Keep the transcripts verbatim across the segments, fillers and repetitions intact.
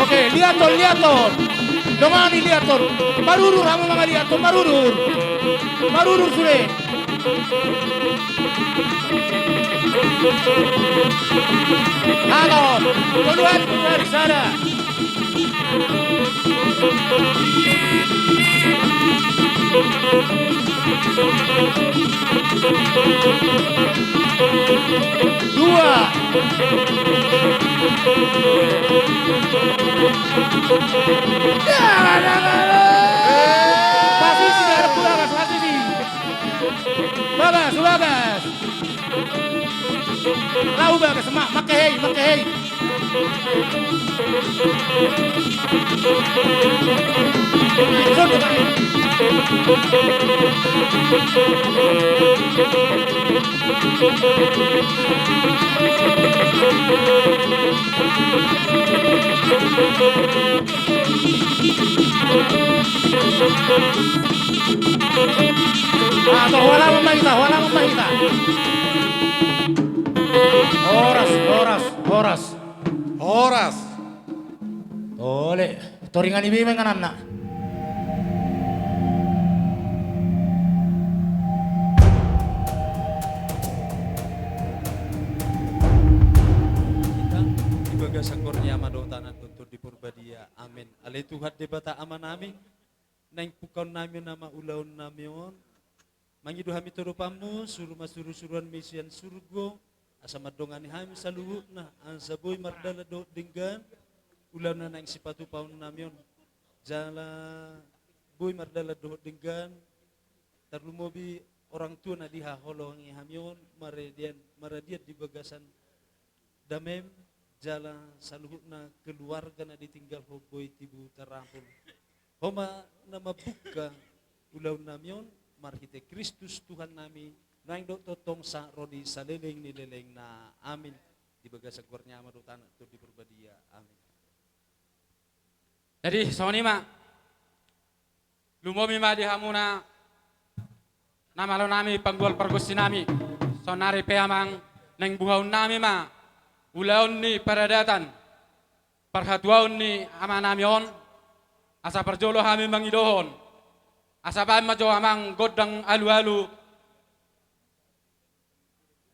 Oke, liathon, liathon. Dongani liathon. Marudur hamu mangaliathon, marudur. Marudur sude. Halo, tolu hali, tolu hali, sada. Dua. Pasisi, ada pula, pasisi. Bagas, bagas. Lau bagas, ma-, mangkehei, mangkehei. Ah, horas ma hita, horas ma hita. Horas, horas, horas. Horas. Ole, toringan i be ma ingananna. Di bagasan goar ni Ama dohot Anak dohot Tondi Porbadia. Amen. Ale Tuhan Debata Amanami, naeng pungkaonnami nama ulaonnami on, mangido hami tu adopanmu, suru ma surusuruanmi sian surgo, asa mandongani hami saluhutna, asa boi mardalan dohot denggan ulaon na naeng sipatupaonnami on, jala boi mardalan dohot denggan, tarlumobi orang tua na dihaholongi hami on, maradian, maradian di bagasan damem, jala saluhutna keluarga na ditinggalhon boi tibu tarapul. Ho ma na mambuka ulaonnami on, marhite Kristus Tuhannami, naeng dohot tongtong sahat ro di saleleng ni lelengna. Amin. Di bagasan goar ni Ama dohot Anak dohot Tondi Porbadia. Amin. Jadi, songon i ma. Lumobi ma di hamuna na malonami, panggual pargonsinami. Saonari pe amang, naeng buhaonnami ma ulaon ni paradatan parhatuaon ni amanami on, asa parjolo hami mangidohon, asa baen ma jo amang gondang alualu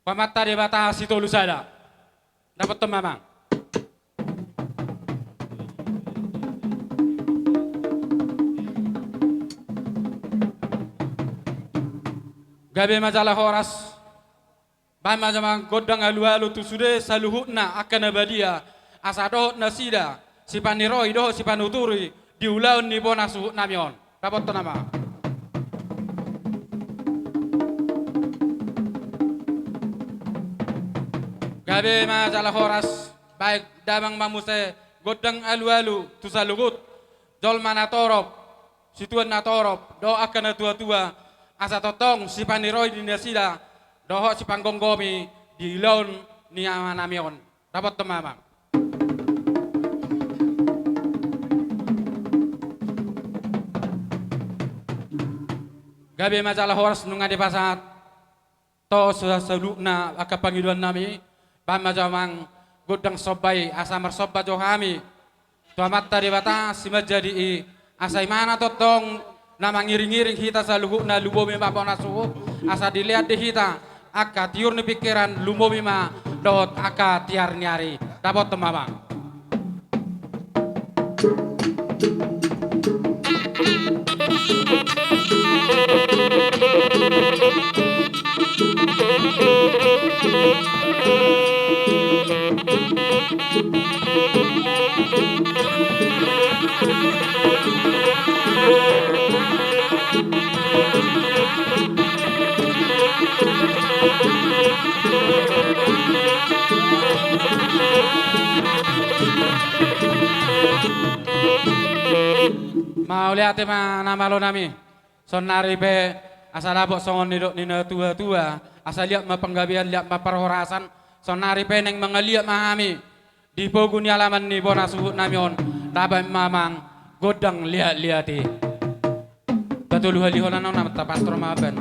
tu Amanta Debata Sitolusada. Dapothon ma amang. Gabe ma jala horas. Baen ma jo amang gondang alualu tu sude saluhutna angka na badia, asa dohot nasida sipaniroi dohot sipanuturi di ulaon ni bona suhutnami on. Dapothon ma amang. Gabe ma jala horas, baen damang ma muse gondang alualu tu saluhut jolma na torop, situan na torop dohot angka na tuatua, asa tongtong sipaniroi di nasida dohot sipanggomgomi di ulaon ni amanami on. Dapothon ma amang. Gabe ma jala horas, nunga dipasahat tu saluhutna angka pangidoannami, baen ma jo amang gondang somba i, asa marsomba jo hami tu Amanta Debata Simanjadi i, asa Ibana tongtong na mangiringiring hita saluhutna, lumobi ma bona suhut, asa dilean di hita angka tiur ni pingkiran, lumobi ma dohot angka tiar ni ari. Dapothon ma amang. Mauliate ma na malo nami. Saonnari pe asa dapot songon nidok ni na tua-tua, asa liat ma panggabean, liat ma parhorasan. Saonnari pe naeng mangaliat ma hami di pogu ni alaman ni bona suhut nami on, dapot ma amang gondang liat-liat i. Patoluhalihonan on amanta pastor ma baen.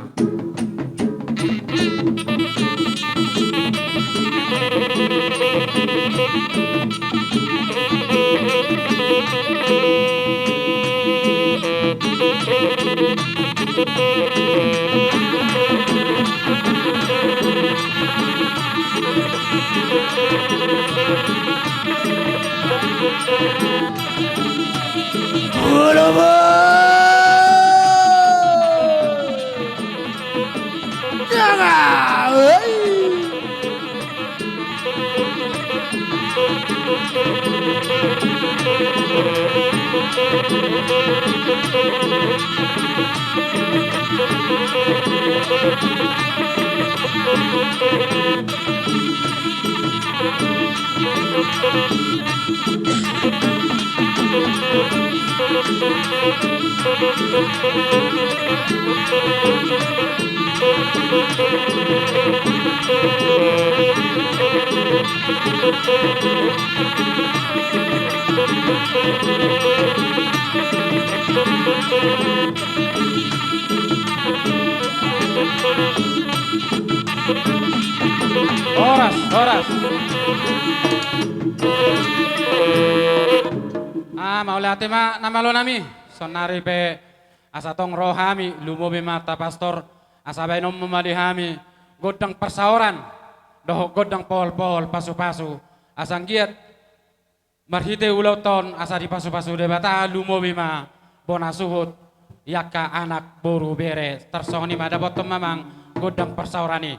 Horas, horas. Ah, mauliate ma na malo nami. Saonnari pe asa tong ro hami, lumobi ma amanta pastor, asa baenonmu ma di hami gondang parsaoran dohot gondang pohol-pohol pasu-pasu, asa anggiat marhite ulaonta on asa dipasupasu Debata, lumobi ma bona suhut, i angka anak, boru, bere. Tarsongon i ma, dapothon ma amang gondang parsaoran i.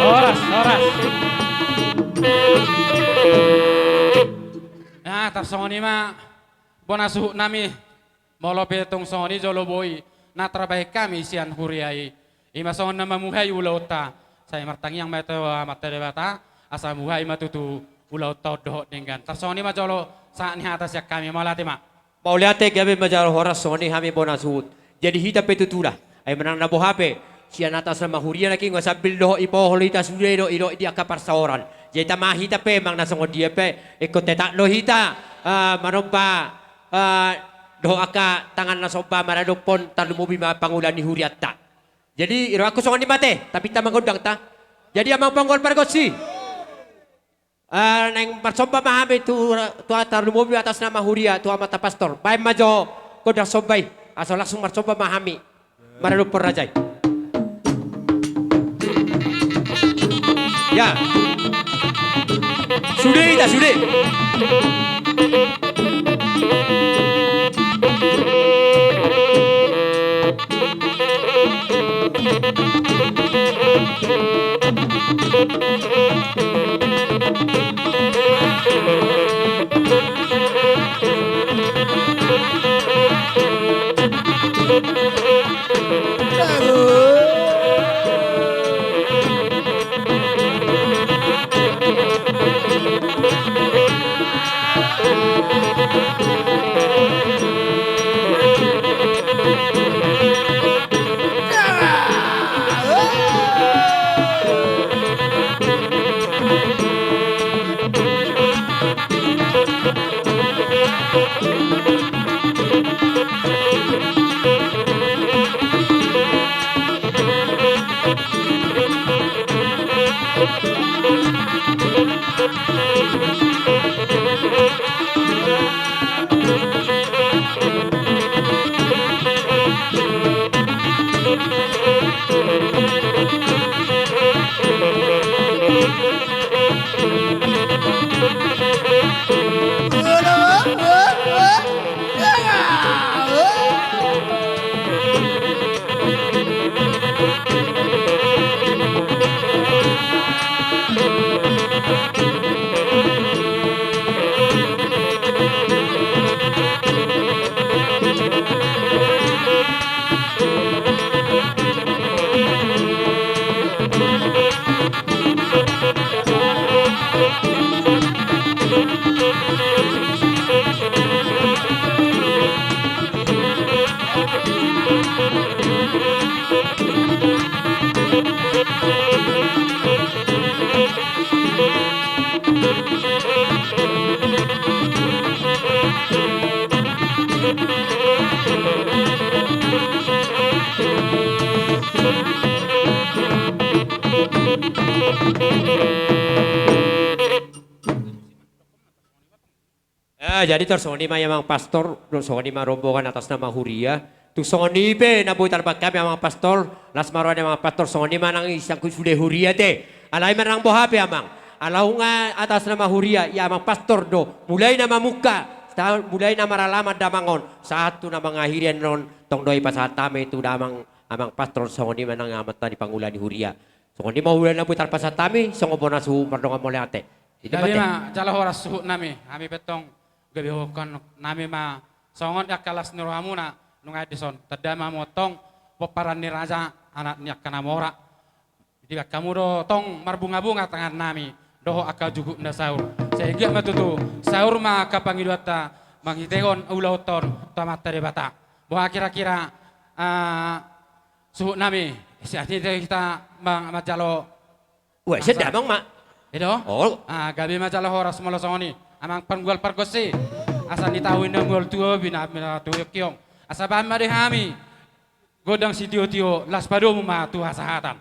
Horas, horas. Nah, tarsongon i ma bona suhut nami. Molo pe tung songon i jolo boi na tarbahen hami sian huria i, i ma songon na mamuhai ulaonta. Sai martangiang ma hita tu Amanta Debata asa muhai ma tutu ulaonta on dohot denggan. Tarsongon i ma jolo sahat ni hata sian hami, mauliate ma. Mauliate, gabe ma jala horas. Songon i hami bona suhut. Jadi hita pe tutu da, ai manang na boha pe, sian atas nama huria nangkin nga sambil dohot i pohol hita sude do i dohot di angka parsaoran. Jadi tama hita pe manang na songon dia pe ingkon tetap do hita, ah, manomba, ah, dohot angka tangan na somba maradophon, tarlumobi ma pangula ni hurianta. Jadi irohangku songon i ma te, tapinta ma gondangta. Jadi amang ponggol pargonsi. Eh, naeng marsomba ma hami tu, tu atas, lumobi atas nama huria, tu amanta pastor. Baen ma jo gondang somba i, asa langsung marsomba ma hami maradophon raja i. Ya. Sude ita, sude. Eh, jadi tor songon i ma i amang pastor, songon i ma rombongan atas nama huria. Tung songon i pe na boi tarbahen hami amang pastor, las ma roha ni amang pastor, songon i ma nang i sian sude huria te. Alai ma nang boha pe amang. Ala nunga atas nama huria, ia amang pastor do. Mulai na mamungka, sa-, mulai na maralaman damang on, sahat tu na mangakhiri annon, tong do i pasahat hami tu damang amang pastor, songon i ma nang amanta di pangula ni huria. Songon i ma huria na boi tarpasahat hami, songon bona suhut mardongan mauliate. Jadi gabe ma jala horas suhut nami, hami pe tong gabe huhut nami ma songon i angka las ni rohamuna, nunga dison tanda ma hamu tong pomparan ni raja, anak ni angka na mora. Dibahen hamu do tong marbunga-bunga tangan nami dohot angka juhut na saur. Sai anggiat ma tutu saur ma angka pangidoanta mangitehon ulaonta tu Amanta Debata. Boha kira-kira, ah, suhut nami, sian i hita ma-, manjalo. Wah, sian damang ma. I do? Oh. Ah, gabe ma jala horas molo songon i. Amang panggual pargonsi. Asa di taon na mual tuo bina, bina tuo kiong. Asa bahen ma di hami gondang sitio-tio, laos padomu ma tu hasahatan.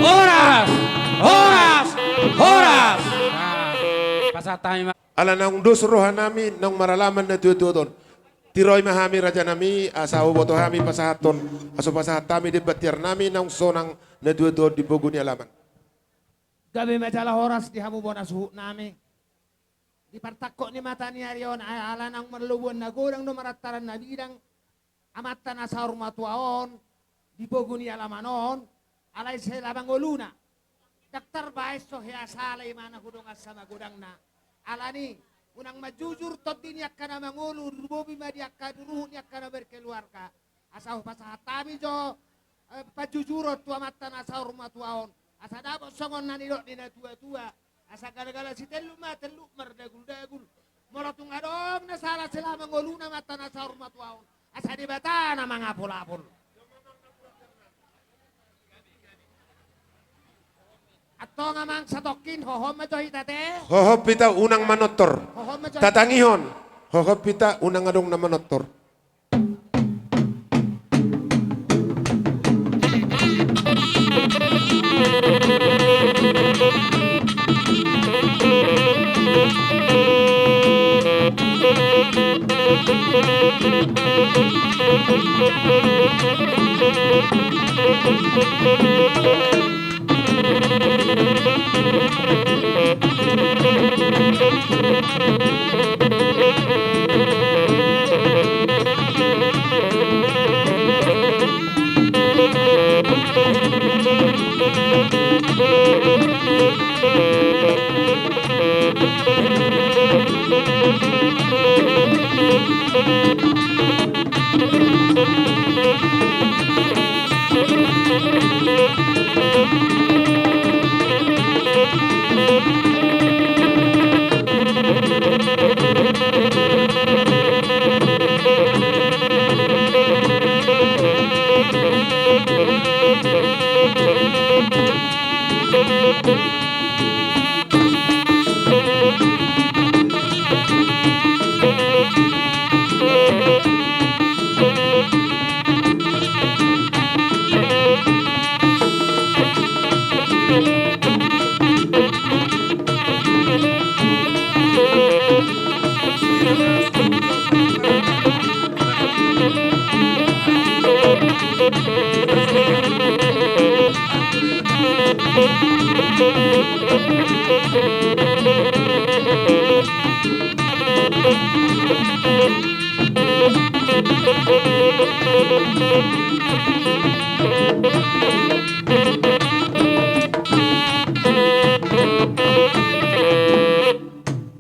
Horas! Horas! Horas! Nah, pasahat hami ma. Ala naung dos roha nami, naung maralaman na tua-tua on. Tiroi ma hami raja nami, asa huboto hami pasahathon, asa pasahat hami demban tiar nami naung sonang na tua-tua on di pogu ni alaman. Gabe ma jala horas di hamu bona suhut nami. Di partangkok ni mata ni ari on, a-, ala naung marlobuan na godang do marantaran na bidang, amanta na saur matua on, di pogu ni alaman on, alai sai lama ngoluna. Ndang tarbaen so hea sala imana hu dongan sama godangna. Alani, unang manjujur tondi ni angka na mangolu, lumobi ma di angka ruhut ni angka na berkeluarga. Asa hupasahat hami jo, eh, panjujuron tu amanta na saur matua on. Asa dapot songon na nidok ni na tua-tua. Asa gala-gala sitelluk ma, telluk mardagul-dagul. Molo tung adong na sala selama ngoluna amanta na saur matua on, asa Debata na mangapul-apul. Antong amang satongkin, hohom ma jo hita te. Hohom hita, unang manortor. Hohom ma jo hita. Tatangihon. Hohop hita unang adong na manortor.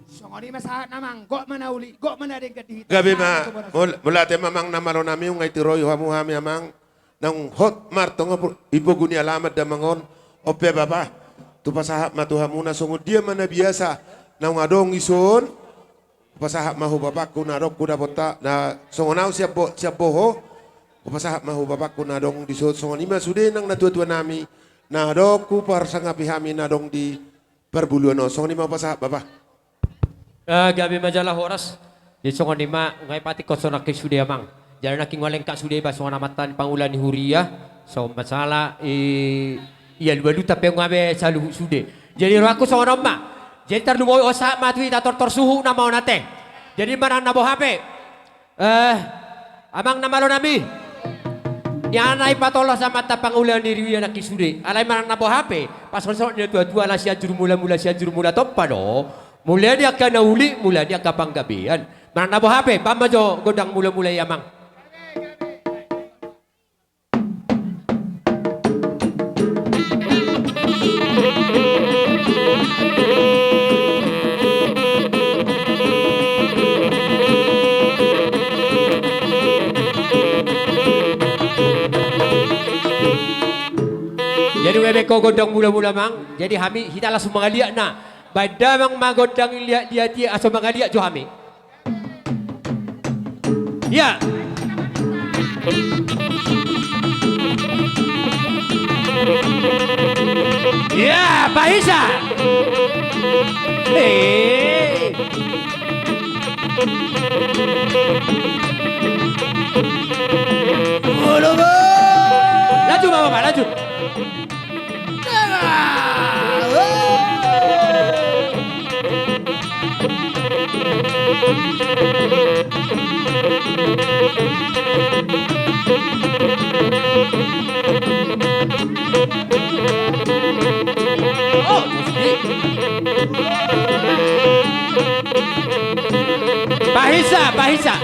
Songon i ma sahat na amang, gok ma na uli, gok ma na denggan di hita. Gabe ma. Mauliate ma amang na malo nami, nunga ditiroi hamu hami amang. Naung hot martonga i pogu ni alaman damang on. On pe bapa, hupasahat ma tu hamu na songon dia ma na biasa naung adong dison. Hupasahat ma hu bapangku na adong hu dapotta na songon au sian boho. Hupasahat ma hu bapangku na adong dison, songon i ma sude nang na tuatua nami na adong huparsangapi hami na adong di parbuluan on. Songon i ma hupasahat bapa. Gabe ma jala horas. Jadi songon i ma nunga dipatik songon nangkin sude amang. Jala nangkin nunga lengkap sude iba songon amanta ni pangula ni huria. Songon masalah i alualuta pe nunga be saluhut sude. Jadi rohangku songon on ma. Jadi tarlumobi on sahat ma tu hita tortor suhut nama on ate. Jadi manang na boha pe. Eh, amang na malo nami. Nian na dipatolhas amanta pangula ni huria nangkin sude. Alai manang na boha pe, pasahat songon na tuatua na Sianjur Mulamula, Sianjur Mula Tompa do. Mula ni angka na uli, mula ni angka panggabean. Manang na boha pe, bahen ma jo gondang mulamula i amang. Jadi nunga dibahen ho gondang mulamula amang. Jadi hami hita langsung mangaliat na. Bahen damang ma gondang i liat di atia asa mangaliat jo hami. Ia. Ia, pahisa. Eh. Laju ma bapa, laju. Pahisa, pahisa.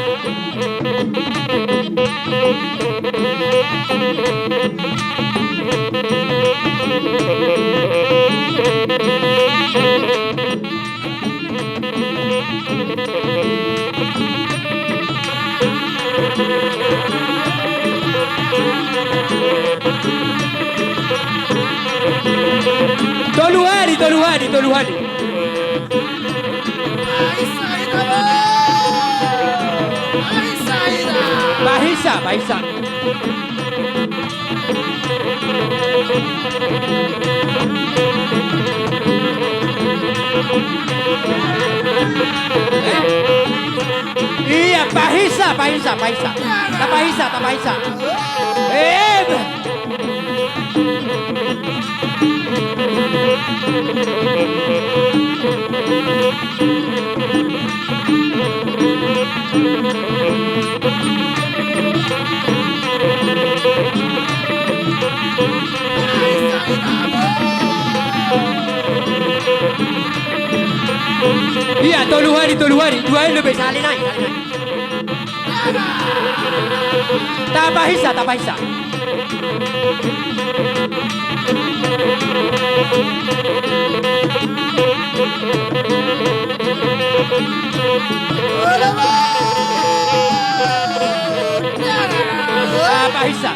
Tolu hali, tolu hali, tolu hali. Pahisa, pahisa. Tapaisa, paisa. Tapaisa, tapaisa. Em. Ia, tolu hali, tolu hali. Dua hali dope, sahali nai, sahali nai. Tapaisa, tapaisa. Tapaisa.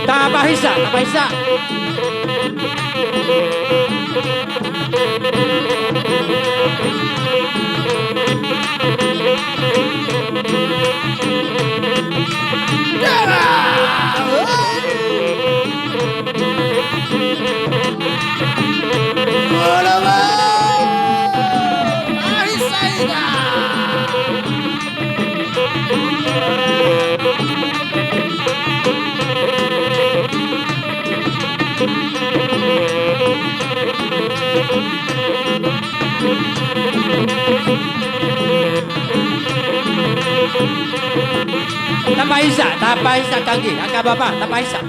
Tapaisa, tapaisa. Tapaisa, tapaisa, kanggi, angka bapa, tapaisa.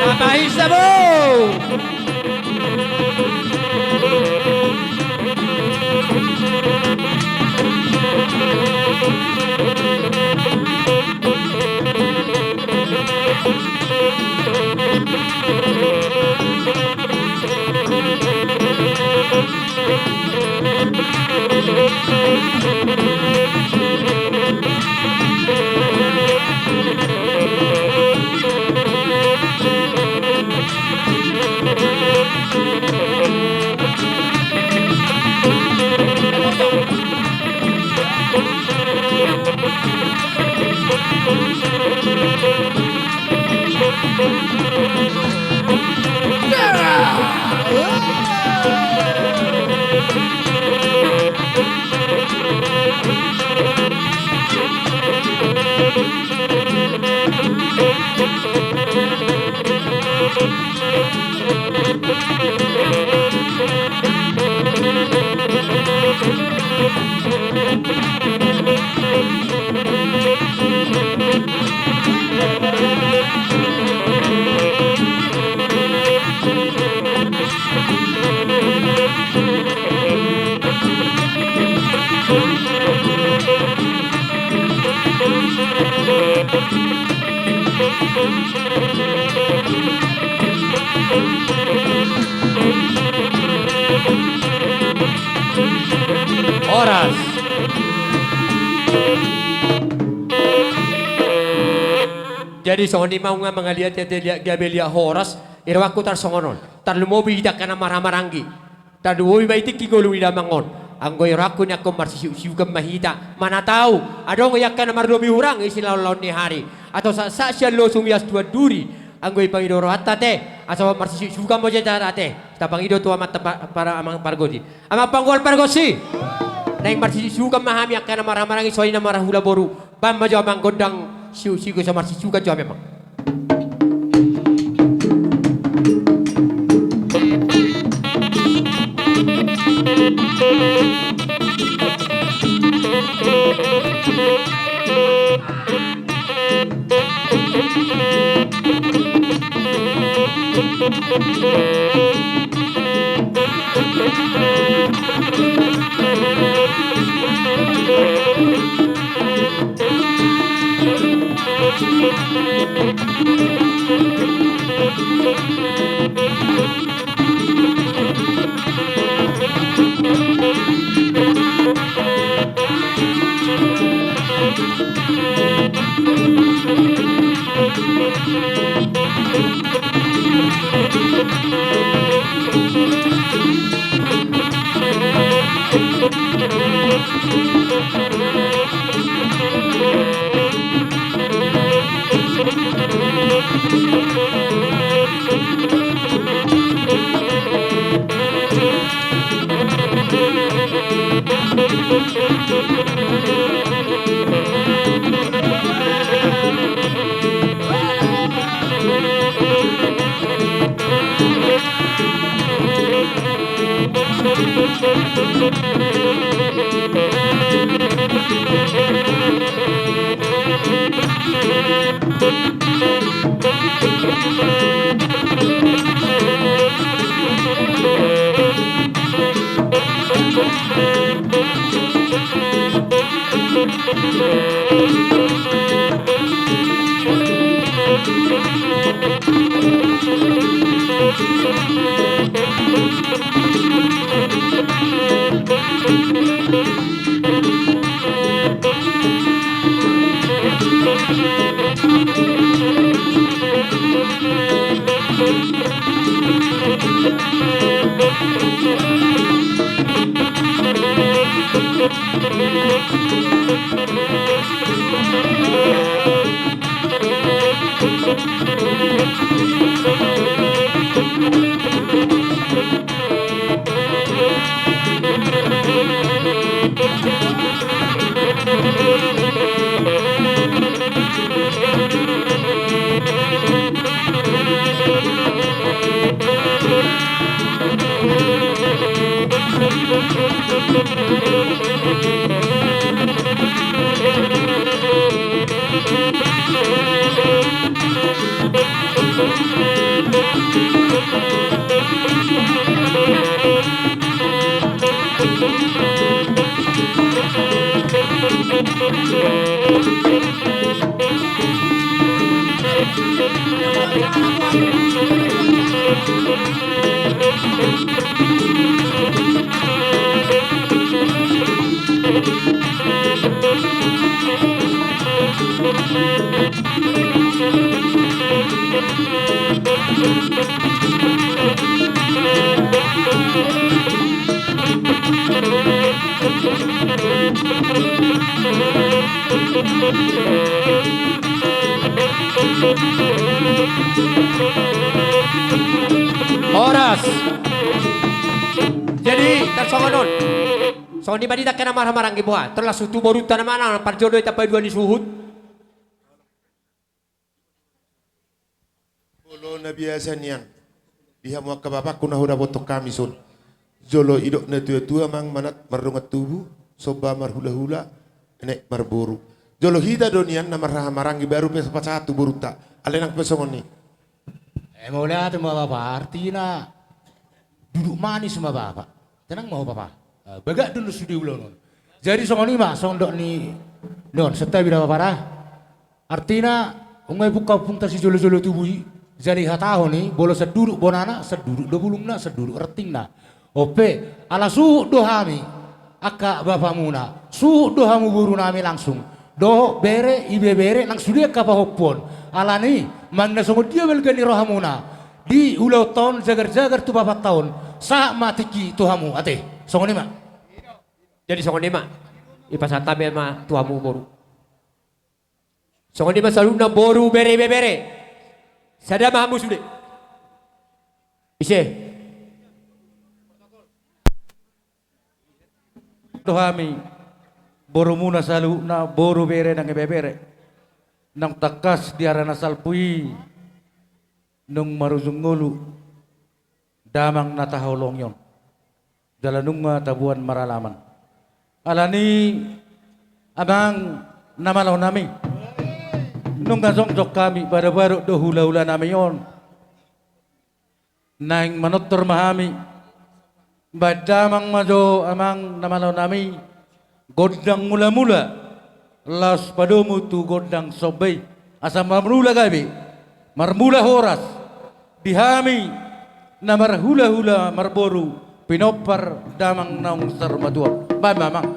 Tapaisa, bo! Horas. Jadi songon i ma nunga mangaliat ate liat gabe liat horas, i rohangku tarsongon on. Tarlumobi hita angka na marhahamaranggi. Tarlumobi ma i tingki ngolu ni damang on. Anggo i rohangku nian on marsisiuksiukan ma hita. Mana tahu adong i angka na marlobi hurang i silaonlaon ni ari. Atau sahat sian losung i astuan duri. Anggo i pangido rohanta ate. Asa marsisiuksiukan ma jala ate. Tapangido tu amanta pa-, para amang pargonsi. Amang panggual pargonsi. Naeng marsisiuksiukan ma hami angka na marhahamaranggi songon i na marhula boru. Bahen ma jo amang gondang siuksiuk, asa marsisiukan jo hami amang. Horas. Jadi tarsongon on. Songon i ma di angka na marhahamaranggi, boha, termasuk tu borunta na manang parjolo i tapadua ni suhut. Molo na biasa nian di hamu angka bapakku na hudapothon hami son, jolo didok natuatua, amang manat mardongan tubu, somba marhulahula, anak marboru. Jolo hita do nian na marhahamaranggi baru pe pasahat tu borunta. Alai nang pe songon i. Eh, mauliate ma bapa, artina duduk manis ma bapa. Tenang ma ho bapa. Eh, bagak do sude ulaon on. Jadi songon i ma, songon dok ni, don, santabi da bapa da. Artina, nunga dipungka ompungta sijolojolo tubu i, jala dihatahon i, molo sanduduk bonana, sanduduk do bulungna, sanduduk rantingna. On pe, ala suhut do hami. angka bapamuna, suhut do hamu borunami langsung. Dohot bere, ibebere, nang sude angka pahompuon. Alani, manang na songon dia balga ni rohamuna di ulaonta on, jagar-jagar tu bapanta on, sahat ma tingki tu hamu, ate. Songon i ma. Jadi songon i ma. Dipasahat hami ma tu hamu boru. Songon i ma saluhutna boru, bere, ibebere. Sada ma hamu sude. Ise. Do hami borumuna saluhutna, boru, bere nang ibebere. Naung tangkas di ari na salpu i, naung marujung ngolu damang na tahaholongi on. Jala nunga taboan maralaman. Alani, amang na malo nami, nunga jongjong hami, badobadok do hulahula nami on. Naeng manortor ma hami. Baen damang ma jo, amang na malo nami, gondang mulamula laos padomu tu gondang somba i, asa marmula gabe, marmula horas di hami na marhulahula marboru, pinompar damang naung saur matua on. Baen ma, amang.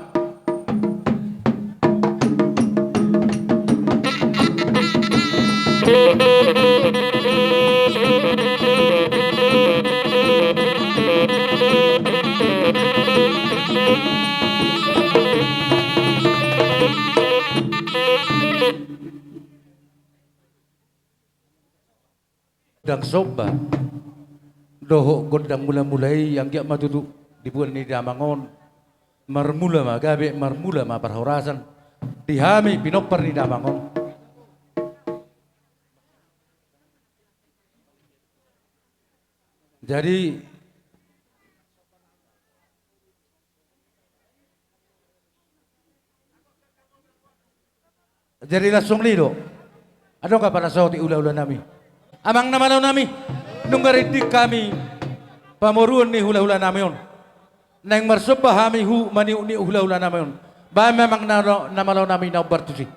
Gondang somba dohot gondang mulamula i, anggiat ma tutu diboan ni damang on, marmula ma gabe, marmula ma parhorasan di hami pinompar ni damang on. Jadi, jadi langsung i do. Adong angka panasahat ni hulahula nami. Amang na malo nami, nunga rinding hami pamoruon ni hulahula nami on. Naeng marsomba hami hu maniuk ni hulahula nami on. Baen ma, amang na, na malo nami, na umbar tusi.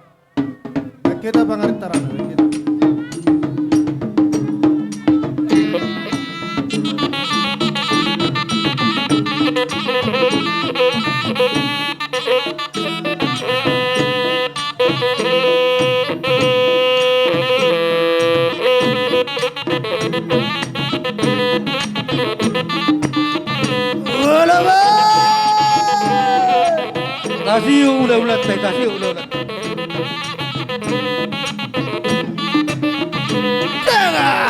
Baen hita pangarintaran, baen hita. Olo, ba! Tasiu hulahulanta, tasiu hulahulanta. Tengah!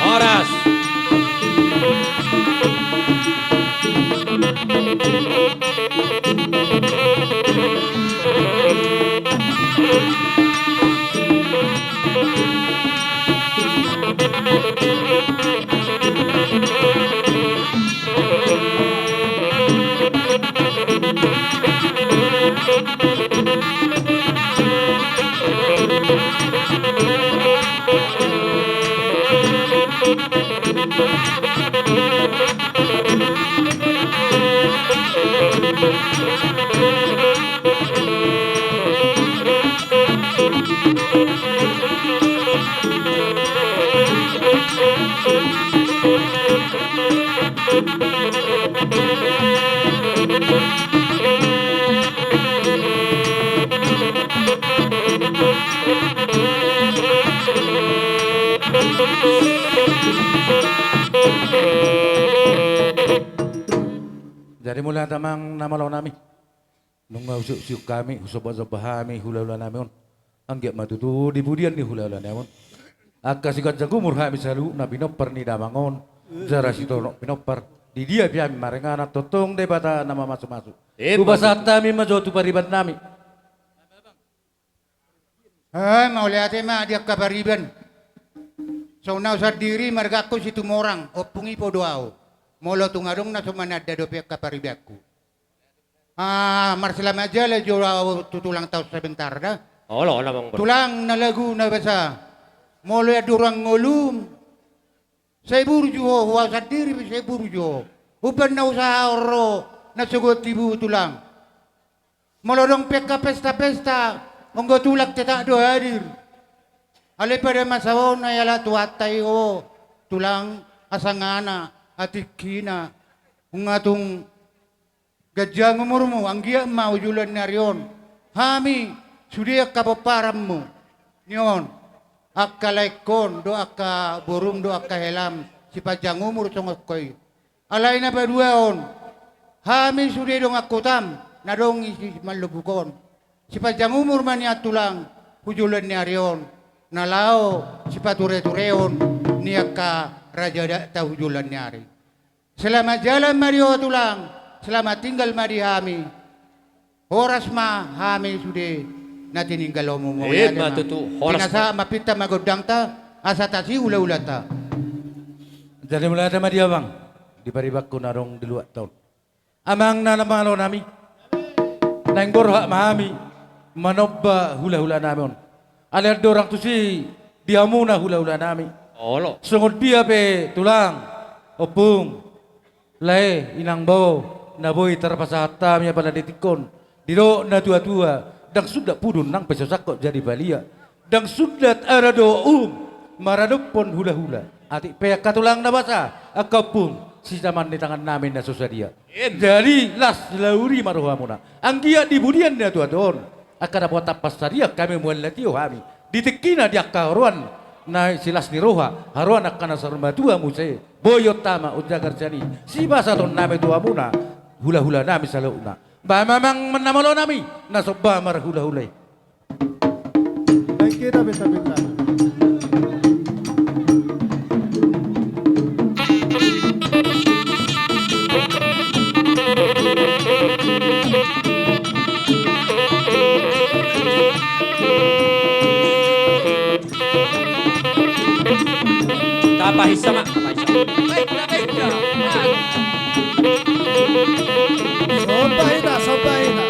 Horas. Jadi mauliate ma amang na malo nami. Nunga husiuksiuk hami, husombahombah hami hulahula nami on. Anggiat ma tutu di pudian ni hulahula nami on, angka siganjang umur hami saluhutna pinompar ni damang on, jala sitonok pinompar. Di dia pe hami maringanan, tongtong Debata na mamasumasu. Hupasahat hami ma jo tu pariban nami. Eh, mauliate ma di angka pariban. Songon au sandiri margaku Situmorang, ompung Ipo do au. Molo tung adong na so mananda dope angka paribanku. Ah, marsilamat jala jo au tu tulang taon sebentar da. Olo, olo, amang. Tulang na lagu na basa. Molo ia durang ngolum. Sai burju ho, huau sandiri pe sai burju ho. Umbahen na husahahon ro na sogot tibu tulang. Molo adong pe angka pesta-pesta, anggo tulang tetap do hadir. Alai pada masa on ai ala Tuhanta i ho, tulang asa ngana, atik hina, nunga tung ganjang umurmu, anggiat ma tu joloan ni ari on. Hami, sude angka pomparanmu, ni on, angka laengkon, dohot angka borum, dohot angka helam, sipanjang umur songon ho i. Alai na paduahon, hami sude dongan hutam, na adong i si Malobuk on. Sipanjang umur ma nian tulang, tu joloan ni ari on, na laho sipature-tureon, ni angka raja adat ta tu joloan ni ari. Selamat jalan ma di ho tulang, selamat tinggal ma di hami. Horas ma hami sude na tininggal hamu. Ima tutu, horas ma. Pinasahat ma pinta ma gondangta, asa tasi hula-hulata. Jadi mauliate ma di amang, di paribanku na adong di luatta on. Amang na malo nami. Naeng borhat ma hami, manomba hula-hula nami on. Alai andorang tusi di hamuna hula-hula nami. Olo. Songon dia pe tulang, ompung, lae, inang bao, na boi tarpasahat hami apala di tingki on. Didok na tua-tua, ndang sundat pudun nang pe so sangkot jadi balian. Ndang sundat ara dohot uhum maradophon hulahula. Atik pe angka tulang na basa, angka ompung, sijaman ni tangannami na so sadia. Jadi las lauri ma rohamuna. Anggiat di pudian ni atuatua on, angka dapotan pansarian hami mual na tio hami. Di tingkina di angka haroan na silas ni roha, haroan angka na saur matua muse. Boi on tama, on jagar sian i, sipasahatonnami tu hamuna hulahulanami saluhutna. Ba memang na malonami na somba marhulahula i. Baik, kita beta-beta. Tapahi sama. Somba hita, somba hita.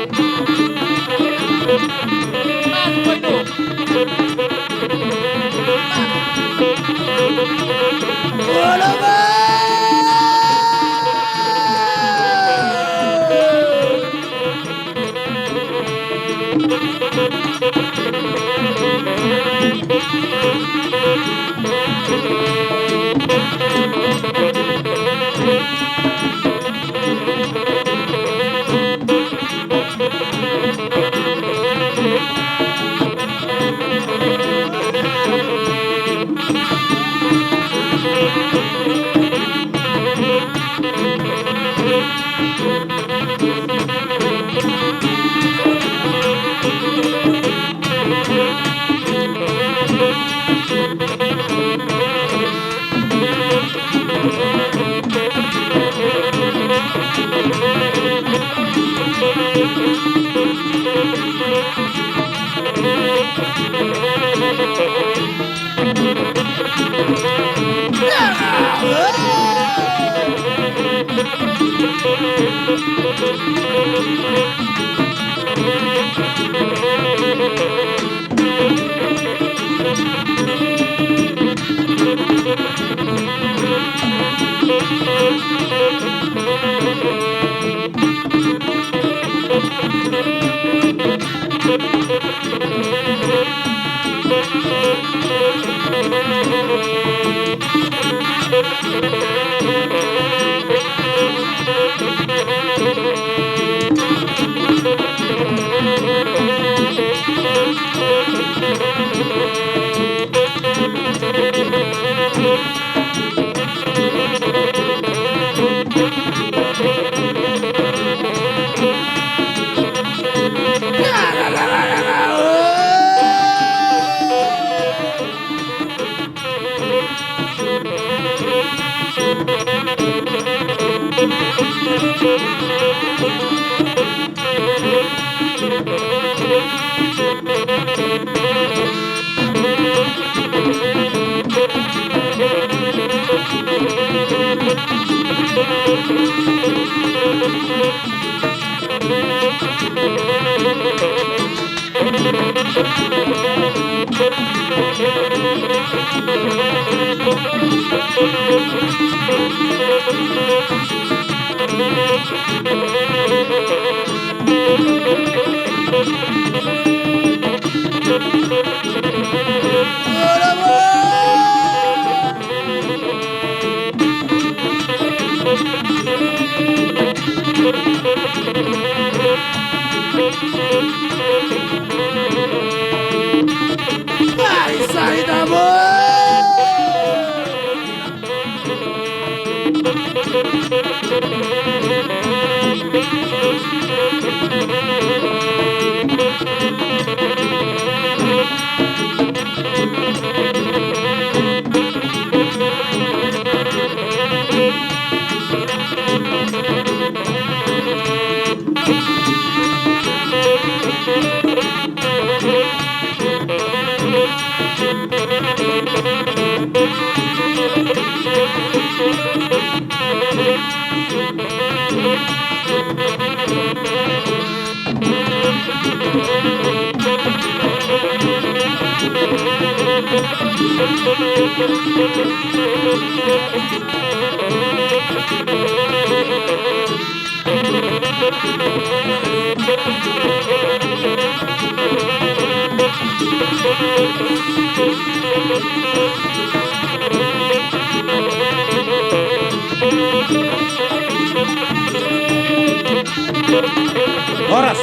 Horas,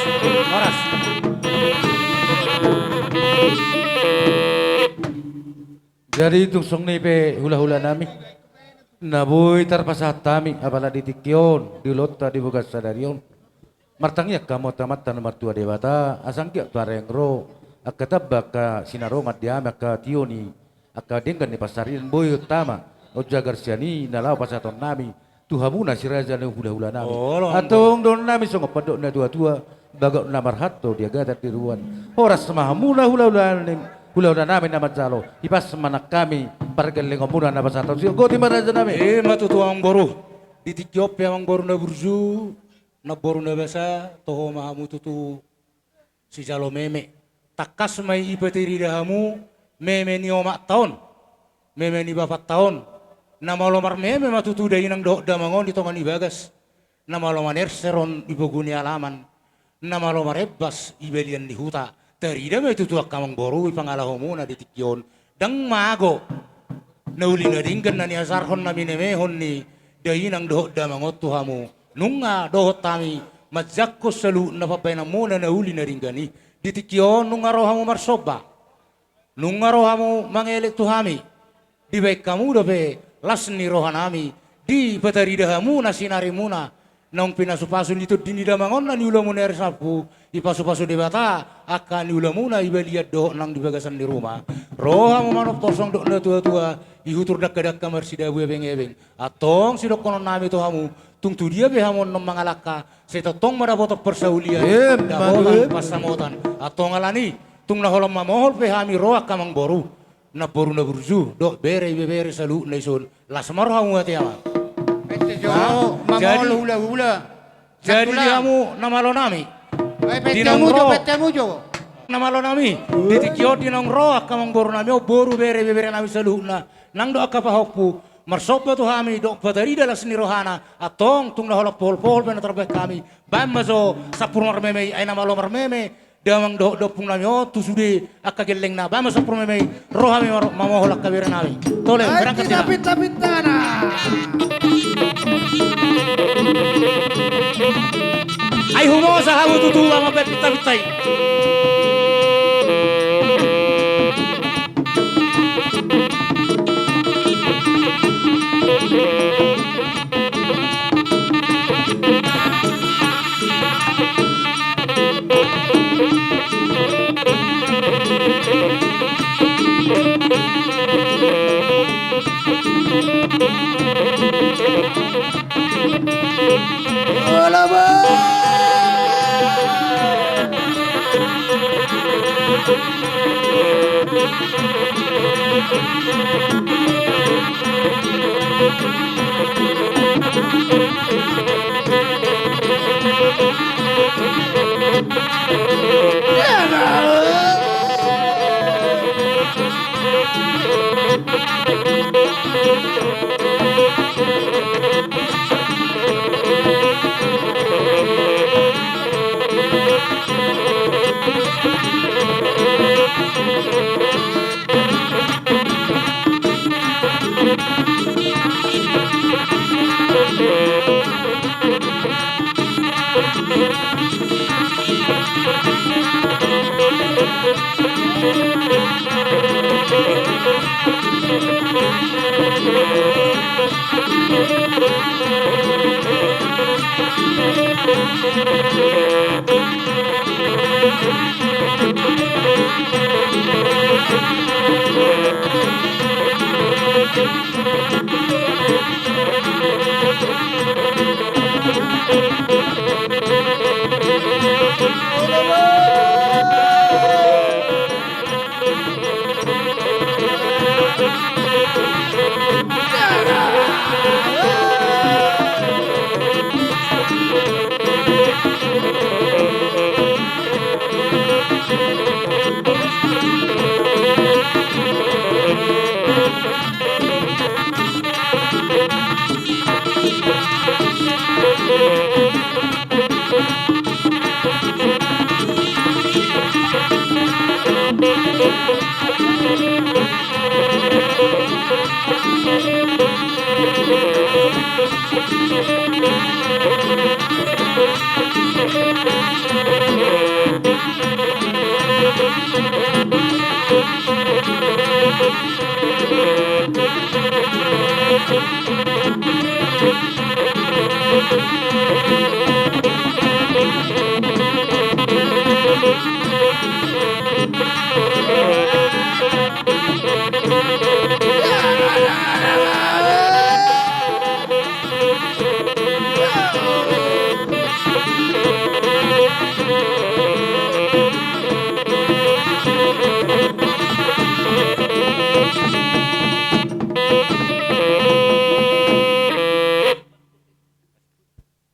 horas. Jadi tung songon i pe hula-hula nami, na boi tarpasahat hami apala di tingki on, di ulaonta di bagasan sadari on, martangiang hamu tu Amanta na martua Debata asa anggiat tu ari naeng ro angka tamba, angka sinarongan di hami, angka tio ni angka denggan ni pansarian boi tama on jagar sian i na laho pasahaton nami tu hamuna si raja ni hula-hula nami. Antong dohonon nami songon pandok ni na tua-tua, bagot na marhalto di agatan di ruan. Horas ma hamuna hula-hula nami, hula-hula nami na manjalo, hipas ma nang hami pargellengonmuna na pasahaton. Siogoti ma raja nami. Ima tutu amangboru. Di tingki on pe amangboru na burju, namboru na basa, toho ma hamu tutu sijalo meme. Tangkas ma i dipatarida hamu meme ni omakta on, meme ni bapanta on. Na malo marmeme ma tutu dainang dohot damang on di tonga ni bagas. Na malo manerser on di pogu ni alaman, na malo marembas di balian ni huta. Tarida ma i tutu angka amangboru di pangalahomuna di tingki on. Ndang mago na uli na denggan na niajarhon na minemehon ni dainang dohot damang on tu hamu. Nunga dohot hami manjangkon saluhutna pambahenanmuna na uli na denggan i. Di tingki on nunga ro hamu marsomba, nunga ro hamu mangelek tu hami. Dibahen hamu dope las ni rohanami, dipatarida hamu na sinarimuna. Naung pinasu-pasu ni tondi ni damang on na niulamuna i ari Sampu, dipasupasu Debata angka niulamuna di balian dohot nang di bagasan ni ruma. Ro hamu manompo songon dok na tua-tua, ihutur dangka-dangka marsidabu ebeng-ebeng. Antong sidohononnami tu hamu, tung tu dia pe hamu annon mangalangka, sai tongtong ma dapotan parsaulian, dapotan pansamotan. Antong alani, tung na holan mamohol pe hami ro angka amangboru, namboru na burju dohot bere ibebere saluhutna dison. Las ma rohamu ate amang. Ete jo, mamohol hula-hula. Jadi di hamu na malonami, di naung ro na malonami, di tingki on di naung ro angka amangborunami on, boru, bere, ibeberenami saluhutna nang dohot angka pahompu, marsomba tu hami dohot patarida las ni rohana. Antong tung na holan pohol-pohol pe na tarbahen hami, bahen ma jo sampur marmeme i, ai na malo marmeme damang dohot ompungnami on tu sude angka gellengna. Bahen ma sampur marmeme i, ro hami mamohol angka berenami. Tole, berangkat ma. Ai humosa hamu tutu ma mambahen pinta-pinta i.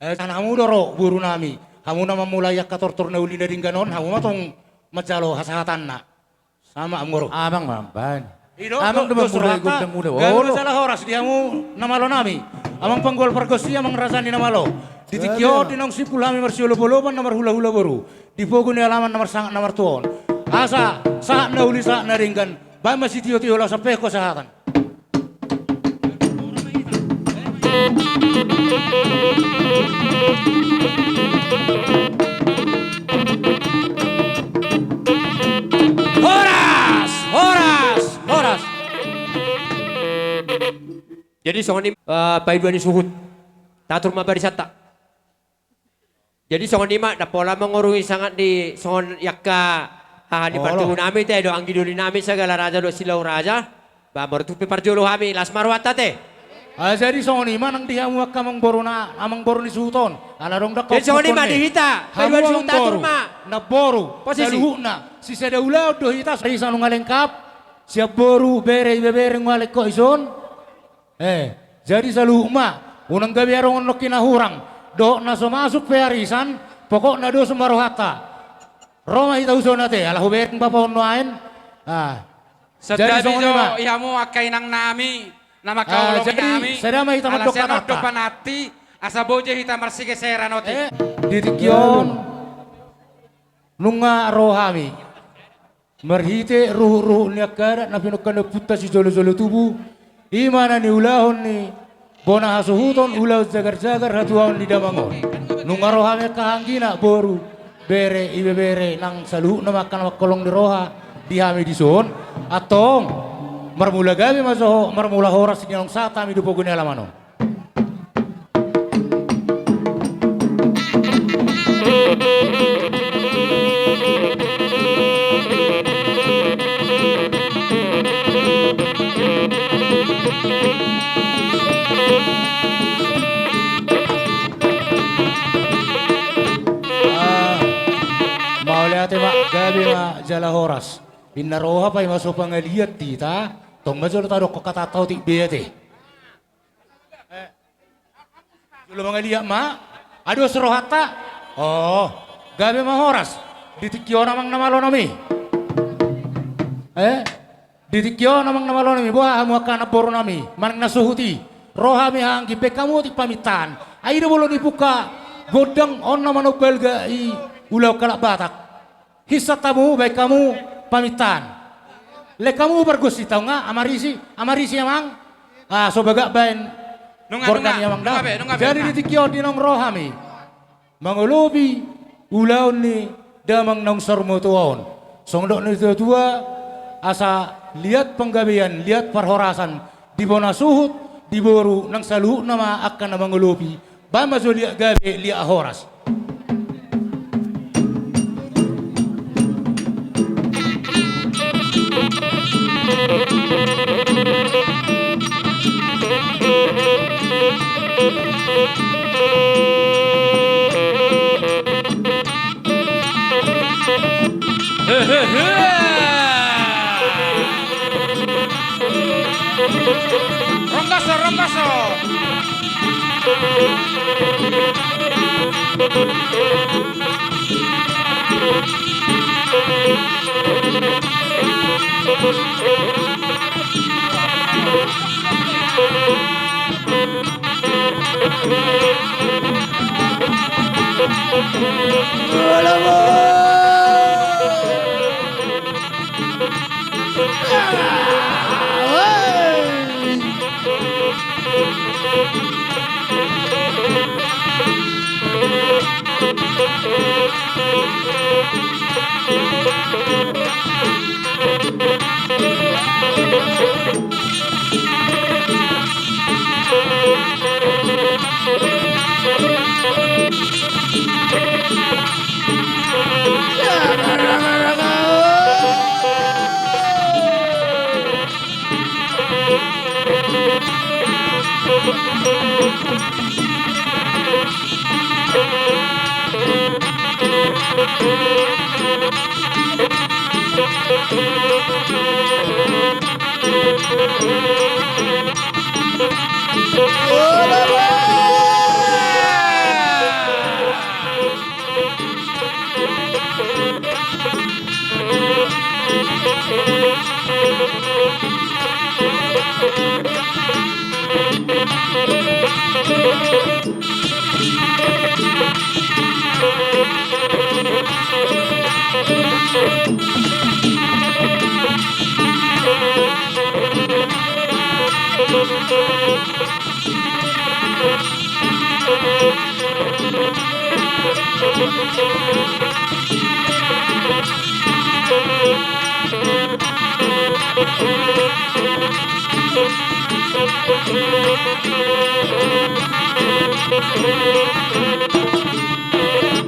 Eh, kan hamu do ro, boru nami. Hamu na mamulai angka tortor na uli na denggan on, hamu ma tong manjalo hasahatanna. Sama, amang boru. Amang mambaen. I do, amang do, do mamulai gondang mula. Gabe ma jala horas di hamu na malo nami. Amang panggual pargonsi, amang raja ni na malo. Di tingki on, di naung simpul hami marsiolopolopan na marhulahula boru. Di pogu ni alaman na marsangap na martua on. Asa, sahat na uli, sahat na denggan. Baen ma sitiotio laos sampehon hasahatan. Horas! Horas! Horas! Jadi songon i, eh, pangidoan ni suhut. Tatur ma barisanta. Jadi songon i ma, ndang pola mangurungi sangap ni songon i angka haha ni partubu nami te, dohot anggi doli nami sagala raja dohot silau raja. Ba, martupe parjolo hami, las ma rohanta te. Ah, jadi songon i ma nang di hamu angka amang boru na, amang boru ni suhut on. Ala dong, ndang. Jadi songon i ma di hita, hamu pangidoan ni suhut, amang boru, tatur ma. Namboru, posisi. Saluhutna, sisada ulaon do hita, sari sa nunga lengkap, sian boru, bere, ibebere, nunga lengkap dison. Eh, jadi saluhut ma, unang gabe adong on nangkin na hurang, dohot na so masuk pe arisan, pokokna dos ma rohanta. Ro ma hita tu son ate, ala hubereng bapa on nuaeng. Ah. Jadi songon i ma. Santabi jo i hamu angka inang nami, na mangkaholongi hami. Ah, jadi sada ma hita mandok hata. Ala sian on do pananti, asa boi jo hita marsigeseran otik. Eh, di tingki on, nunga ro hami. Marhite ruhutruhut ni angka adat na pinungka ni ompunta sijolojolo tubu, i ma na niulahon ni bona hasuhuton, ulaon jagarjagar hatuaon ni damang on. Nunga ro hami angka anggina, boru, bere, ibebere, nang saluhutna ma angka na mangkaholong ni roha di hami dison. Antong, marmula gabe ma jo ho, marmula horas di naung sahat hami di pogu ni alaman on. Ah, mauliate ma, gabe ma jala horas. Inna roha paima so pangaliat hita, tong ma jolo tadokkon hatanta otik be ate. Eh, jolo mangaliat ma. Ados rohanta. Oh, gabe ma horas. Di tingki on, amang na malo nami. Eh, di tingki on, amang na malo nami. Boha hamu angka namboru nami, manang na suhut i. Ro hami haha anggi, baen hamu otik pamintaan. Ai i do molo dipungka gondang on na manombalga i ulaon halak Batak. Hinsat hamu, baen hamu pamintaan. Lehon hamu pargonsinta, nunga, amarisi, amarisi, amang. Ah, so bagak baen. Nunga, nunga, nunga be, nunga be. Jadi di tingki on di naung ro hami mangolopi ulaon ni damang naung saur matua on. Songon dok ni natuatua, asa liat panggabean, liat parhorasan di bona suhut, di boru, nang saluhutna ma angka na mangolopi. Baen ma jo liat gabe, liat horas. Hehehe. Ronggaso, ronggaso.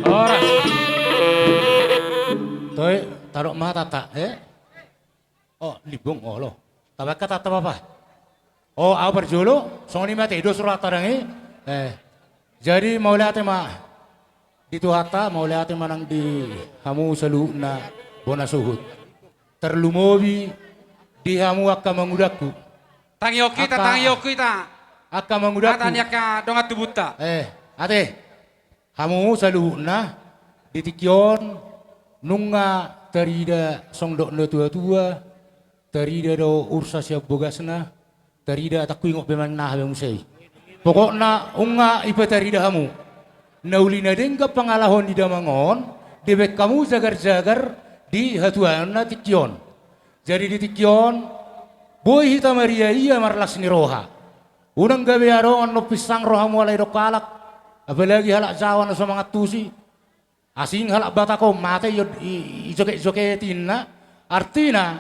Horas. Toe, tadok ma hatanta, eh? Oh, Limbong, olo. Tabaen hatanta, Bapa. Oh, au parjolo, songon i ma ate, dos rohanta dang i. Eh, jadi mauliate ma di Tuhanta, mauliate ma nang di hamu saluhutna bona suhut. Tarlumobi di hamu angka mangudangku. Tangion hita, angka, tangion hita. Angka mangudangku. Hata ni angka dongan tubunta. Eh, ate. Hamu saluhutna, di tingki on, nunga tarida songdok na tuatua, tarida do ursa sian bogasna, tarida, ndang huingot be manang aha be muse i. Pokokna nunga dipatarida hamu. Na uli na denggan pangalaho ni damang on, dibaen hamu jagarjagar di hatuaonna tingki on. Jadi di tingki on, boi hita mariaia marlas ni roha. Unang gabe adong annon pinsang rohamu alai didok halak, apalagi halak Jawa na so mangantusi. Asing halak Batak on, mate i, i, ijogetjogeti ninna. Artina,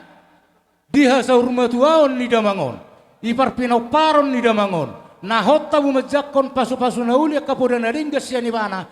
di hasaurmatuaon ni damang on, di parpinomparon ni damang on, na hot hamu manjangkon pasupasu na uli angka poda na denggan sian ibana,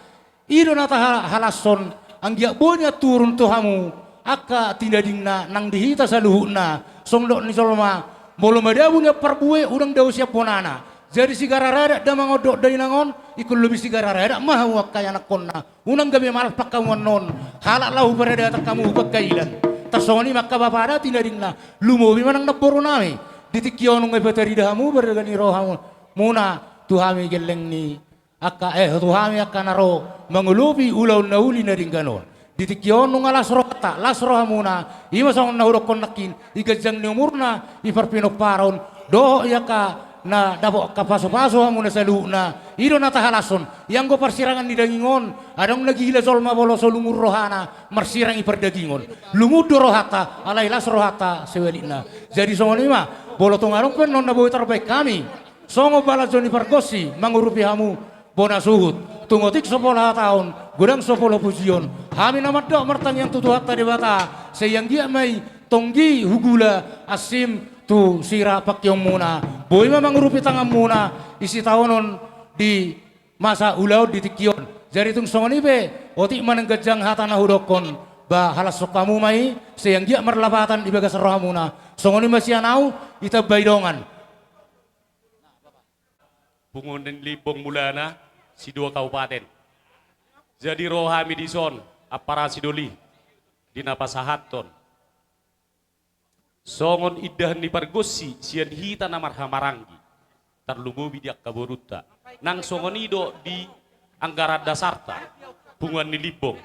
i do na tahalashon, anggiat boi nian turun tu hamu angka tinadingna nang di hita saluhutna, songdok ni jolma, molo madabu nian parbue, unang dao sian bonana. Jadi sigararadat damang on dohot dainang on, ingkon lobi sigararadat ma hamu angka ianakkonna. Unang gabe malpak hamu annon, halak laho huparadatan hamu hupangkailan. Tarsongon i ma angka bapa da tinadingna, lumobi ma nang namboru nami. Di tingki on nunga dipatarida hamu baraga ni rohamuna tu hami gelleng ni angka, eh, tu hami angka na ro mangolopi ulaon na uli na denggan on. Di tingki on nunga las rohanta, las rohamuna, i ma songon na hudokkon nangkin, di ganjang ni umurna, di parpinomparon, dohot di angka na dapot angka pasupasu hamuna saluhutna, i do na tahalashon, ianggo parsirangan ni daging on, adong na gila jolma molo so lungun rohana, marsirang i pardagingon. Lungun do rohanta, alai las rohanta sebalikna. Jadi songon i ma, molo tung adong pe annon na boi tarbaen hami, songon balajo ni pargonsi, mangurupi hamu, bona suhut, tung otik so pola hataon, godang so pola pujion, hami na mandok martangiang tu Tuhanta Debata, sai anggiat ma i tonggi hugula ansim tu sira pangkeonmuna, boi ma mangurupi tanganmuna, di sitaonon di masa ulaon di tingki on. Jadi tung songon i pe, otik ma nang ganjang hata na hudokkon, ba halashon hamu ma i, sai anggiat marlapatan di bagasan rohamuna. Songon i ma sian au, ditambai dongan. Punguan ni Limbong Mulana, sidua kabupaten. Jadi ro hami dison, ampara sidoli, di na pasahathon songon indahan ni pargonsi sian hita na marhahamaranggi, tarlumobi di angka borunta. Nang songon i do di anggaran dasarta, punguan ni Limbong.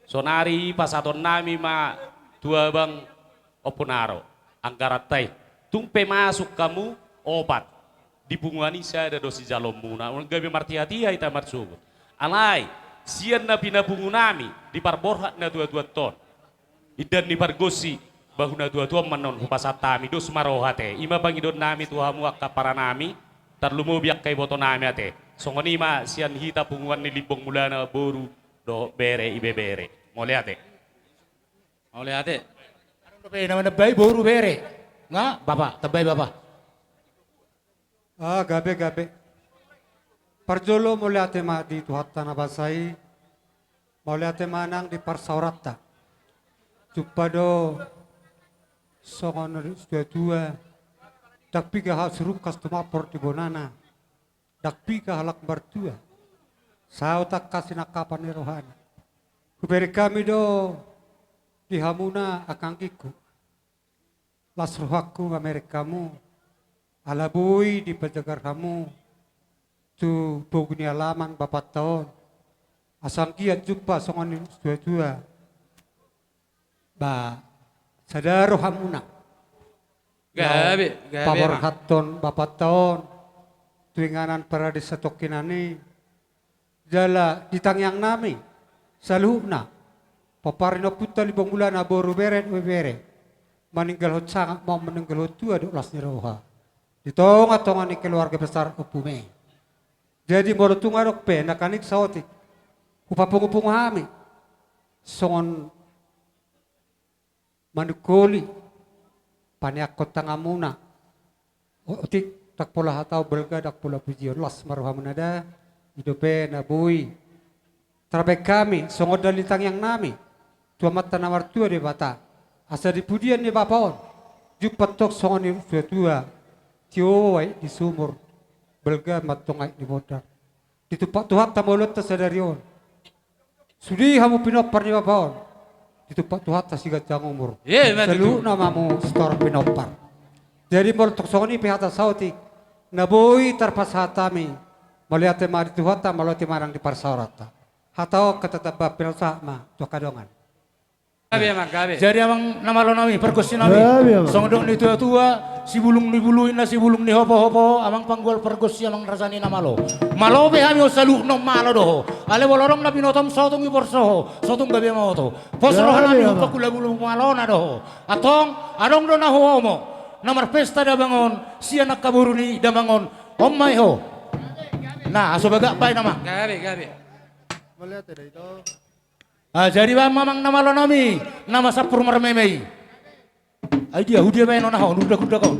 Sonari pasahatonnami ma tu abang Ompunaro anggaranta i. Tung pe masuk hamu opat, di punguan i sada do sijaloonmuna, unang gabe martihatiha hita marsogot. Alai sian na pinapungunami di parborhat na tuatuanta on, indahan ni pargonsi, ba tu natuatuam ma annon hupasahat hami, dos ma roha ate. I ma pangidoannami tu hamu angka amparanami, tarlumobi angka ibotonami ate. Songon i ma sian hita punguan ni Limbong Mulana, boru dohot bere, ibebere. Mauliate. Mauliate. Adong dope na manambai, boru, bere. Nga, bapa, tambai bapa. Ah, gabe, gabe. Parjolo mauliate ma di Tuhanta na basa i, mauliate ma nang di parsaoranta. Jumpa do songon na didok situatua, ndang piga hasurukas tumapor di bonana, ndang piga halak martua, saut angka sinangkapan ni rohana. Hubereng hami do di hamuna angka anggingku. Las rohangku mamereng hamu, ala boi dipajagar hamu tu pogu ni alaman bapanta on. Asa anggiat jumpa songon ni tua-tua. Ba, sada rohamuna. Gabe, gabe, paborhathon bapanta on tu inganan parade satongkinan i. Jala di tangiang nami saluhutna, pomparan ni ompunta Limbong Mulana, boru, bere, bebere, maninggalhon sangap ma on, maninggalhon tua dohot las ni roha di tonga-tonga ni keluarga besar Ompume. Jadi molo tung adong pe nangkaning saotik hupapungu-pungu hami songon manungkoli paneangkon tanganmuna, otik ndang pola hataon balga, ndang pola pujion, las ma rohamuna da. I dope na boi tarbahen hami songon dalihan tangiang nami tu Amanta na martua Debata, asa di pudian ni bapa on jumpa tong songon ni tua-tua, tio aek di sumur, balga ma tong aek di bondar. Ditumpak Tuhanta ma ulaonta sadari on. Sude hamu pinompar ni bapa on, ditumpak Tuhanta siganjang umur. Saluhutna ma hamu sitorop pinompar. Jadi molo tong songon i pe hata saotik, na boi tarpasahat hami, mauliate ma di Tuhanta, mauliate ma nang di parsaoranta. Hata on hata tamba, pinasahat ma tu angka dongan. Gabe, amang, gabe. Jadi amang na malo nami, pargonsi nami. Gabe, amang. Songon dok ni tua-tua, sibulung ni bulu inna, sibulung ni hopo-hopo, amang panggual pargonsi, amang raja ni na malo. Malo pe hami on saluhutna, malo do ho. Alai molo adong na binotom, so tung diborso ho, so tung gabe ma oto. Pos roha nami, amang, hupakumbabulung malona do ho. Antong, adong do na huomo na marpesta damang on sian angka boru ni damang on. On ma i ho. Na, so bagak baen, amang. Gabe, gabe. Mauliate da ito. Ah, jadi baen ma amang na malo nami, na masampur marmeme i. Ai dia, hudia baen on, aha on, undak-undak on.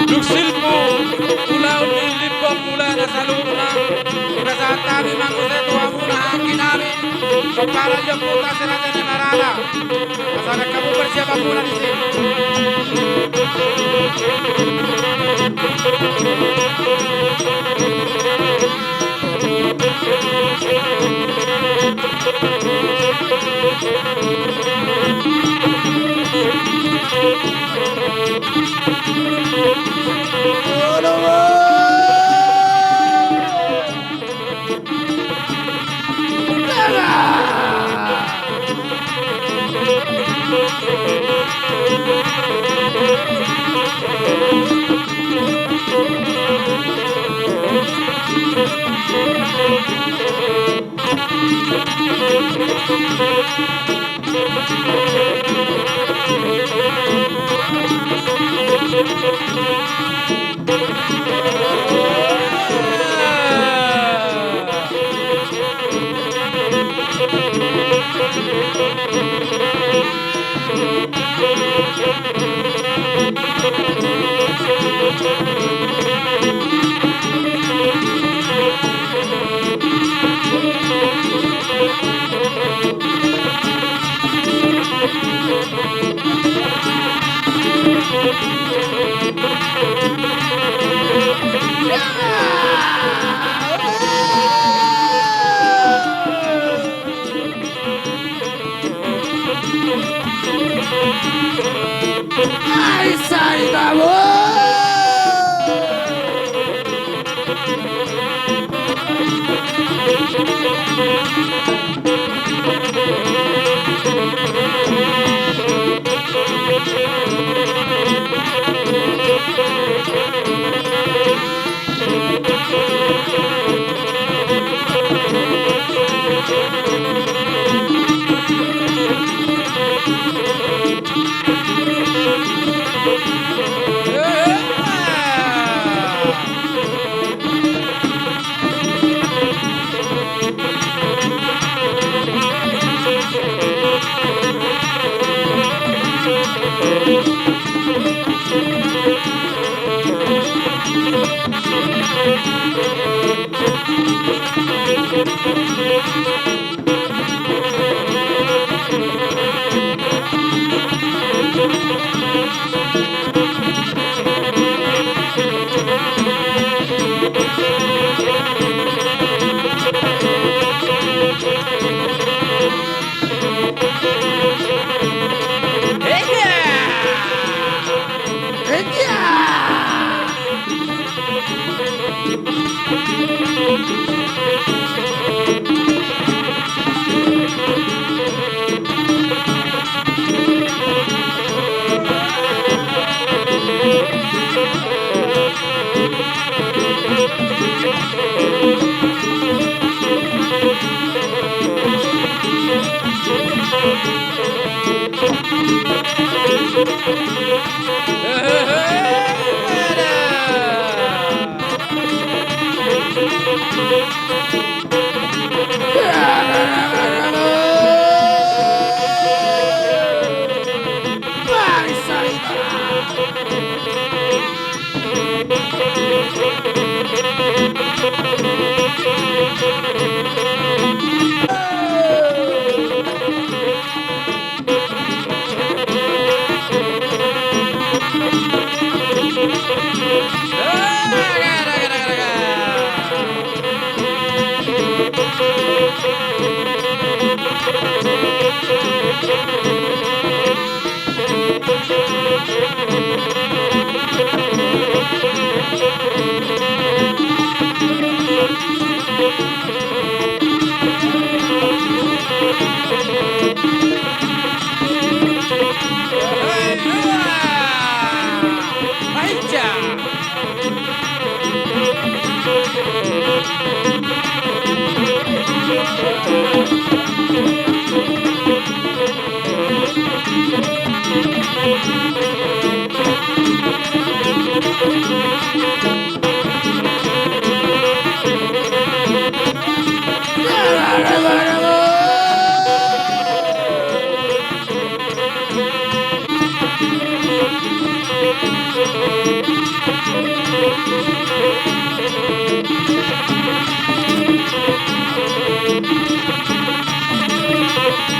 Dung silpu ulaon ni Limbong Mulana saluhutna, hupasahat hami ma muse tu hamuna anggi nami, pomparan ni ompunta si Raja Namarata. Asa gabe hamu parsiapanmuna disi.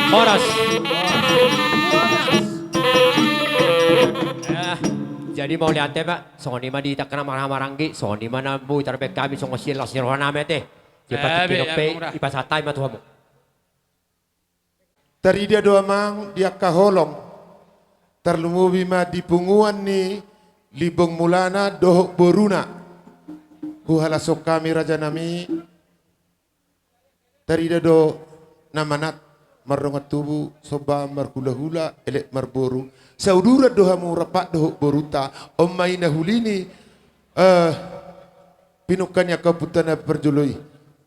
Horas. Eh, jadi mauliate ma, songon i ma di hita angka na marhaha maranggi, songon i ma na boi tarbahen hami, songon sian las ni roha nami ate. Jadi, eh, patut be, i pe, ya, Bung, dah. Dipasahat hami ma tu hamu. Tarida do amang di angka holong, tarlumobi ma di punguan ni Limbong Mulana dohot boruna. Huhalashon hami, raja nami, tarida do na manat mardongan tubu, somba marhulahula, elek marboru. Sauduran do hamu rap dohot borunta, on ma i na hulini, eh, pinungka ni angka ompunta na parjolo i.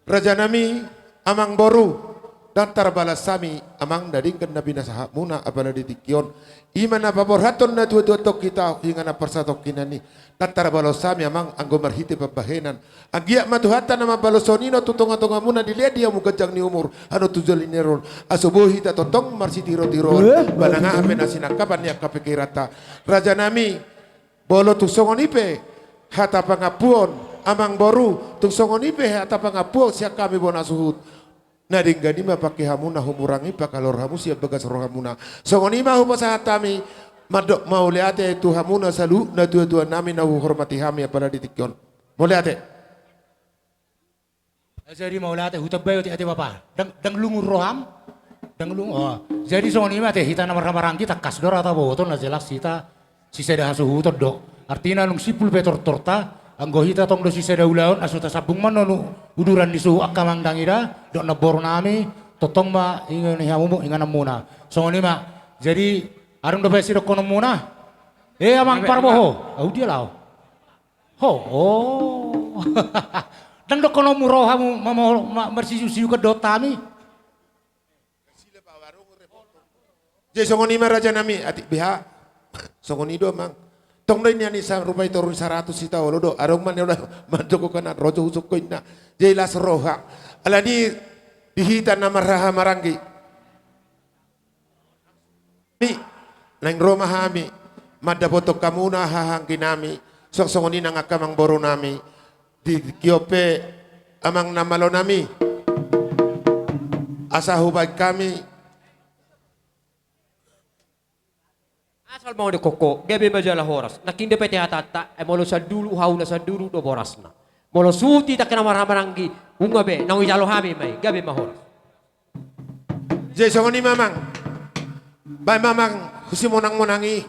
Raja nami, amang boru, ndang tarbalos hami amang na denggan na pinasahatmuna apala di tingki on. I ma na paborhathon na tuatua antong hita, inganan parsatongkinan i. Ndang tarbalos hami amang anggo marhite pambahenan. Anggiat ma Tuhanta na mambalos songon i non tu tongatongamuna, dilean di hamu ganjang ni umur, hamu tu joloan ni ari on, asa boi hita tongtong marsitirotiroan, eh, manang aha pe na sinangkapan ni angka pingkiranta. Raja nami, molo tung songon i pe hata pangampuon, amang boru, tung songon i pe hata pangampuon sian hami bona suhut, na denggan i ma pangke hamuna, humurangi pangkalor hamu sian bagas rohamuna. Songon i ma hupasahat hami mandok mauliate tu hamuna saluhut na tuatua nami na huhormati hami apala di tingki on. Mauliate. Jadi mauliate, hutambai otik ate bapa. Ndang, ndang lungun roham? Ndang lungun. Oh. Jadi songon i ma ate, hita na marhaha maranggi tangkas do ra taboto, na jelas hita sisada hasuhuton do. Artina nunga simpul pe tortorta, anggo hita tong do sisada ulaon, asa tasambung ma annon uduran ni suhut angka amang dang ida dohot namboru nami, tongtong ma inganan ni hamu ingananmuna. Songon i ma. Jadi adong dope sidohononmuna? Eh, amang Parboho. Au dia laho. Ho, oh. Ndang dohononmu ro hamu ma-, ma-, ma-, marsisiuksiukan dohot hami. Jadi songon i ma raja nami, atik beha. Songon i do amang. Tong do i nian i sa-, rupa i toru ni saratus hita olo do. Adong ma nian olo manjongkon na rojo husungkun na. Jadi las roha. Alani di hita na marhaha maranggi. Ni, naeng ro ma hami mandapothon hamuna haha anggi nami, Suang songon i nang angka amangboru nami, di tingki on pe amang na malo nami, asa hubaen hami. Asal mau di koko, gabe ma jala horas. Nangkin dope hata-hata, eh, molo sandulu, haula sandulu do borasna. Molo suti tak kena marhaha mananggi, nunga be, naung dijalo hami ma i, gabe ma horas. Jadi songon i ma amang. Baen ma amang, husi monang-monang i.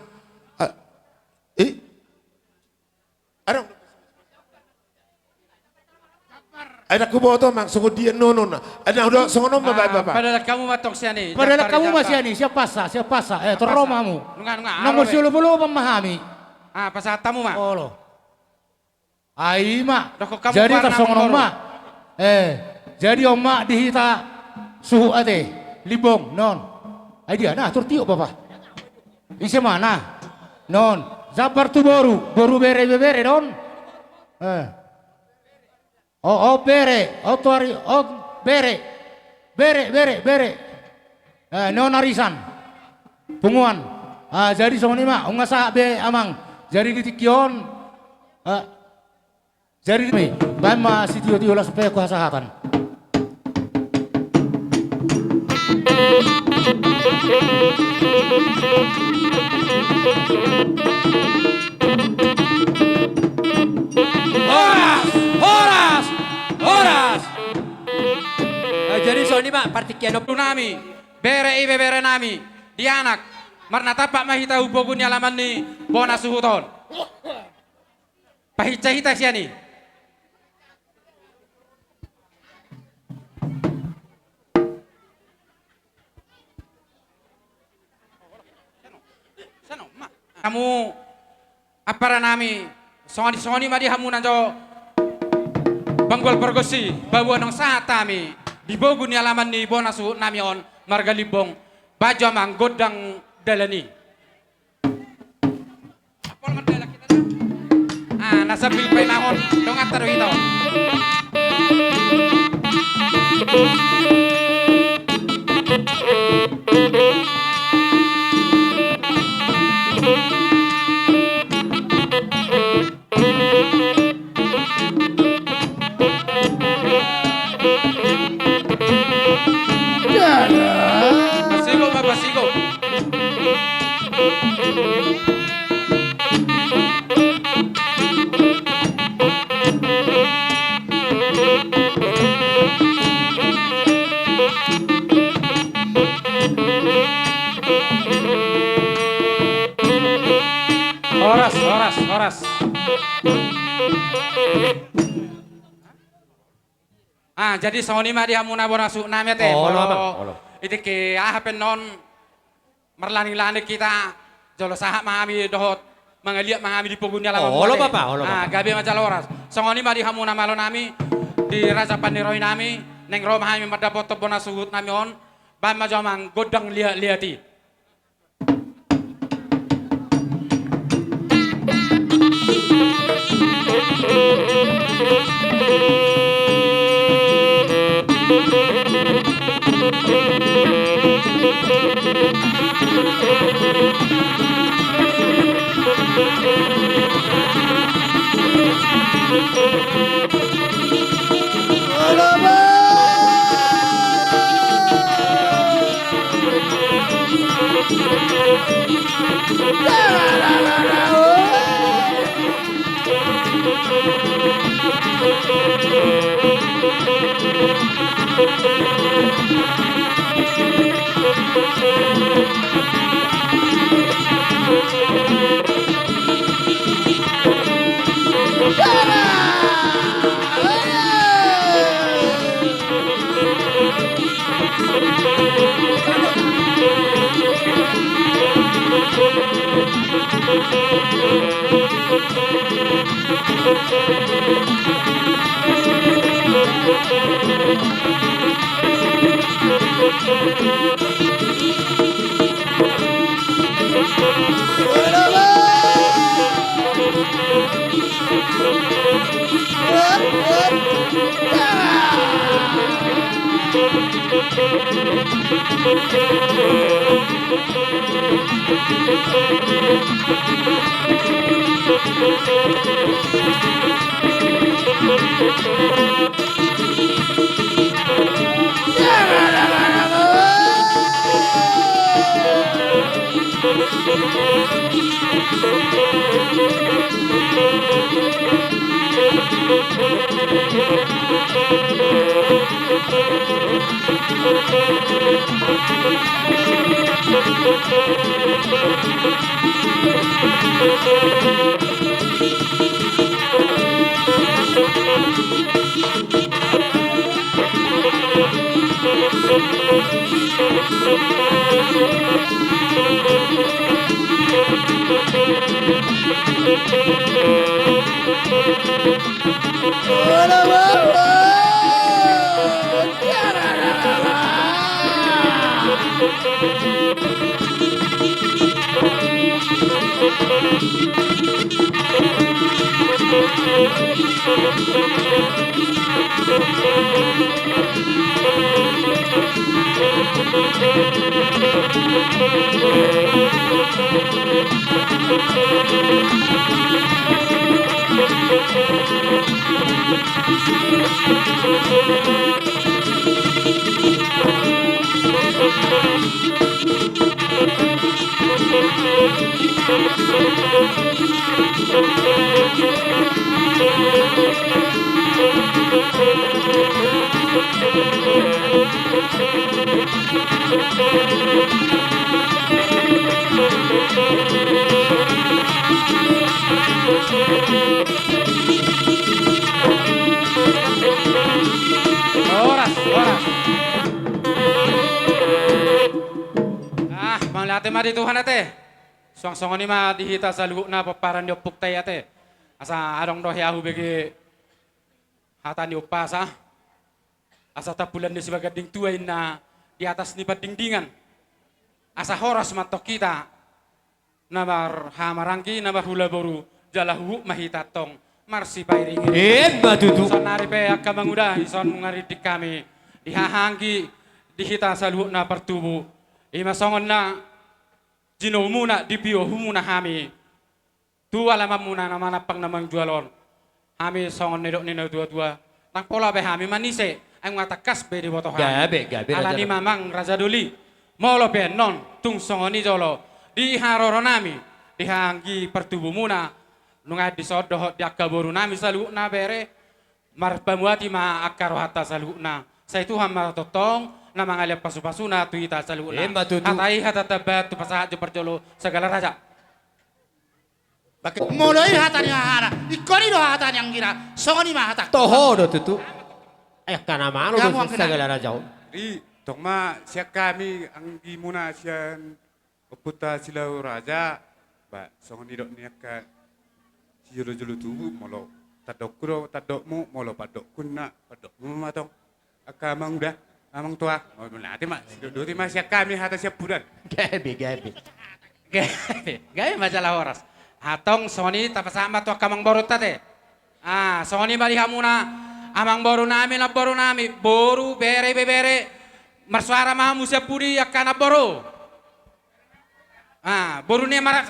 Ah, i? Adong. Ai ndang huboto amang, songon dia nonon. Ai ndang, songon on ma baen bapa. Padalan hamu ma tong sian i. Padalan hamu ma sian i, siap pasa, siap pasa. Eh, tor ro ma hamu. Nunga, nunga. Nomor siolop-olopan ma hami. Ah, pasahat hamu ma. Olo. Ai ma. Jadi tarsongon on ma. Eh, jadi on ma di hita suhut ate. Limbong, non. Ai dia, na, tor tiop bapa. Ise ma na. Non. Jambar tu boru, boru bere, ibebere, non. Eh. O, o, bere, o, tuari, o, bere. Bere, bere, bere. Eh, non arisan. Punguan. Ah, jadi songon i ma, nunga sahat be amang. Jadi di tingki on. Ah, jadi di, baen ma sitio-tio las pe ko hasahatan. Horas! Horas! Horas! Eh, jadi songon i ma partingkian on. Nami, bere ibebere nami, di anak, marnatampak ma hita hu pogu ni alaman ni bona suhut on. Pahinsa hita sian i. Hamu ampara nami, songon i, songon i ma di hamu na jo panggual pargonsi, baboa naung sahat hami di pogu ni alaman ni bona suhut nami on marga Limbong, baen jo amang gondang dalan i. Ah, na sambil painahon donganta do hita on. Pasigo ma, pasigo. Horas, horas, horas. Ah, jadi songon i ma di hamu na bona suhut nami ate. Olo, molo amang, olo. I tingki aha pe on marlanding-landing hita, jolo sahat ma hami dohot mangaliat ma hami di pogu ni alaman. Olo, molo ate. Bapa, olo, ah, bapa. Gabe ma jala horas. Songon i ma di hamu na malo nami, di raja pandiroi nami, naeng ro ma hami mandapothon bona suhut nami on, baen ma jo amang gondang liat-liat i. Horas, horas. Ah, mauliate ma di Tuhan ate. Suang songon i ma di hita saluhutna pomparan ni ompungta i ate. Asa adong do hea hubege hata ni umpasa. Asa tampulan ni sibaganding tua inna di atas ni pandingdingan. Asa horas ma antong hita na marhahamaranggi, na marhula boru, jala huhut ma hita antong marsipairing-iring. Emma tutu. Saonnari pe angka manguda, dison nunga rindik hami di haha anggi, di hita saluhutna partubu. I ma songon na jinoumuna, dipiohumuna hami tu alamanmuna na manampang na manjual on. Hami songon nidok ni natuatua, ndang pola be hami manise, ai nunga tangkas be diboto hami. Gabe, gabe, Raja Doli. Alani i ma, Amang Raja Doli, molo pe annon tung songon i jolo di haroronami, di haha anggi partubumuna, nunga dison dohot di angka borunami saluhutna bere, marpamuati ma angka rohanta saluhutna. Sai Tuhan ma tongtong na mangalean pasupasuna tu hita saluhutna. Emma tutu. Hata i hata tambahan tu pasahat jo parjolo Sagala Raja. Molo i hata ni hahana, ingkon i do hata ni anggina, songon i ma hata. Toho do tutu. Eh, angka na malo do Sagala Raja on. Jadi tong ma sian hami anggimuna sian Ompunta Silau Raja, ba, songon nidok ni angka sijolojolo tubu, molo tandokku do tandokmu, molo pandokku ninna pandokmu ma tong. Angka amang uda, amang tua, mauliate ma, sidodoti ma sian hami hata siampudan. Gabe, gabe. Gabe, gabe ma jala horas. Antong songon i tapasahat ma tu angka amangborunta ate. Ah, songon i ma di hamuna, amangborunami, namborunami, boru, bere, ibebere, marsuara ma hamu sian pudi angka namboru. Ah, boru ni mara-,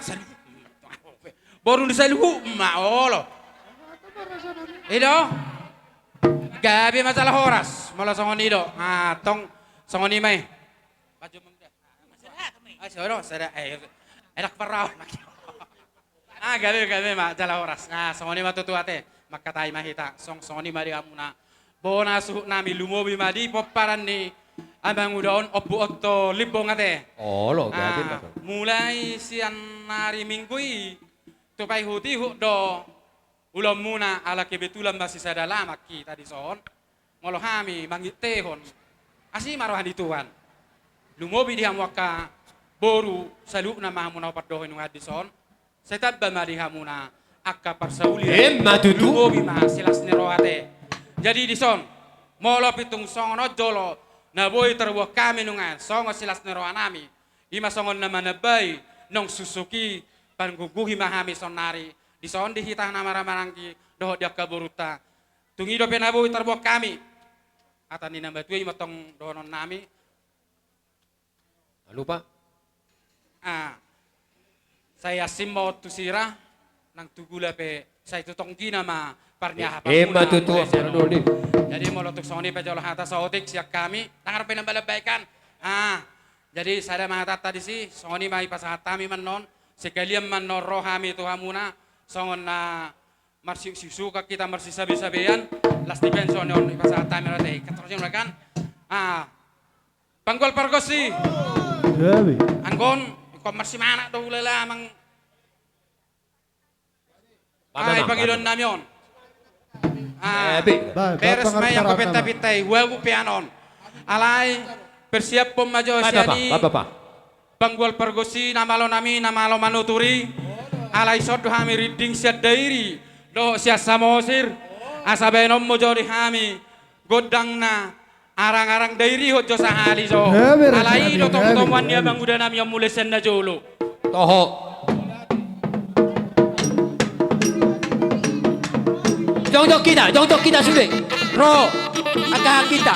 boru ni saluhut ma olo. I do. Gabe ma jala horas, molo songon i do. Ah, antong songon i ma i. Ah, sada, sada, eh, enak parau. Ah, gabe, gabe ma jala horas. Ah, songon i ma tutu ate. Mangkatai ma hita, song, songon i ma di hamuna. Bona suhutnami, lumobi ma di pomparan ni amanguda on, Ompu Otto Limbong ate. Olo, gabe ma tong. Ah, mulai sian ari Minggu i, tu paihutihut do ulaonmuna, ala kebetulan ma sisada lamak hita dison. Molo hami mangintehon, asi ma roha ni Tuhan. Lumobi di hamu angka boru saluhutna ma hamu na hupandohi nunga dison. Sai tamba ma di hamuna angka parsaulian. Emma tutu. Lumobi ma silas ni roha ate. Jadi dison, molo pe tung songon on jolo na boi tarbuat hami nunga songon silas ni rohanami, i ma songon na manambai, naung suksuk i panggungguhi ma hami saonnari dison di hita na marhahamaranggi dohot di angka borunta. Tung i dope na boi tarbuat hami. Hata ni na matua i ma tong dohononnami. Lupa. Ah. Sai asing ma on tu sira. Nang tu gula pe sai tu tonggina ma parniahapan. Ima tutu, Amang Doli. Jadi molo tung songon i pe jolo hata saotik sian hami, ndang adong pe na mambalik-balikan. Ah, jadi sada ma hatanta disi, songon i ma dipasahat hami annon, sekalian ma annon ro hami tu hamuna, songon na marsiusuk-usukan hita marsisabe-sabean, las ni pe songon i dipasahat hami ro te, kan songon i kan. Ah, Panggual Pargonsi. Anggo on, ingkon marsimanat do hulala, Amang. Ai pangidoan nami on. Ah, beres ma i anggo pinta-pinta i, huagu pe annon. Alai persiaphon ma jo sian i Panggual Pargonsi na malo nami, na malo manuturi. Alai dison do hami rinding sian Dairi dohot sian Samosir. Asa baenon muse jo di hami gondangna, arang-arang Dairi hot jo sahali jo. Alai i do tomutomuan ni amanguda nami on mulai sian na jolo. Toho. Jongjong hita, jongjong hita sude. Ro, angka hita.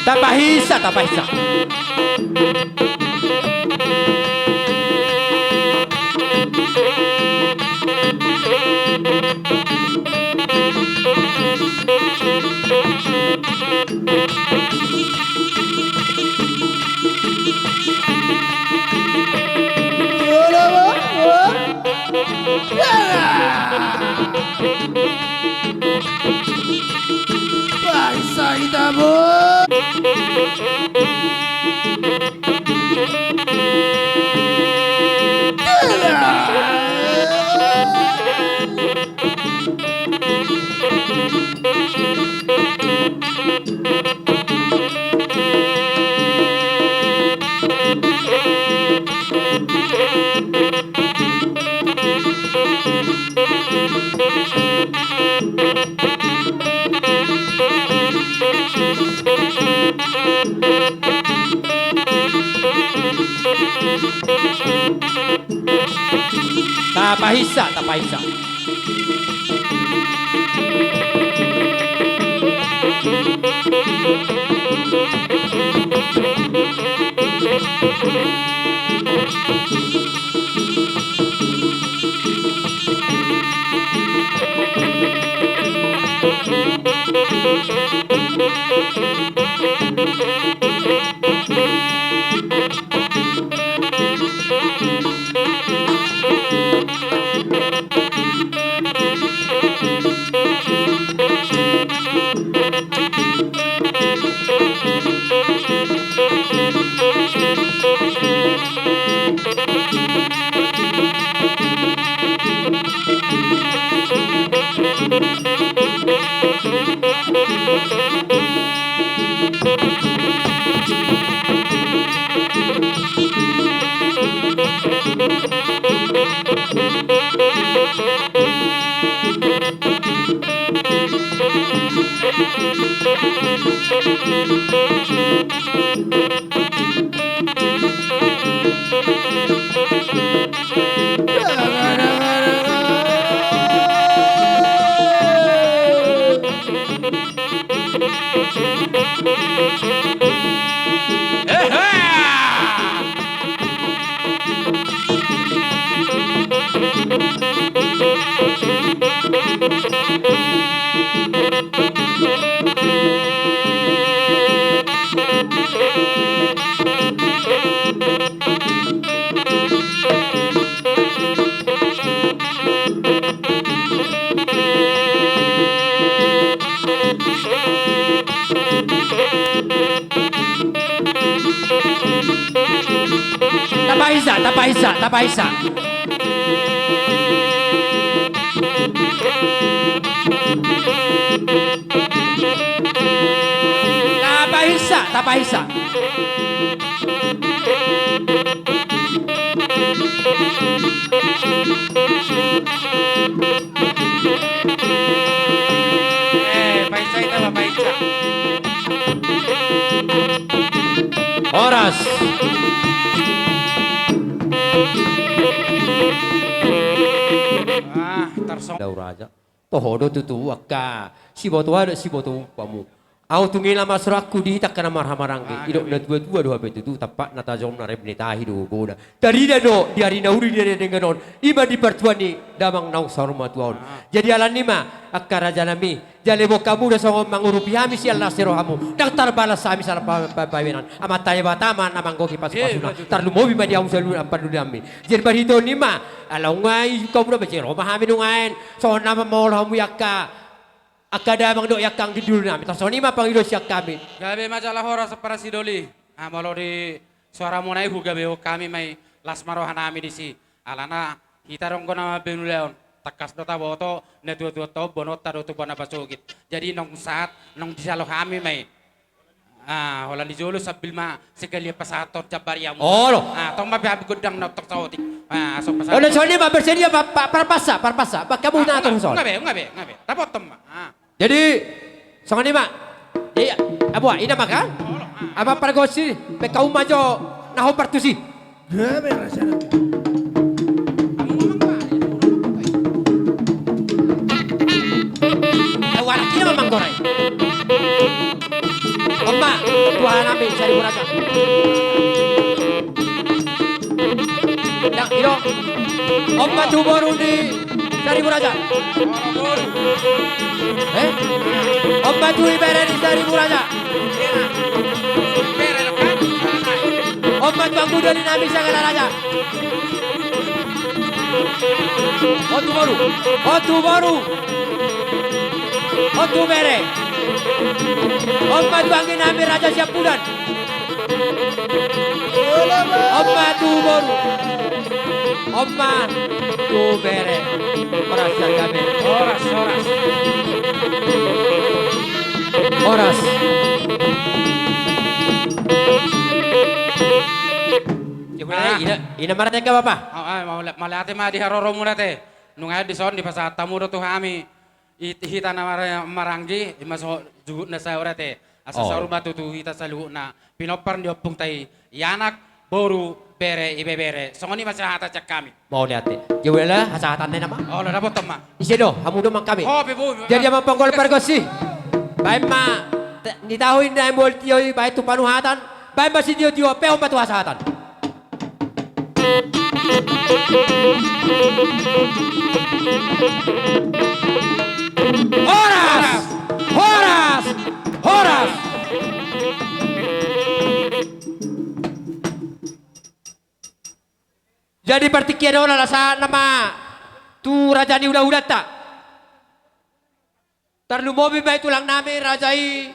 Tapahinsa, tapahinsa. Bangsa hita, bo. Pahinsa, tapahinsa. Tapahinsa, tapahinsa, tapahinsa. Tapahinsa, tapahinsa. Eh, pahinsa hita ma, pahinsa. Horas. Ah, tarsong. Dao raja. Toho do tutu angka siboto adat, siboto umpamu. Ahu tung hela ma sorakku di hita angka na marhahamaranggi. Ah, i do gabe. Na tuatua do hape tutu, tampakna tajom na rep ni tahi do goda. Tarida do di ari na uli di ari na denggan on. I ma di partua ni damang naung saur matua on. Ah. Jadi alani i ma angka rajanami, jala boan hamu do songon mangurupi hami sian las ni rohamu. Ndang tarbalas hami sian pa-, pa-, pabahenan. Amanta Debata ma na manggohi pasupasuna. Eh, betul. Tarlumobi ma di hamu saluhut na pandulianmi. Jadi marhite on i ma, ala nunga i hamu do, bajero ma hami nuaeng. Songon na mamolo hamu i angka, angka damang dohot i angka anggi dulu nami. Tarsongon i ma pangidoan sian hami. Gabe ma jala horas, Ampara Sidoli. Ah, molo di soaramuna i hugabehon hami ma i, las ma rohanami disi. Alana hita do anggo na mambahen ulaon, tangkas do taboto, na tuatuanta on boanonta do tubu na pasogit. Jadi naung sahat, naung dijalo hami ma i. Ah, holan di jolo sambil ma sekalian pasahathon jambar i hamu. Olo. Ah, tong ma pe hami gondang na tong saotik. Ah, so pasahat. Olo, songon i ma, bersedia ma, pa-, parpasa, parpasa. Bangka buta. Ah, tong saotik. Nunga be, nunga be, nunga be. Dapothon ma. Ah. Jadi songon i ma. Iya, aboa, ina ma kan? Olo, ah. Ama pargonsi, pe hamu ma jo na hombar tusi. Gabe rasana. Au anak i ma manggora i. On ma, tuahanami Saribu Raja. Ndang, i do. On ma tu boru ni Saribu Raja. Eh? On ma tu ibere ni Saribu Raja. On ma tu anggi doli nami Sagala Raja. On tu boru. On tu boru. On tu bere. On ma tu anggi nami Raja Siampudan. On ma tu boru. On ma tu bere. Horas, horas. Horas. Ina, ina marhata, Bapa. Mauliate ma di haroromuna te. Nunga dison dipasahat hamu do tu hami. Hita na marhahamaranggi, i ma so juhut na saur ate. Asa saur ma tutu hita saluhutna pinompar ni ompungta i, i anak boru, bere, ibebere. Songon i ma sian hata sian hami. Mauliate. Jauh ela hasahatan na nama. Olo, dapotan ma. Ise do, hamu do amang hami. Ho, pe, bo, bo. Jadi amang panggol pargonsi. Baen ma. Te-, ni tahu inda yang bol tio i, baen tu panuhatan. Baen ma sitio-tio, pehon ma tu hasahatan. Horas! Horas! Horas! Jadi partingkian on ala sahat nama tu raja ni hula-hulanta. Tarlumobi ma i tulang nami raja i,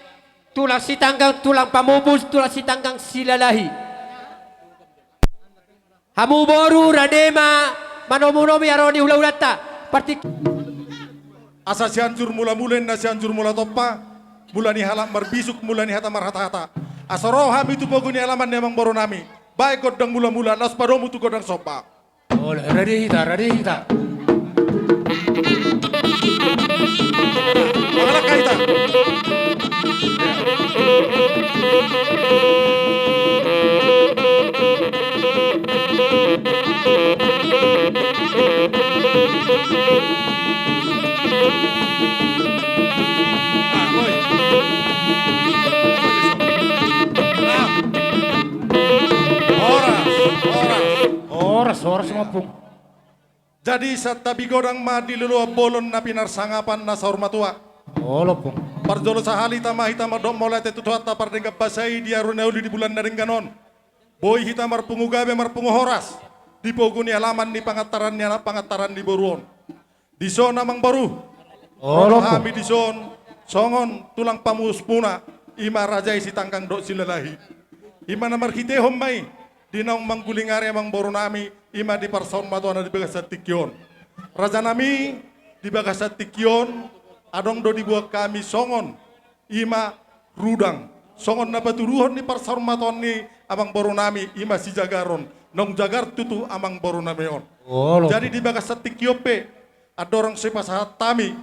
tulang Sitanggang, tulang Pamupus, tulang Sitanggang Silalahi. Hamu boru, rade ma manomu-nomi haroro ni hula-hulanta. Parti- Asa Sianjur Mula-mula inna Sianjur Mula Tompa, mula ni halak marbisuk, mula ni hata marhata-hata. Asa ro hami tu pogu ni alaman ni amang boru nami. Baen gondang mula-mula, laos padomu tu gondang somba. Olo, rade hita, rade hita. Mangalangka hita. Horas, horas. Horas, horas ma, Ompung. Jadi santabi godang ma di loloan bolon na pinarsangapan na saur matua. Olo, Ompung. Parjolo sahali tama hita mandok mauliate tu Tuhanta pardenggan basa i di ari na uli di bulan na denggan on. Boi hita marpungu gabe marpungu horas di pogu ni alaman ni pangantaran ni anak pangantaran ni boru on. Dison amang boru. Olo, Ompung. Hami dison songon tulang pamusmuna, i ma raja i Sitanggang dohot Silalahi. I ma na marhitehon ma i di naung manggulingari amang boru nami, i ma di parsaurmatuaonna di bagasan tingki on. Raja nami, di bagasan tingki on adong do diboan hami songon i ma rudang, songon na patuduhon ni parsaurmatuaon ni amang boru nami, i ma sijagaron, naung jagar tutu amang boru nami on. Olo. Jadi di bagasan tingki on pe andorang so dipasahat hami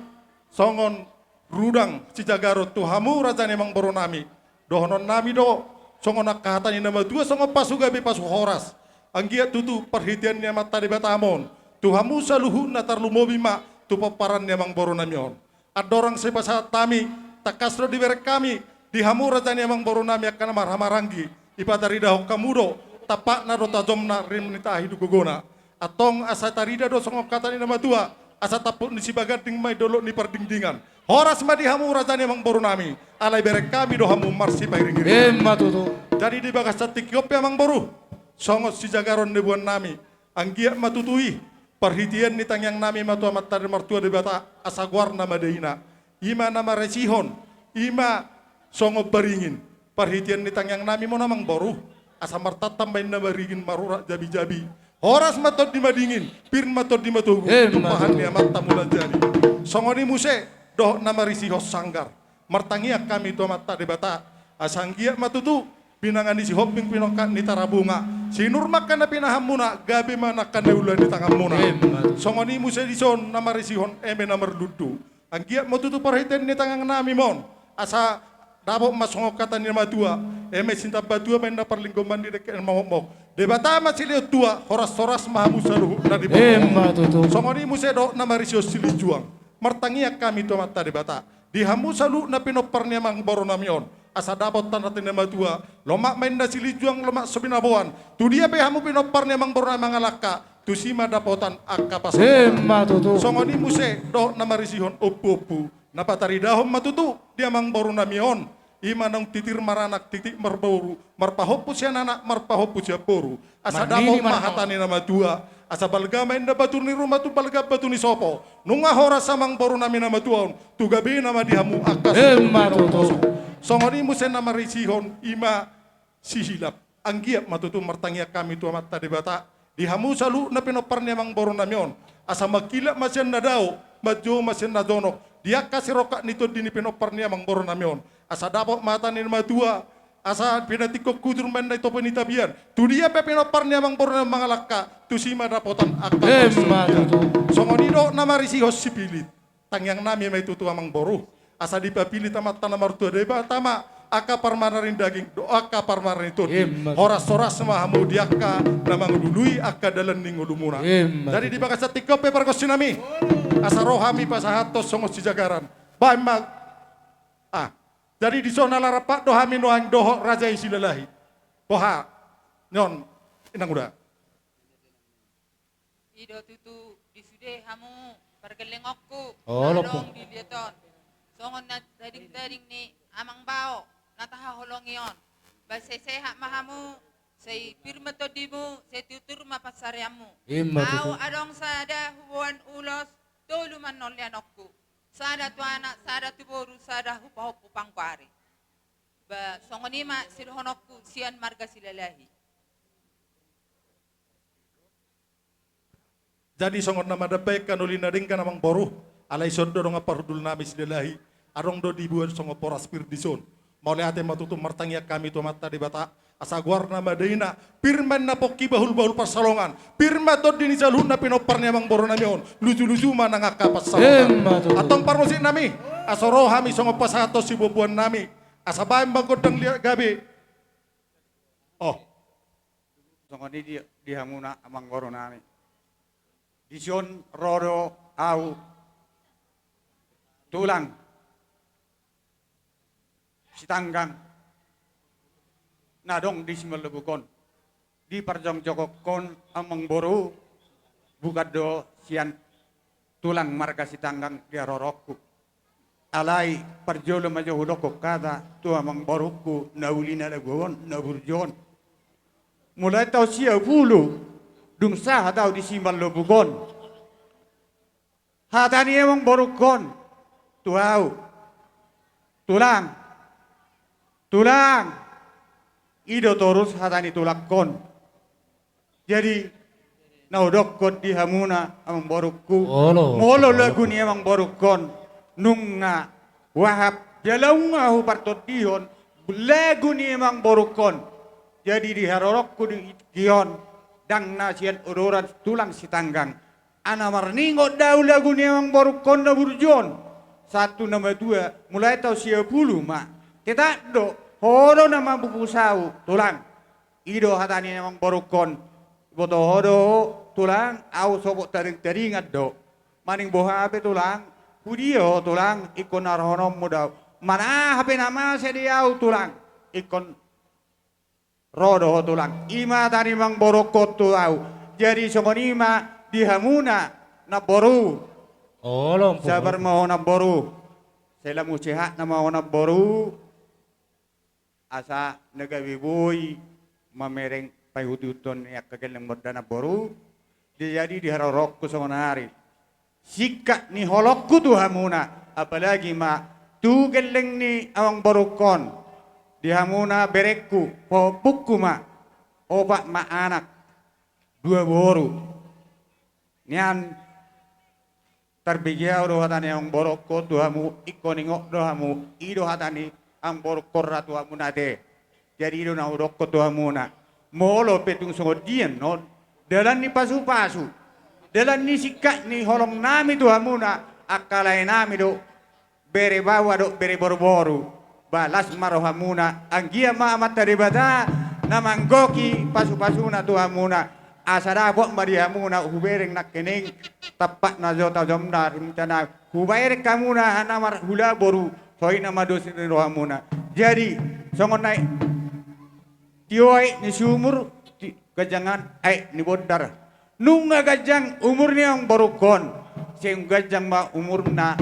songon rudang sijagaron tu hamu raja ni amang boru nami, dohonon nami do songon angka hata ni na matua, songon pasu gabe pasu horas. Anggiat tutu parhitean ni Amanta Debata ma on tu hamu saluhutna, tarlumobi ma tu pomparan ni amang boru nami on. Andorang so dipasahat hami, tangkas do dibereng hami di hamu raja ni amang boru nami angka na marhahamaranggi, dipataridahon hamu do tampakna do tajomna, rim ni tahi do gogona. Antong asa tarida do songon hata ni na matua, asa tampuk ni Sibaganding ma i dolok ni Pardingdingan. Horas ma di hamu raja ni amang boru nami, ala dibereng hami do hamu marsipairing-iringan. Emma tutu. Jadi di bagasan tingki on pe amang boru, songon sijagaron na diboan nami, anggiat ma tutu i parhitean ni tangiang nami ma tu Amanta na martua Debata, asa goarna ma daina, i ma na marisihon, i ma songon baringin. Parhitean ni tangiang nami ma on amang boru, asa martantan ma inna baringin, marurat jabi-jabi. Horas ma tondi madingin, pir ma tondi matogu, emma tutu, tumpahan ni Amanta Mulajadi. Songon i muse dohot na marisihon sanggar. Martangiang hami tu Amanta Debata, asa anggiat ma tutu binanga ni Sihombing pinongkak ni Tarabunga, sinur ma angka na pinahanmuna, gabe ma angka na ulaon ni tanganmuna. Emma tutu. Songon i muse dison na marisihon eme na marlundu. Anggiat ma tutu parhitean ni tangiang nami ma on, asa dapot ma songon hata ni na matua, eme sintambatua ma inna parlinggoman di dengke na mokmok. Debata ma silehon tua, horas-horas ma hamu saluhutna di portibi on. Emma tutu. Songon i muse dohot na marisihon silinjuang. Martangiang hami tu Amanta Debata, di hamu saluhutna pinompar ni amang boru nami on, asa dapot tanda ni na matua, lomak ma inna silinjuang, lomak so binaboan. Tu dia pe hamu pinompar ni amang boru nami mangalangka, tusi ma dapotan angka pasahaton. Emma tutu. Songon i muse dohot na marisihon ompu-ompu, na pataridahon ma tutu di amang boru nami on, i ma naung titir maranak, titir marboru, marpahompu sian anak, marpahompu sian boru. Asa dapot ma hata ni na matua, asa balga ma inna batu ni ruma tu balga batu ni sopo. Nunga horas amang boru nami na matua on, tu gabena ma di hamu angka, emma tutu, saluhutna. Songon i muse na marisihon i ma sihilap. Anggiat ma tutu martangiang hami tu Amanta Debata, di hamu saluhutna pinompar ni amang boru nami on, asa manghilap ma sian na dao, manjou ma sian na jonok di angka sirongkap ni tondi ni pinompar ni amang boru nami on. Asa dapot ma hata ni na matua, asa pinatingkon hujur ma inna di topi ni tapian. Tu dia pe pinompar ni amang boru nami mangalangka, tusi ma dapotan angka, emma tutu, parsaulian. Songon i dohot na marisihon sipilit. Tangiang nami ma i tutu amang boru, asa dipapilit Amanta na martua Debata ma angka parmarna ni daging dohot angka parmarna ni tondi. Ima tutu. Horas-horas ma hamu di angka na mangudului angka dalan ni ngolumuna. Ima tutu. Jadi di bagasan tingki on pe pargonsinami, asa ro hami pasahathon songon sijagaran. Baen ma. Ah. Jadi dison ala rap do hami nuaeng dohot raja i Silalahi. Boha? Nion, inang uda. I do tutu di sude hamu pargellengonku. Olo, na adong di liat on. Songon na tading-tading ni amang bao na tahaholongi on. Ba sai sehat ma hamu, sai pir ma tondimu, sai tutur ma pansareanmu. Ima tutu. Au adong sada huboan ulos, tolu ma na leanonku. Sada tu anak, sada tu boru, sada hu pahompu panggoari. Ba songon i ma sidohononku sian marga Silalahi. Jadi songon na mandapaikan uli na denggan amang boru, alai songon dongan parhundulnami Silalahi, adong do diboan songon boras pir dison. Mauliate ma tutu, martangiang hami tu Amanta Debata, asa goarna ma daina, pir ma inna pongki bahul-bahul pansalongan, pir ma tondi ni saluhut na pinompar ni amang borunami on, luju-luju ma nang angka pansalongan. Ima tutu. Antong parmusiknami, asa ro hami songon pasahathon sibuanbuannami, asa baen ma gondang liat gabe. Oh. Songon i di, di hamuna amang borunami. Dison ro do au tulang Sitanggang na adong di Simallobuk on. Diparjongjongkon amang boru, bukan do sian tulang marga Sitanggang di haroroku. Alai parjolo ma jo hudokkon hata tu amang borungku na uli na lagu on, na burju on. Mulai taon sia pulu dung sahat au di Simallobuk on. Hata ni amang borungkon tu au, tulang, tulang. I do torus hata ni tulangkon. Jadi na hudokkon di hamuna amang borungku, olo, molo olo, lagu ni amang borungkon nunga wahap jala nunga hupartondihon lagu ni amang borungkon. Jadi di haroroku di tingki on ndang na sian odoran tulang Sitanggang. Ai na marningot do au lagu ni amang borungkon na burju on. Sahat tu na matua, mulai taon sia pulu ma. Tetap do, ho do na mamupus au, tulang. I do hata ni amang borungkon. Boto ho do, tulang, au sogot tading-tadingan do. Maning boha pe, tulang, hudia ho, tulang, ingkon na rohononmu do au. Manang aha pe na masa di au, tulang, ingkon ro do ho, tulang. I ma hata ni amang borungkon tu au. Jadi songon i ma di hamuna namboru. Olo, ampu. Sabar ma ho namboru. Sai lam sehat nama ho namboru. Asa na gabe boi mamereng paihuthon ni angka gelleng mardana boru. Jadi di haroroku songon ari, singkat ni holongku tu hamuna, apalagi ma tu gelleng ni amang borungkon, di hamuna berengku, pahompungku ma, opat ma anak, dua boru. Nian tarbege au do hata ni amang borungkon tu hamu, ingkon ingot do hamu, i do hata ni amang borungkon ra tu hamuna ate. Jadi i do na hudokkon tu hamuna. Molo pe tung songon dia annon, dalan ni pasupasu, dalan ni singkat ni holongnami tu hamuna, angka laenami do, bere baoa dohot bere boruboru. Ba las ma rohamuna, anggiat ma Amanta Debata na manggohi pasupasuna tu hamuna, asa dapot ma di hamuna hubereng nangkining tampak na jo tajomna rinta na hubereng hamuna, na marhula boru, songon i nama dos ni rohamuna. Jadi songon na i, tio aek ni sumur, ti-, ganjang aek ni bondar. Nunga ganjang umur ni amang borungkon, sai ganjang ma umurna,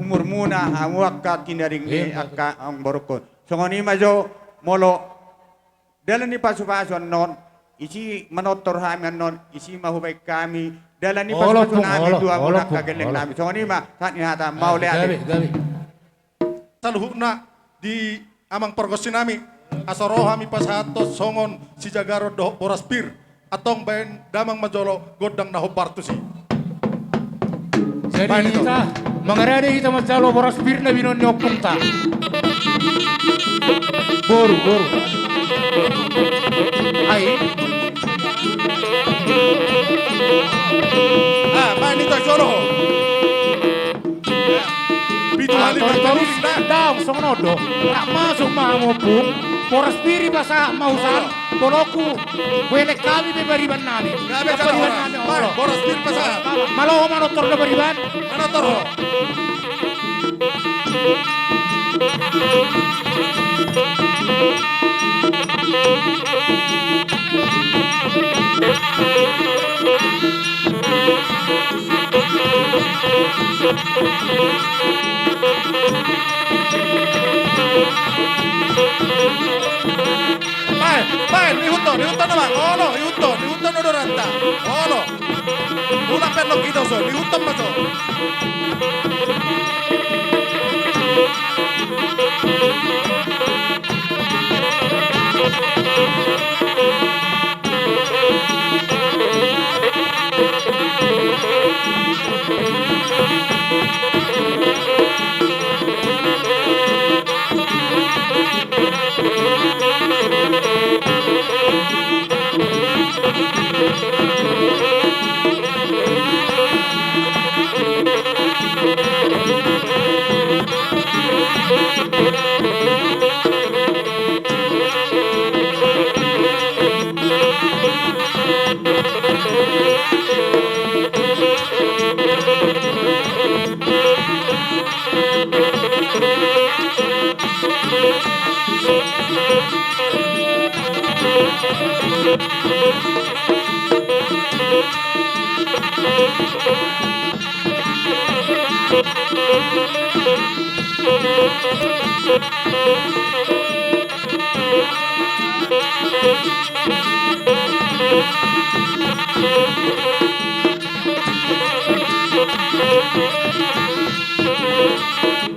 umurmuna hamu angka tinading ni, iya, angka amang borungkon. Songon i ma jo, molo dalan ni pasupasu annon, isi manortor hami annon, isi ma hubaen hami dalan ni, olo, pasupasu, pung, nami, olo, tu hamuna, olo, angka, pung, gelleng, olo, nami. Songon i ma sahat ni hata, ah, mauliate. Gabe, gabe. Saluhutna di amang pargonsinami, asa ro hami pasahathon songon sijagaron dohot boras pir. Antong baen damang ma jolo gondang na hombar tusi. Jadi, baen ito. Hita mangarade hita manjalo boras pir na binoan ni ompungta. Boru, boru. Ai. Ah, baen ito jolo. Pitu hali Torus daong songon on do. Rap masuk ma hamu ompung. Boras pir pasahat ma husan. Olo. Bolongku, huelek hami pe pariban nami. Gabe jala pariban nami, olo. Boras pir pasahat. Malo ho manortor do pariban. Manortor ho. Baen, baen, ihuthon, ihuthon nama, olo, ihuthon, ihuthon odoranta, olo. Mulak pe annon hita so, ihuthon ma so.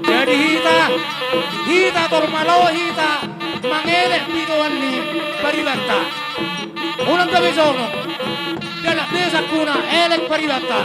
Jadi hita, hita tor malo hita mangelek binoan ni paribanta. Unang gabe jonok. Dalan be sangkuna elek paribanta.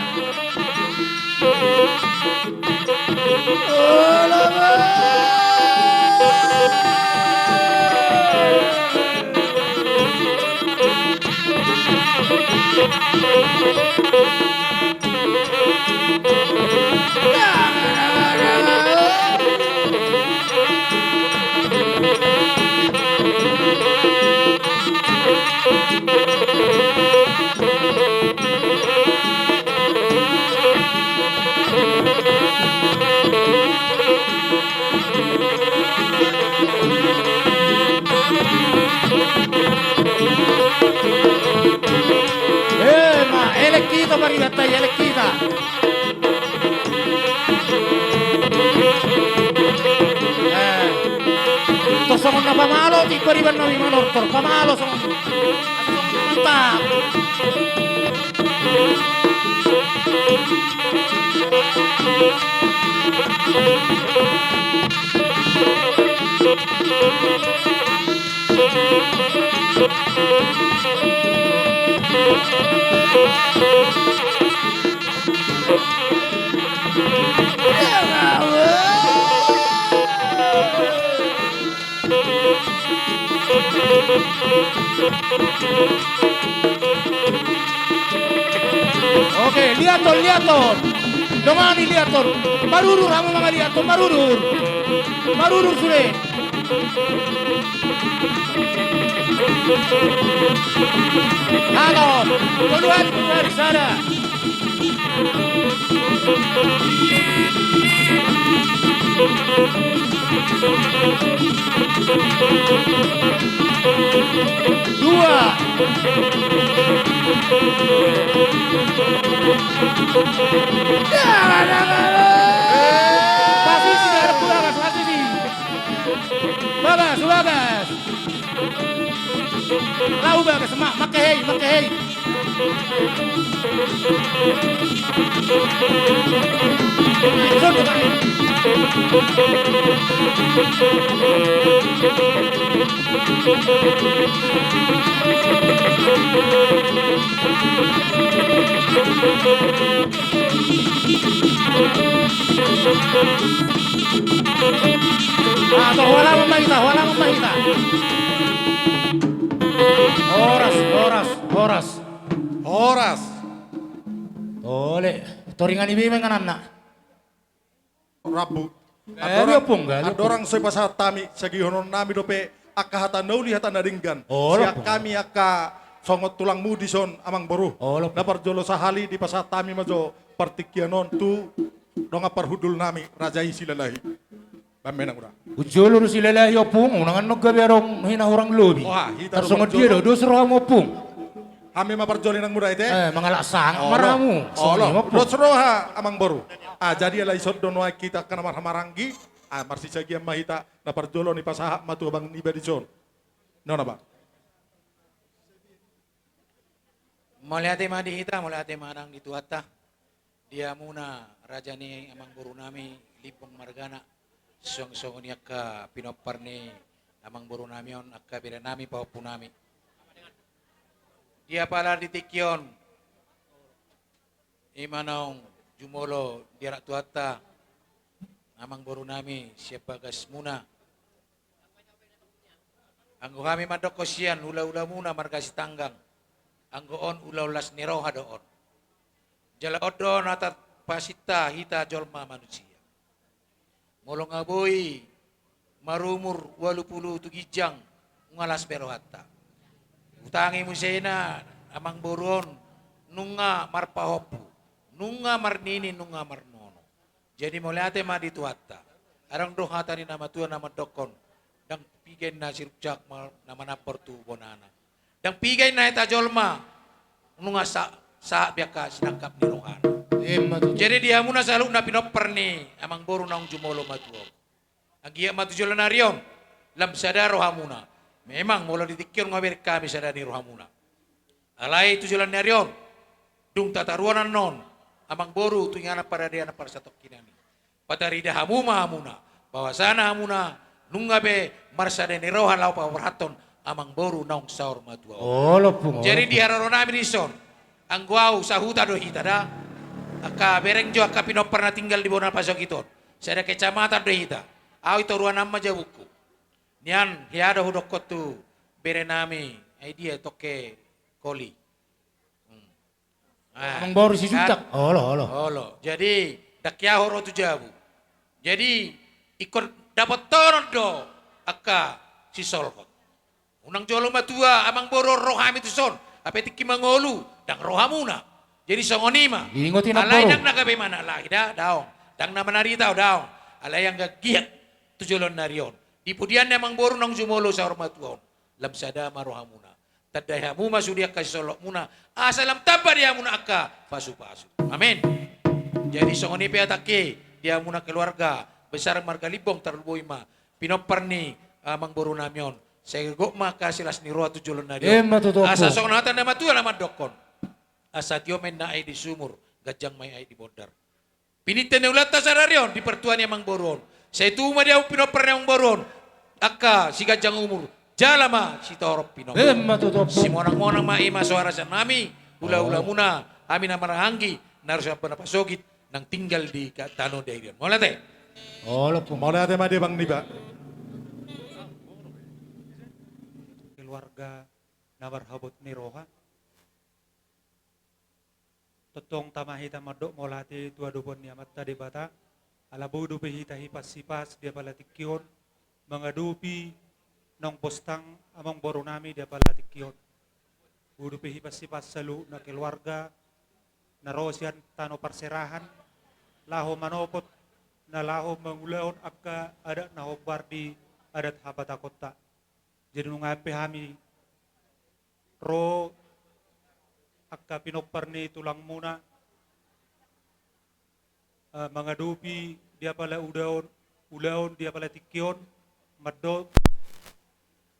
Eh, ma, elek hita, paribanta, elek hita. Eh, tor songon na pamalo, ti pariban nami manortor, pamalo songon. Mantap. Oke, liathon, liathon. Dongani liathon. Marudur hamu mangaliathon, marudur. Marudur sude. Halo, tolu hali, tolu hali, sada. Dua. Pasisi, ada bagas, pasisi. Bagas, bagas. Lau bagas, ma, mangkehei, mangkehei. Ah, tor, holan ma hita, holan ma hita. Horas, horas, horas. Horas. Ole, toringan i be ma ingananna. Rambu. Andorang, andorang so dipasahat hami, sagihononnami dope angka hata na uli, hata na denggan. Sian hami angka songon tulangmu dison, amangboru. Na parjolo sahali dipasahat hami ma jo partingkian on tu dongan parhundulnami, raja i Silalahi. Baen ma, Inang Uda. Hujolo do Silalahi, ompung, unang annon gabe adong hina hurang lobi. Tarsongon dia do dos rohamu, ompung? Hami ma parjolo, Inang Uda, ate. Eh, mangalap sangap ma rohamu. Dos roha, amangboru. Ah, jadi alai dison do nuaeng hita angka na marhahamaranggi. Ah, marsisagian ma hita, na parjolo dipasahat ma tu abang niba dison. Nona, Bang. Mauliate ma di hita, mauliate ma nang di Tuhanta. Di hamuna raja ni amangborunami, Limbong margana, suang songon i angka pinompar ni amangborunami on, angka berenami, pahompunami. Di apala di tingki on, i ma naung jumolo dialap Tuhanta amangborunami sian bagasmuna. Anggo hami mandokkon sian hulahulamuna marga Sitanggang, anggo on ulaon las ni roha do on. Jala on do na tarpasinta hita jolma manusia. Molo nga boi marumur ualu pulu tu ginjang, nunga las be rohanta. Utangi muse na amangboru on, nunga marpahompu, nunga marnini, nunga marnono. Jadi mauliate ma di Tuhanta. Adong do hata ni na matua na mandokkon, ndang piga inna sirunsak ma-, na manampar tu bonana. Ndang piga inna hita jolma, nunga sa-, sahat be angka sinangkap ni rohana. Emma tutu. Jadi di hamuna saluhutna pinompar ni amangboru naung jumolo matua on, anggiat ma tu joloan ni ari on lam sada rohamuna. Memang molo di tingki on nga bereng hami sada ni rohamuna. Alai tu joloan ni ari on, dung tataruan annon, amangboru, tu inganan paradanan parsatongkinan i, patarida hamu ma hamuna, bahwasana hamuna nunga be marsada ni roha laho paborhathon amangboru naung saur matua on. Olo, ompung, olo. Jadi di haroro nami dison, anggo au sahuta do hita da, angka bereng jo angka pinompar na tinggal di bona pasogit on, sada kecamatan do hita. Au i toruan an ma jabungku. Nian hea do hudokkon tu berenami, ai dia, Toke Koli. Hmm. Ah, amangboru Sijutak. Olo, olo. Olo. Jadi, ndang hea ho ro tu jabu. Jadi, ingkon dapotonon do angka sisolhot. Unang jolo matua, amangboru, ro hami tuson. Hape tingki mangolu, ndang rohamuna. Jadi songon i ma. Ingot i, amangboru. Alai ndang na gabe manalahi da, daong. Ndang na manarita, daong. Alai anggiat tu joloan ni ari on, di pudian ni amangboru naung jumolo saur matua on, lam sada ma rohamuna. Tandai hamu ma sude angka sisolhotmuna, asa lam tamba di hamuna angka pasupasu. Amin. Jadi songon i pe hatangki di hamuna keluarga besar marga Limbong, tarlumobi ma pinompar ni, ah, amangboru nami on. Sai gogo ma angka silas ni roha tu joloan ni ari on. Emma tutu, ompung. Asa songon hata ni na matua na mandokkon: Asa tio ma inna aek di sumur, ganjang ma i aek di bondar. Pinangido ni hulahula sadari on di partua ni amangboru on, sai tubu ma di hamu pinompar ni amangboru on angka siganjang umur jala ma sitorop pinompar. Emma tutu, ompung. Simonangmonang ma, i ma soara sian hami hulahulamuna, hami na marhahamaranggi, na ro sian bona pasogit, nang tinggal di tano Dairi on. Mauliate. Olo, ompung. Mauliate ma di abang niba. Keluarga na marhabot ni roha. Tongtong tama hita mandok mauliate tu adopan ni Amanta Debata, ala boi dope hita hipas-hipas di apala tingki on, mangadopi naung bostang amangboru nami di apala tingki on. Boi dope hipas-hipas saluhutna keluarga na ro sian tano parserahan, laho manopot, na laho mangulahon angka adat na hombar di adat hapatakonta. Jadi nunga pe hami ro angka pinompar ni tulangmuna, eh, mangadopi di apala ulaon, ulaon di apala tingki on, mandok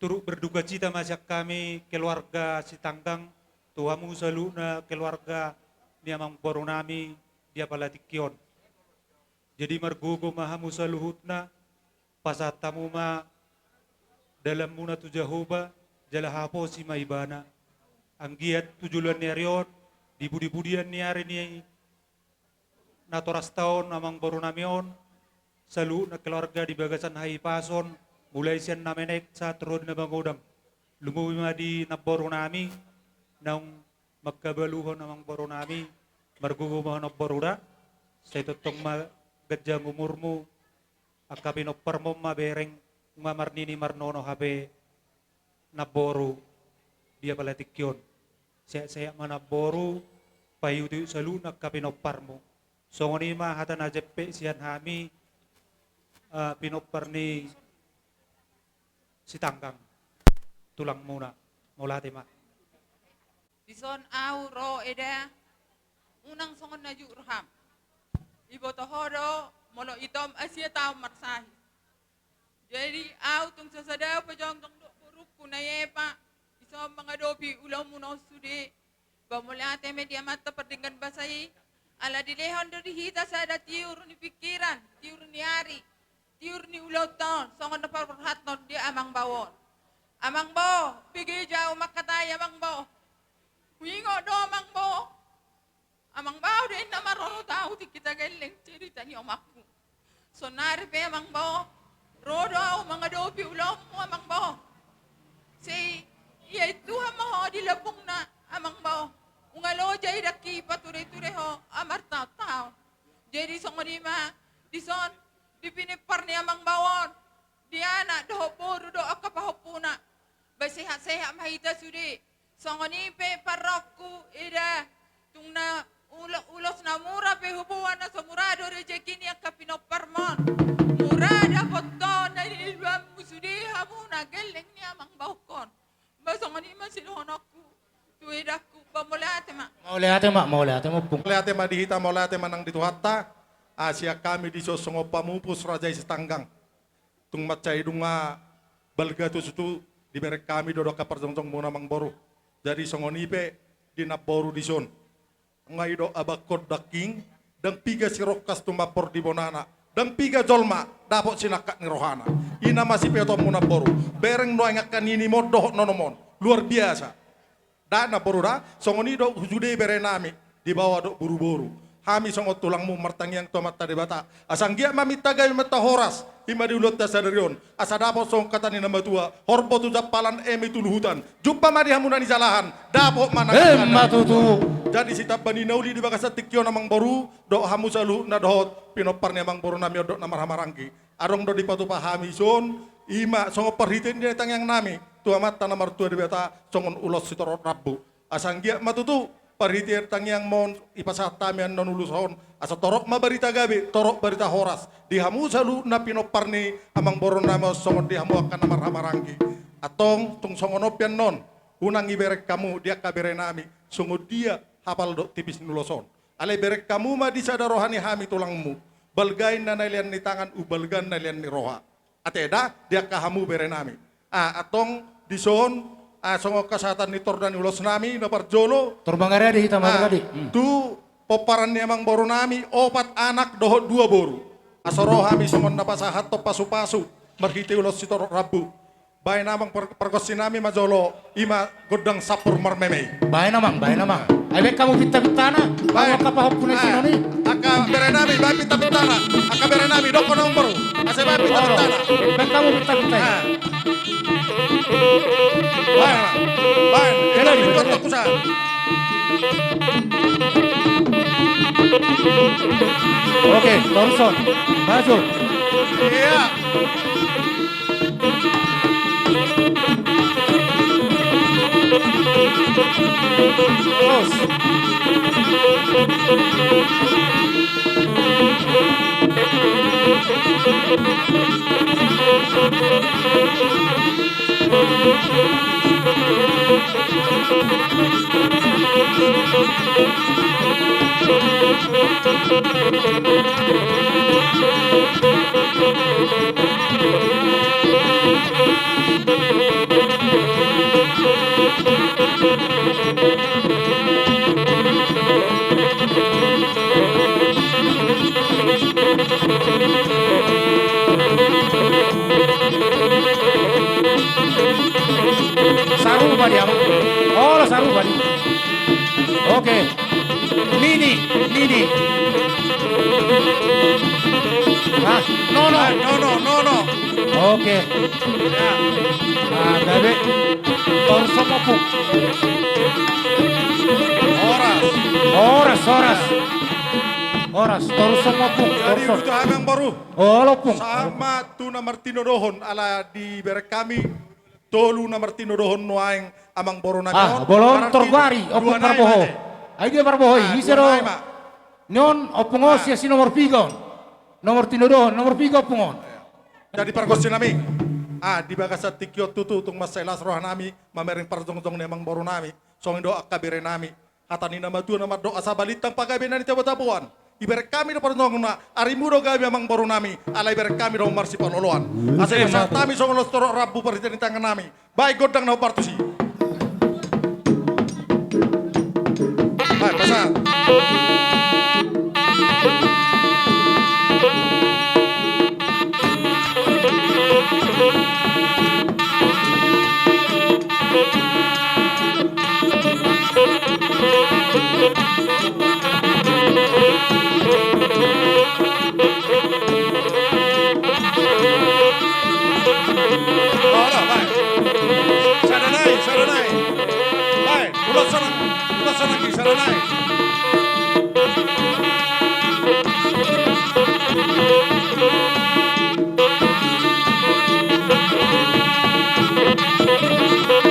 turut berdukacita ma sian hami keluarga Sitanggang tu hamu saluhutna keluarga ni amangboru nami di apala tingki on. Jadi margogo ma hamu saluhutna, pasahat hamu ma dalanmuna tu Jahowa, jala haposi ma Ibana. Anggiat tu joloan ni ari on, di pudipudian ni ari ni natorasta on, amangboru nami on, saluhutna keluarga di bagasan hahipason, mulai sian na menek sahat ro di na magodang. Lumobi ma di namboru nami naung mangkabaluhon, amangboru nami, margogo ma ho namboru da, sai tongtong ma ganjang umurmu, Angka pinomparmon ma bereng, nunga marnini marnono hape namboru di apala tingki on. Sehat-sehat ma namboru, paihut-ihut saluhutna angka pinomparmu. Songon i ma hata na jempek sian hami, eh, pinompar ni Sitanggang, tulangmuna. Mauliate ma. Dison ahu ro, eda, unang songon na jujur ham. Iboto ho do, molo itom asia taon marsahit. Jadi ahu tung sasada pajongjong dohot borungku na i, Pak, dison mangadopi ulaonmuna on sude. Ba mauliate ma di Amanta pardenggan basa i, ala dilehon do di hita sada tiur ni pingkiran, tiur ni ari, tiur ni ulaonta on, songon na paborhathon di Amang Bao on. Amang Bao, bege jo ahu mangkatai, Amang Bao. Huingot do, Amang Bao. Amang Bao do inna marorot ahu tingki Tagaelleng cerita ni omakku. Saonari pe, Amang Bao, ro do ahu mangadopi ulaonmu, Amang Bao. Sai ia i Tuhan ma ho di lambungna, Amang Bao. Unga loja i dangki pature-ture ho amartaon-taon. Jadi songon i ma dison di pinompar ni Amang Bao on, di anak dohot boru dohot angka pahompuna. Ba sehat-sehat ma hita sude. Songon i pe parrohangku, eda, tung na ulo-, ulos na mura pe huboan, na so mura do rejeki ni angka pinomparmon. Mura dapothon na niuluanmu sude hamuna gelleng ni Amang Baohon. Ba songon i ma sidohononku tu edangku, ba mauliate ma. Mauliate ma, mauliate ma, Ompung. Mauliate ma di hita, mauliate ma nang di Tuhanta. Asi hami dison songon pamupus Raja i Sitanggang. Tung mansai dung balga tutu dibereng hami do angka parjongjongmuna, Amangboru. Jadi songon i pe di namboru dison. Nga i do abangkon dangking, ndang piga sirongkas tumampor di bonana, ndang piga jolma dapot sinangkap ni rohana. I nama sipeotonmu, namboru. Bereng nuaeng angka ninimon dohot nonomon. Luar biasa. Da, namboru da, songon i do sude berenami, di baoa dohot boruboru. Hami songon tulangmu martangiang tu Amanta Debata. Asa anggiat ma minta gabe, minta horas, i ma di ulaonta sadari on. Asa dapot songon hata ni na matua, horbo tu jampalan, eme tu luhutan. Jumpa ma di hamu na nijalahan, dapot ma na... Emma tutu. Jadi sitamba ni na uli di bagasan tingki on, Amangboru, dohot hamu saluhutna dohot pinompar ni amangborunami on dohot na marhahamaranggi. Adong do dipatupa hami dison, i ma songon parhitean ni tangiangnami tu Amanta na martua Debata, songon ulos sitorop rambu. Asa anggiat ma tutu parhitean tangiangmon ipasahat hami annon ulos on, asa torop ma barita gabe, torop barita horas di hamu saluhutna pinompar ni amangborunami on, songon di hamu angka na marhahamaranggi. Antong tung songon on pe annon, unang ibereng hamu di angka berenami songon dia hapal dohot tipis ni ulos on. Alai bereng hamu ma di sada roha ni hami tulangmu, balga inna na ilean ni tangan, umbalga inna na ilean ni roha. Ate da, di angka hamu berenami. Ah, antong dison, ah, songon hasahatan ni tor da ni ulosnami na parjolo. Tor mangarade hita, ah, mangarade. Hmm. Tu pomparan ni amangborunami, opat anak dohot dua boru. Asa ro hami songon na pasahathon pasupasu marhite ulos sitorop rambu. Baen amang par-, pargonsinami ma jolo, i ma gondang sampur marmeme i. Baen amang, baen amang. Ai baen hamu pintapintana, baen. Angka pahompuna i, ah, sinon i. Angka berenami, baen pintapintana. Angka berenami, dokkon amangboru. Asa baen pintapintana. Baen hamu pintapinta i. Ah. Baen amang. Baen. Kena di, pintapinta, kena. Kusa. Oke, Thorson. Masuk. Iya. Sarupa dia, Bang. Oh, sarupa dia. Oke. Nini, nini. Ah, nono. Ah, nono, nono. Oke. Ya. Ah, gabe. Tor somopuk. Horas. Horas, horas. Horas, torus on ma, Ompung, jadi torus on. Butuh hami, Amangboru. Olo, Ompung. Sahat ma tu na martinodohon, ala dibereng hami tolu na martinodohon nuaeng Amangboru nami on. Ah, bolon. Berarti torgari, dua Ompung nai Parboho. Mate. Ai dia Parboho i, ah, ise dua do? Nai ma. Ni on, Ompung, ah, on, sia si nomor piga on. Nomor tinodohon, nomor piga, Ompung, on? Jadi pargonsi nami. Ah, di bagasan tingki on tutu tung mansai las roha nami mamereng parjongjong ni Amangboru nami. Songon i do angka bere nami. Hata ni na matua na mandok asa balintang pagabean na nitabo-taboan. Ibereng hami do parjongjonganna, arimu do gabe, Amangboru nami, ala ibereng hami do marsipaloloan. Asa, eh, ipasahat hami songon ulos torop rambu parhitean ni tangiang nami. Baen gondang na hombar tusi. Baen, pasahat. Olo, baen. Sada nai, sada nai. Baen, ulos sada, ulos sada nai, sada nai.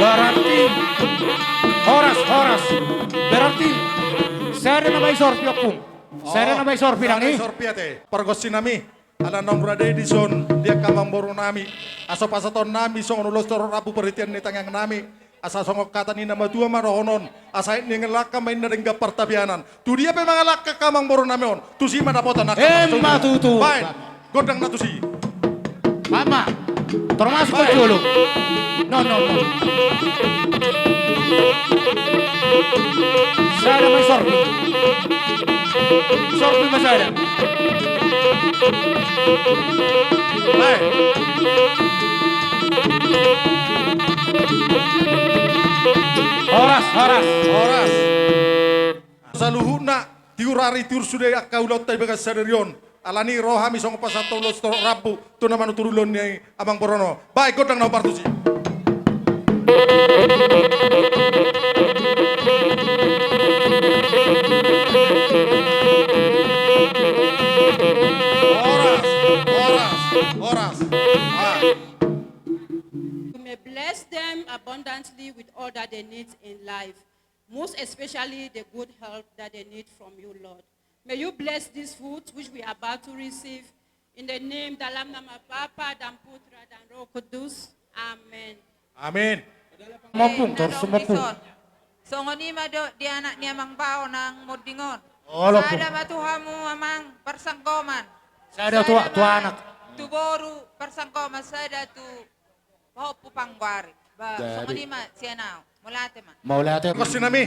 Berarti horas, horas. Berarti sada na baen sorpi, Ompung. Sada na baen sorpi nang i. Sorpi ate. Pargonsi nami. Ala naung rade dison di angka Amangboru nami, asa pasahaton nami songon ulos torop rambu parhitean ni tangiang nami, asa songon hata ni na matua ma dohonon, asa aek ni angka langka ma inna denggan partapianan. Tu dia pe mangalangka angka Amangboru nami on, tusi ma dapotan angka. Emma tutu. Baen gondang na tusi. Ama. Termasuk kau jolo. No, no, no. Sada ma i sorpi. Sorpi ma sada. Baen. Horas, horas. Horas. Saluhutna, tiur ari tiur sude angka ulaonta di bagasan sadari on. Alani ro hami songon pasahathon ulos torop rambu tu na manuturi ulaon ni Amangboru on. Baen gondang na hombar tusi. Horas, horas, horas. Ah. You may bless them abundantly with all that they need in life, most especially the good health that they need from you, Lord. May you bless this food which we are about to receive. In the name dalam nama Bapa dan Putra dan Roh Kudus. Amen. Amin. Ompung, eh, torus ma, Ompung. Songon i ma do di anak ni Amang Bao nang monding on. Olo, Ompung. Sada ma tu hamu, Amang, parsanggoman. Sada tu, tu anak. Sada ma tu boru parsanggoman, sada tu pahompu panggoari. Ba, jadi, songon i ma sian au. Mauliate ma. Mauliate. Pargonsi nami.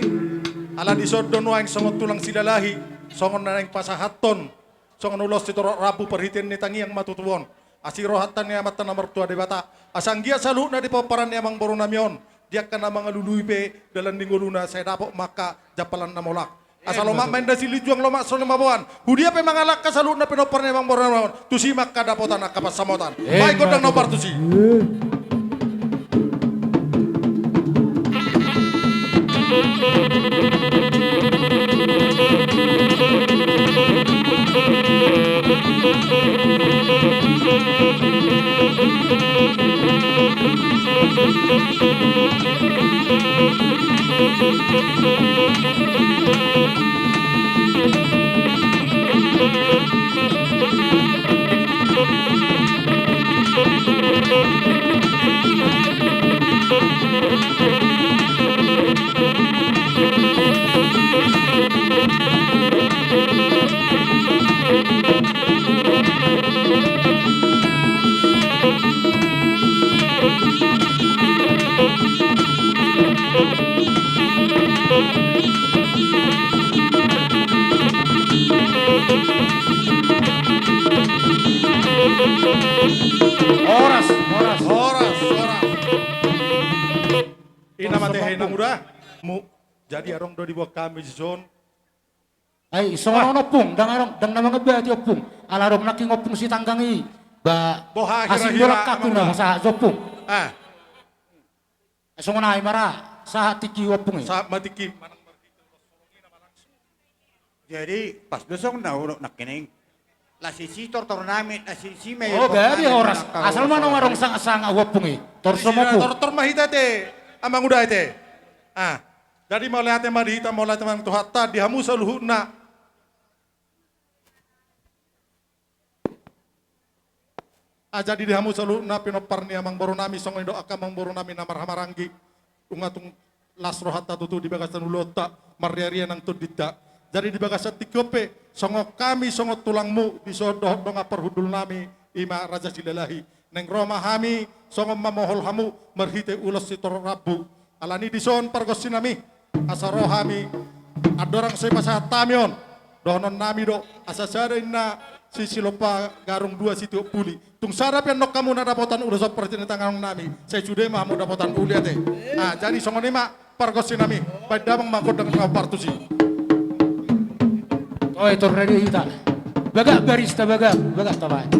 Ala dison do nuaeng songon tulang silalahi, songon na naeng pasahathon, songon ulos sitorop rambu parhitean ni tangiang ma tutu on. Asi rohanta ni Amanta na martua Debata, asa anggiat saluhutna di pomparan ni Amangboru nami on, di angka na mangalului pe dalan ni ngoluna, sai dapot ma angka jampalan na molak. Asa lomak ma inna silinjuang, lomak so na maboan. Hudia pe mangalangka saluhutna pinompar ni Amangboru nami on, tusi ma angka dapotan angka pansamotan. Baen gondang na hombar tusi. Horas, horas. Horas, horas. Ina mate, horas, Ompung. Hei, nang uda. Mu, jadi adong do diboan hami dison. Ai, songon on, Ompung, ndang adong, ndang na mangambati, Ompung. Ala adong nangkin Ompung Sitanggang i. Ba, boha, hira-hira, hasindolan hatu na pasahat, Ompung. Ah. Songon i ma ra, sahat tingki, Ompung, i. Sahat ma tingki. Manang marhite ulos holong i nama langsung. Jadi pas do songon na hudok nangkining. Las isi tortor nami, las isi ma. Oh, jadi horas. Asal ma nunga adong sanga-sanga huampung i. Tortor ma hita ate, amang uda ate. Ah. Jadi mauliate ma di hita, mauliate ma tu Tuhanta, di hamu saluhutna. Ah, jadi di hamu saluhutna pinompar ni amangboru nami, songon i do angka amangboru nami na marhahamaranggi. Nunga tung las rohanta tutu di bagasan ulaonta, marriaria nang tondinta. Jadi di bagasan tingki on pe, songon hami, songon tulangmu, dison dohot dongan parhundul nami, i ma Raja Silalahi. Naeng ro ma hami, songon mamohol hamu, marhite ulos sitorop rambu. Alani dison pargonsi nami, asa ro hami, andorang so dipasahat hami on, dohonon nami do, asa sada inna si Silompa Garung, dua si Tiop Puli. Tung sada pe annon hamu na dapotan ulos on parsitangiangon nami, sai sude ma hamu dapotan uli ate. Ah, jadi songon i ma pargonsi nami, baen damang ma gondang na partusi. Oi, torna di hita. Bagak barista, bagak, bagak tabaen.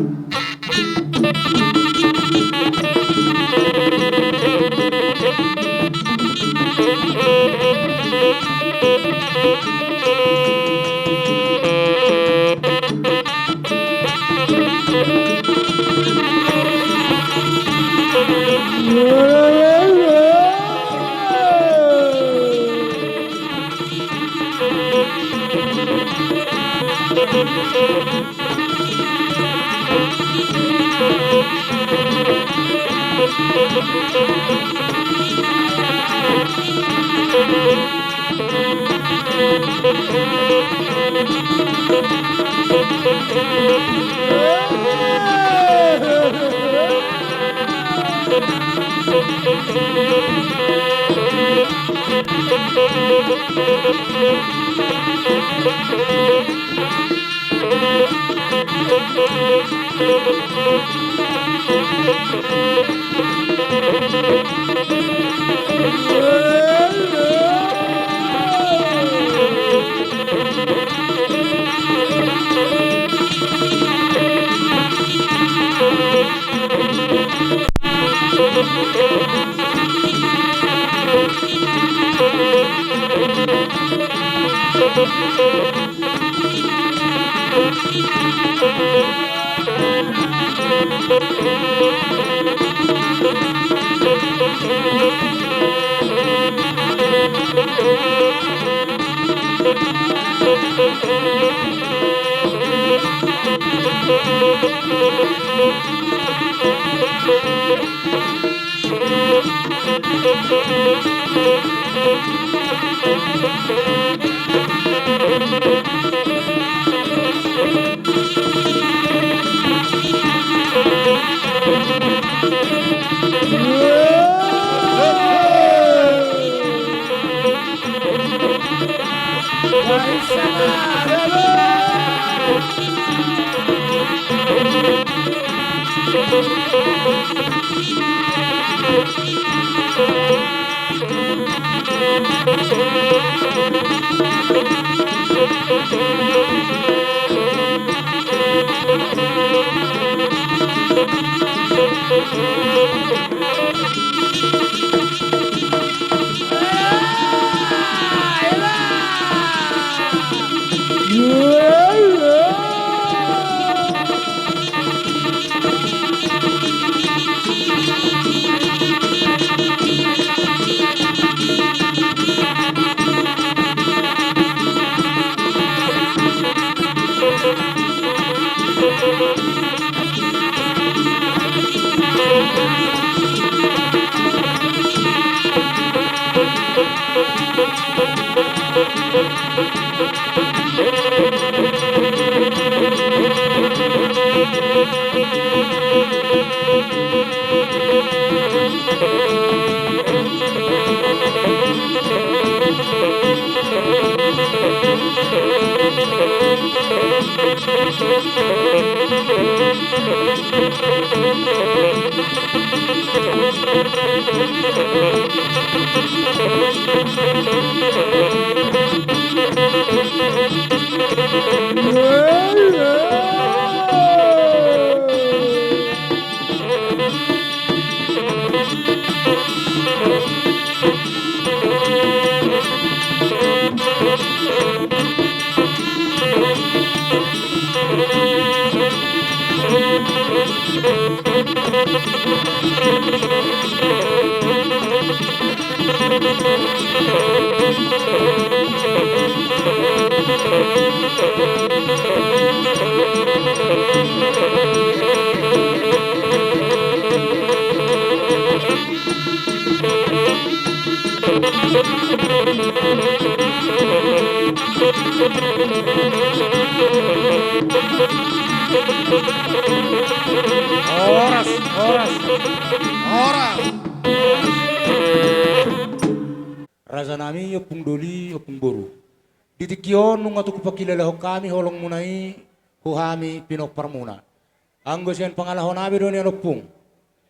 Horas, horas. Horas. Raja nami, ompung doli, ompung boru. Di tingki on nunga tung hupangkilalahon hami holong muna i tu hami pinompar muna. Anggo sian pangalaho nami do nian ompung,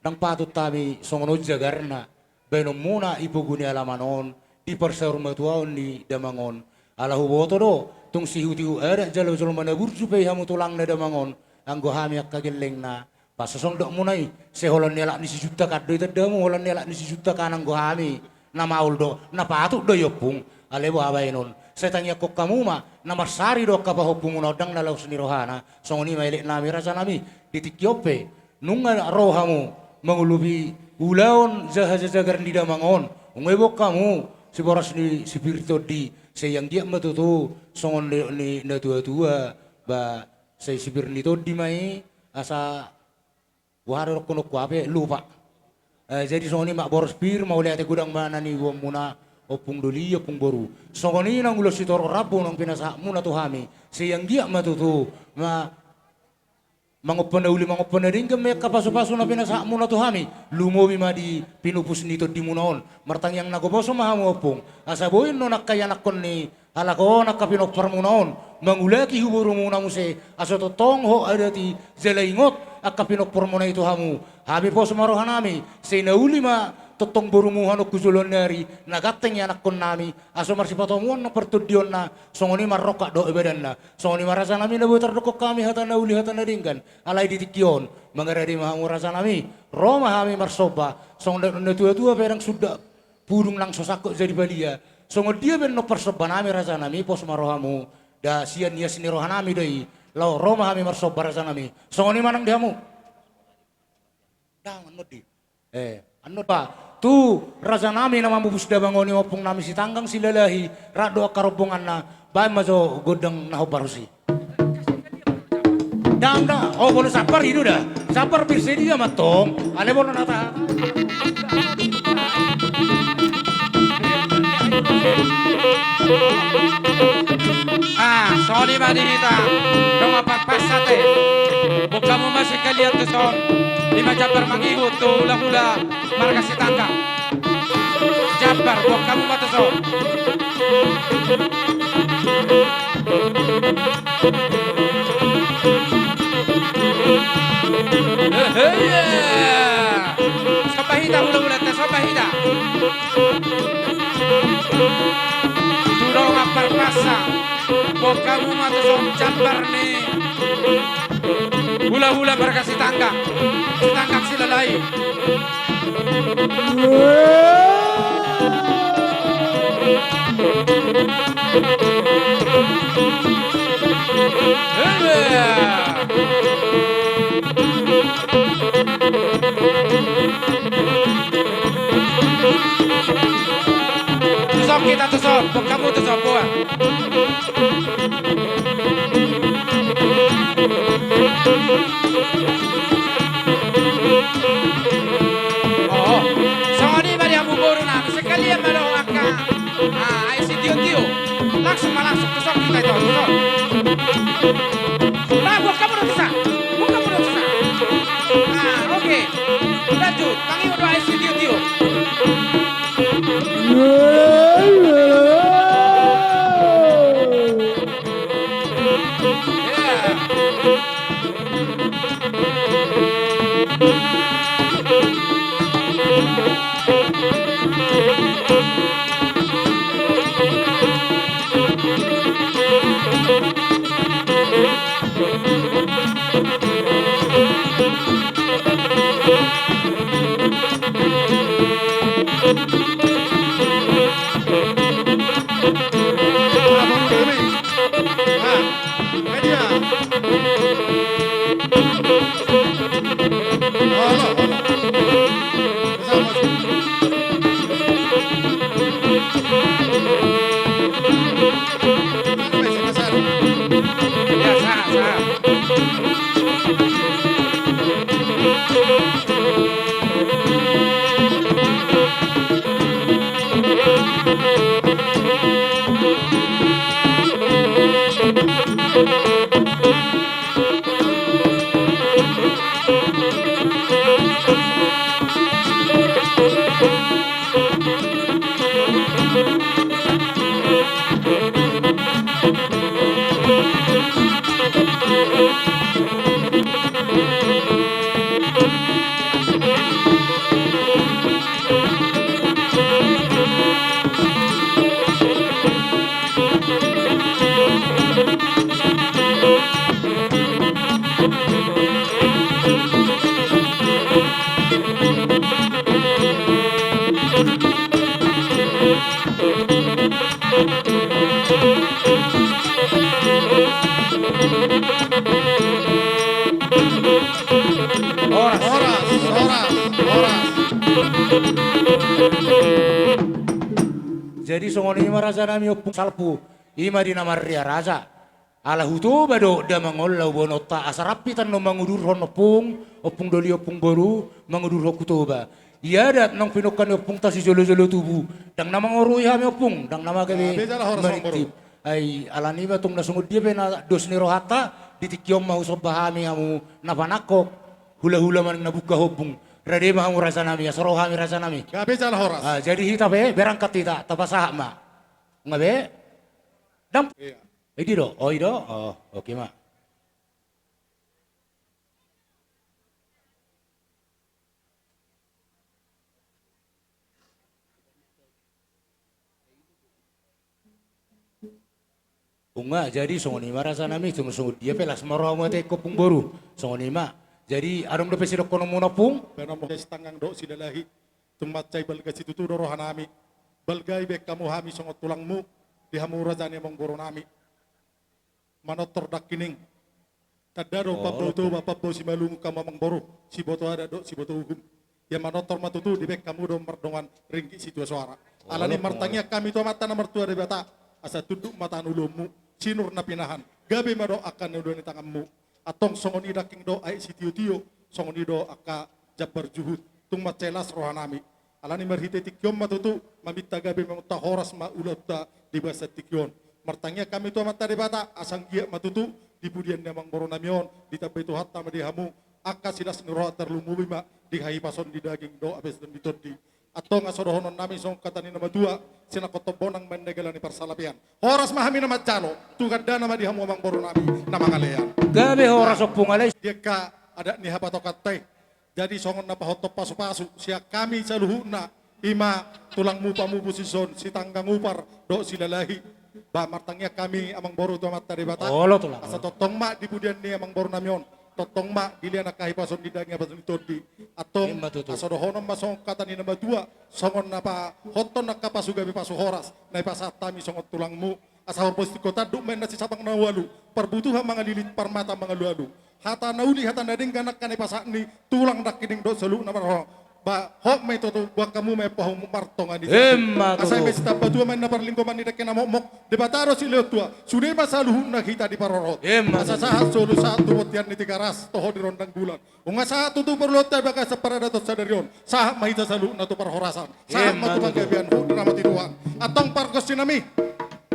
ndang patut hami songon on jagarna, baenon muna i pogu ni alaman on, di parsaurmatuaon ni damang on. Ala huboto do, tung sihutihut adat jala jolma na burju pe i hamu tulangna damang on, anggo hami angka gellengna, pasosondok muna i, sai holan ni alak ni sijuntak an do i tandamu, holan ni alak ni sijuntak an anggo hami. Na maol do, na patut do i ompung. Alai boha baenon, sai tangiangkon hamu ma, na marsari do angka pahompu muna on, ndang na laos ni rohana. Songon i ma elek nami, raja nami, di tingki on pe nunga ro hamu mangulupi ulaon jaha jajagar ni damang on. Nunga iboan hamu siboras ni sipir tondi, sai anggiat ma tutu songon ni, ni na tuatua, ba sai sipir ni tondi ma i, asa boha do dohononku, hape lupa. Eh, jadi songon i ma, boras pir, mauliate godang ma na niboan muna, ompung doli, ompung boru. Songon i nang ulos sitorop rambu naung pinasahat muna tu hami, sai anggiat ma tutu ma, mangompa na uli, mangompa na denggan ma i angka pasupasu na pinasahat muna tu hami, lumobi ma di pinupus ni tondi muna on. Martangiang na goposo ma hamu ompung, asa boi annon angka ianakkon ni halak on, angka pinompar muna on, mangulaki tu boru muna muse, asa tongtong hot adat i, jala ingot angka pinompar muna i tu hamu. Hami pos ma roha nami, sai na uli ma tongtong boru muna on tu joloan ni ari, na ganteng ianakkon nami, asa marsipatomuan nang partondionna, songon i marrongkap dohot badanna. Songon i ma raja nami na boi tardok hami hata na uli, hata na denggan. Alai di tingki on, mangarade ma hamu raja nami, ro ma hami marsomba, songon na tuatua pe ndang suda pudung nang so sangkot jadi palia. Songon dia pe annon parsomba nami raja nami, pos ma roha muna, da sian ias ni roha nami do i, laho ro ma hami marsomba raja nami. Songon i ma nang di hamu. Ndang, annon di. Eh, annon pa. Tu raja nami na mamupus damang on i, ompung nami Sitanggang Silalahi, rap dohot angka rombonganna, baen ma jo gondang na hombar tusi. Ndang, ndang. Oh, molo sabar i do da. Sabar, bersedia ma antong. Alai molo na tahan. Ah, songon i ma di hita. Dongan parpasa ate. Boan hamu ma sekalian tuson. I ma jambar mangihut tu hulahula marga Sitanggang. Jambar, boan hamu ma tuson. Hehe, iya. Somba hita hulahulanta, somba hita. Tu dongan parpasa, boan hamu ma tuson jambar ni hulahula marga Sitanggang, Sitanggang Silalahi. Tuson hita, tuson, boan hamu tuson, boan. Oh, songon i ma di hamu boru nami, sekalian ma dohot angka, ah, aek sitiotio. Langsung ma, langsung, tuson hita ito, tuson. Nah, boan hamu do tuson. Boan hamu do tuson. Ah, oke. Lanjut, mangihut do aek sitiotio. Jadi songon i ma raja nami ompung salpu, i ma di na marria raja. Ala Hutoba do damang on laubononta, asa rap hita annon mangudurhon ompung, ompung doli ompung boru, mangudurhon Hutoba. Ia adat naung pinungka ni ompungta sijolojolo tubu, ndang na mangorui hami ompung, ndang na gabe marintip. Ai alani ma tung na songon dia pe na dos ni rohanta, di tingki on ma husomba hami hamu na panangkok, hulahula manang na bungka hombung. Rade ma hamu raja nami, asa ro hami raja nami. Gabe jala horas. Ah, jadi hita pe berangkat hita, tapasahat ma. Nga be? Dam. Iya. Idi do, oh, i do. Oh, oke ma. Unga, jadi songon i ma raja nami, tung songon dia pe las ma rohamu ate ompung boru. Songon i ma. Jadi adong dope sidohononmuna ompung? Penomo sitanggang dohot silalahi. Tung mansai balga situtu do roha nami. Balga dibaen hamu hami songon tulangmu, di hamu raja ni amangboru nami. Manortor dangkining. Tanda do pambao Toba, pambao Simalungun hamu amangboru, siboto adat dohot siboto uhum. Ia manortor ma tutu dibaen hamu do mardongan ringgit situa soara. Alani martangiang hami tu Amanta na martua Debata, asa tunduk ma tangan ulaonmu, sinur na pinahan, gabe ma dohot angka na ulaon ni tanganmu. Antong songon i dangking dohot aek sitiotio, songon i do angka jambar juhut, tung mansai las roha nami. Alani marhite tingki on ma tutu, maminta gabe ma ulaonta, horas ma ulaonta di bagasan tingki on. Martangiang hami tu Amanta Debata, asa anggiat ma tutu, di pudian ni amangboru nami on, ditambai Tuhanta ma di hamu, angka silas ni roha tarlumobi ma, di hahipason ni daging dohot hahipason ni tondi. Antong asa dohonon nami songon hata ni na matua, sinangkot bonang ma inna gala ni parsalapean. Horas ma hami na manjalo, tu gandana ma di hamu amangboru nami, na mangalean. Gabe horas ompung ale. Di angka adat ni hapatokanta i. Jadi songon na pahothon pasupasu, sian hami saluhutna, i ma tulangmu pamupu sison, sitanggang upar, dohot silalahi. Ba martangiang hami amangboru tu Amanta Debata. Olo tulang. Asa tongtong ma di pudian ni amangboru nami on. Tongtong ma, di lian angka hahipason ni daging hahipason ni tondi. Antong, ima tutu, asa dohonon ma songon hata ni na matua, songon na pahothon angka pasu gabe pasu horas, na ipasahat hami songon tulangmu. Asa horbo singkop tanduk ma inna sisabang na ualu, parbutuhan mangalilit, parmata mangalualu. Hata na uli, hata na denggan angka na ipasahat ni tulang dangkining dohot saluhutna marhorong. Ba, hot ma i tutu, buat hamu ma i pahomu martonga ni. Ima tutu. Asa i ma sitamba tua ma inna parlinggoman ni dengke na mokmok, Debata do silehon tua, sude ma saluhutna hita diparorot. Ima tutu. Asa sahat solu sahat tu bontean ni Tigaras, toho di rondang bulan. Nunga sahat tutu parulaonta di bagasan paradaton sadari on. Sahat ma hita saluhutna tu parhorasan. Sahat ma tu panggabean, hut ramoti Tuhan. Antong pargonsi nami.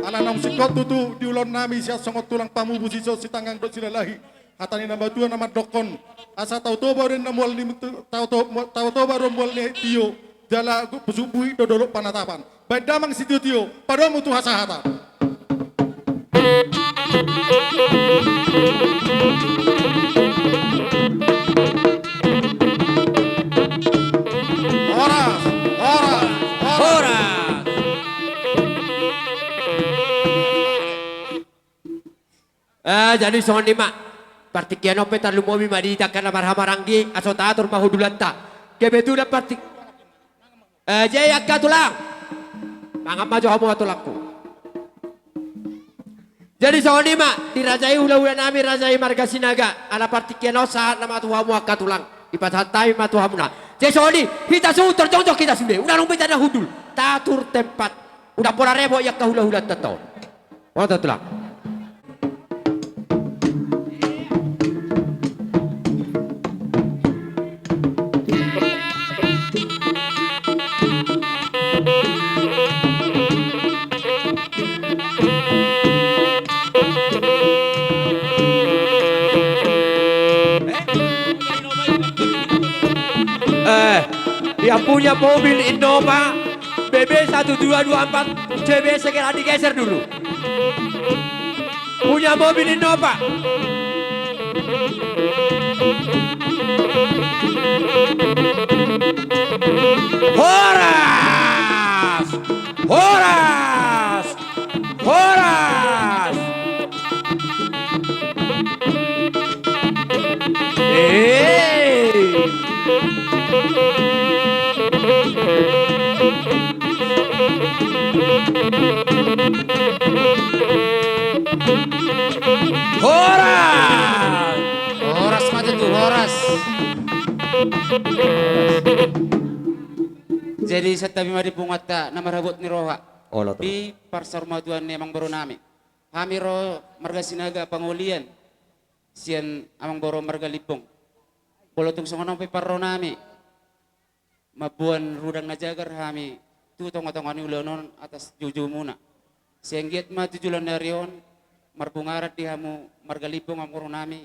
Ala naung singkop tutu di ulaon nami sian songon tulang pamupu sison sitanggang dohot silalahi. Hata ni na matua na mandokkon. Asa Tao Toba do na mual ni, Tao To-, Tao Toba do mual ni tio. Jala pusuk buhit do dolok panatapan. Baen damang sitiotio, padomu tu hasahatan. Horas, horas, horas. Horas. Eh, jadi songon i ma. Partingkian on pe tarlumobi ma di hita angka na marhahamaranggi, asa taatur ma hundulanta. Kebetulan parti-, eh, jadi angka tulang. Mangan ma jo hamu, tulangku. Jadi songon i ma, di raja i hulahula nami, raja i marga Sinaga, ala partingkian on sahat nama tu hamu angka tulang. Dipasahat hami ma tu hamuna. Jadi songon i, hita suhut, jongjong hita sude. Unang adong be hita na hundul. Taatur tempat. Unang pola repot i angka hulahulanta on. Mauliate, tulang. Eh, yang punya mobil Innova, B B satu dua dua empat C B segera digeser dulu. Punya mobil Innova. Horas! Horas! Horas! Eh. Horas! Horas ma tutu, horas. Jadi santabi ma di punguanta na marhabot ni roha. Olo, tulang. Di parsaurmatuaon ni amangboru nami. Hami ro marga Sinaga Pangolian sian amangboru marga Limbong. Molo tung songon on pe parro nami, mamboan rudang na jagar hami tu tongatonga ni ulaon on atas joujoumuna. Sai anggiat ma tu joloan ni ari on marbungaran di hamu marga Limbong, amangboru nami.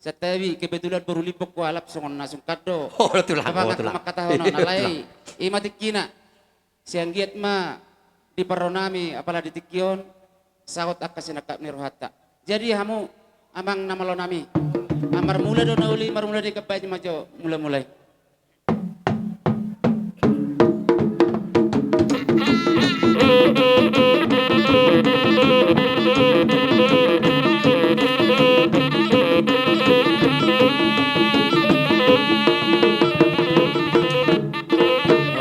Santabi, kebetulan boru Limbong hualap songon na sungkan do. Olo, tulang, olo, tulang. Mangkatahon on, alai i ma tingkina. Sai anggiat ma di parro nami, apala di tingki on, saut angka sinangkap ni rohanta. Jadi hamu, amang na malo nami, marmula do na uli, marmula di hami ma jo mulamula i.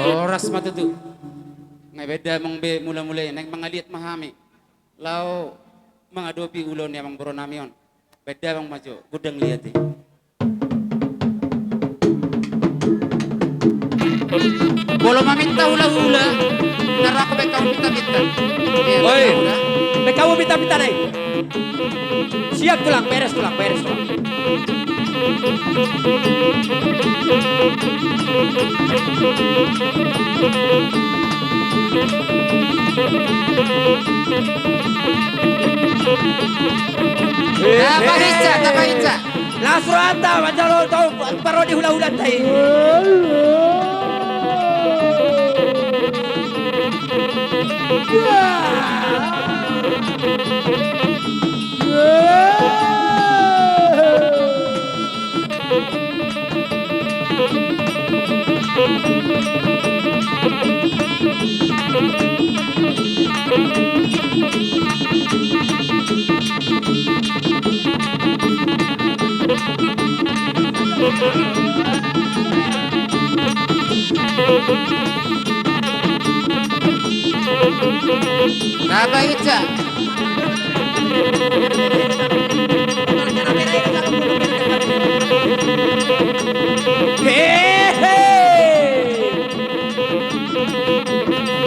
Horas ma tutu. Nga baen damang be mulamula i, naeng mangaliat ma hami laho mangadopi ulaon ni amangboru nami on. Baen damang ma jo gondang liat i. Molo maminta hulahula, nunga ro ahu baen hamu minta-minta. Oi, baen hamu minta-minta, dai. Siap, tulang, beres, tulang, beres, tulang. Tapahinsa, tapahinsa. Las rohanta manjalo tu parro ni hulahulanta i. Tapahinsa. Hehe.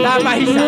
Tapahinsa.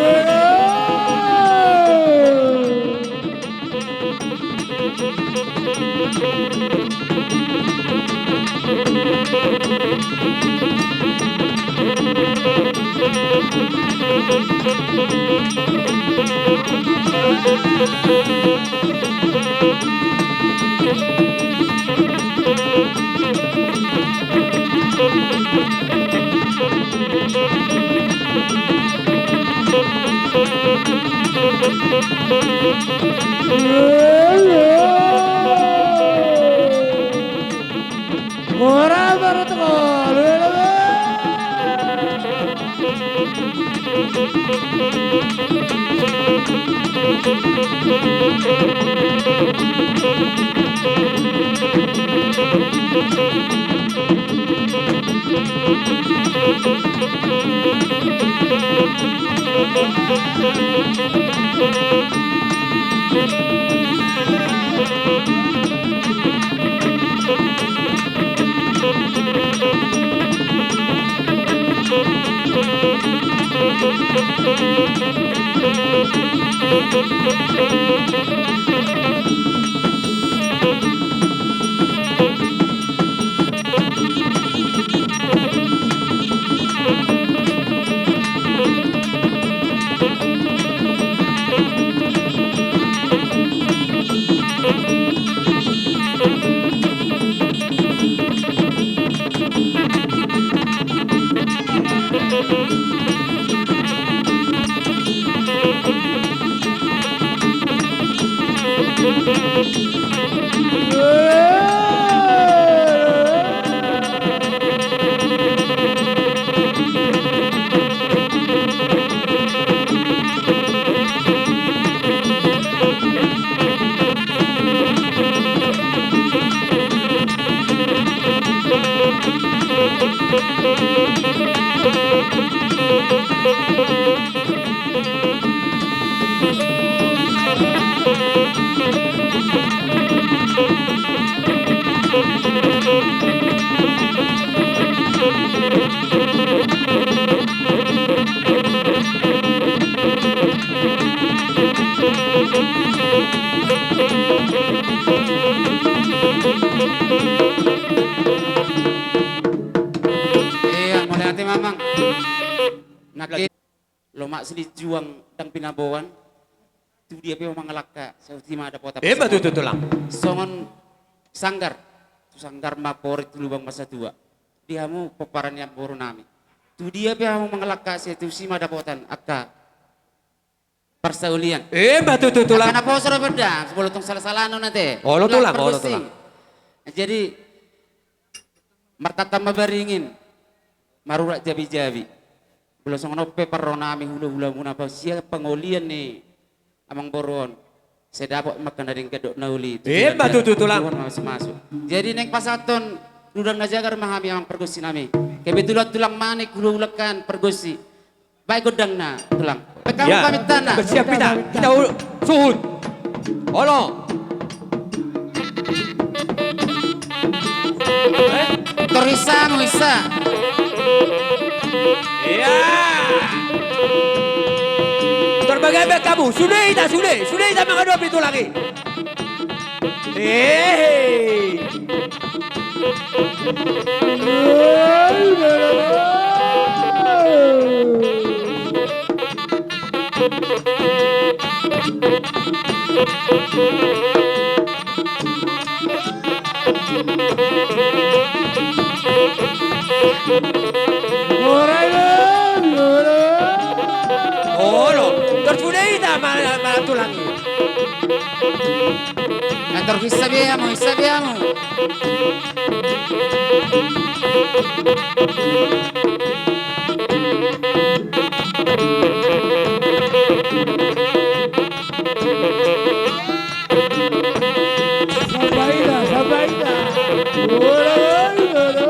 Silinjuang ndang pinaboan. Tu dia pe hamu mangalangka, sai tusi ma dapotan. Emma tutu, Tulang. Songon sanggar, tu sanggar ma porik, tu lubang ma satua. Di hamu pomparan ni amangboru nami. Tu dia pe hamu mangalangka, sai tusi ma dapotan angka parsaulian. Emma tutu, Tulang. Angka naposo do pe da, molo tung salah-salah annon ate. Olo, Tulang, olo, Tulang. Jadi, martantan ma baringin, marurat jabi-jabi. Molo songon on pe parro nami hula-hula muna, sian pangolian ni amangboru on, sai dapot ma angka na denggan dohot na uli. Emma tutu, Tulang. Tuhan ma masu-masu. Jadi naeng pasahathon rudang na jagar ma hami, amang pargonsi nami. Kebetulan Tulang Manik, hula-hula kan pargonsi. Baen gondangna, Tulang. Pekam pamintana. Siap hita, hita u-, suhut. Olo. Tor hisa hamu, hisa. Iya. Tor bagaimana kamu? Sude hita, sude. Sude hita mangadopi, Tulang i. Hehe. Olo, tor sude hita ma-, ma-, Tulang i. Atur hisa be hamu, hisa be hamu. Sabaina, sabaina. Olo, olo, olo.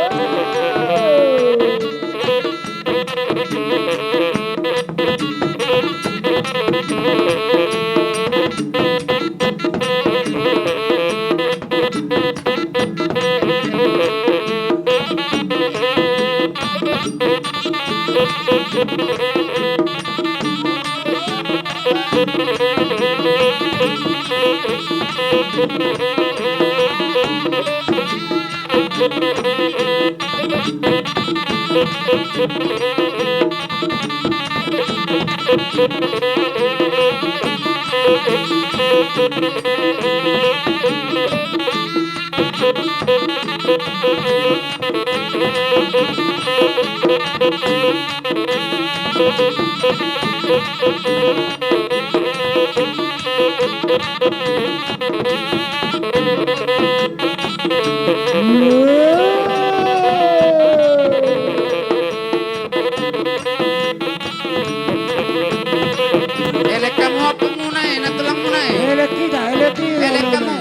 Elek hamu ompung muna i, nantulang muna i. Elek hita, elek hita. Elek hamu.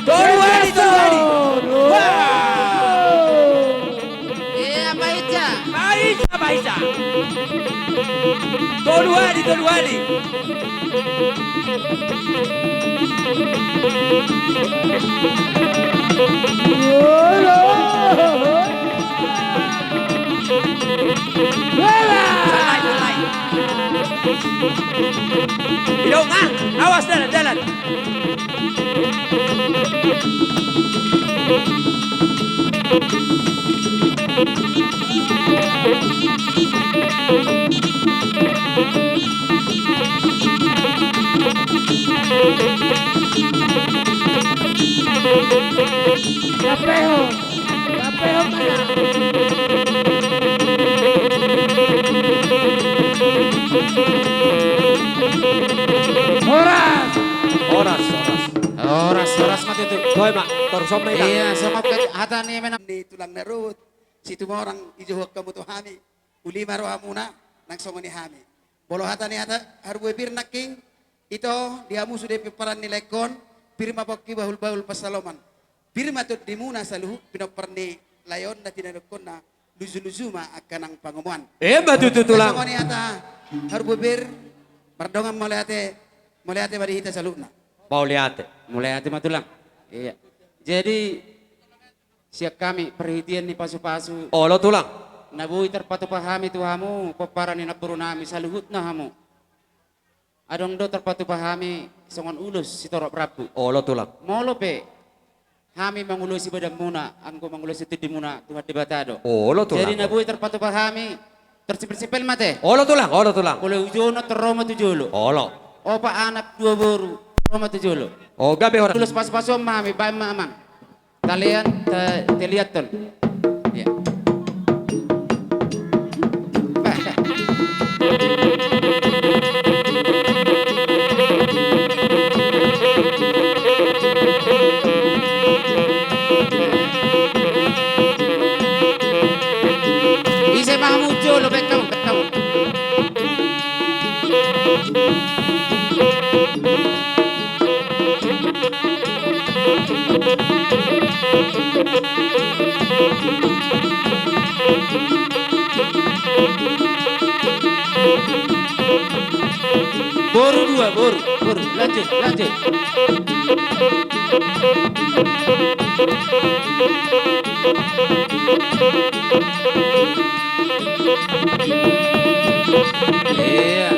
Tolu ari, tolu ari. Wah. Iya, baisa. Baisa, baisa. Tolu ari, tolu ari. Salai, salai. Idong, ah, awas dalan, dalan. Capeo. Horas. Horas, horas. Horas, horas ma tutu. Toe ma, tor songop ma hita. Iya, songop hata ni menang ni tulang na ruhut. Situmorang, ijohon hamu tu hami, uli ma rohamuna, nang songon i hami. Molo hata ni hata harbue pir nangkin, ito, di hamu sude pomparan ni laengkon, pir ma pongki bahul-bahul pansalongan. Pir ma tondimuna saluhut pinompar ni lae on na tinadingkonna, luju-luju ma angka nang pangomoan. Emma tutu, Tulang. Songon i hata harbue pir, mardongan mauliate, mauliate ma di hita saluhutna. Mauliate. Mauliate ma, Tulang. Iya. Jadi, sian hami parhitean ni pasu-pasu. Olo, Tulang. Na boi tarpatupa hami tu hamu, pomparan ni namboru nami, saluhutna hamu. Adong do tarpatupa hami songon ulos sitorop rambu. Olo, Tulang. Molo pe hami mangulosi badanmuna, anggo mangulosi tondimuna, Tuhan Debata do. Olo, Tulang. Jadi na boi tarpatupa hami, tarsipel-sipel ma ate. Olo, Tulang, olo, Tulang. Molo uju on tor ro ma tu jolo. Olo. Opat anak dua boru, ro ma tu jolo. O, gabe, horas. Ulos pasu-pasu on ma hami, baen ma, Amang. Talean, ta-, taliathon. Iya. Ise ma hamu jolo, baen hamu, baen hamu. Boru dua, boru, boru, lanjut, lanjut. Iya.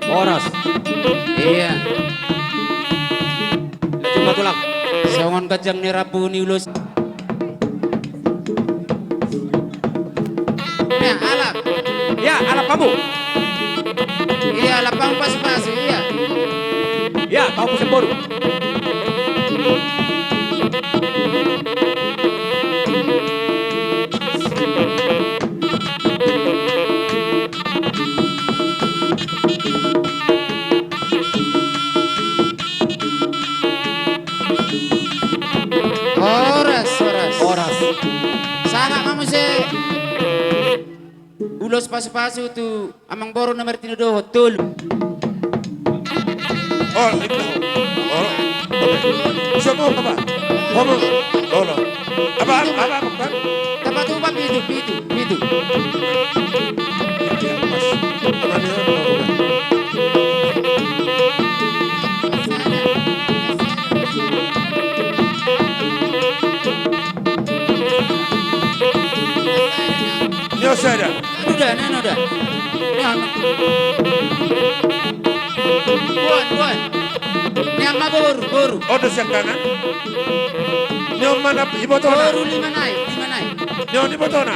Horas. Iya. Lanjut ma, Tulang. Songon ganjang ni rambu ni ulos. Nah, alap. Ya, alap hamu. Iya, alap hamu pasu-pasu, iya. Ya, pasu-pasu boru. Horas, horas. Horas. Sangap ma muse. Ulos pasu-pasu tu amangboru na martinodohon, tolu. Oh, itu. Oh, oke. Siapa, apa? Ngomong. Oh, no. Apa, apa, apa, apa? Tapatupa pitu, pitu, pitu. Ya, pas. Apa dia? Oh, bukan. Ni on sada. Nanu da, nanu da. Ni on. Boan, boan. Ni on ma boru, boru. On do sian kanan. Ni on ma na ibotona. Boru lima nai, lima nai. Ni on ibotona.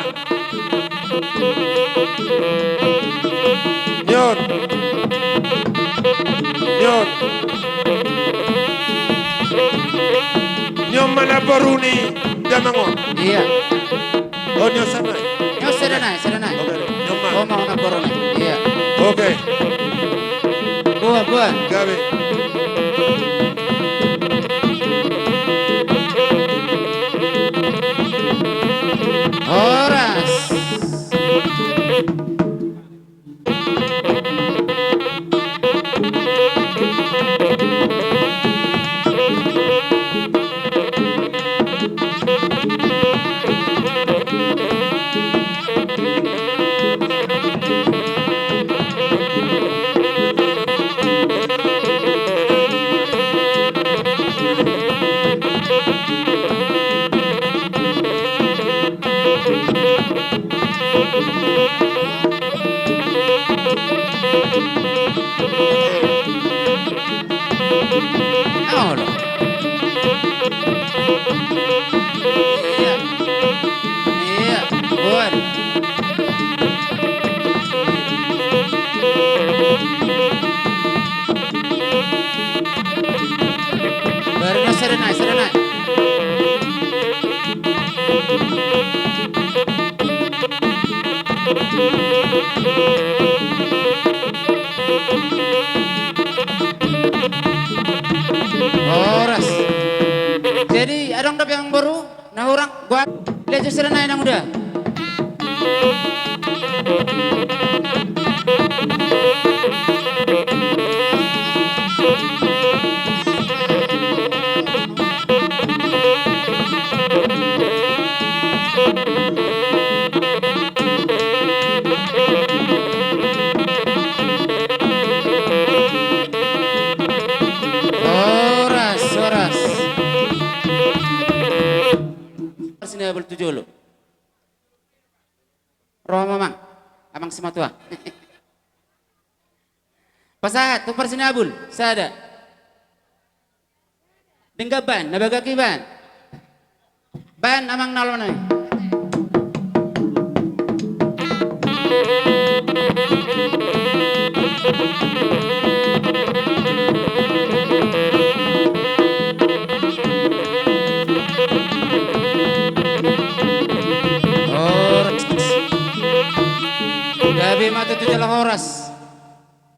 Ni on. Ni on. Ni on ma na boru ni damang on. Iya. Oh, ni on sada nai. Ni on sada nai, sada nai. Oke, ni on ma. Oh, ma on na boru nai. Iya. Oke. Boan, boan. Gabe. Horas. Olo. Iya. Iya. Boan. Baru na sada nai, sada nai. Horas. Jadi adong dope amangboru na hurang, goar, lihat justru na inang uda. Horas, horas. Sinabul tu jolo. Ro ma amang, amang simatua. Pasahat tu parsinabul sada. Denggan baen na bagak i baen. Baen amang na olo nai. Horas. Gabe ma tutu jala horas.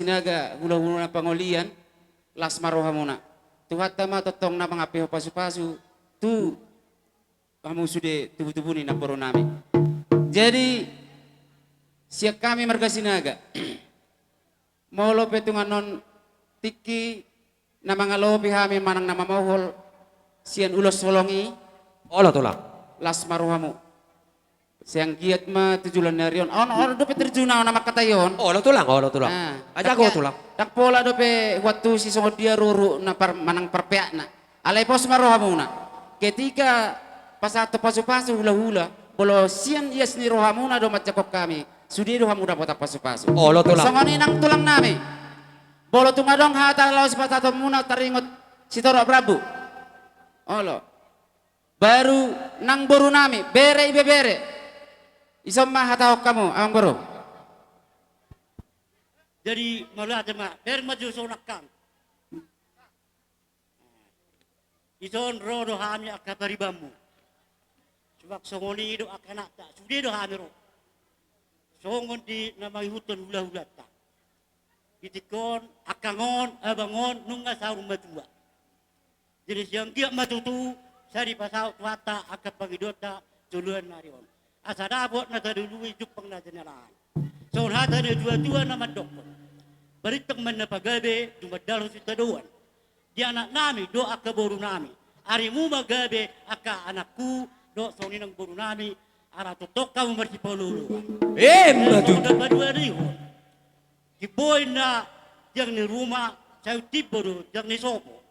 Sinaga hulahula na pangolian, las ma rohamuna. Tuhanta ma tongtong na mangampehon pasupasu tu hamu sude tubutubu ni namboru nami. Jadi sian hami marga Sinaga, molo pe tung annon tingki na mangalopi hami manang na mamohol sian ulos holong i. Olo tulang. Las ma rohamu. Sai anggiat ma tu joloan ni ari on. On, on dope terjun au na mangkatai on. Olo tulang, olo tulang. Ah, ajago tulang. Ndang pola dope huantusi songon dia ruru na par, manang parpeakna. Alai pos ma rohamuna. Ketika pasahat pasupasu hulahula, molo sian ias ni rohamuna do manjangkon hami, sude do hamu dapotan pasupasu. Olo tulang. Songon i nang tulang nami. Molo tung adong hata laho sipasahatonmuna taringot sitorop rambu. Olo. Baru nang boru nami, bere ibebere. Ison ma hatahon hamu, amangboru. Jadi mauliate ma, bereng ma jo songon nangkang. Ison ro do hami angka paribanmu. Suang songon i do angka anakta, sude do hami ro. Songon di na mangihuthon hulahulanta. Di tingki on, angkang on, abang on, nunga saur matua. Jadi sai anggiat ma tutu, sai dipasaut Tuhanta angka pangidoanta joloan ni ari on. Asa dapot na tadului jumpang na jinalahan. Songon hata ni natuatua na mandokkon. Barintang ma na pagabe, jumandalhon sitadoan. Di anak nami, dohot angka boru nami. Arimu ma gabe angka anakku, dohot songon i nang boru nami, ala tongtong hamu marsipaolooloan. Emma tutu. Jadi songon na paduaduahon. Di boi na tiang ni ruma, sai tung timbo do tiang ni sopo.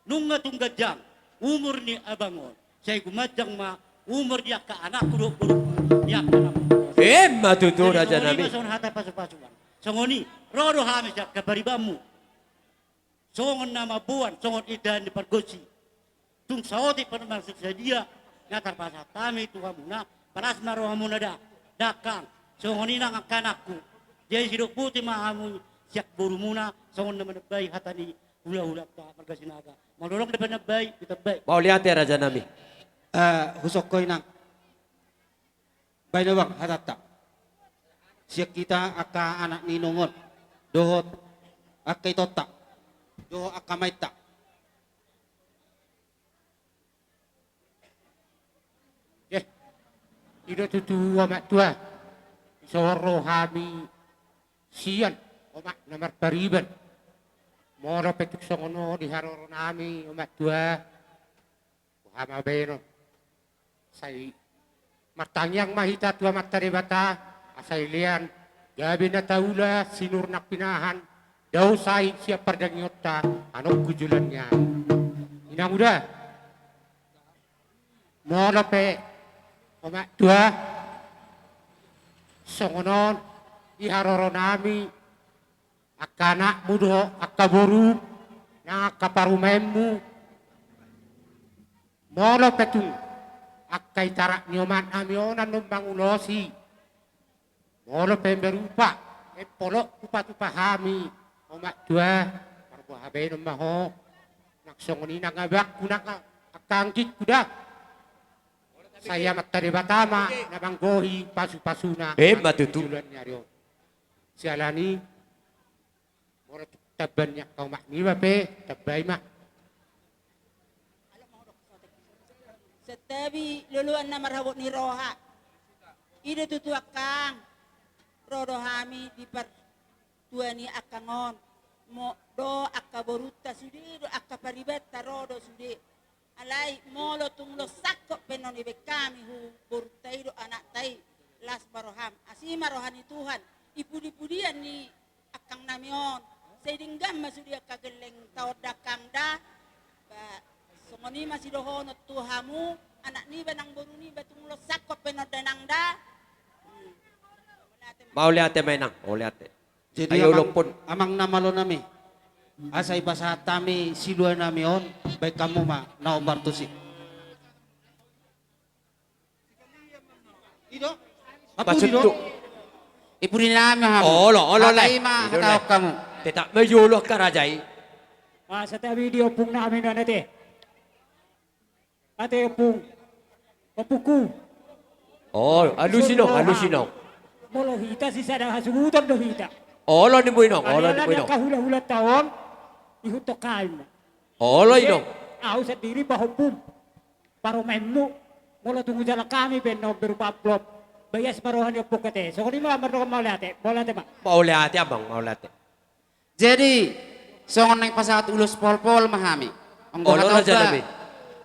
Nunga tung ganjang umur ni abang on, sai gumanjang ma umur ni angka anakku dohot boru, ni angka anakku. Emma tutu, raja nami. Jadi songon i ma songon hata pasupasuan. Songon i, ro do hami sian angka paribanmu. Songon na mamboan, songon indahan ni pargonsi. Tung saotik pe na marsadia, na tarpasahat hami tu hamuna, palas ma rohamuna da, nangkang, songon i nang angka anakku. Jadi sidok boti ma hamu sian borumuna, songon na manambai hata ni hulahulanta marga Sinaga. Molo adong na manambai, ditambai. Mauliate raja nami. Eh, husongkon i nang. Baen ma amang hatanta. Sian hita angka anak ni inong on. Dohot angka itonta. Dohot angka amainta. Eh, i do tutu amak tua. Ison ro hami sian omak na marpariban. Molo pe tung songon on di haroro nami omak tua. Boha ma baenon. Sai martangiang ma hita tu Amanta Debata, asa dilean gabe na taula sinur nang pinahan, dao sahit sian pardangionta, anongku joloan ni ari. Inang uda. Molo pe omak tua, songon on di haroro nami, angka anakmu dohot angka borum, nang angka parumaenmu. Molo pe tung angka itarak ni omak nami on annon mangulosi. Molo pe berupa, empolok hupatupa hami, omak tua, marboha baenon ma ho, nang songon i nang abangku nang angka anggingku da. Sai Amanta Debata ma na manggohi pasupasuna. Emma tutu. Joloan ni ari on. Siala ni Molo tamba ni angka omak niba pe, tambai ma. Santabi loloan na marhabot ni roha. I do tutu angkang, ro do hami di partua ni angkang on. Mo do angka borunta sude do, angka paribanta ro do sude. Alai molo tung los sangkot pe non dibaen hami tu borunta i dohot anakta i, las ma roham. Asi ma roha ni Tuhan. I pudi-pudian ni angkang nami on, sai denggan ma sude angka gellengta on da angkang da. Ba, songon i ma sidohonon tu hamu, anak niba nang boru niba tung los sangkot pe non da nang da. Hmm. Mauliate ma. Mauliate ma inang, mauliate. Jadi ayo amang, lompon. Amang na malo nami. Asa ipasahat hami silua nami on, baen hamu ma na ombar tusi. I do? Maksud tu? I pudi nami hamu. Olo, olo, lae. Hata i ma, i do, hata lae. Hamu. Tetap ma i olo angka raja i. Masa tabi di ompung nami non ate. Ate ompung. Ompungku. Oh, alusi nong, alusi nong. Molo hita sisada hasuhuton do hita. Olo ni mu inong, olo ni mu inong. Angka hula-hulanta on, ihuthon hami ma. Olo inong. Au sandiri pahompum. Parumaenmu, molo tung jala hami pe non berupa amplop, baias ma roha ni ompung ate. Songon i ma mardongan mauliate, mauliate ma. Mauliate amang, mauliate. Jadi, songon naeng pasahat ulos pohol-pohol ma hami. Anggo hata on,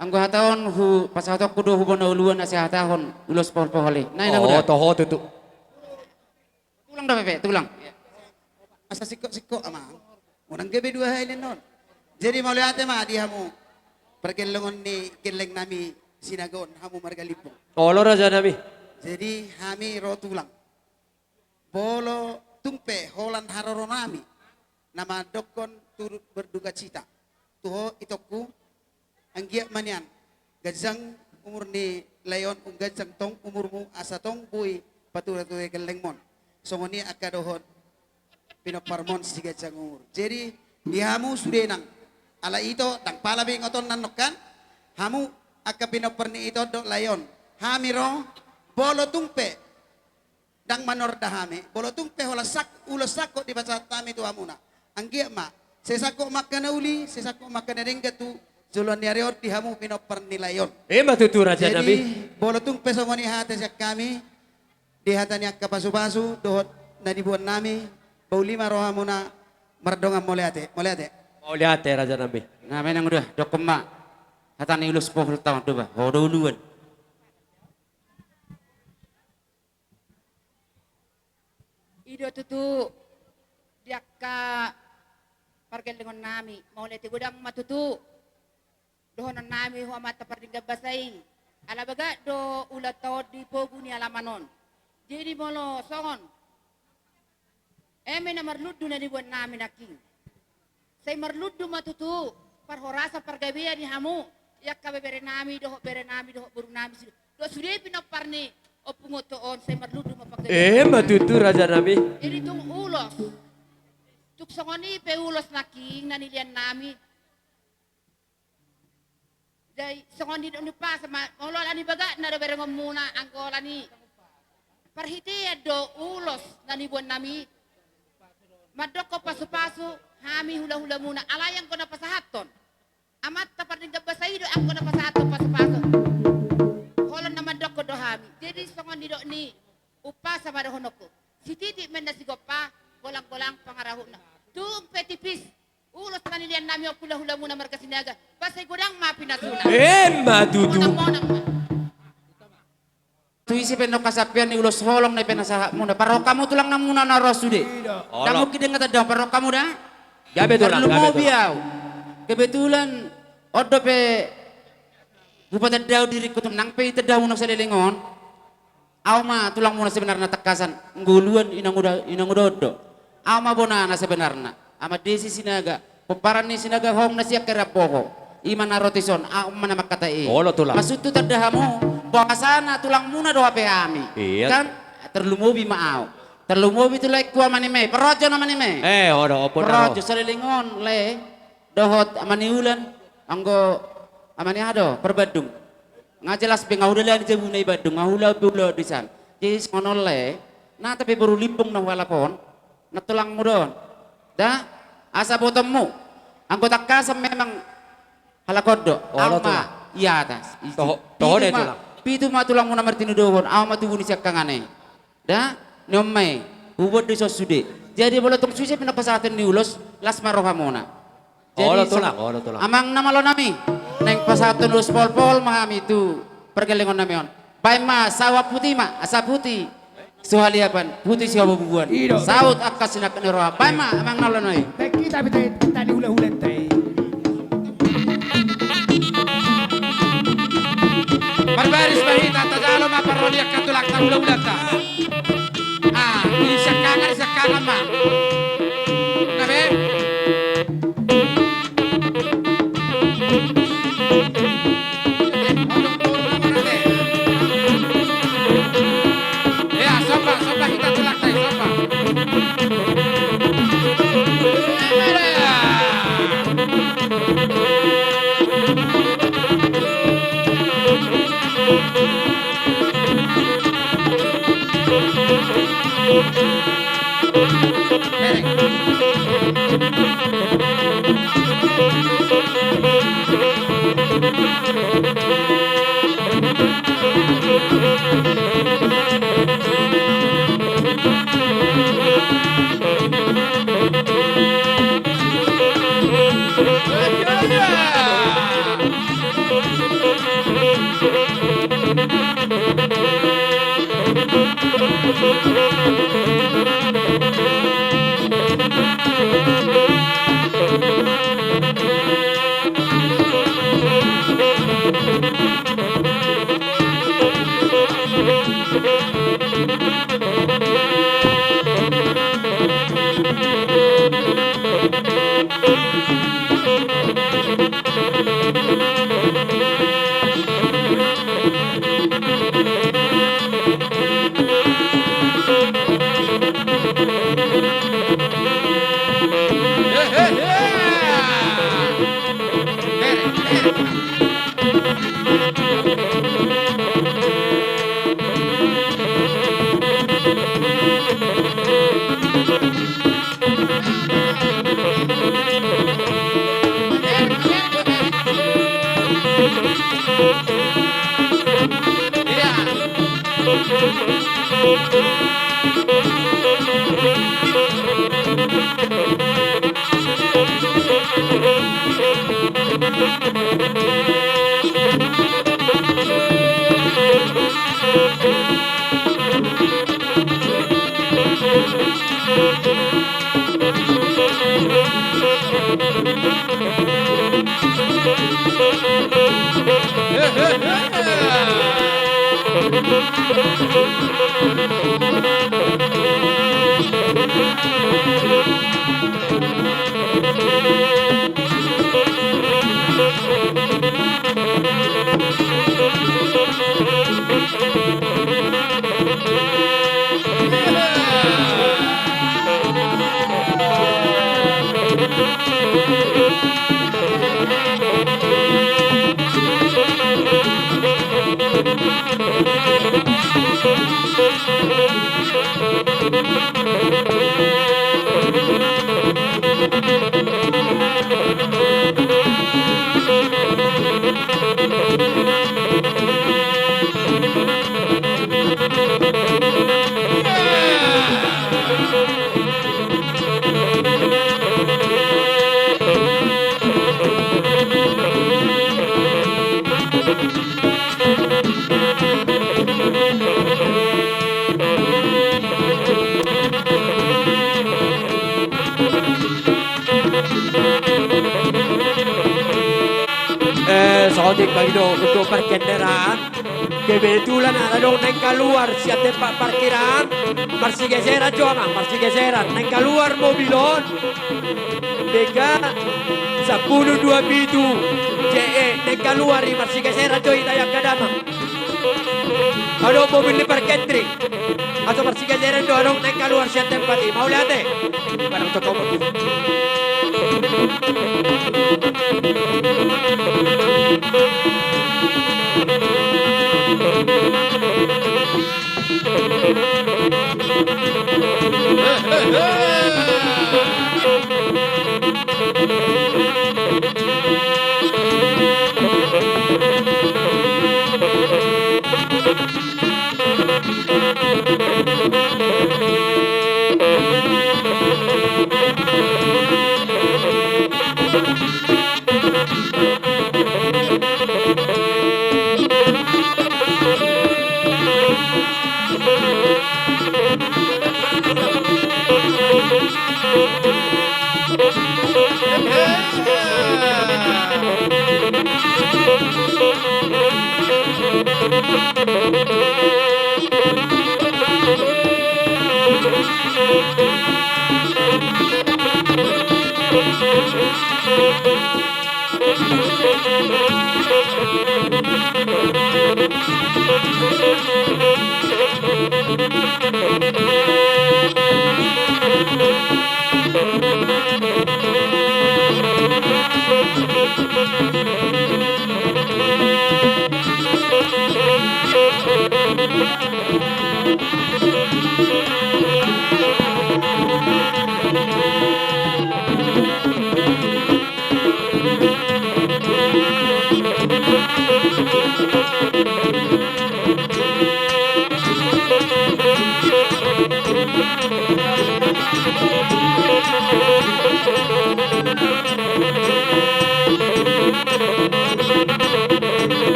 anggo hata on hupasahatonku do hubana uluan asa hatahon ulos pohol-pohol i. Na inang uda. Toho tutu. Tulang da Pepe, tulang. Asa singkot-singkot amang. Unang gabe dua hali non. Jadi mauliate ma di hamu pargellengon ni gelleng nami Sinaga on, hamu marga Limbong. Olo raja nami. Jadi hami ro tulang. Molo tung pe holan haroro nami na mandokkon turut berdukacita tu ho itongku, anggiat ma nian ganjang umur ni lae on, umganjang tong umurmu asa tong boi patura-tura gellengmon. Songon i angka dohot pinomparmon siganjang umur. Jadi di hamu sude nang, ala ito ndang pala be ingoton nannok kan, hamu angka pinompar ni ito dohot lae on. Hami ro, molo tung pe ndang manorda hami, molo tung pe holan sak-, ulos sangkot dipasahat hami tu hamuna, anggiat ma sai sangkot ma angka na uli, sai sangkot ma angka na denggan tu joloan ni ari on di hamu pinompar ni lae on. Ima tutu raja nami. Jadi molo tung pe songon i hata sian hami, di hata ni angka pasu-pasu dohot na niboan nami, pauli ma rohamuna, mardongan mauliate. Mauliate. Mauliate raja nami. Na memang uda, dokkon ma hata ni ulos pohol taon do ba, ho do uluan. I do tutu di angka pargellengon nami, mauliate godang ma tutu dohonon nami tu amanta pardenggan basa i. Ala bagak do ulaonta on di pogu ni alaman on. Jadi molo songon eme na marlundu na niboan nami nangkin, sai marlundu ma tutu parhorasan pargabean ni hamu, i angka bebere nami dohot bere nami dohot boru nami sude, dohot sude pinompar ni ompung oto on, sai marlundu ma panggabean. Ima tutu raja nami. Jadi tung ulos, tung songon i pe ulos nangkin na nilehon nami. Jadi songon i do ni umpasa ma, molo ala ni bagak na do berengonmuna, anggo ala ni parhitean do ulos na niboan nami, mandokkon pasu-pasu hami hula-hulamuna, alai anggo na pasahathon amanta pardenggan basa i do anggo na pasahathon pasu-pasu. Holan na mandokkon do hami. Jadi songon i do ni umpasa ma dohononku. Sititi ma inna sigompa, golang-golang pangarahutna. Tung pe tipis ulos na nilehon nami on hula-hulamuna marga Sinaga, ba sai godang ma pinasuna. Ima tutu. Monang-monang ma. Tu ise pe nang hasampean ni ulos holong na pinasahatmuna, parrohahon hamu tulang namuna na ro sude. Olo. Ndang mungkin denggan tanda, parrohahon hamu da. Gabe tulang, gabe tulang. Tarlumobi au. Kebetulan on dope hupatanda au diringku, nang pe itanda hamu na saleleng on. Au ma tulangmuna sebenarna tangkasan, anggo uluan inang uda, inang uda on do. Au ma bona na sebenarna. Amande si Sinaga, pomparan ni Sinaga, hohom na sian Kariamboho. I ma na ro dison, au ma na mangkatai. Olo tulang. Maksudhu tanda hamu, bahwasana tulangmuna do hape hami. Iya. Kan, tarlumobi ma au. Tarlumobi tu laengku Ama ni Mei. Parrojo na Ama ni Mei. Eh, olo, opo na ro. Parrojo saleleng on, lae. Dohot Ama ni Ulan, anggo Ama ni aha do, Parbandung. Nga jelas pe nga hudalani jabuna i Bandung, nga hulaon pe ulaon disan. Jadi songon on lae, nang pe boru Limbong na hualap on, na tulangmu do on. Da, Asa botomu, anggo tangkasan memang halak on do, olo, au ma tulang. I atas, i si. Toho, toho pitu deh ma, tulang. Pitu ma tulangmuna martinodohon, au ma tubu ni siangkangan i. Da, ni on ma i, huboan do dison sude. Jadi molo tung sude pe na pasahaton ni ulos, las ma rohamuna. Jadi, olo, so, tulang, olo, tulang. Amang na malo nami, naeng pasahaton ulos polpol ma hami tu pargellengon nami on. Baen ma, saut puti ma, asa puti so haliapan, puti so habubuan. I do. Saut angka sinangkap ni roha. Baen ma, amang na malo nami. Baen hita pe, ta, ta di hulahulanta i. Marbaris ma hita, tajalo ma parrolian angka tulangta, hulahulanta. Ah, di siangkangan, di siangkangan ma. Gabe? Ya, sopa, sopa hita tulangta i, sopa. Eh, saotik ma i do untuk parkendaraan. Kebetulan adong naeng kaluar sian tempat parkiran. Marsigeseran jo amang, marsigeseran. Naeng kaluar mobil on. B K sampulu dua pitu J E, naeng kaluar i, marsigeseran jo hita i angka damang. Adong mobil ni parkentri. Atau marsigeseran do adong naeng kaluar sian tempat i. Mauliate. Barang toko.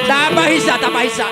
Tapahinsa, tapahinsa.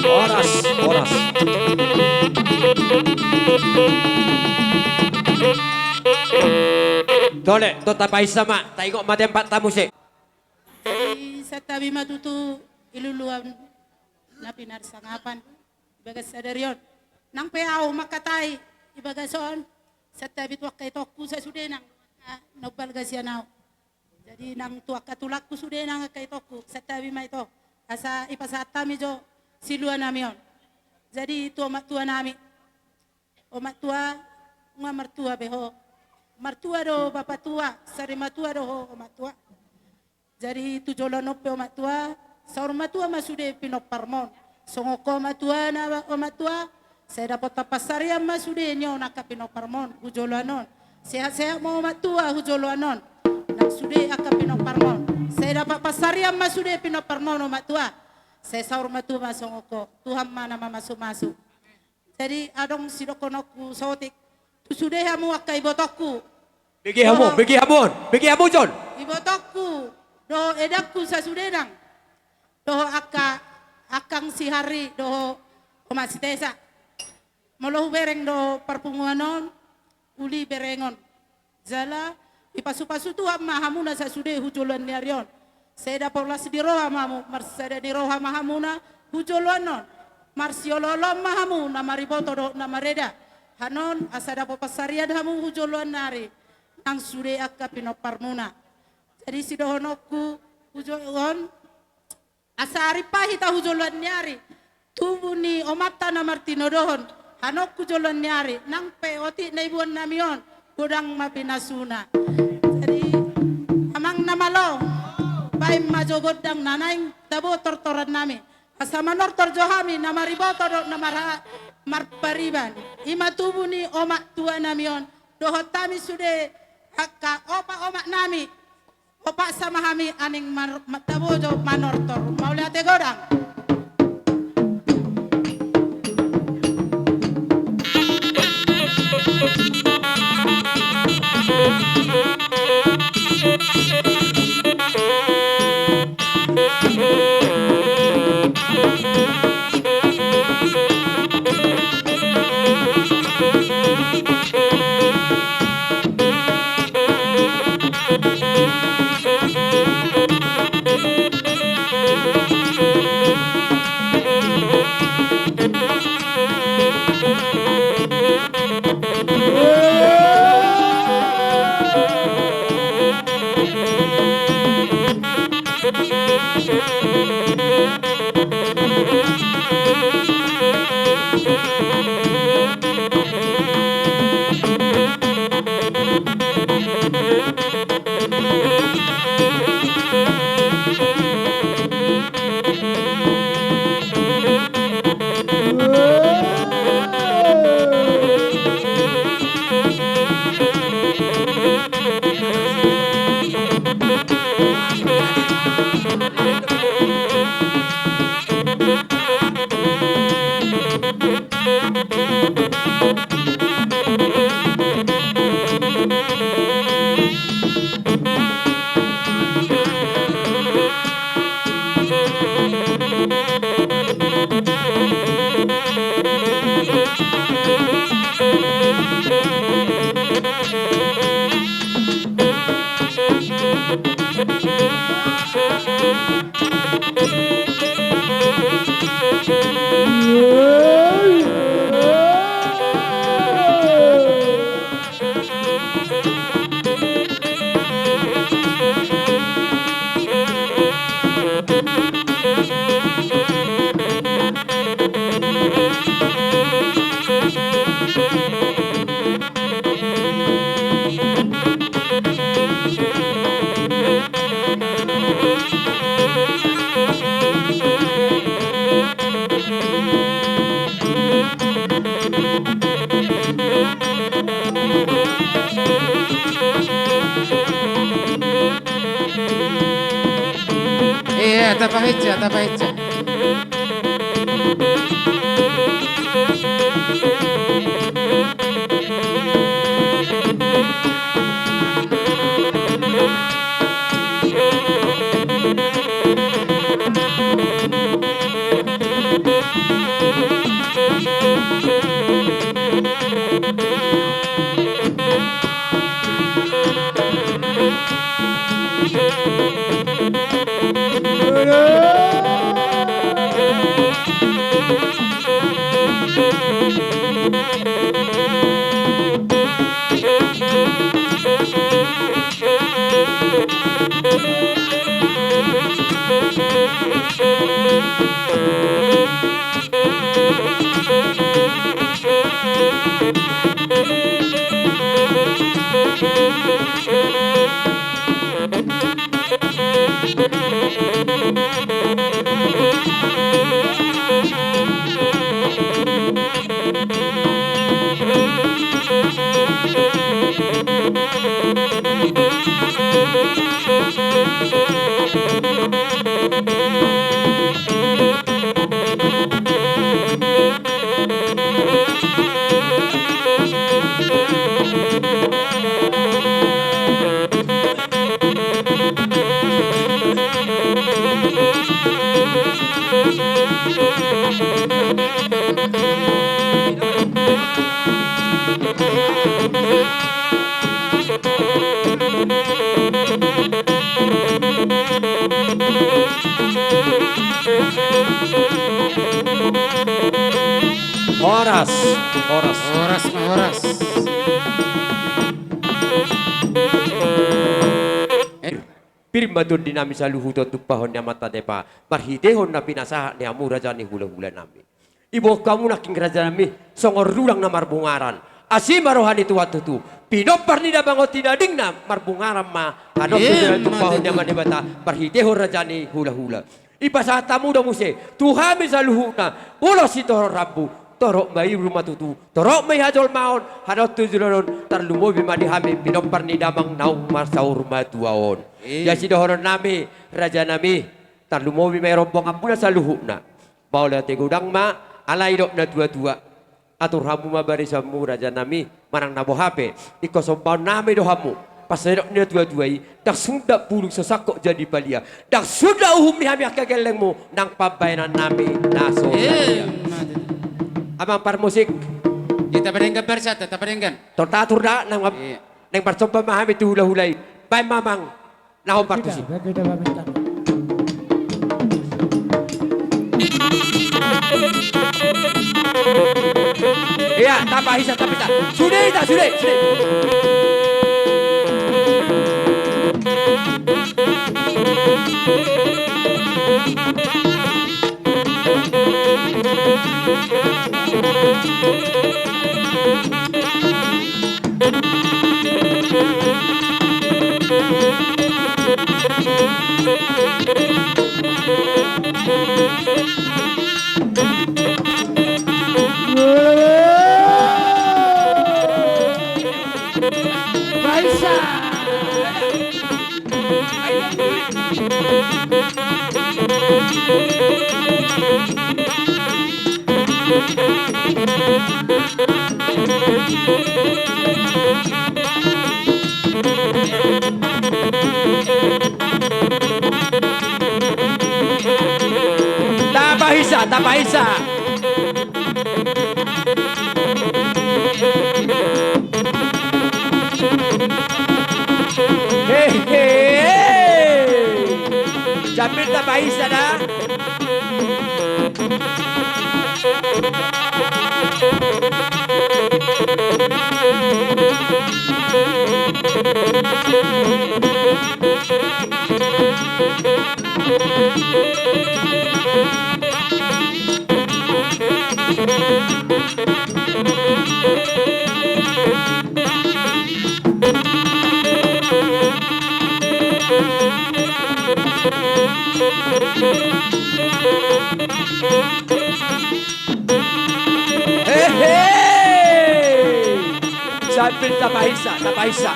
Horas, horas. Tole, to tapaisa ma, taingot ma tempat ta muse. Jadi santabi ma tutu iluluan na pinarsangapan di bagas sadari on. Nang pe ahu mangkatai di bagas on, santabi tu angka itongku sasudena, ah, na umbalga sian ahu. Jadi nang tu angka tulangku sudena angka itongku, santabi ma ito. Asa ipasahat hami jo siluanami on. Jadi tu omak tua nami. Omak tua, nunga martua be ho. Martua do bapa tua, sari matua do ho omak tua. Jadi tu joloan on pe omak tua, saur matua ma sude pinomparmon. Songon ho ma tua na omak tua, sai dapotan pansarian ma sude ni on angka pinomparmon hu joloan on. Sehat-sehat ma omak tua hu joloan on. Nang sude angka pinomparmon, sai Dapot pansarian ma sude pinomparmon, o Matua. Sai saur matua ma songon ho. Tuhan ma na mamasumasu. Jadi adong sidohononku saotik tu sude hamu angka ibotongku. Bege hamu, dohot bege hamu on, bege hamu on. Ibotongku dohot edangku sasude nang. Dohot angka, angkang si Harry dohot omak si Tesa. Molo hubereng do parpunguan on, uli berengon. Jala dipasupasu Tuhan ma hamuna sasude hu joloan ni ari on. Sai dapot las ni roha ma hamu, marsada ni roha ma hamuna hu joloan on. Marsiolooloan ma hamu na mariboto dohot na mareda. Hanon asa dapot pansarian hamu hu joloan ni ari nang sude angka pinomparmuna. Jadi sidohononku hu joloan on, asa ripa hita hu joloan ni ari. Tubu ni omanta na martinodohon, hanon hu joloan ni ari, nang pe otik na iboan nami on, godang ma pinasuna. Jadi, amang na malo, baen ma jo gondang na naeng tabo tortoran nami. Asa manortor jo hami na mariboto dohot na marha-, marpariban. I ma tubu ni omak tua nami on, dohot hami sude angka opat omak nami. Opat sama hami aning mar-, ma-, tabo jo manortor. Mauliate godang. Iya, tapahinsa, tapahinsa. Horas, horas. Horas ma, horas. Eh. Pir ma tondi nami saluhut on tumpahon ni Amanta Debata, marhitehon na pinasahat ni hamu raja ni hulahula nami. Diboan hamu nangkin raja nami, songon rudang na marbungaran. Asi ma roha ni Tuhan tutu. Pinompar ni damang on tu dagingna marbungaran ma. Adong tu jolo tumpahon ni Amanta Debata, marhitehon raja ni hulahula. Dipasahat hamu do muse tu hami saluhutna ulos sitorop rambu. Torop ma i ruma tutu, torop ma i hajolmaon, adong tu joloan on, tarlumobi ma di hami pinompar ni damang naung marsaur matua on. Eh. Jadi dohonon nami, raja nami, tarlumobi ma i rombongan muna saluhutna. Mauliate godang ma, alai didok na tuatua. Atur hamu ma barisanmu raja nami, manang na boha pe, ingkon sombaon nami do hamu. Pas didok ni na tuatua i, ndang sundat bulung so sangkot jadi palia. Ndang sundat uhum ni hami angka gellengmu, nang pambahenan nami na so sadia. Eh, ma tutu. Amang parmusik. Ia tapadenggan barisan, tapadenggan. Tong tatur da, nang, iya, nang parsomba ma hami tu hulahula i. Baen ma amang. Na hombar tusi. Ia, tapahisa, tapahisa. Sude hita, sude, sude. Tapahisa, tapahisa. Hehe. Sambil tapahisa da. Hehe. Sambil tapahisa, tapahisa.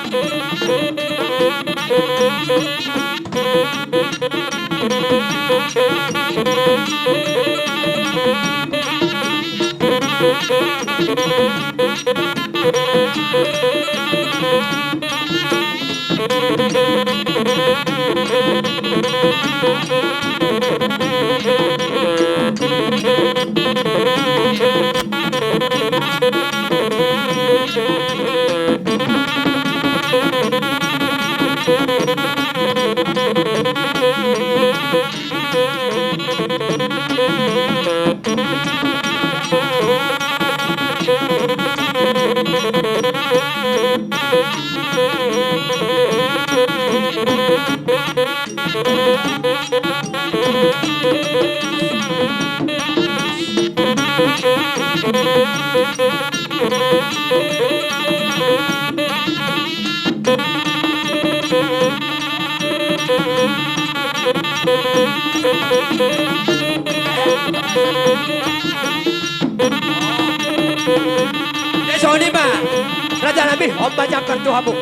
Jadi songon i ma, raja nami, on ma jambar tu hamu.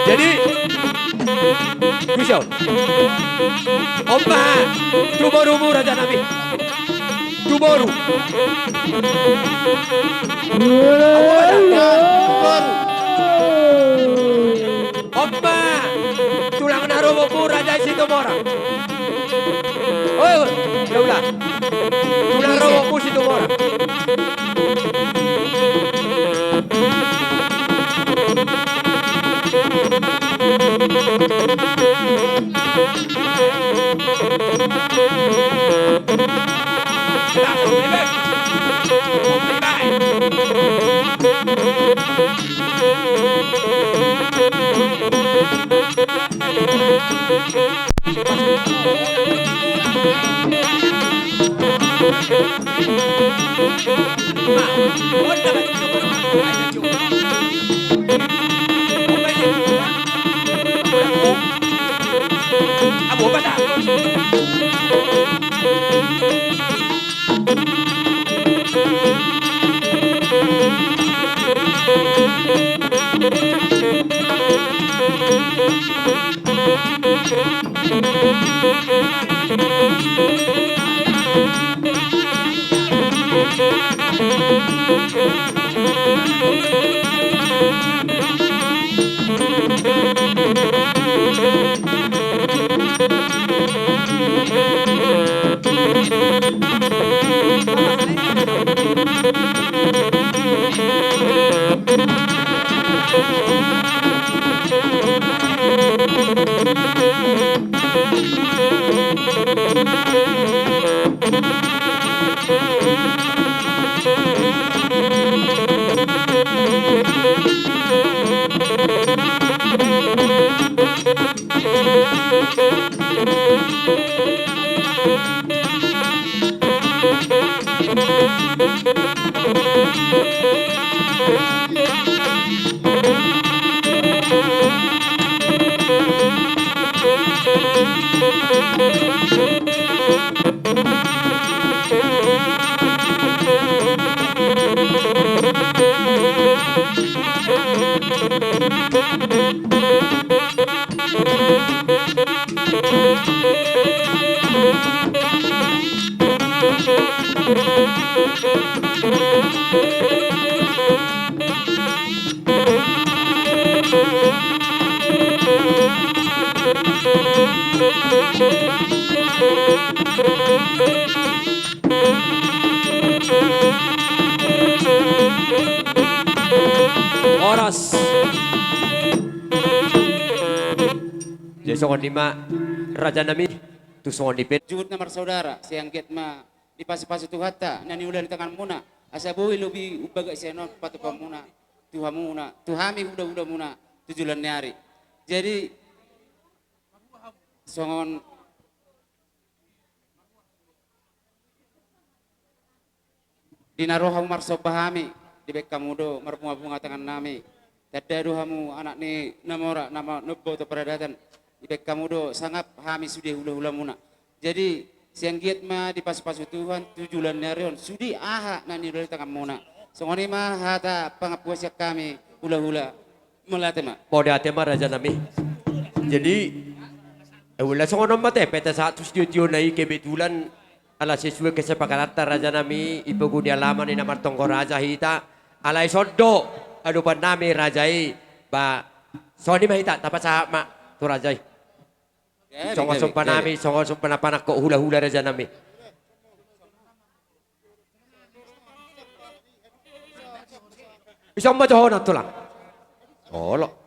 Jadi, bisa. On ma, tu borumu raja nami. Tu boru. Apa kata? Tu boru. On ma, tulang na robomu raja Situmorang. Oi, oi, udah, udah. Tulang robomu Situmorang. Horas. Jadi songon i ma, raja nami, tu songon i pe. Juhut na marsaudara, sai anggiat ma dipasupasu Tuhanta na niula ni tanganmuna, asa boi lobi umbagas sian on patupaonmuna tu hamuna, tu hami hulahulamuna tu joloan ni ari. Jadi songon di na ro hamu marsomba hami, dibaen hamu do marbungabunga tangannami. Tanda do hamu anak ni na mora, na ma-, na umboto paradaton, dibaen hamu do sangap hami sude hulahulamuna. Jadi sai anggiat ma dipasupasu Tuhan tu joloan ni ari on sude aha na niula ni tanganmuna. Songon i ma hata pangampuan sian hami hulahula. Mauliate ma. Mauliate ma, raja nami. Jadi, eh, ula songon on ma te, pe tasahat tu sitiotio na i, kebetulan ala sesuai kesepakamanta, raja nami, i pogu ni alaman i na martonggo raja hita. Alai sondo adopan nami raja i, ba, songon i ma hita, tapasahat ma tu raja i. Songon somba nami, songon somba na panangkok hulahula, raja nami. Ison ma jo hona, tulang. Olo.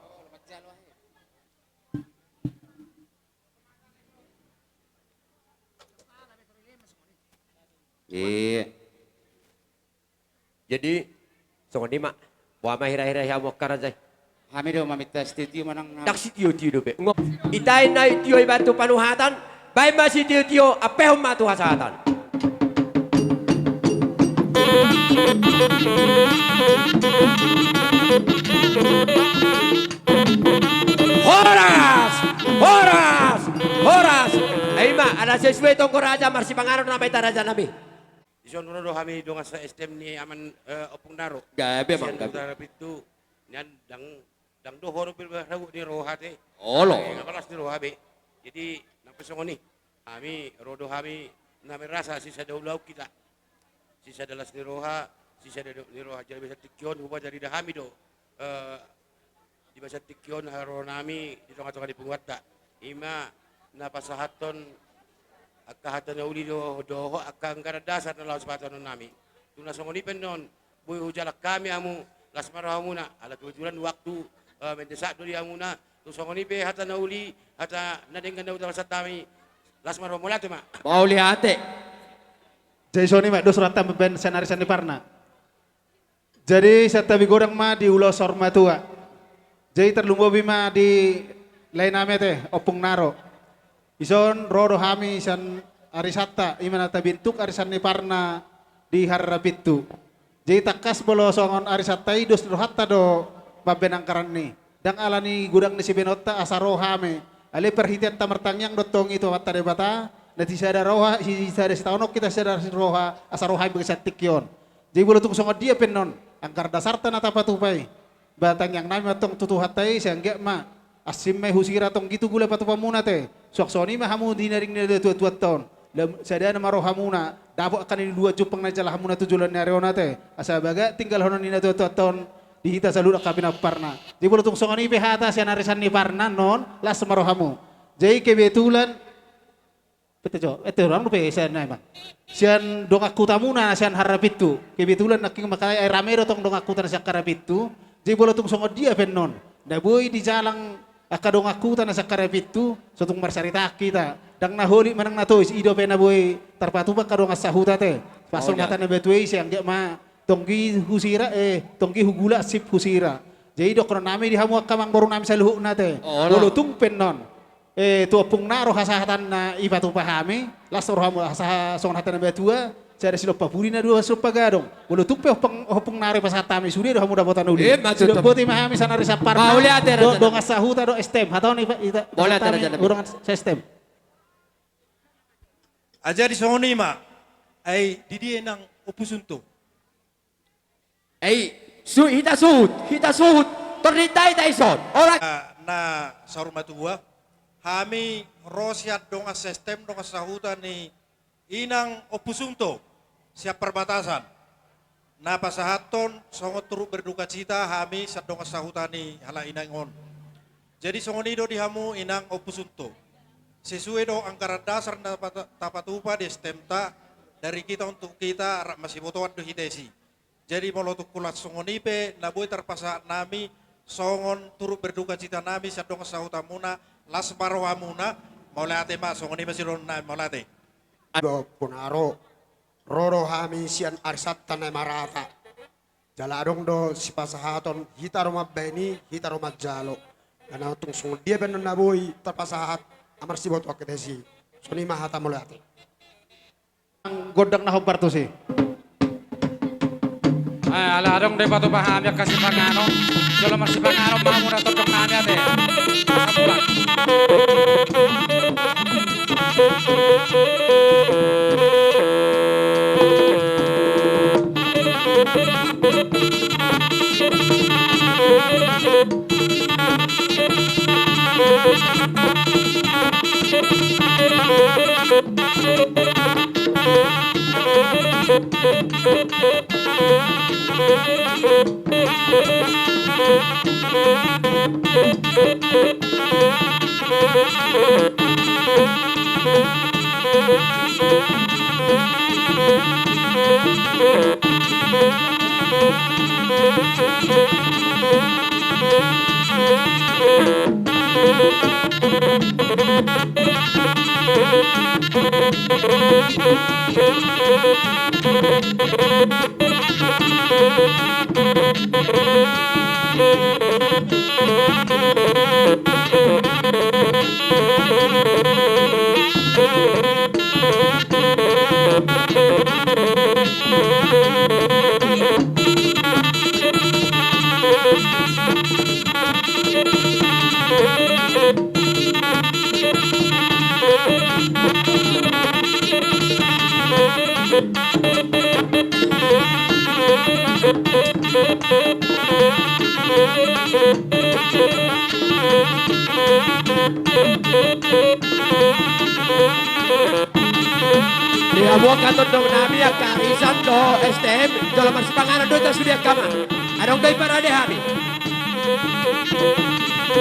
Iya. Jadi songon i ma. Boha ma hira-hira i hamu angka raja i? Hami do maminta sitiotio manang na. Ndang sitiotio dope. Ngo. Ita i na tio i baen tu panuhatan, baen ma sitiotio, ampehon ma tu hasahatan. Horas! Horas! Horas! Ai ma, ala sesuai tonggo raja, marsipanganon nama ita, raja nami. Dison ro do hami dongan sa-S T M ni aman, eh, Ompung Naro. Gabe, sian Amang, gabe. Utara Pitu, nian ndang, ndang dohonon pe rabu ni roha te. Olo. Eh, nga malas ni roha be. Jadi nang pe songon i, hami ro do hami na merasa sisada ulaon hita, sisada las ni roha, sisada dok ni roha. Jadi di bagasan tingki on huboan, jadi da hami do, eh, di bagasan tingki on haroronami di tonga-tonga ni punguanta, i ma na pasahathon angka hata na uli do, dohot angka anggaran dasar na laho sipasahatonnami. Tung na songon i pe annon, boi hujalang hami hamu Las ma rohamuna, ala kebetulan waktu, eh, mendesak do di hamuna. Tung songon i pe hata na uli, hata na denggan na hupasahat hami. Las ma roha, mauliate ma. Mauliate. Jadi songon i ma dos rohanta mambahen sian ari Sandi Parna. Jadi santabi godang ma di ulaon saur matua. Jadi tarlumobi ma di lae nami ate, Ompung Naro. Dison ro do hami sian arisanta, i ma na tabentuk ari Sandi Parna di Harrapintu. Jadi tangkas molo songon arisanta i dos ni rohanta do mambahen anggaran i. Ndang ala ni godang ni sibahenonta asa ro hami. Alai parhitean ta martangiang do tong i tu Amanta Debata, na sisada roha, sisada sitaonon hita, sisada roha, asa ro hami bagasan tingki on. Jadi molo tung songon dia pe annon anggaran dasarta na tapatupa i, ba tangiang nami ma tong tu Tuhanta i, sai anggiat ma ansim ma i husira tonggi tu joloan patupamuna ate. Suang songon i ma hamu di na denggan ni natuatuanta on. Lam-, sadana ma rohamuna, dapot angka na niluluan jumpang na jala hamuna tu joloan ni ari on ate. Asa bagak tinggalhonon ni natuatuanta on di hita saluhut angka pinompar na. Jadi molo tung songon i pe hata sian ari Sandi Parna annon, las ma rohamu. Jadi kebetulan Pete jo, eh, te orang dope sian na, Bang. Sian dongan hutamuna sian Harrapintu. Kebetulan nangkin mangkatai, ai rame do tong dongan huta na sian Harrapintu. Jadi molo tung songon dia pe annon, na boi dijalang angka dongan huta na sian Harrapintu, so tung marsaritaan hita. Ndang na holit manang na tois, i dope na boi tarpatupa angka dongan sahuta ate. Pas songon hata ni natuatua i, sai anggiat ma tonggi husira, eh, tonggi hugula ansim husira. Jadi dohonon nami di hamu angka amangboru nami saluhutna ate. Molo tung pe annon, eh, tu Ompung Naro hasahatanna i patupa hami, las rohamu, asa songon hata ni natuatua, sada silompa pudi na dua silompa gadong. Molo tung pe Ompung, Ompung Naro i pasahat hami, sude do hamu dapotan uli. Sude boti ma hami sian ari Sandi Parna. Mauliate, do, raja. Dongan sahuta do S T M. Hata on i pa-, ita, mauliate, raja. Dongan S T M. Jadi songon i ma, ai di dia inang Ompu Sunto? Ai, su-, hita suhut, hita suhut, tordinta hita dison. Ora. Na, na saur matua, hami ro sian dongan S T M, dongan sahuta ni inang Ompu Sunto, sian Perbatasan. Na pasahathon songon turut berdukacita hami sian dongan sahuta ni halak inang on. Jadi songon i do di hamu inang Ompu Sunto. Sesuai do anggaran dasar na pata-, tapatupa di S T M ta, dari kita untuk kita, rap masibotoan do hita disi. Jadi molo tung las songon i pe na boi tarpasahat nami songon turut berdukacita nami sian dongan sahutamuna, las ma rohamuna, mauliate ma, songon i ma sidohonon nami, mauliate. Ado, Ompung Naro, ro do hami sian arisanta na marata. Jala adong do sipasahaton, hita do mambahen i, hita do manjalo. Karna tung songon dia pe annon na boi tarpasahat, asa marsibotoan hita disi. Songon i ma hata, mauliate. Gondang na hombar tusi. Eh, ala adong do dipatupa hami angka sipanganon, jolo marsipanganon ma hamu, na tondong nami ate. Asa mulak. Di hamu angka tondong nami, angka arisan dohot S T M, jolo marsipanganon do hita sude angka amang. Adong do i parade hami.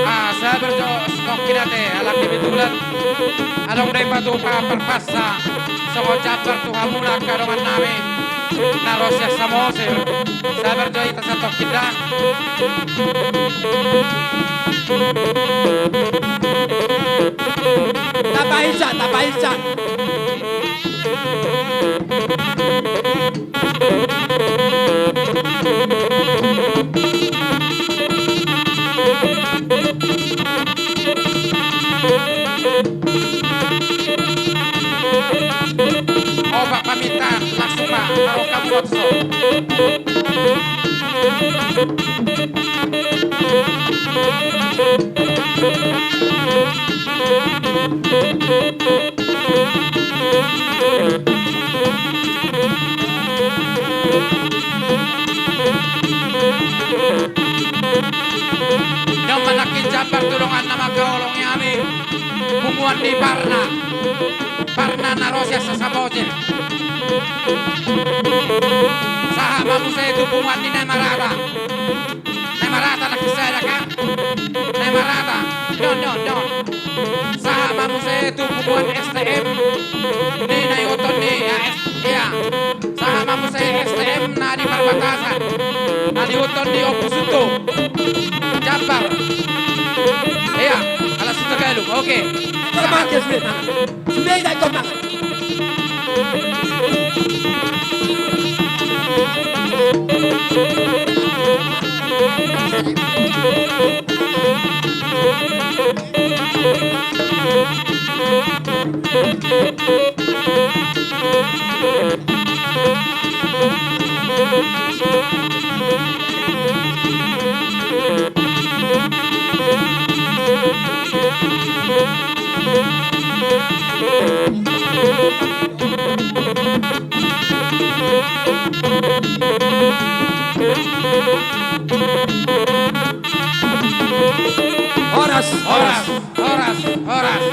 Ah, sabar jo, stop kita te, ala kebetulan. Adong do i patupa parpasa, songon jambar tu hamuna angka dongan nami. Na ro sian Samosir. Sabar jo hita satongkin da. Tapaisa, tapaisa. Opat pamintaan, langsung ma, taruh kamu waktu. Nunga nangkin jambar tu dongan na mangkaholongi hami. Punguan ni Parna. Parna na ro sian Samosir. Sahat ma muse tu punguan ni Naimarata. Naimarata na kisada kan? Naimarata. Don, don, don. Sahat ma muse tu punguan S T M. Ni na ihuthon ni, ya, S-, ya. Sahat ma muse S T M na di parbatasan. Na ihuthon ni Ompu Suto. Jambar. Ya, ala Suto Galung. Oke. Sahat. Sudah, sudah, sudah. Horas, horas, horas, horas.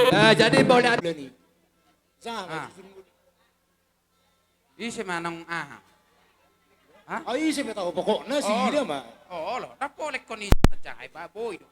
Eh, jadi boleh ni. Ah. Ise ma nang aha? Hah? Ah, ise ma tahu pokokna si dia ma. Oh, lo, tak boleh kon ise ma, jangan, ai, baboi do.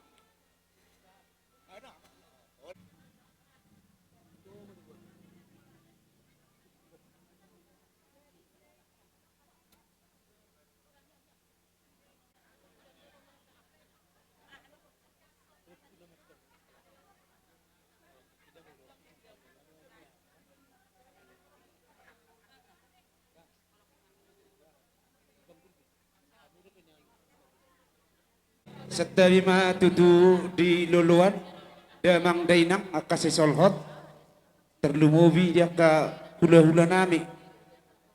Santabi ma tutu di loloan, damang dainang, angka sisolhot, tarlumobi di angka hulahula nami.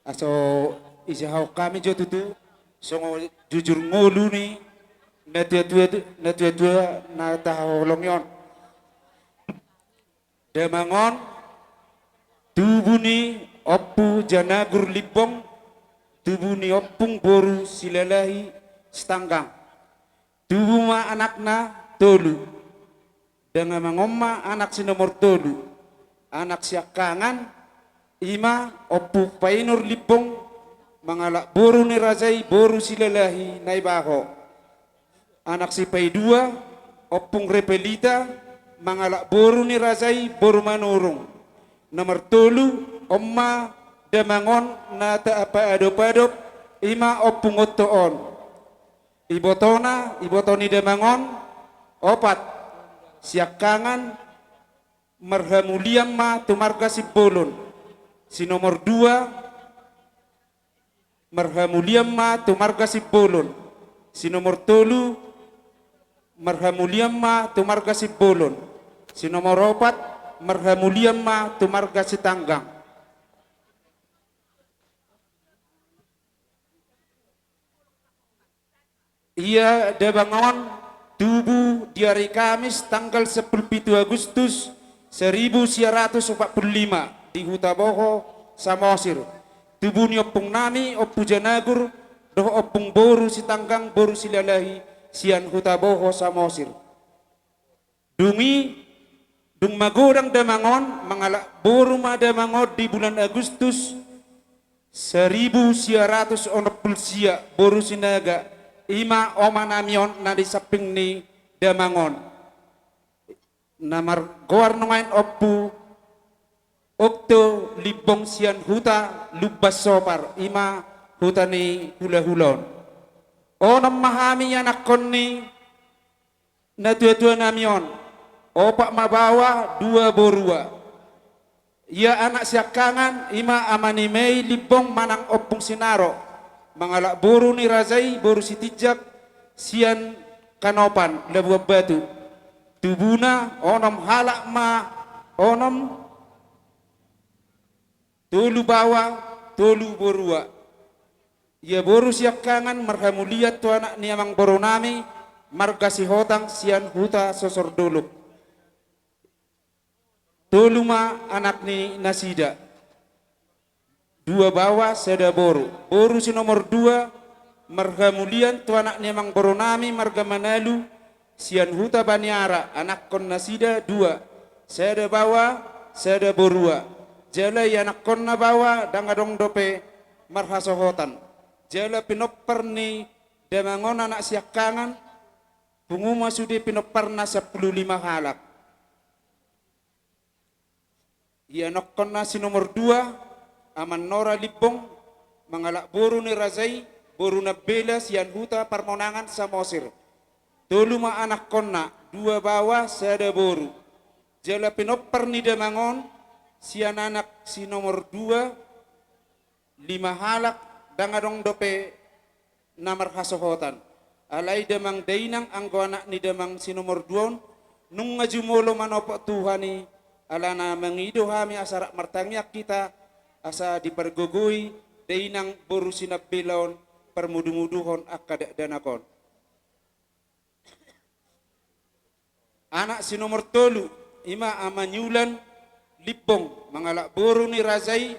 Aso isahahon hami jo tutu songon jujur ngolu ni natuatua, natuatua na tahaholongi on. Damang on, tubu ni Ompu Janagur Limbong, tubu ni Ompung boru Silalahi Sitanggang. Tubu ma anakna tolu. Damang on ma anak si nomor tolu. Anak siangkangan, i ma Ompu Painur Limbong, mangalap boru ni raja i boru Silalahi Naibaho. Anak sipaidua, Ompung Repelita, mangalap boru ni raja i boru Manurung. Nomor tolu, on ma damang on na taadopadop, i ma Ompung Otto on. Ibotona, iboto ni damang on, opat, siangkangan, marhamulian ma tu marga Simbolon. Si nomor dua, marhamulian ma tu marga Simbolon. Si nomor tolu, marhamulian ma tu marga Simbolon. Si nomor opat, marhamulian ma tu marga Sitanggang. Ia damang on tubu di ari Kamis tanggal sampulu pitu Agustus seribu sia ratus opat pulu lima di Hutaboho, Samosir. Tubu ni ompung nami, Ompu Janagur, dohot ompung boru Sitanggang boru Silalahi sian Hutaboho, Samosir. Dung i, dung magodang damang on, mangalap boru ma damang on di bulan Agustus seribu sia ratus onom pulu sia boru Sinaga, i ma oma nami on na di samping ni damang on. Na margoar nuaeng Ompu Okto Limbong sian huta Lumban Sopar, i ma huta ni hulahula on. Onom ma hami anakkon ni natuatuanami on, opat ma baoa, dua borua. Ia anak siangkangan, i ma Ama ni Mei Limbong manang Ompung Sinaro, mangalap boru ni raja i, boru Sitinjak sian Kanopan, Labuan Batu. Tubuna onom halak ma, onom, tolu baoa, tolu borua. Ia boru siangkangan marhamulian tu anak ni amangborunami marga Sihotang sian huta Sosor Dolok. Tolu ma anak ni nasida, dua baoa, sada boru. Boru si nomor dua marhamulian tu anak ni amangborunami marga Manalu sian huta Baniara, anakkon nasida dua, sada baoa, sada borua. Jala ianakkonna baoa ndang adong dope marhasohotan. Jala pinompar ni damang on anak siangkangan, pungu ma sude pinomparna sampulu lima halak. Ianakkonna si nomor dua, Ama Nora Limbong, mangalap boru ni raja i, boru Nambela sian huta Parmonangan Samosir. Tolu ma anakkonna, dua baoa, sada boru. Jala pinompar ni damang on, sian anak si nomor dua, lima halak, ndang adong dope na marhasohotan. Alai damang dainang anggo anak ni damang si nomor dua on, nunga jumolo manopot Tuhan i, alana mangido hami asa rap martangiang hita, asa dipargogoi dainang boru si Nambela on parmudumuduhon angka dakdanak on. Anak si nomor tolu, i ma Ama Niulan Limbong, mangalap boru ni raja i,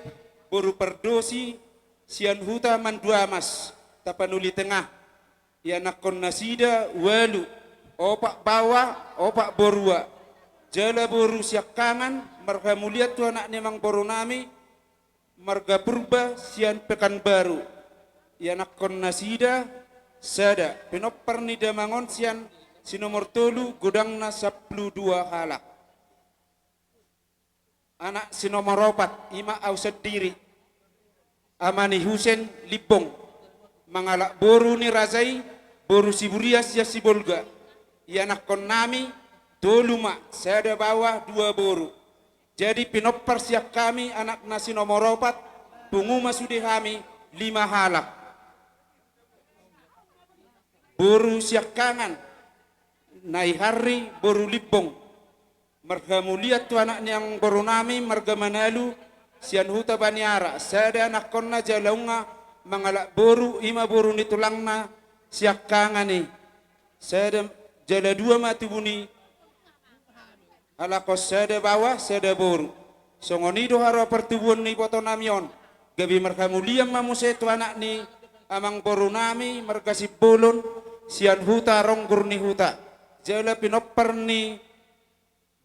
boru Pardosi, sian huta Manduamas, Tapanuli Tengah. Ianakkon nasida ualu, opat baoa, opat borua. Jala boru siangkangan marhamulian tu anak ni amangborunami, marga Purba sian Pekanbaru. Ianakkon nasida sada, pinompar ni damang on sian si nomor tolu godangna sampulu dua halak. Anak si nomor opat, i ma au sandiri, Ama ni Husen Limbong, mangalap boru ni raja i, boru Siburian sian Sibolga. Ianakkonnami tolu ma, sada baoa, dua boru. Jadi pinompar sian hami anak na si nomor opat, pungu ma sude hami lima halak. Boru siangkangan, Naiharri boru Limbong, marhamulian tu anak ni amangborunami marga Manalu sian huta Baniara, sada anakkonna jala nunga mangalap boru, i ma boru ni tulangna siangkangan i. Sada, jala dua ma tubu ni halak on, sada baoa, sada boru. Songon i do haroa partubuan ni ibotonami on. Gabe marhamulian ma muse tu anak ni amangborunami marga Simbolon sian huta Ronggur ni Huta. Jala pinompar ni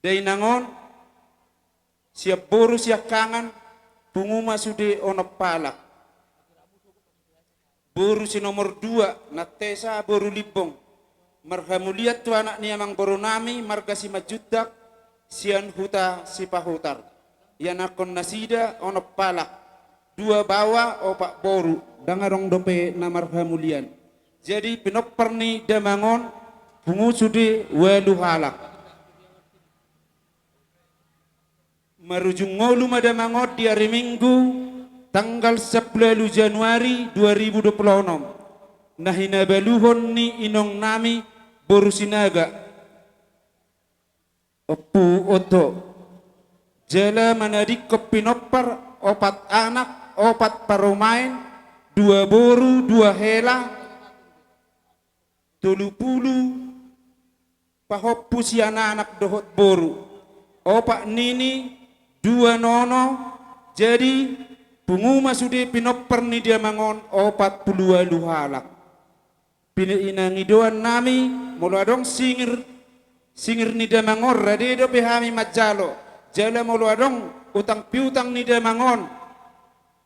dainang on sian boru siangkangan, pungu ma sude onom halak. Boru si nomor dua, Natesa boru Limbong, marhamulian tu anak ni amangborunami marga Simanjuntak sian huta Sipahutar. Ianakkon nasida onom halak, dua baoa, opat boru, ndang adong dope na marhamulian. Jadi pinompar ni damang on, pungu sude ualu halak. Marujung ngolu ma damang on di ari Minggu, tanggal sampulu ualu Januari dua ribu dua puluh onom, na hinabaluhon ni inongnami boru Sinaga, Ompu Oto. Jala manadingkon pinompar, opat anak, opat parumaen, dua boru, dua hela, tolu pulu pahompu sian anak dohot boru, opat nini, dua nono. Jadi pungu ma sude pinompar ni damang on opat pulu ualu halak. Pinangidoannami, molo adong singir, singir ni damang on, rade dope hami manjalo. Jala molo adong utang piutang ni damang on,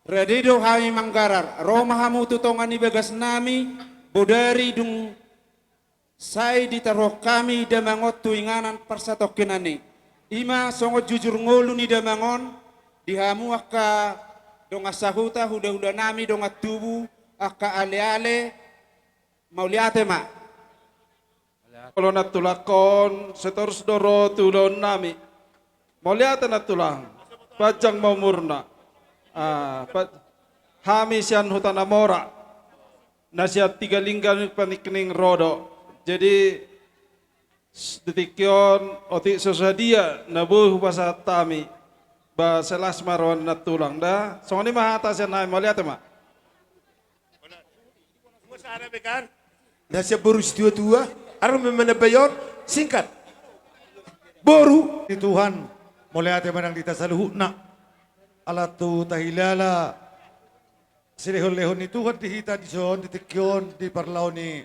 rade do hami manggarar. Ro ma hamu tu tonga ni bagasnami, bodari dung sai ditaruhon hami damang on tu inganan parsatongkinan i. I ma songon jujur ngolu ni damang on, Di hamu angka dongan sahuta, hula-hula nami, dongan tubu, angka ale-ale, mauliate ma. Olo nantulang, on sai torus do ro tu ulaon nami. Mauliate nantulang, panjang ma umurna. Ah, pa-, hami sian Huta Namora, na sian Tiga Lingga ni Panikning ro do. Jadi, s-, di tingki on, otik so sadia na boi hupasahat hami, ba sai las ma roha ni nantulang da. Songon i ma hata sian hami, mauliate ma. Na sian boru situa-tua, adong ma manambai on, singkat. Boru. Di Tuhan, mauliate ma nang di hita saluhutna. Ala tu tahilala silehon-lehon ni Tuhan di hita dison, di tingki on, di parlao ni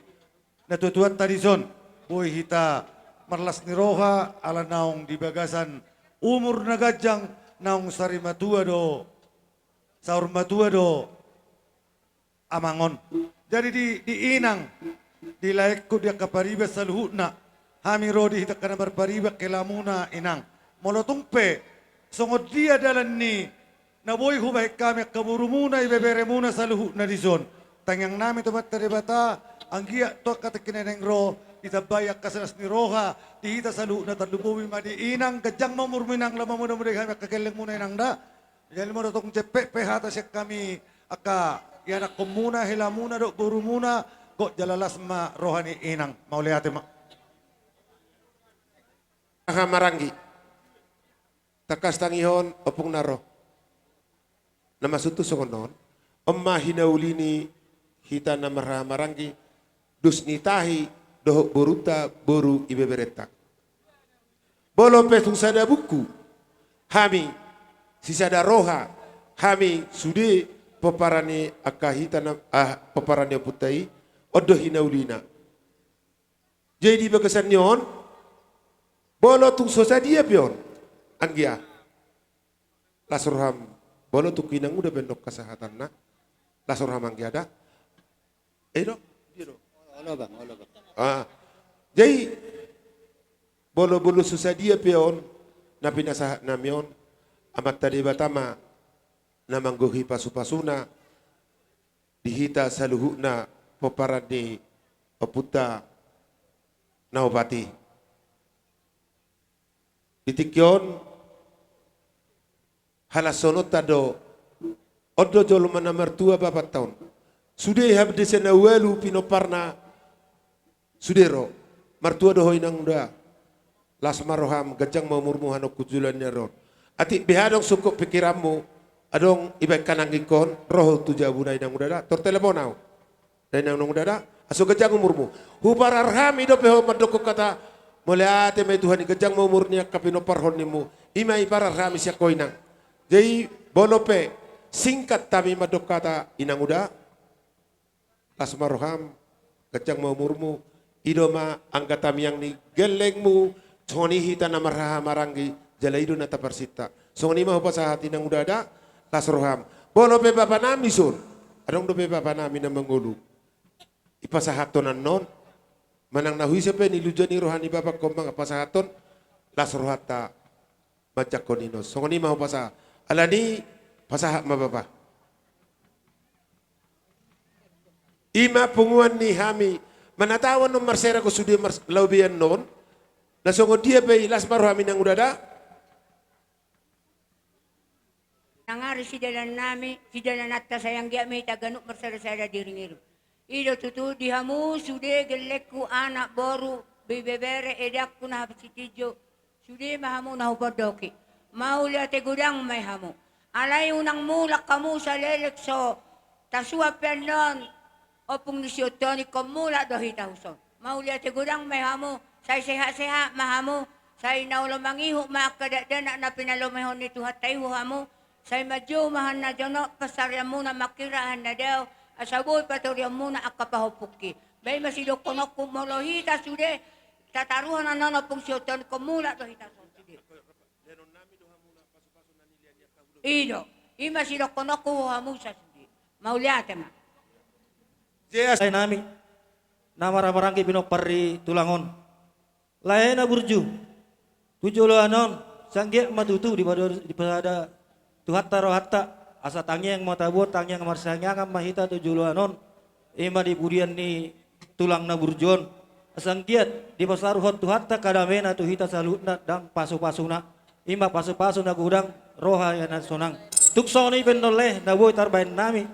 natua-tuanta dison. Boi hita marlas ni roha, ala naung di bagasan umur na ganjang, naung sari matua do, saur matua do amang on. Jadi di, di inang, di laengku, di angka pariban saluhutna, hami ro di hita angka na marpariban, helamuna inang. Molo tung pe songon dia dalan ni na boi hubahen hami angka borumuna, ibeberemuna saluhutna dison, tangiang nami tu Amanta Debata, anggiat tu angka tingki na naeng ro, ditambai angka silas ni roha di hita saluhutna. Tarlumobi ma di inang, ganjang ma umurmu inang, laho mamuda-mudai hami angka gellengmuna inang da. Jadi molo tung jempek pe hata sian hami angka ianakkonmuna, helamuna dohot borumuna, gok jala las ma roha ni inang. Mauliate ma. Aha maranggi. Tangkas tangihon ompung na ro. Na maksudhu songon on, on ma hinauli ni hita na marhaha maranggi, dos ni tahi dohot borunta, boru ibeberenta. Molo pe tung sada buku hami, sisada roha hami sude pomparan ni angka hita na, ah, pomparan ni ompunta i, on do hinaulina. Jadi di bagasan ni on, molo tung so sadia pe on, anggia, las roham, molo tung inang uda pe ndok hasahatanna, las roham anggia da. Eh, do? Dia do? Olo, Bang, olo, Bang. Ah. Jadi, molo, molo so sadia pe on na pinasahat nami on, Amanta Debata ma na manggohi pasu-pasuna di hita saluhutna pomparan ni ompunta na opat i. Di tingki on, halashononta do, on do jolma na martua bapanta on. Sude hape disi na ualu pinomparna, sude ro. Martua do ho inang da. Las ma roham, ganjang ma umurmu, hanungkun joloan ni ari on. Atik beha adong sungkun pingkiranmu, adong ibaen hanangikkon, ro ho tu jabuna inang uda da. Tor telepon au. Da inang uda da, asa ganjang umurmu. Huparhar hami dope ho mandokkon hata, mauliate ma i Tuhan i, ganjang ma umur ni angka pinomparhon nimu. I ma i parhar hami sian ho inang. Jadi, molo pe singkat hami mandok hata inang uda, las ma roham, ganjang ma umurmu. I do ma angka tangiang ni gellengmu, songon i hita na marhaha maranggi, jala i do na taparsinta. Songon i ma hupasahat inang uda da, las roham. Molo pe bapa nami son, adong dope bapa nami na mangolu. Ipasahathon annon, manang na huise pe niluja ni roha ni bapangkon manang pasahathon, las rohanta manjangkon i non. Songon i ma hupasahat. Alani pasahat ma bapa. I ma punguan ni hami, manatau annon marsera ho sude mars-, laho be annon, na songon dia pe i las ma roham inang uda da. Nangari sidalan nami, sidalananta sai anggiat ma hita ganup marsada-sada diiring-iring. I do tutu di hamu sude gellengku, anak, boru, ibebere, edangku na hapit sitinjo, sude ma hamu na hupondoki. Mauliate godang ma i hamu. Alai unang mulak hamu saleleng so tasuan pe annon, ompung ni sionton, ingkon mulak do hita tuson. Mauliate godang ma i hamu, sai sehat-sehat ma hamu, sai na olo mangihut ma angka dakdanak na pinalomehon ni Tuhanta i tu hamu, sai manjou ma hata na jonok, pansarianmuna mangkirap hata na dao, asa boi patorionmuna angka pahompungki. Ba i ma sidohononku, molo hita sude tataruhon annon ompung sionton, ingkon mulak do hita tuson sude. I do, i ma sidohononku tu hamu sasude. Mauliate ma. Lae nami, na marhaha maranggi pinompar ni tulang on. Lae na burju, tu joloan on, sai anggiat ma tutu dipado-, dipasada Tuhanta rohanta, asa tangiang ma tabo, tangiang marsiangiangan ma hita tu joloan on, i ma di pudian ni tulang na burju on. Asa anggiat dipasaruhon Tuhanta damena tu hita saluhutna, ndang pasupasuna, i ma pasupasu na godang, roha na sonang. Tung songon i pe annon lae na boi tarbahen nami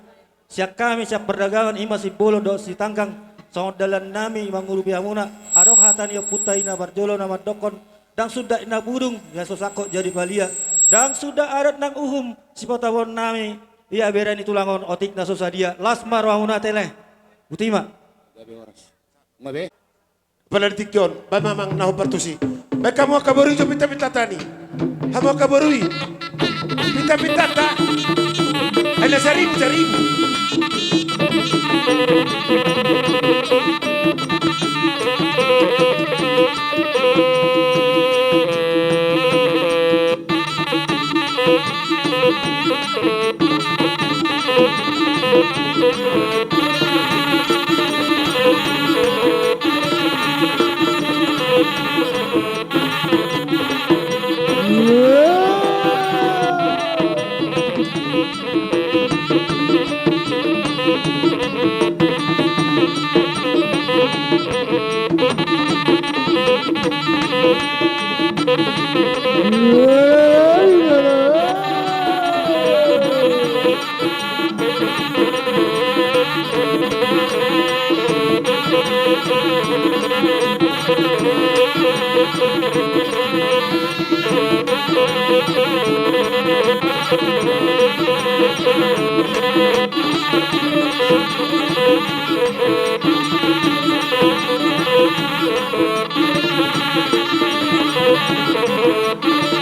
sian hami sian pardagangan, i ma Simbolon dohot Sitanggang, songon dalan nami mangurupi hamuna. Adong hata ni ompunta i na parjolo na mandokkon: Ndang suda na pudung ia so sangkot jadi palia, ndang suda adat nang uhum sipatabuhon nami ia bere ni tulang on otik na so sadia. Las ma rohamuna ate lae. Botima. Gabe horas. Nga be? Apala di tingki on, ba mamang na hombar tusi. Baen hamu angka boru i jo pintapintanta i. Hamu angka boru i. Pintapintanta. Ai na saribu, saribu.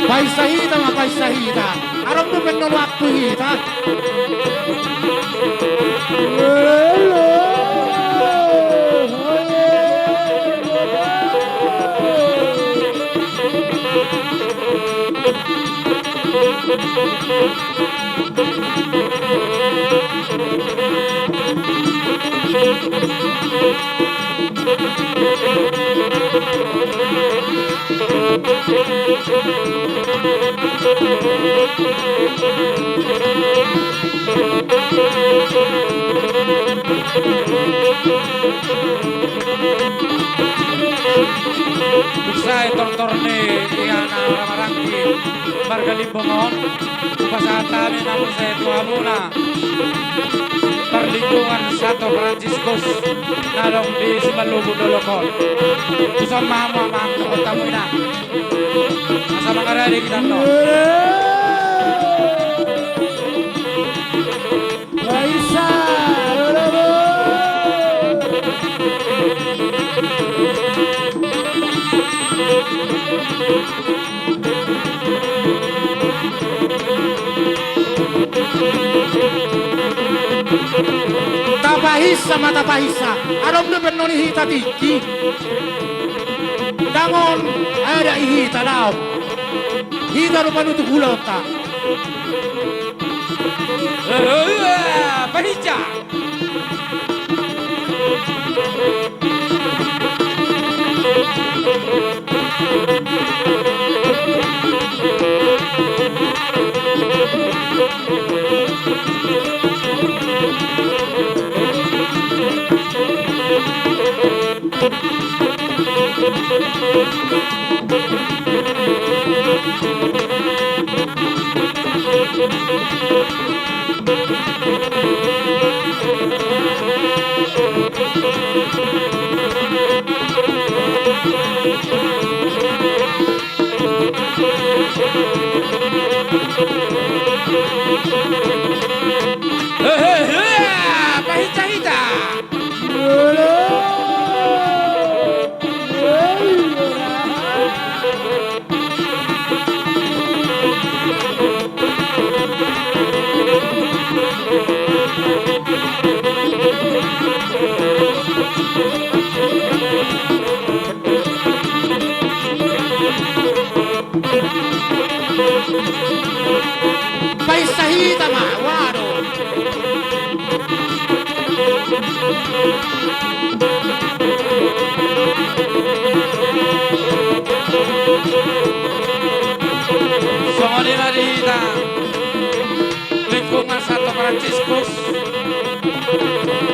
Paisa hita ma, paisa hita. Adong dope annon waktu hita. Sai tortor ni ia na maranggi marga Limbong on. Hupasahat hami ma muse tu hamuna parlinggoman Santo Franciscus na adong di Simalungun dolok on. Tuson ma hamu amang dohot hamu inang. Asa mangarade hita annon. Tapahinsa ma, tapahinsa. Adong dope annon di hita tingki. Ndang on adat di hita, daong. Hita do panutup ulaonta. Pahinsa. Pahinsa hita. Pahinsa hita ma, waduh. Songon i ma di hita. Franciscus.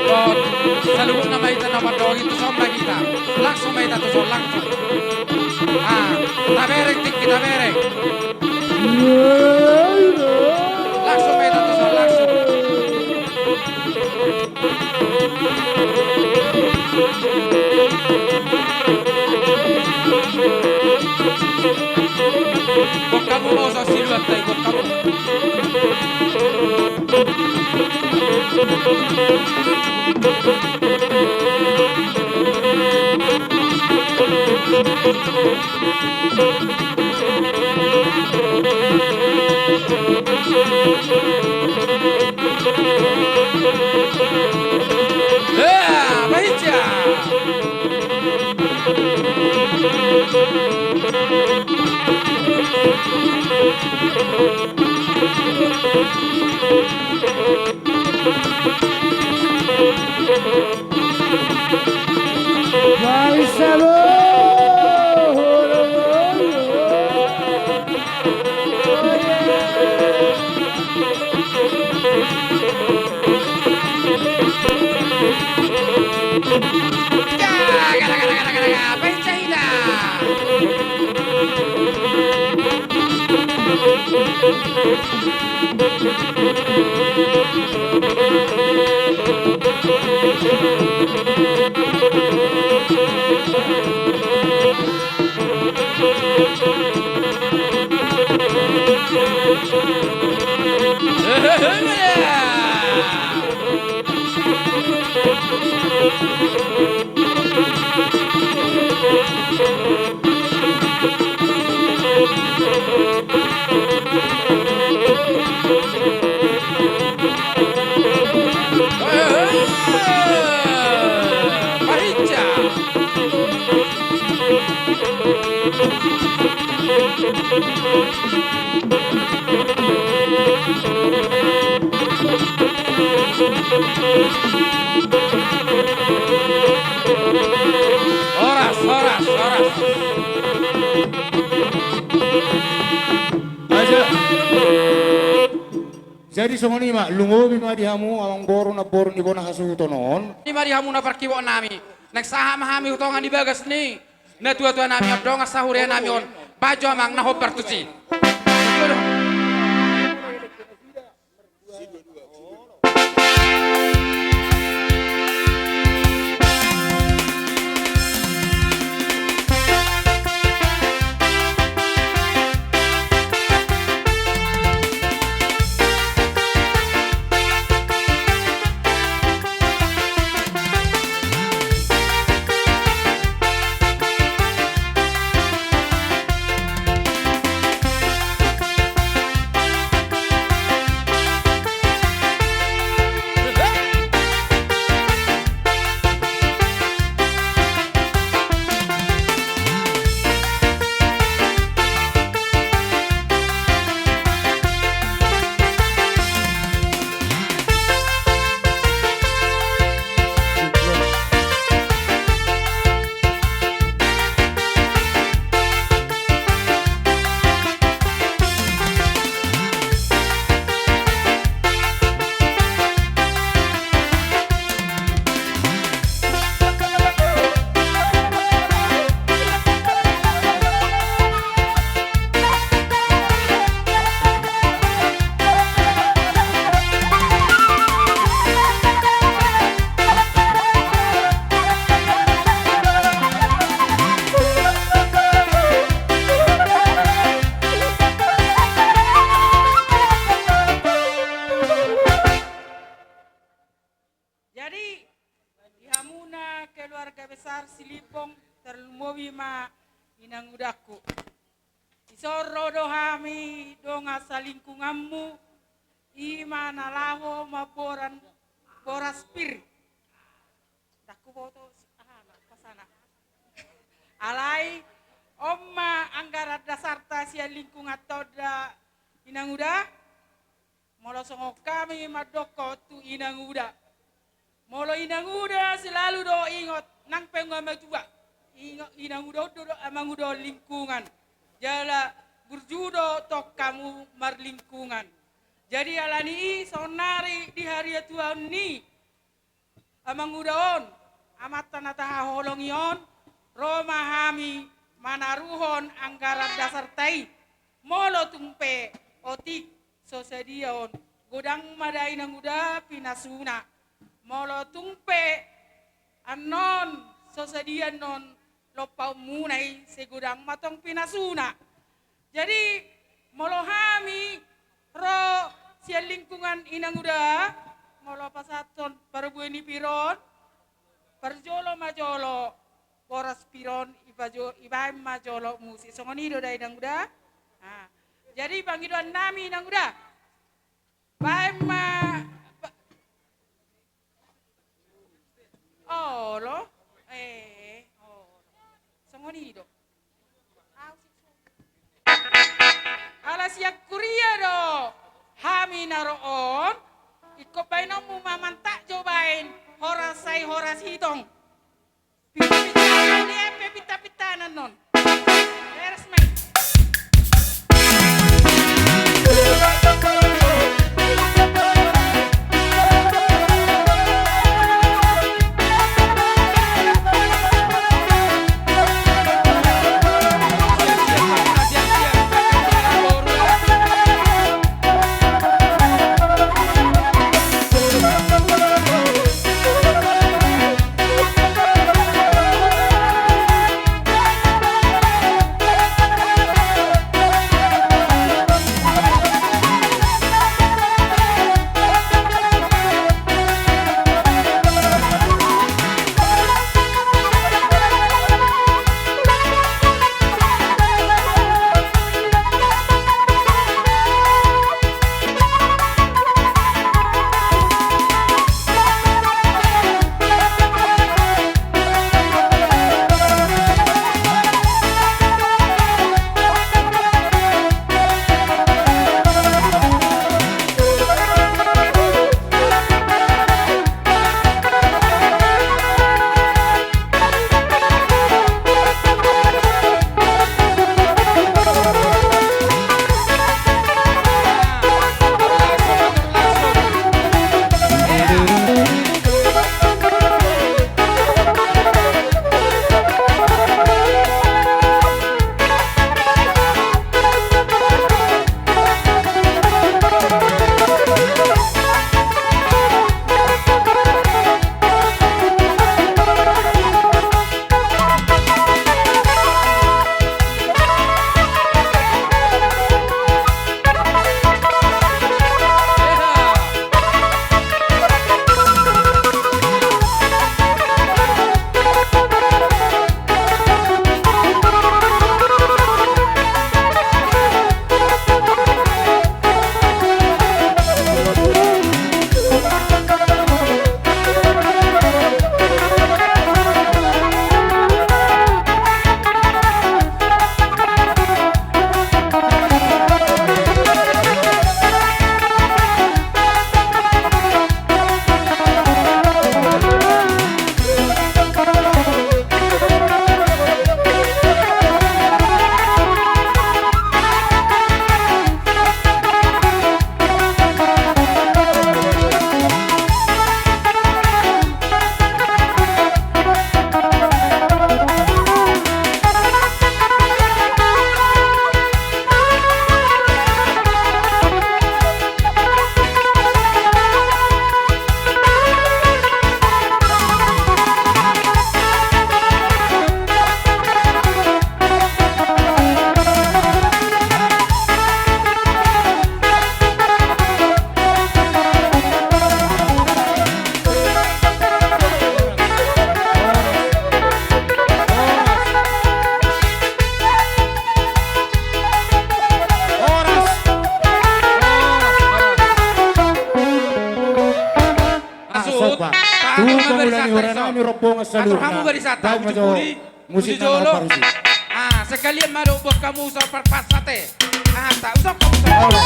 Dohot saluhutna ma hita na mandok i, tuson ma hita. Langsung ma hita tuson, langsung. Ah, tabereng tingki, tabereng. Langsung ma hita tuson, langsung. Bongkamu, boso siluan tai, bongkamu. Horas, horas, horas. Aja. Jadi songon i ma, lumobi ma di hamu amangboru, namboru ni bona hasuhuton on. I ma di hamu na parkibok nami. Naeng sahat ma hami tu tonga ni bagas ni natuatua nami on, dongan sahuria nami on. Bahen jo amang na hombar tusi. Jadi, di hamuna keluarga besar Silimpong, tarlumobi ma inangudangku. Dison ro do hami dongan salingkunganmu, i ma na laho mamboan boras pir. Ndang huboto si-, aha, na pasana. Alai, on ma anggaran dasarta sian lingkungan tonda inanguda. Molo songon hami mandokkon tu inanguda. Molo inanguda selalu do ingot nang panguhon matua. Ingot inanguda on do, do amanguda on lingkungan. Jala burju do tong hamu marlingkungan. Jadi alani i saonnari di hariatuaon ni amanguda on, amanta na tahaholongi on, ro ma hami manaruhon anggaran dasarta i. Molo tung pe otik so sadia on, godang ma da inanguda pinasuna. Molo tung pe annon so sadia annon lompaonmuna i, sai godang ma tong pinasuna. Jadi molo hami ro sian lingkungan inanguda, molo pasahathon parbue ni pir on, parjolo ma jolo boras pir on, ibaen ma jolo musik. Songon i do da inanguda. Jadi pangidoan nami inanguda, baen ma. Olo. Eh, olo. Songon i do. Ala sian huria do hami na ro on. Ingkon baenonmu ma mantak jo baen horas sai horas hitung. Pinta-pinta, pinta-pinta annon. Asa, sobat. Tahan ma barisan, asa. Atur hamu barisan, tahan ma jo. Puji jolo. Ah, sekalian ma do buat hamu so parpasa te. Ah, tak usah, tak usah.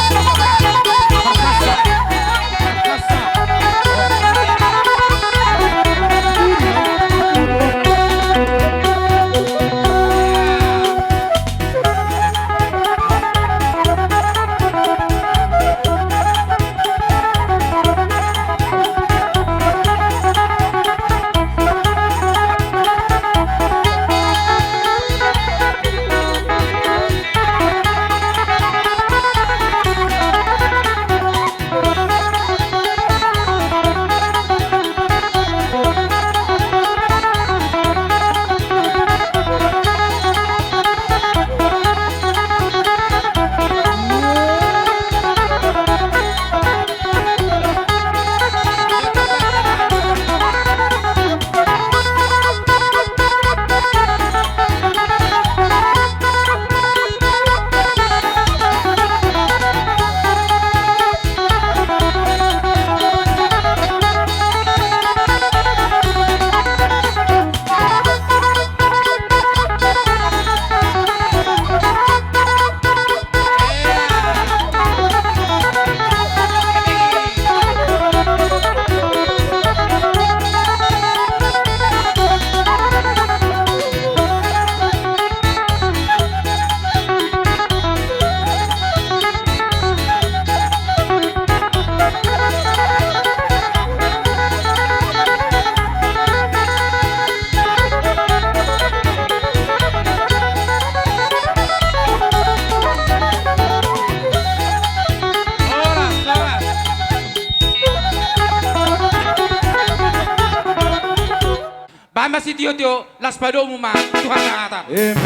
Tio, las padomu ma Tuhan Dahata. Em.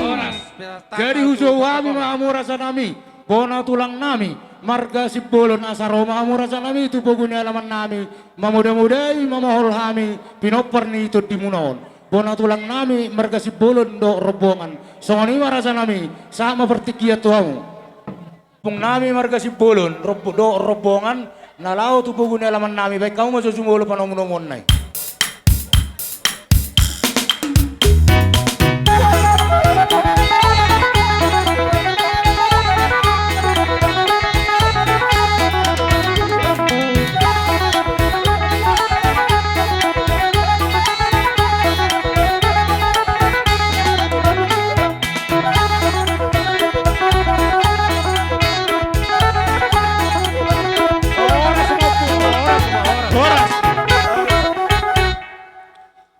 Horas. Jadi hujou hami ma hamu raja nami, bona tulang nami, marga Simbolon, asa ro ma hamu raja nami tu pogu ni alaman nami, mamodamodai, mamohol hami pinompar ni tondimuna on. Bona tulang nami marga Simbolon dohot rombongan. Songon i ma raja nami, sahat ma partingkian tu hamu. Ompung nami marga Simbolon, rombo-, dohot rombongan, na laho tu pogu ni alaman nami, baen hamu ma jo jumolo panomunomuonna i. Horas.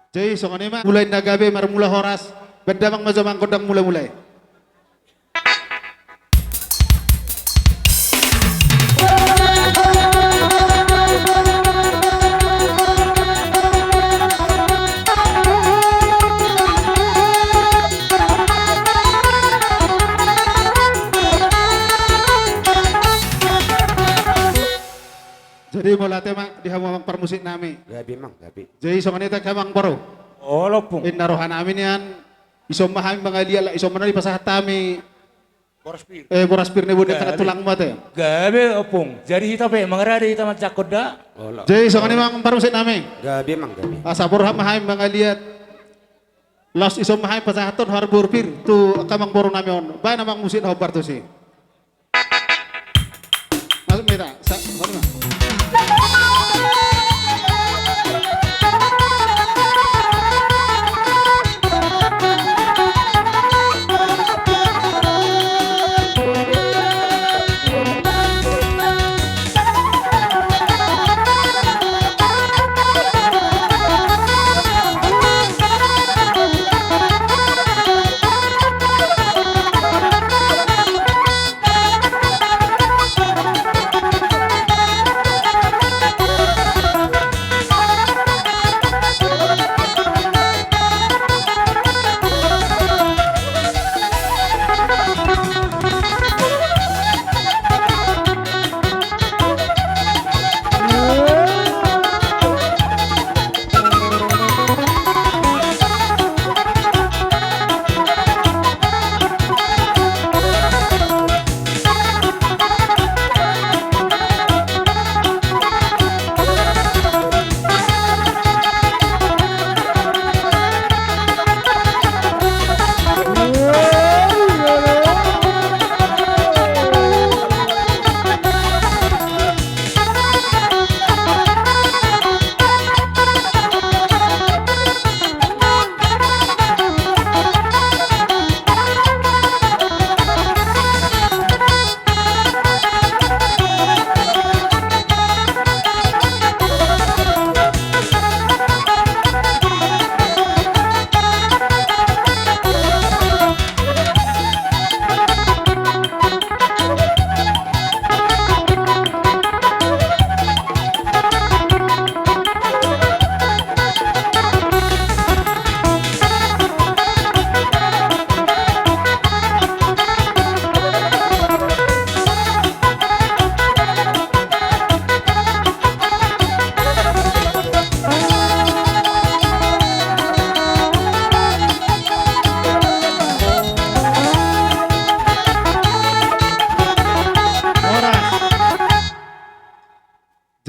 Jadi songon i ma, mulai na gabe marmula horas, baen damang ma jo amang gondang mulamula i. Jadi mauliate ma di hamu amang parmusik nami. Gabe amang, gabe. Jadi songon i ma amang boru. Olo ompung. Inna roha nami nian. Dison ma hami mangaliat, laos dison ma na dipasahat hami. Boras pir. Eh, boras pir ni boni. Gabe. Tulang mate. Gabe ompung. Jadi hita pe mangarade hita manjangkon da. Olo. Jadi songon i ma amang parmusik nami. Gabe amang, gabe. Asa borhat ma hami mangaliat. Laos dison ma hami pasahathon harbur pir tu angka amang boru nami on. Baen amang musik na hombar tusi. Masuk meta. Sa-, mana?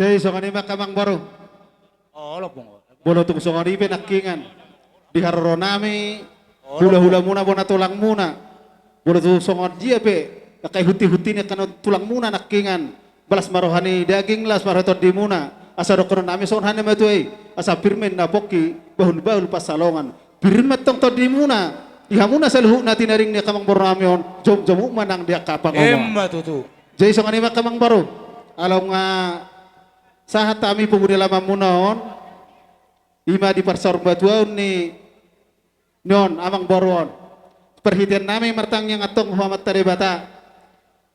Jadi songon i ma angka amang boru. Olo ompung. Molo tung songon i pe nangkiningan di haroro nami, hula-hulamuna, bona tulangmuna. Molo tung songon dia pe angka ihunti-hunti ni angka tulangmuna nangkiningan, las ma roha ni daging, las ma roha ni tondimuna. Asa dohonon nami songon hata ni natuatua i, asa pir ma inna pongki, bahul-bahul pansalongan. Pir ma tong tondimuna, di hamuna saluhutna tinaring ni angka amang boru nami on, jomjomhut ma nang di angka pangomoan. Emma tutu. Jadi songon i ma angka amang boru. Ala nunga sahat hami pogu ni alamanmuna on, i ma di parsaur matuaon ni, ni on amang boru on. Parhitean nami martangiang antong tu Amanta Debata,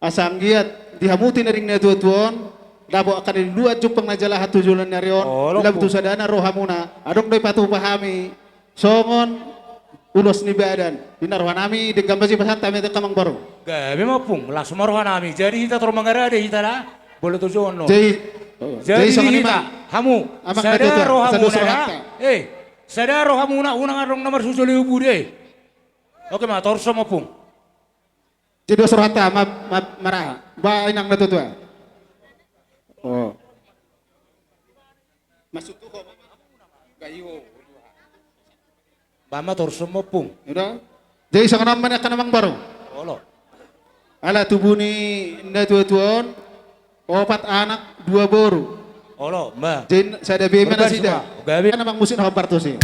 asa anggiat di hamu tinading na tuatua on, dapot angka na niluluan jumpang na jala hata tu joloan ni ari on. Olo, lam tu sada na rohamuna, adong do i patupa hami songon ulos ni badan. Di na rohanami denggan ma sipasahat hami tu angka amangboru. Gabe ma, Ompung, las ma rohanami. Jadi hita tor mangarade hita da, molo tu jolo on. Jadi, jadi songon i ma hita, hamu, sada rohamuna da. Eh, sada rohamuna, unang adong na marsusul i ubu de. Oke ma, torus ma, Ompung. Jadi dos rohanta ma, ma, maraha. Ba inang na tuatua. Oh. Masuk tu ho. Ba i ho. Ba ma torus ma, Ompung. Jadi songon on ma nian angka amangboru. Olo. Ala tubu ni na tuatua on, opat anak, dua boru. Olo, ba. Jadi sada be ma nasida. Gabe. Kan amang musik na hombar tusi.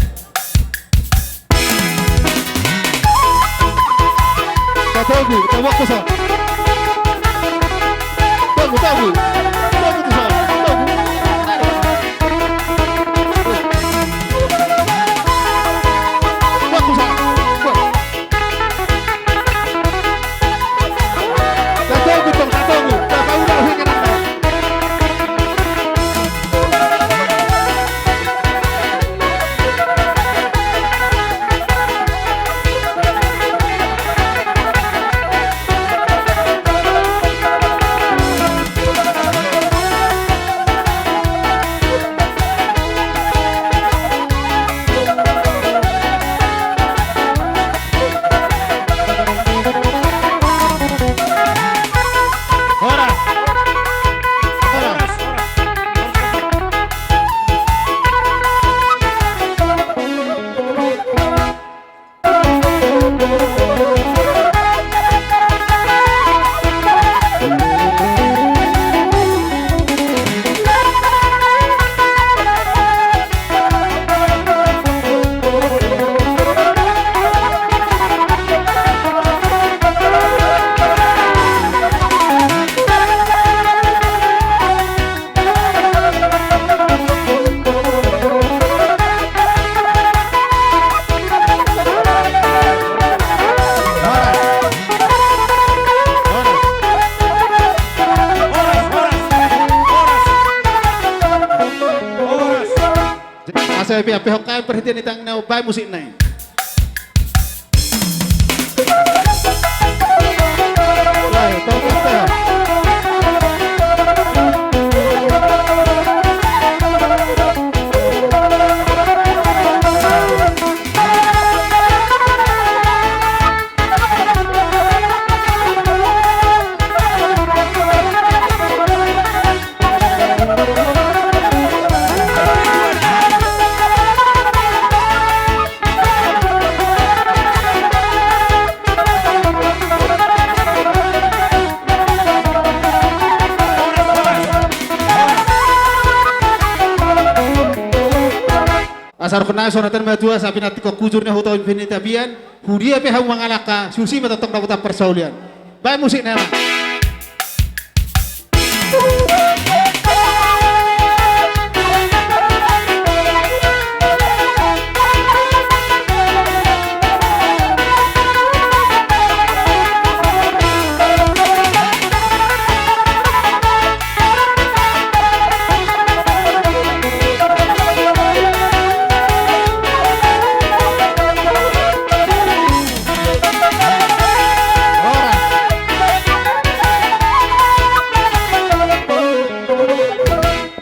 Tatogu, tatogu tusi. Togu, togu. Togu tusi. Togu. Togu tusi. Asa pe ampe hongkai parhitean ni tangiang na baen musikna i. Asa rukun nai sonatan matua sapi nanti kok kujur ni huta Infinita pian, hudia pe hamu mangalangka, susi ma tongtong dapotan parsaulian. Baen musikna ma.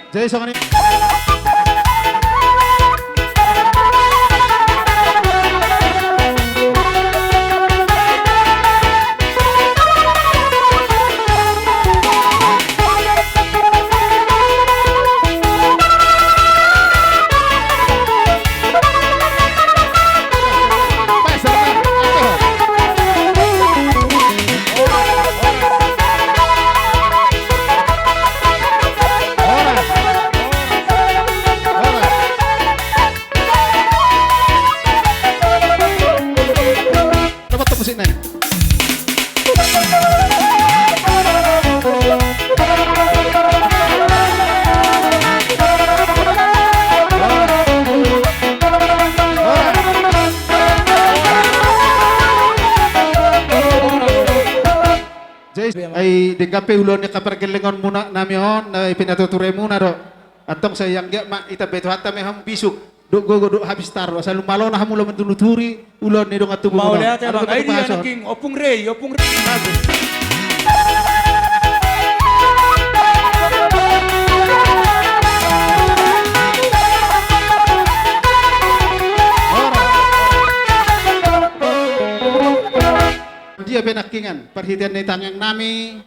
Jadi songon i. Denggan pe ulaon ni angka pargellengonmuna nami on, na i pe na tuturemuna do. Antong sai anggiat ma ditambai Tuhanta ma hamu bisuk dohot gogo dohot habis taru, asa lumalona hamu laho manuturi ulaon ni dongan tubumuna on. Mauliate, Amang. Ai dia nangkin, Ompung Rei, Ompung Rei. Dia pe nangkiningan, parhitean ni tangiang nami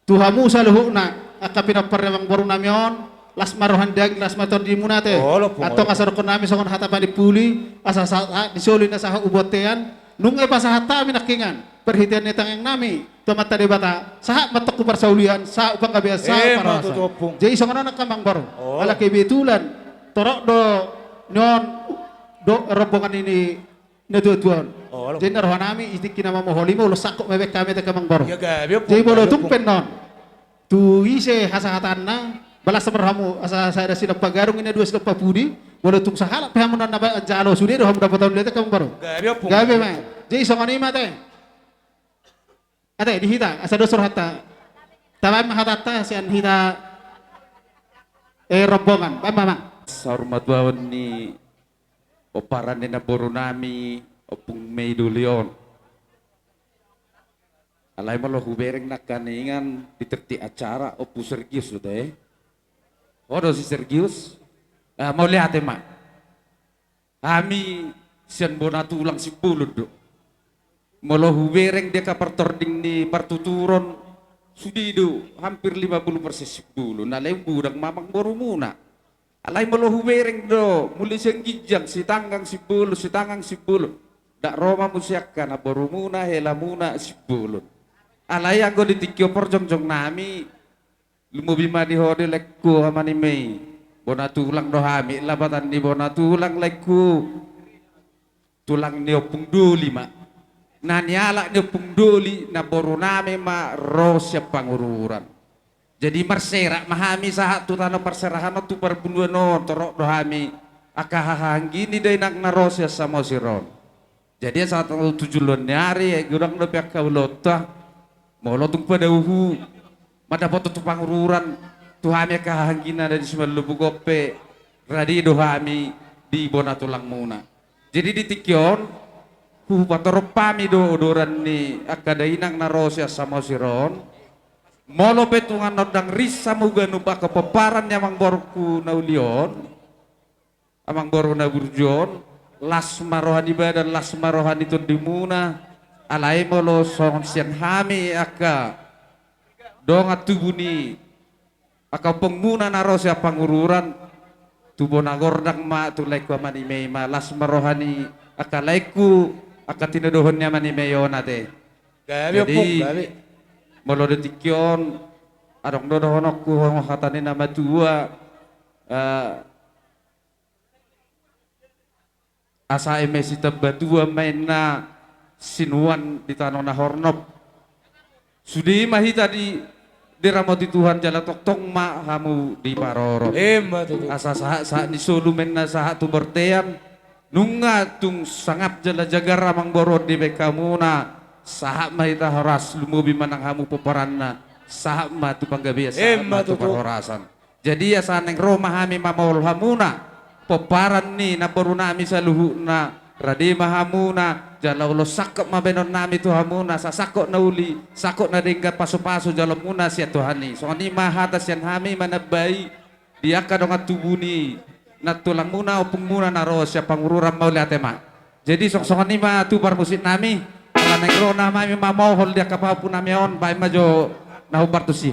tu hamu saluhutna angka pinompar ni amangboru nami on, las ma roha ni daging, las ma tondimuna ate. Antong asa dohonon nami songon hata panimpuli, asa sahat ni solu na sahat tu bontean, nunga dipasahat hami nangkiningan parhitean ni tangiang nami tu Amanta Debata, sahat ma antong tu parsaulian, sahat tu panggabean, sahat tu parhorasan. Jadi songon on angka amangboru, ala kebetulan torop do nion do rombongan ni na tuatua on. Jadi na roha nami di tingki na mamoholi ma, ulos sangkot ma baen hami ate angka amangboru. Jadi molo tung pe annon tu ise hasahataanna, balas ma rohamu, asa sada silompa garung ninna, dua silompa pudi. Molo tung sahalak pe hamu annon na baen jalo, sude do hamu dapotan uli ate angka amangboru. Gabe ma. Jadi songon i ma ate. Ate, di hita, asa dos rohanta. Tabaen ma hatanta sian hita, eh, rombongan. Baen ma, Amang. Saur matuaon ni pomparan ni namboru nami Ompung Mei doli on. Alai molo hubereng nangkiningan di tertib acara, Ompu Sergius do te. Ho do si Sergius. Ah, mauliate ma. Hami sian bona tulang Simbolon do. Molo hubereng di angka partording ni partuturon, sude do hampir lima puluh persen Simbolon. Alai godang ma amangborumuna. Alai molo hubereng do, mulai sian ginjang, Sitanggang Simbolon, Sitanggang Simbolon. Ndak ro ma muse angka namborumuna, helamuna Simbolon. Alai anggo di tingki on parjongjong nami, lumobi ma di ho do laengku, Ama ni Mei. Bona tulang do hami, lapatan ni bona tulang laengku. Tulang ni Ompung Doli ma. Na nialap ni Ompung Doli, namboru nami ma ro sian Pangururan. Jadi marserak ma hami sahat tu tano parserahan on, tu parbuluan on, torop do hami angka hahaanggi ni dainang na ro sian Samosir on. Jadi asa tu joloan ni ari, godang dope angka ulaonta. Molo tung padaohu mandapothon tu Pangururan, tu hami angka hahaanggina na di Simalupuk on pe, rade do hami di bona tulangmuna. Jadi di tingki on, hupatorop hami do odoran ni angka dainang na ro sian Samosir on. Molo pe tung annon ndang rinsa ma ganup angka pomparan ni amangborungku na uli on, amangboru na burju on, las ma roha ni badan, las ma roha ni tondimuna. Alai molo songon sian hami angka dongan tubu ni angka ompungmuna na ro sian Pangururan, tu bona gordang ma, tu laengku Ama ni Mei ma, las ma roha ni angka laengku, angka tinodohon ni Ama ni Mei on ate. Jadi molo di tingki on, adong do dohononku hata ni na matua, eh, asa eme sitamba tua ma inna sinuan di tano na hornop. Sude ma hita di, diramoti Tuhan jala tongtong ma hamu diparorot. Asa sahat, sahat ni solu ma inna sahat tu bontean. Nunga tung sangap jala jagar amangboru on dibaen hamuna. Sahat ma hita horas, lumobi ma nang hamu pomparanna. Sahat ma tu panggabean, sahat ma tu parhorasan. Jadi asa naeng ro ma hami mamaol hamuna pomparan ni namboru nami saluhutna, rade ma hamuna, jala ulos sangkot ma baenon nami tu hamuna, asa sangkot na uli, sangkot na denggan, pasupasu jaloonmuna sian Tuhan i. Songon i ma hata sian hami manambai di angka dongan tubu ni nantulangmuna, ompungmuna na ro sian Pangururan, mauliate ma. Jadi songon i ma tu parmusik nami, ala naeng ro nami mamohol di angka pahompu nami on, baen ma jo na hombar tusi.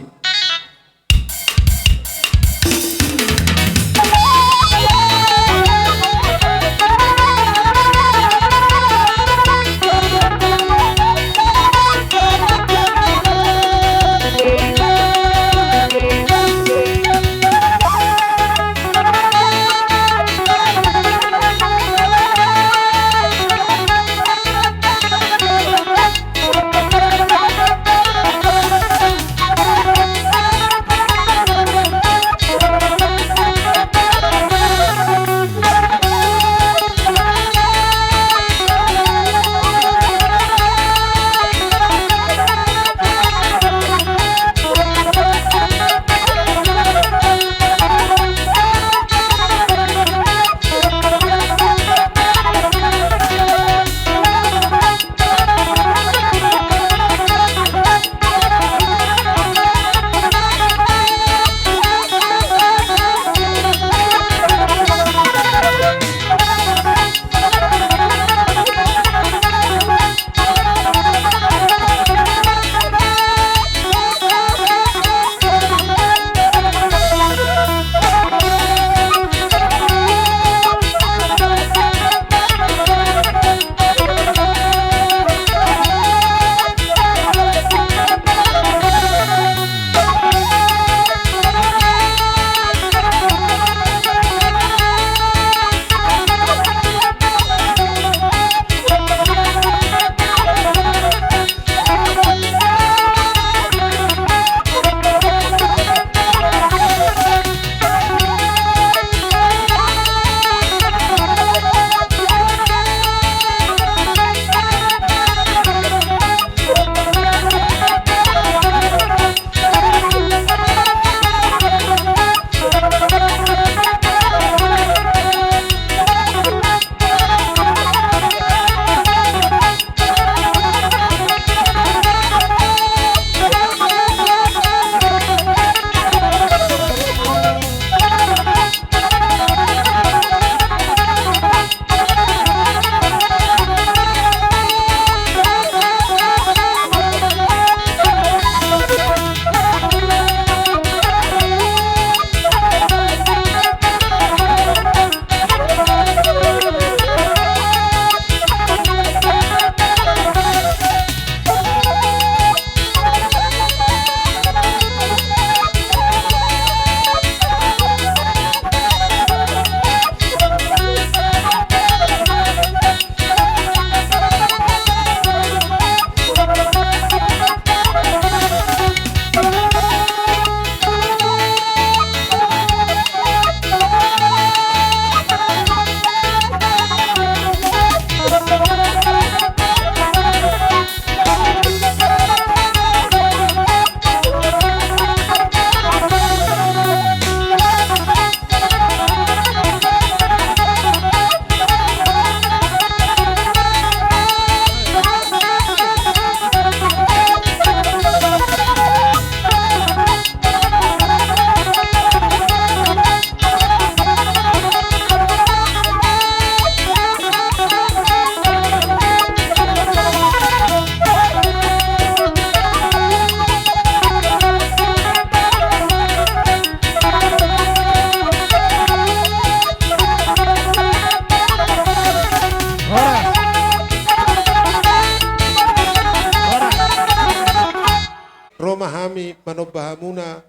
panomba hamuna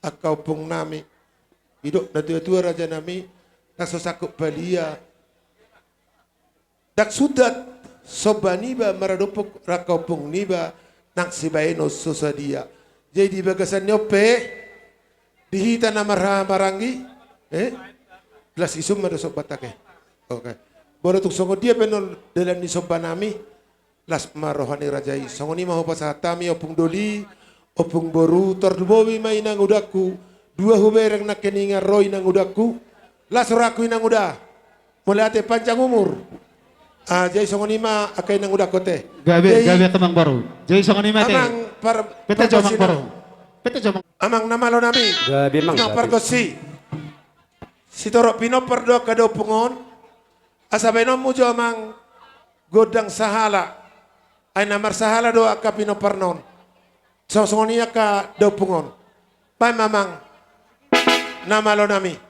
angka ompung nami. Didok na tua-tua raja nami, ndang so sanggup palia. Ndang sundat somba niba maradophon angka ompung niba nang sibahenon so sadia. Jadi di bagasan ni on pe, di hita na marhaha maranggi, eh? Las isum ma do somba take. Oke. Molo tung songon dia pe annon dalan ni somba nami, las ma roha ni raja i. Songon i ma hupasahat hami ompung doli, ompung boru, tarlumobi ma inang udangku, dua hubereng nangkiningan ro inang udangku, las rohangku inang uda. Mauliate, panjang umur. Ah, jadi songon i ma angka inang udangku te. Gabe, jadi gabe amang boru. Jadi songon i ma te. Amang par-, pete jo amang pargonsi boru. Pete jo amang. Amang na malo nami. Gabe amang, amang gabe. Pargonsi. Sitorop pinompar do angka daompung on. Asa baenonmu jo amang gondang sahala. Ai na marsahala do angka pinomparna on. Songon i angka daompung on. Baen ma amang na malo nami.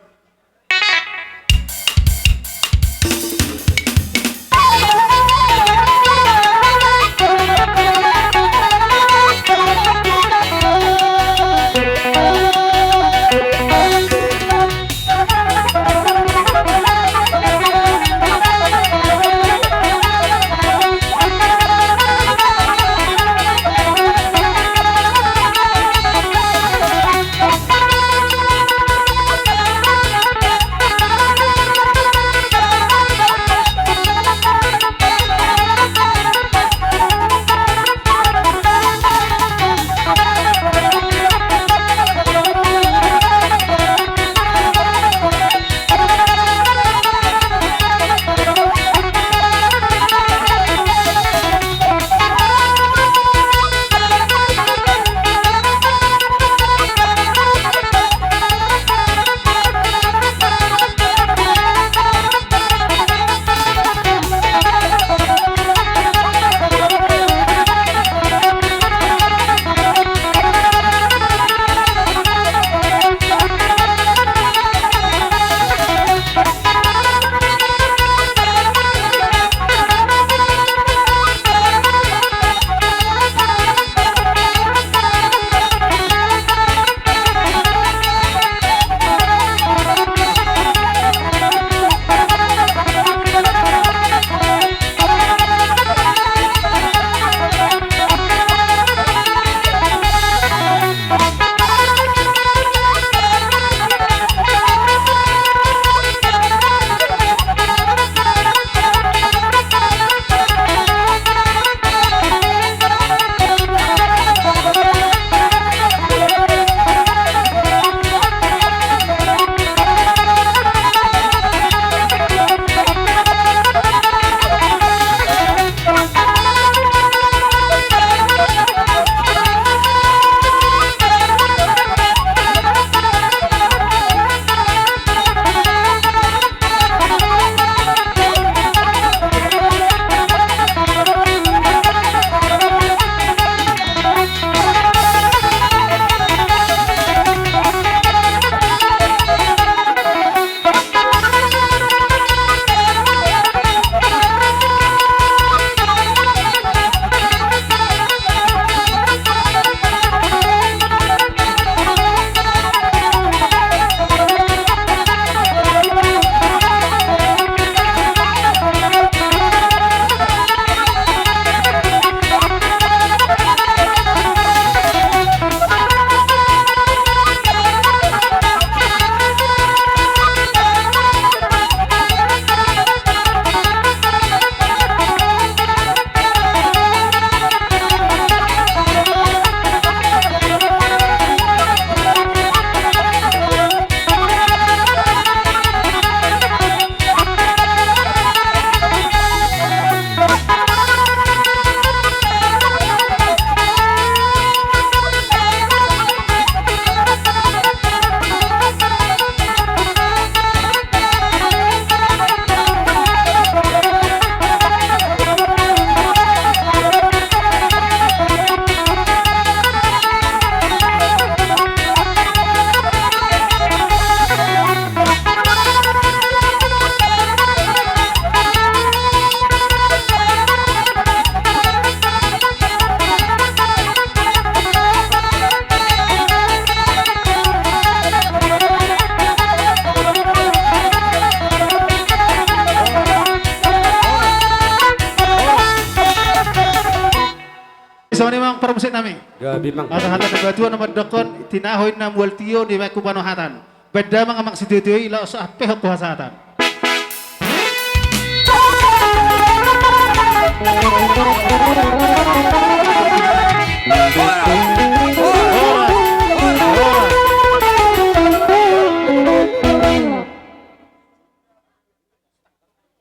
Muse nami. Gabe mang. Asa hata na batua na mandokkon tinaho inna mual tio di baen hupanohatan. Baen damang amang situtio i laos ampehon tu hasahatan.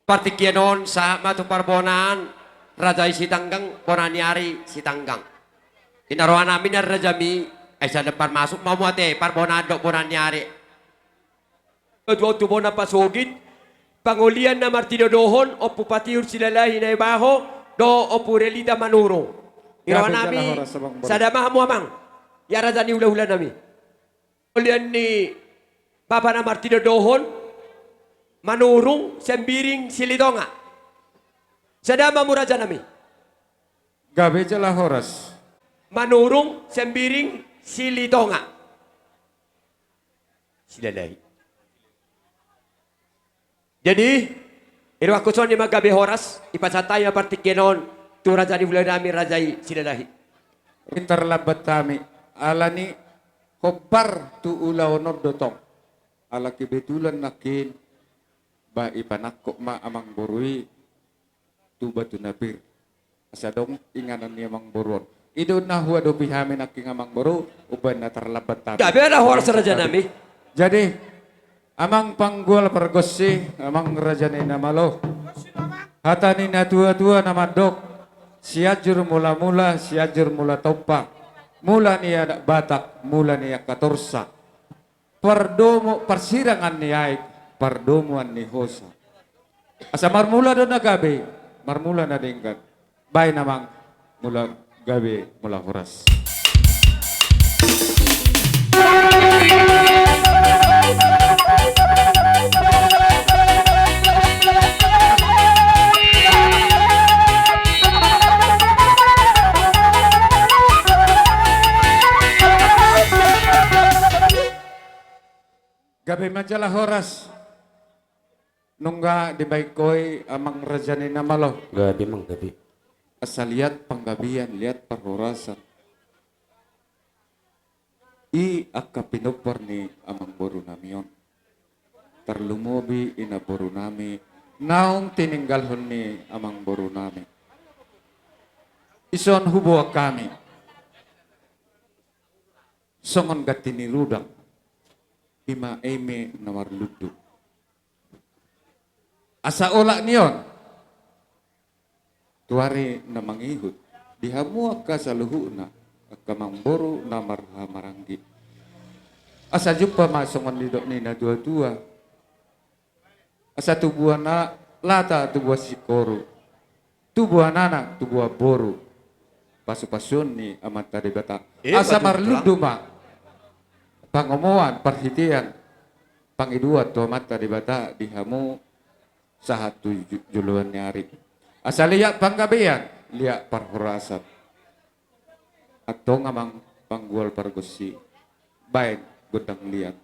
Partingkian on sahat ma tu parbonaan raja i Sitanggang, bona ni ari Sitanggang. Di na rohanami na rajami, ai sada parmasuk ma muate parbonaan dohot bona ni ari. Tutu bona pasogit, pangolian na martinodohon, Ompu Patihur Silalahi Naibaho, dohot Ompu Relita Manurung. Di rohanami, sada ma hamu amang, ia raja ni hulahulanami. Pangolian ni bapa na martinodohon, Manurung Sembiring Silitonga. Sada ma hamu rajanami. Gabe jala horas. Manurung Sembiring Silitonga. Silalahi. Jadi, iruangku songon i ma gabe horas, ipasahat hami ma partingkian on tu raja ni hulahulanami raja i Silalahi. Tarlambat hami, alani hombar tu ulaon on do tong. Ala kebetulan nangkin, ba ipanangkok ma amangboru i tu batu na pir. Asa adong inganan ni amangboru on. I do na huadopi hami nangkin amangboru, umbahen na tarlambat hami. Gabe jala horas rajanami. Jadi, amang panggual pargonsi, amang raja ni na malo. Hata ni na tuatua na mandok, Sianjur Mulamula, Sianjur Mula Tompa. Mula ni adat Batak, mula ni angka torsa. Pardomu, parsirangan ni aek, pardomuan ni hosa. Asa marmula do na gabe, marmula na denggan. Baen amang, mula gabe, mula horas. Gabe ma jala horas. Nunga dibaen ho i amang raja ni na malo. Gabe mang gabe. Asa liat panggabean, liat parhorasan. I angka pinompar ni amangborunami on. Tarlumobi inamborunami naung tininggalhon ni amangborunami. Dison huboan hami songon ganti ni rudang. Ima eme na marlundu. Asa olat ni on tu ari na mangihut di hamu angka saluhutna, angka amangboru na marhahamaranggi. Asa jumpa ma songon nidok ni na tuatua. Asa tubuan lata tubuan singkoru, tubuan anak tubuan boru, pasupasuon ni Amanta Debata. Asa marlundu ma pangomoan parhitean pangidoan tu Amanta Debata di hamu sahat tu ju-, joloan ni ari. Asa liat panggabean, liat parhorasan. Antong amang panggual pargonsi, baen gondang liat.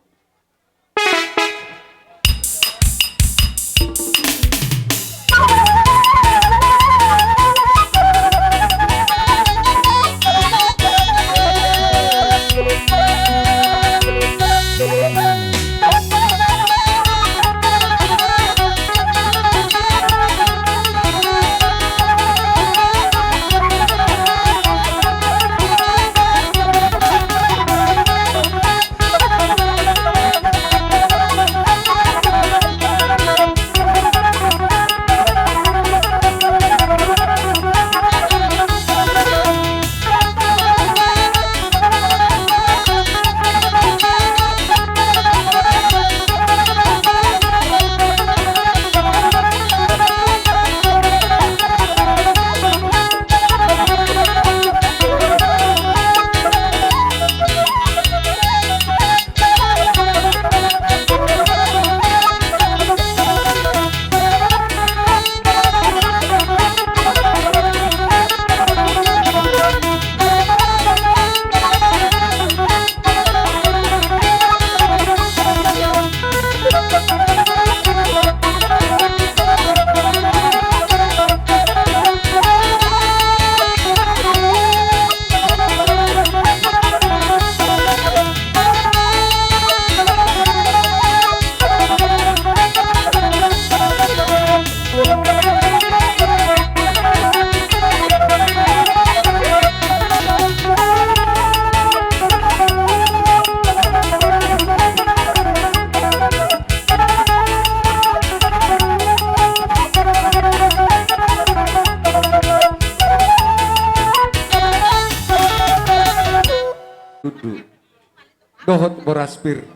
pir.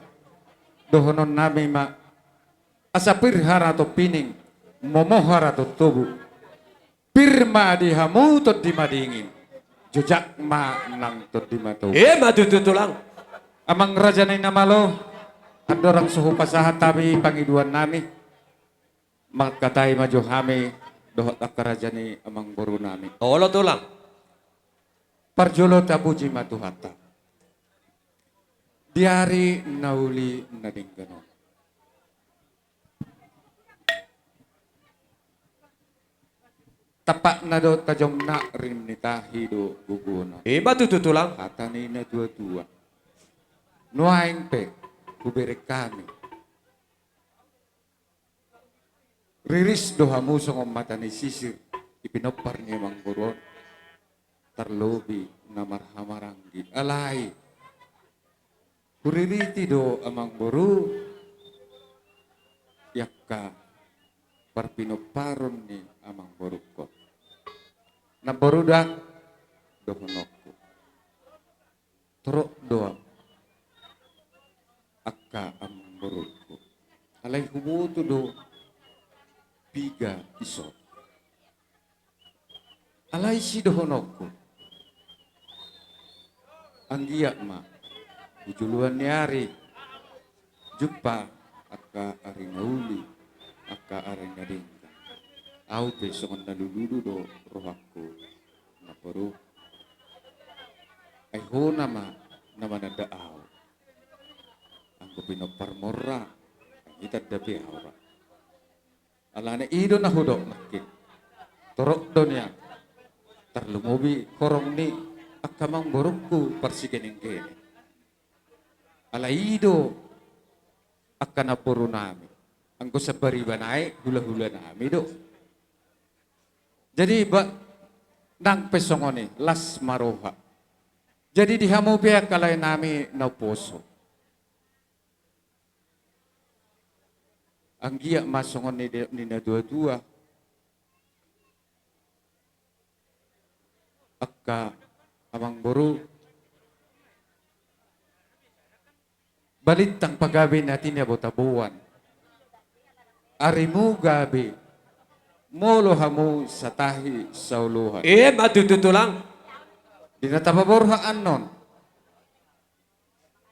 Dohonon nami ma, asa pir harato pining, momo harato tobu. Pir ma di hamu Tondi Madingin, jojak ma nang Tondi Matogu. Ima tutu tulang. Amang raja ni na malo, andorang so hupasahat hami pangidoan nami, mangkatai ma jo hami dohot angka raja ni amangboru nami. Olo tulang. Parjolo tapuji ma Tuhanta di ari na uli na denggan on. Tampakna do tajomna rim ni tahi do gogo on. Ima tutu tulang. Hata ni na tuatua. Nuaeng pe hubereng hami, riris do hamu songon mata ni sisir di pinompar ni amangboru on, tarlobi na marhahamaranggi. Alai huririti do amangboru i angka parpinomparon ni amangborungkon. Namboru, ndang dohononku, torop do angka amangborungku, alai huboto do piga ison. Alai sidohononku, anggiat ma di joloan ni ari jumpa angka ari na uli, angka ari na denggan. Au pe songon na lululu do rohangku, namboru. Ai hona ma na mananda au. Anggo pinompar morra, ai tanda pe au ra. Alana i do na hudok nangkin. Torop do nian. Tarlumobi horong ni angka amangborungku parsigenenggeneng. Alai i do angka namboru nami. Anggo sambariba nai hulahula nami do. Jadi ba, nang pe songon i, las ma roha. Jadi di hamu pe angka lae nami na umposo, anggiat ma songon nidok ni na tuatua, angka amangboru, balintang pagabe na tinabotaboan, arimu gabe, molo hamu satahi saoloan. Ima tutu tulang. Di na tapaborhat annon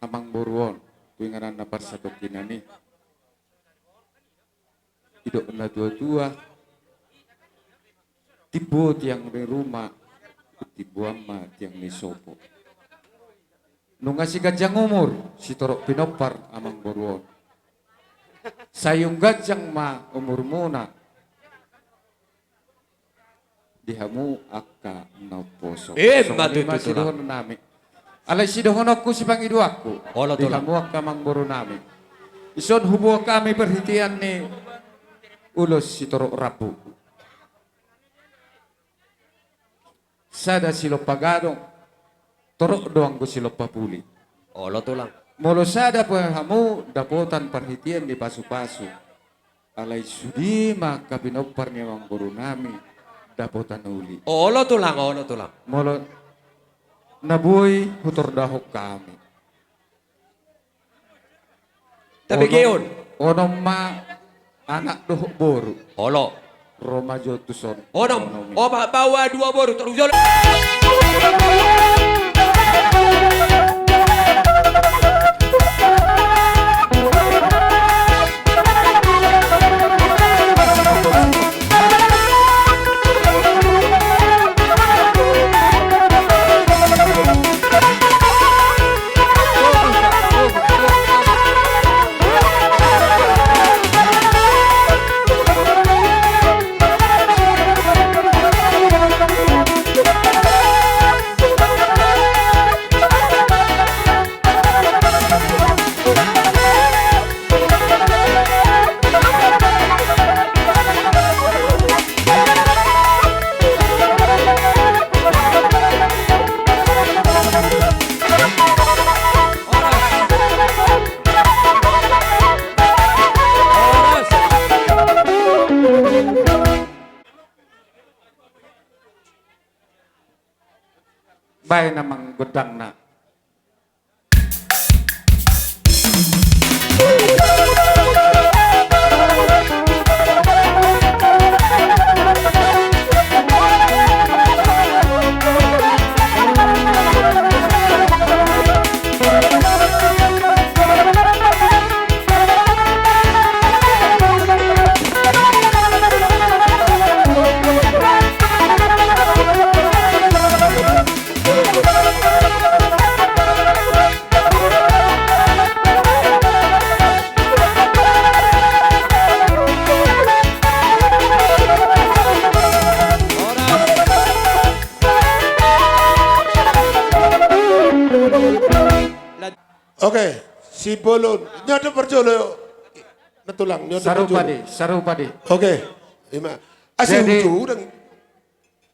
amangboru on tu inganan na parsatongkinan i. Didok na tuatua, timbo tiang ni ruma, timboan ma tiang ni sopo. Nunga siganjang umur sitorop pinompar amangboru on, sai umganjang ma umurmuna di hamu angka na umposo. Ima tutu tulang. Songon i ma sidohonon nami. Alai sidohononku, sipangidoanku, olo tulang, di hamu angka amangboru nami, ison huboan hami parhitean ni ulos sitorop rambu. Sada silompa gadong, torop do anggo silompa puli. Olo tulang. Molo sada pe hamu dapotan parhitean ni pasupasu, alai sude ma angka pinompar ni amangboru nami dapotan uli. Olo tulang, olo tulang. Molo na boi hutordahon hami, tabegeon. Onom, onom ma anak dohot boru. Olo. Ro ma jo tuson. Onom. Onom i. Opat baoa dua boru, tolu jolo. Baen amang gondangna. Sibolon. Nyodo parjolo. Na tulang, nyodo parjolo. Sarupa di, sarupa di. Oke. Ima. Asi. Jadi, uju, udang.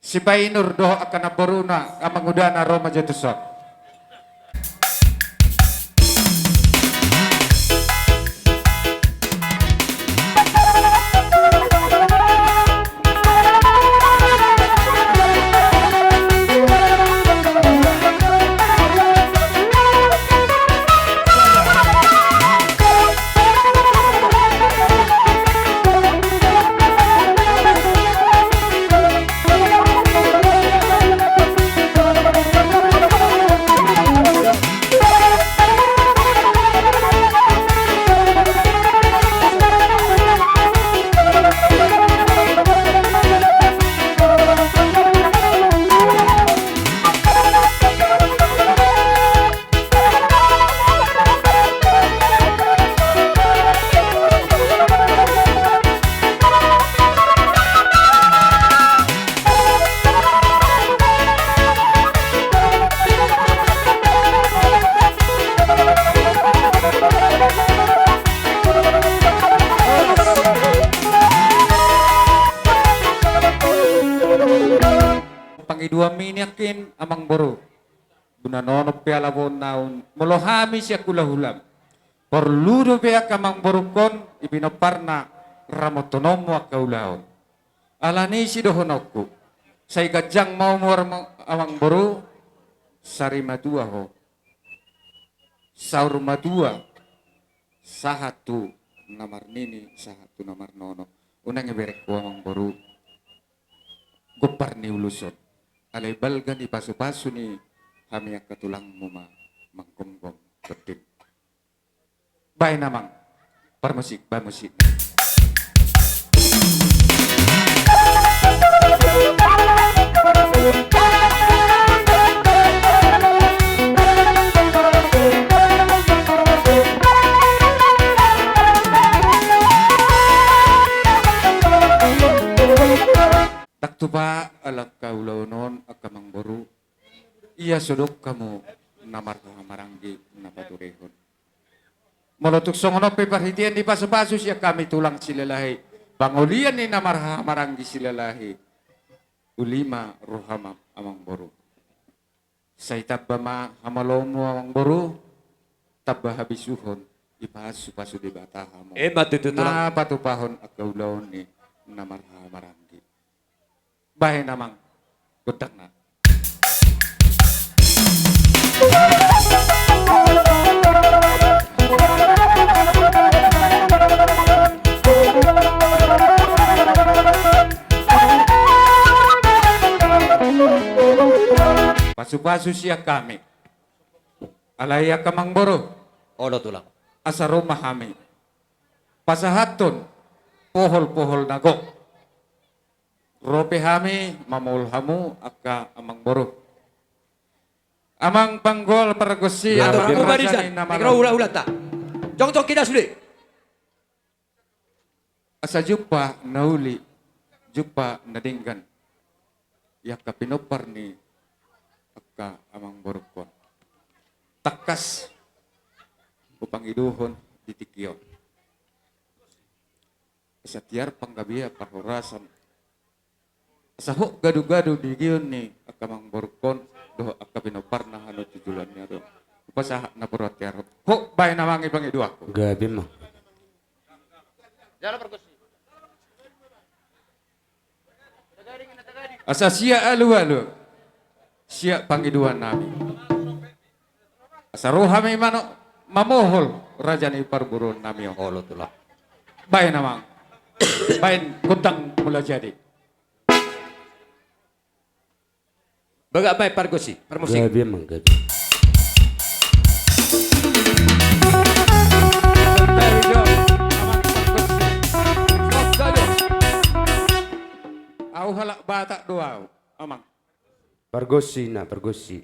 Sipainur dohot angka namboruna, amangudana ro ma jo tuson. Pangidoanmi nangkin, amangboru. Bona nono pe ala bona on, molo hami sian hulahulam. Porlu dope angka amangborungkon, i pinomparna, ramothononmu angka ulaon. Alani i sidohononku. Sai ganjang ma umur, amangboru, sari matua ho. Saur matua, sahat tu na marnini, sahat tu na marnono. Unang ibereng ho amangboru gompar ni ulos on. Alai balga ni pasupasu ni hami angka tulangmu ma manggomgom tondim. Baen amang, parmusik, baen musik. Ndang tupa ala angka ulaon on angka amangboru. Ia so didok hamu na marhahamaranggi na paturehon. Molo tung songon on pe parhitean ni pasupasu sian hami tulang Silalahi, pangolian ni na marhahamaranggi Silalahi, uli ma roham amangboru. Sai tamba ma hamaloonmu amangboru, tamba habisuhon, dipasupasu Debata hamu. Emma tutu tulang. Na patupahon angka ulaon ni na marhahamaranggi. Baen amang gondangna. Pasupasu sian hami. Alai angka amangboru. Olo tulang. Asa ro ma hami pasahathon pohol-pohol na gok. Ro pe hami mamohol hamu angka amangboru. Amang Panggol Pargonsi, amang barisan, amang barisan. Ro hulahulanta. Jongjong hita sude. Asa jumpa na uli, jumpa na denggan. Ia angka pinompar ni angka amangborungkon. Tangkas hupangidohon di tingki on. Asa tiar panggabean parhorasan. Asa hot gadu-gadu di giot ni angka amangborungkon dohot angka pinomparna hamu tu joloan ni ari on. Hupasahat na porlu tiar. Hot, baen amang i pangidoanku. Gabe ma. Asa sian alualu, sian pangidoan nami. Asa ro hami mano mamohol raja ni parboruon nami on. Olo tulang. Baen amang. Baen gondang mula jadi. Bagak baen pargonsi, parmusik. Gabe amang, gabe. Ahu halak Batak do ahu, amang. Pargonsi na, pargonsi.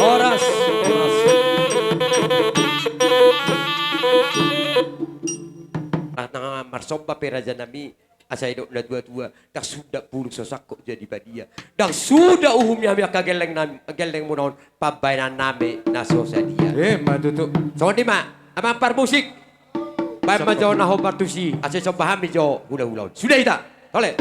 Horas, horas. Nang marsomba pe raja nami, asa didok na tua-tua, ndang suda bulung so sangkot jadi badia. Ndang suda uhum ni hami angka gelleng nami, gelleng muna on, pambahenan nami na so sadia. Ima tutu. Songon i ma, amang parmusik. Baen ma jo na hombar tusi, asa somba hami jo hula-hula on. Sude hita. Tole.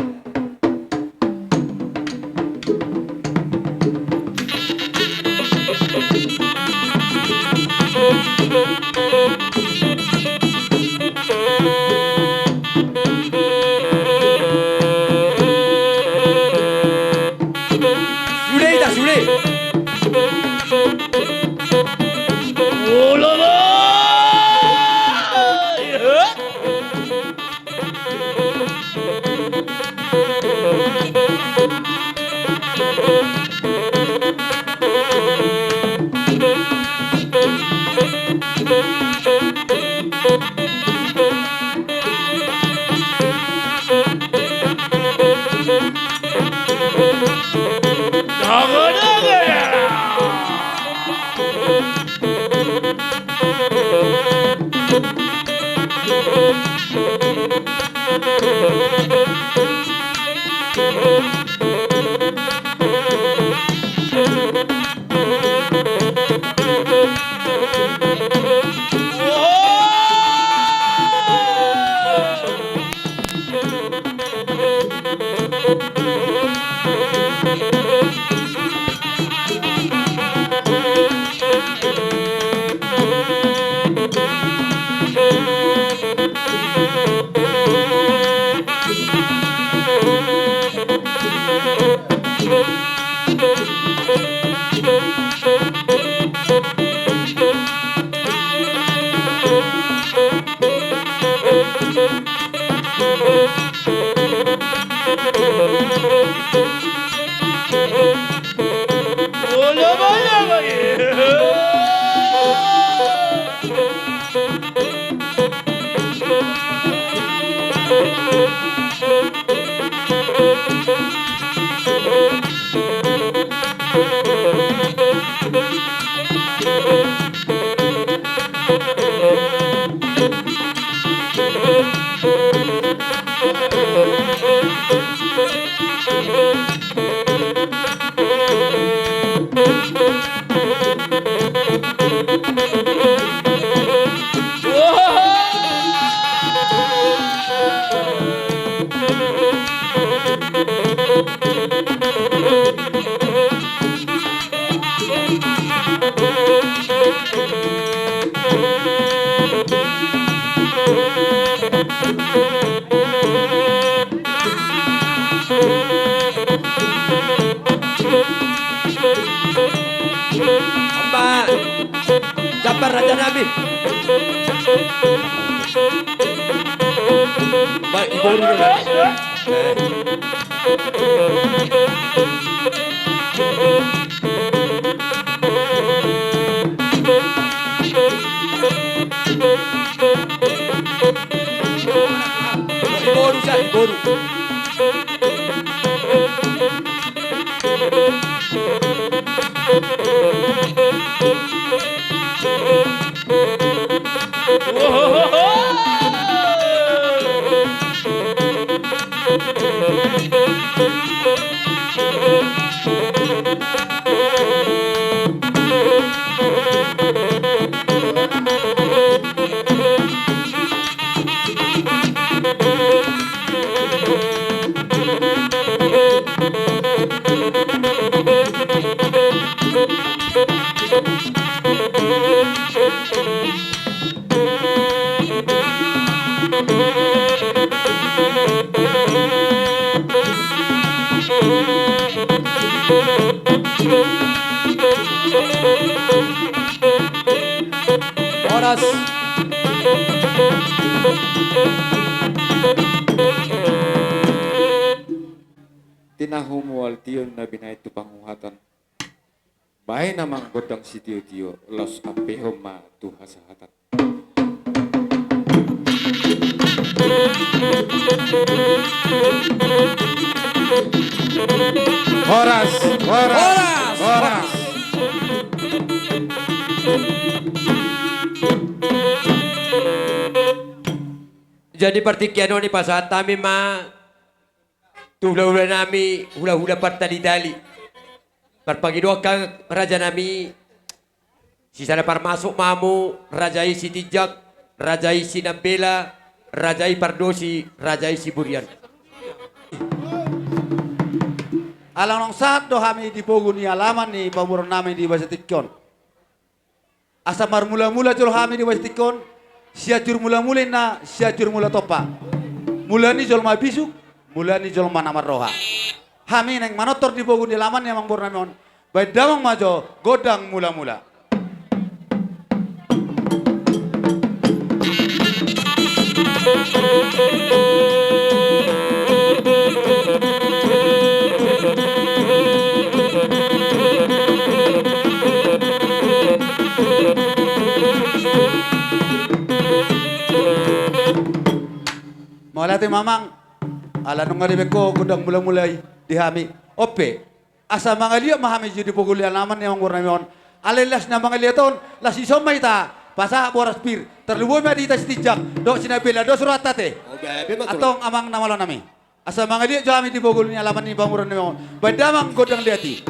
Ampa jambar raja nami. Baik, iboru na. Eh. Iboru sa, iboru. Horas. Tinahu mual tion na binahen tu panguhatan. Bahen amang gondang sitiotio, laos ampehon ma tu hasahatan. Horas, horas, horas, horas. Jadi partingkian on i pasahat hami ma tu hulahula nami, hulahula partalitali. Marpangidoan hami raja nami, sisada parmasuk ma hamu, raja i Sitinjak, raja i Sinambela, raja i Pardosi, raja i Siburian. Ala naung sahat do hami di pogu ni alaman ni pamoruon nami di bagasan tingki on. Asa marmulamula jolo hami di bagasan tingki on, Sianjur Mulamula inna, Sianjur Mula Tompa. Mula ni jolma bisuk, mula ni jolma na marroha. Hami naeng manortor di pogu ni alaman ni amangboru nami on, bahen damang ma jo gondang mulamula. Mauliate ma amang, ala nunga dibahen ho gondang mulamula i di hami. On pe, asa mangaliat ma hami jo di pogu ni alaman ni amangboru nami on. Alai las na mangaliat on, las dison ma hita Pasahat boras pir. Tarlumobi ma di hita Sitinjak dohot Sinambela, dos rohanta ate. Antong amang na malo nami, asa mangaliat jo hami di pogu ni alaman ni pamoruon nami on. Baen damang gondang di atas.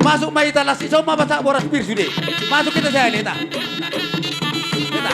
Masuk ma hita, las i, songon i ma pasahat boras pir sude. Masuk hita, sai hita. Hita.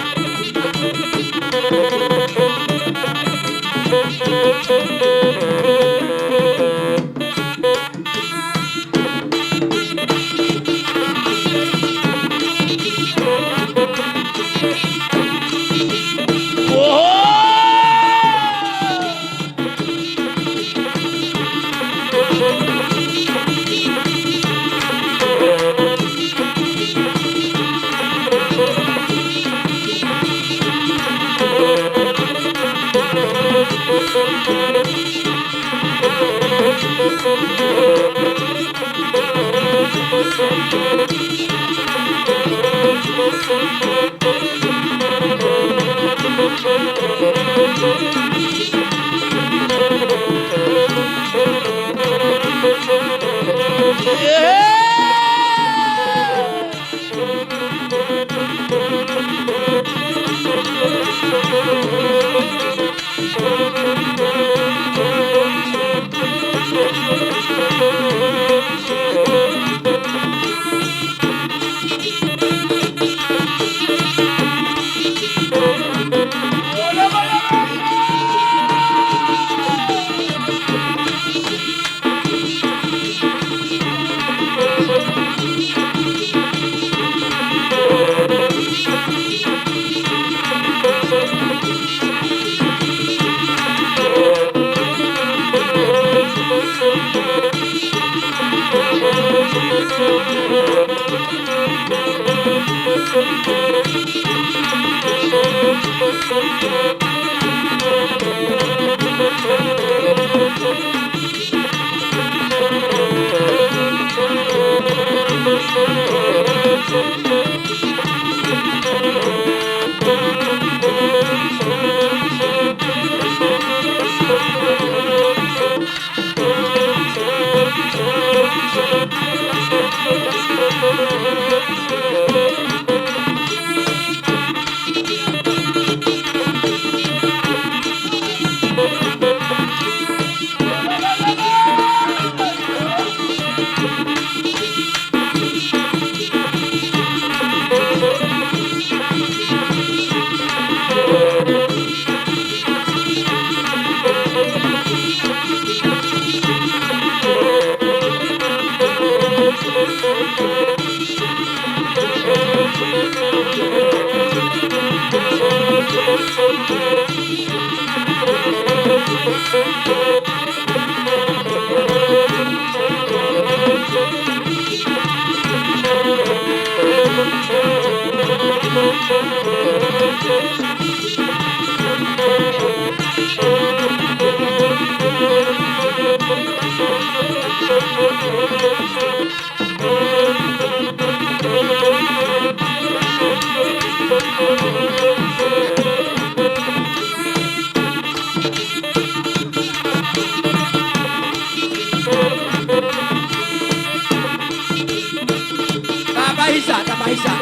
Tapaisa, tapaisa.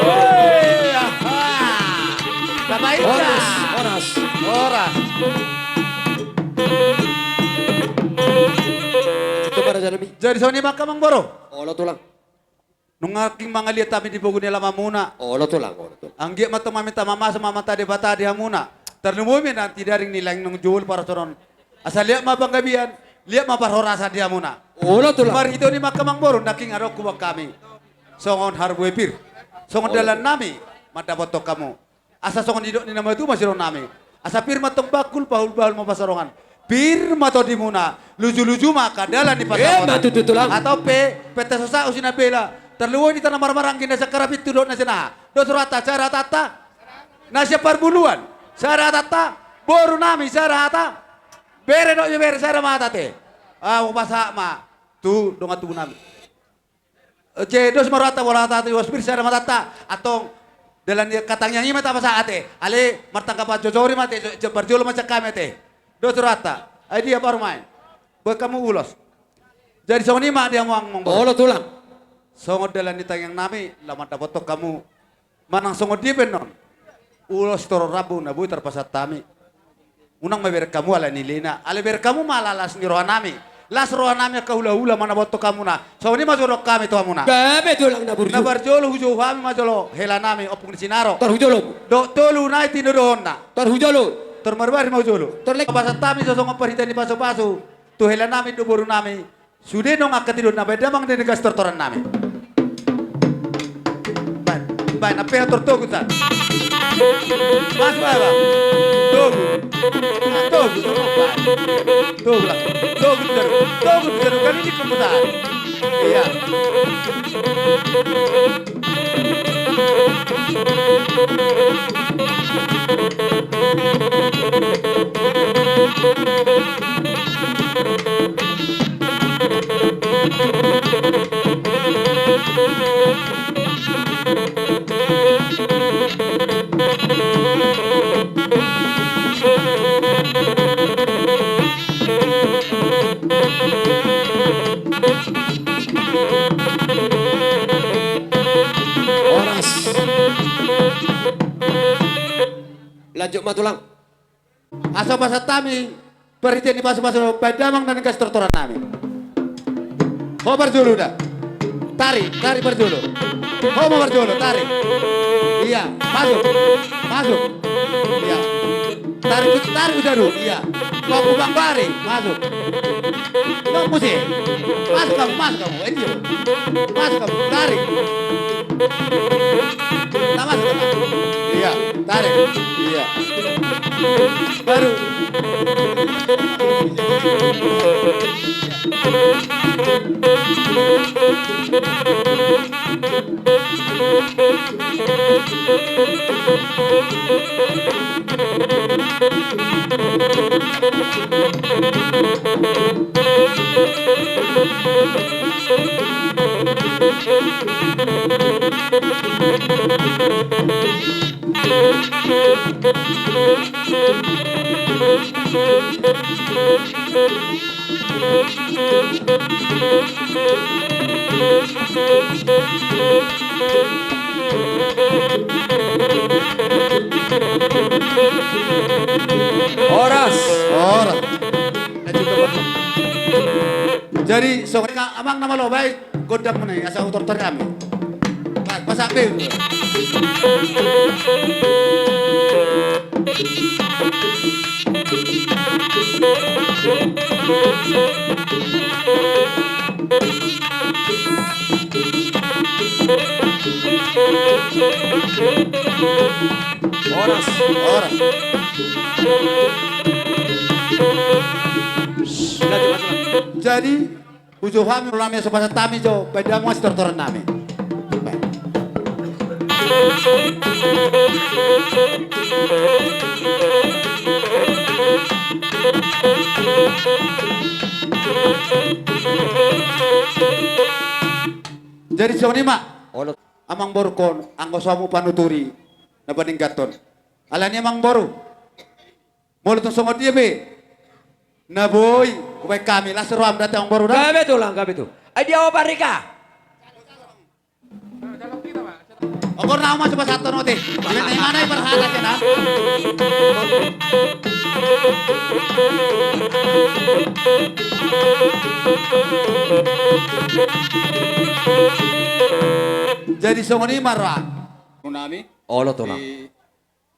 Oi, aha. Tapaisa. Horas, horas. Horas. Jadi songon i ma angka amangboru. Olo tulang. Nunga nangkin mangaliat hami di pogu ni alamanmuna. Olo tulang, olo tulang. Anggiat ma antong maminta mamasa ma Amanta Debata di hamuna. Tarlumobi ma nanti daring ni lae naung jolo parhorasan on. Asa liat ma panggabean, liat ma parhorasan di hamuna. Olo tulang. Marhite on i ma angka amangboru, nangkin adong huboan hami songon harbue pir, songon dalan nami mandapothon hamu. Asa songon nidok ni na matua ma sidohonon nami. Asa pir ma antong bangkul, bahul-bahul ma pansalongan. Pir ma tondimuna, luju-luju ma angka dalan ni pansamotan. Emma tutu tulang. Antong pe, pesta so sahat tu Sinambela, tarlumobi di tano marmaranggi na sian Karapintu dohot na sian aha. Dos rohanta, sai ra hatanta. Na sian Parbuluan, sai ra hatanta. Boru nami, sai ra hata. Bere dohot ibebere, sai ra ma hata ate. Ahu pasahat ma tu dongan tubu nami. Oke, dos ma rohanta, boru hata tu, dos pir, sai ra ma hatanta. Antong dalan ni angka tangiang i ma tapasahat ate. Alai martanggapan jojori ma ate, jo-, jo-, parjolo ma sian hami ate. Dos rohanta. Ai dia parumaen. Buat hamu ulos. Jadi songon i ma di hamu amang boru. Olo tulang. Songon dalan ni tangiang nami, laho mandapothon hamu. Manang songon dia pe annon. Ulos torop rambu na boi tarpasahat hami. Unang ma ibereng hamu ala nilina. Alai bereng hamu ma ala las ni roha nami. Las roha nami angka hulahula mandapothon hamuna. Songon i ma jolo hami tu hamuna. Gabe tulang na burju. Na parjolo hujou hami ma jolo hela nami Ompung ni Sinaro. Tor hujolo. Dohot tolu nai tinodohonna. Tor hujolo. Tor marbari ma hujolo. Tor lek. Pasahat hami jo songon parhite ni pasupasu. Tu hela nami dohot boru nami. Sude nunga angka tinodohon na baen damang na nian sitortoran nami. Baen, baen, ampe tortogu ta. Masuk apa? Togu. Togu, togu, baen. Togu lah. Togu, togu. Togu, togu. Kan ini kemudahan. Iya. Horas. Lanjut ma tulang. Asa pasahat hami parhite ni pasupasu baen damang na nian sitortoran nami. Ho parjolo da. Tarik, tarik parjolo. Ho ma parjolo, tarik. Iya, masuk. Masuk. Iya. Tarik, tarik udah dulu. Iya. Kau kubang bari, masuk. Kau musik. Masuk kamu, masuk kamu. Ini. Masuk kamu, tarik. Tamas, tamas. Iya, tarik. Iya. Baru. Horas. Horas. Jadi songon i ma amang na malo, baen gondang muna i asa hutortor hami. Ba-, pasahat be. Horas. Horas. Jadi, hujou hami, ro nami, asa pasahat hami jo baen damang sitortoran nami. Jadi songon i ma. Olo. Amang boru, on anggo so hamu panuturi na paninggathon. Alani amang boru. Molo tung songon dia pe na boi hubaen hami, las roham da ate amang boru da. Gabe tulang, gabe tulang. Ai dia ho parika. Oke, na masuk pasahat on ote. Di mana i parhala sena. Jadi songon i ma ra. Nami. Olo tulang. Di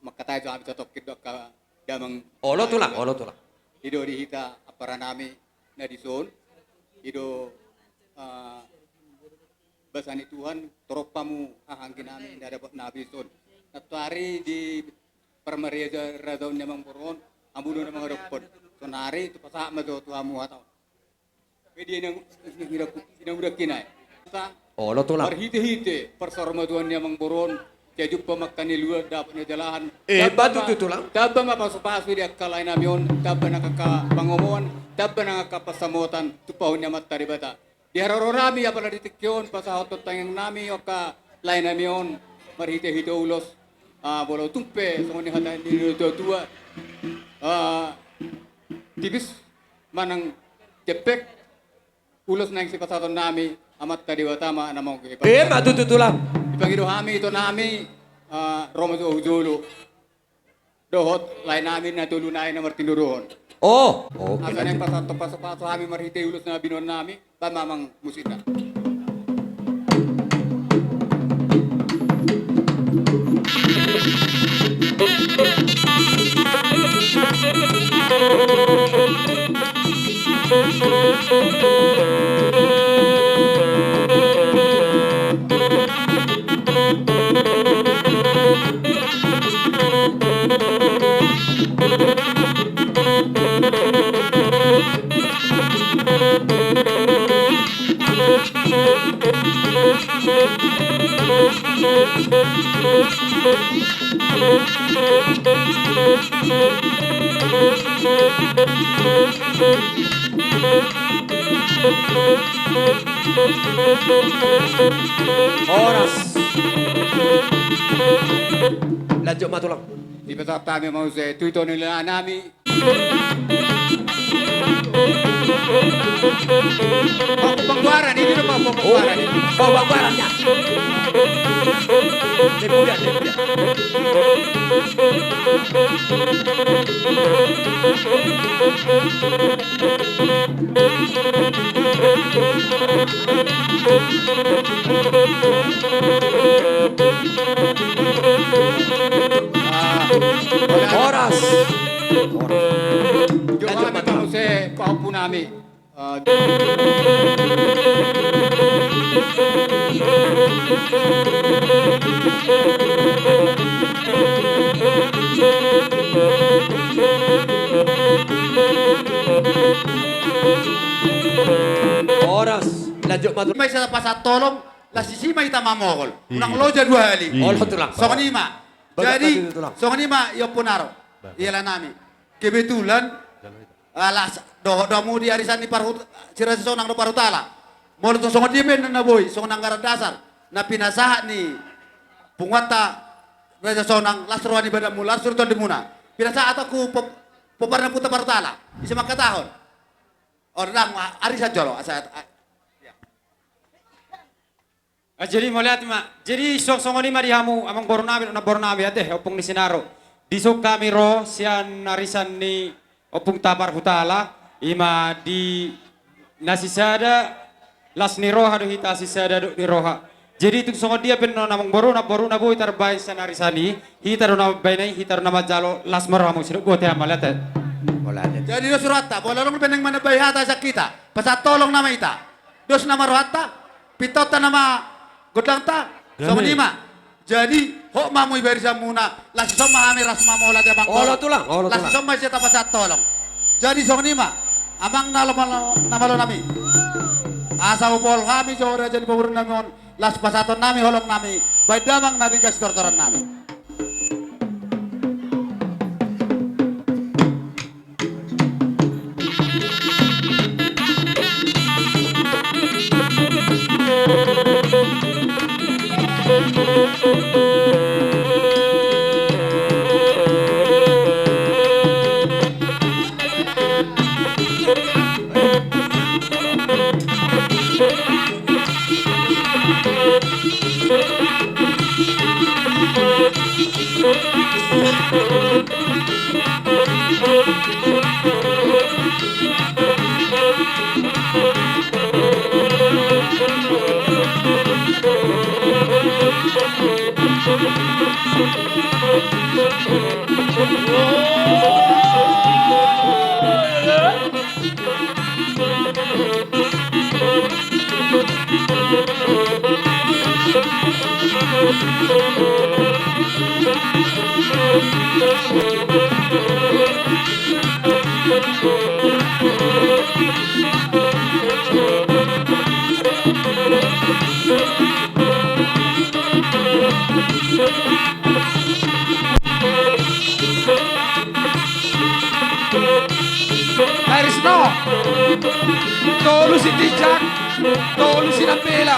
Mangkatai jo hami totongkin do angka damang. Olo tulang, olo tulang. I do di hita ampara nami na dison. I do, eh, basa ni Tuhan, torop hamu haha anggi nami na dapot nami dison. Nantoari di parmarija rajaon ni amang boru on, hamu do na mangadophon. Sonari tu pasahat ma jo tu hamu hata on. Pe dia inang, inang, inang uda kinai. Olo tulang. Marhite-hite parsaurmatuaon ni amang boru on, sai jumpa ma angka na luat, dapot na jalahan. Eh, tamba ma, tutu tulang. Tamba ma pasu-pasu di angka lae nami on, tamba nang angka pangomoan, tamba nang angka pansamotan, tumpahon ni Amanta Debata. Di haroro nami apala di tingki on, pasahathon tangiang nami angka lae nami on, marhite-hite ulos, ah, molo tung pe, songon ni hata ni natua-tua, ah, tipis manang Jempek ulos naeng sipasahatonnami, Amanta Debata ma na manggohi. Emma tutu, Tulang. Dipangido hami itonami, ah, ro ma jo hu jolo. Dohot laenami na tolu nai na martinodohon. Oh, oh, asa naeng pasahathon pasupasu hami marhite ulos na binoannami, bahen ma amang musikna. Horas. Lanjut ma, Tulang. Dipasahat hami ma muse tu ito ni laenami. Pangguaran ini, Pak, pangguaran ini. Oh, pangguaran ya. Dia punya, dia punya. Horas. Horas. Lanjut, Pak. Muse pahompunami. Ah, horas. Lanjut ma, Tulang. Mai sipasahat tolong, laos disi ma hita mamogol. Iya. Unang loja dua hali. Iya. Olo, Tulang. Songon i ma. Bagak. Jadi, tadi, Tulang, songon i ma i, Ompu Naro. Bagak. Ia laenami. Kebetulan, alas, dohot do hamu di arisan ni parhut-, si Raja Sonang dohot parhutala. Molo tung songon dia pe na boi, songon anggaran dasar na pinasahat ni punguanta Raja Sonang, las roha ni badanmu, las roha ni tondimuna. Pinasahat tu pop-, pomparan ni ompunta parhutala. Ise mangkatahon? Olo, ndang, a-, arisan jolo, asa, a-, Ah, jadi mauliate ma. Jadi, so, songon i ma di hamu, amangborunami, namborunami, ate, ompung ni si Naro. Dison hami ro, sian arisan ni ompunta parhutala, i ma di na sisada, las ni roha do hita sisada dohot ni roha. Jadi, tung songon dia pe annon amangboru, namboru na boi tarbahen sian arisan i, hita do na mambahen i, hita do na manjalo, las ma rohamu, sidok botima, mauliate. Mauliate. Jadi, dos rohanta, molo adong pe naeng manambai hata sian hita, pasahat tolong nama hita. Dos nama rohanta, pintonta nama gondangta, songon i ma. Jadi, hot ma hamu di barisanmuna, laos dison ma hami ras mamolati, Amang. Olo, Tulang, olo, Tulang. Laos dison ma sian hita pasahat tolong. Jadi, songon i ma, amang na malo, na malonami. Asa hupaul hami jo raja ni pamoruonnami on, laos pasahatonnami holongnami, bahen damang na denggan sitortorannami. Arisno. Tolu si Tijak, tolu si Nambela.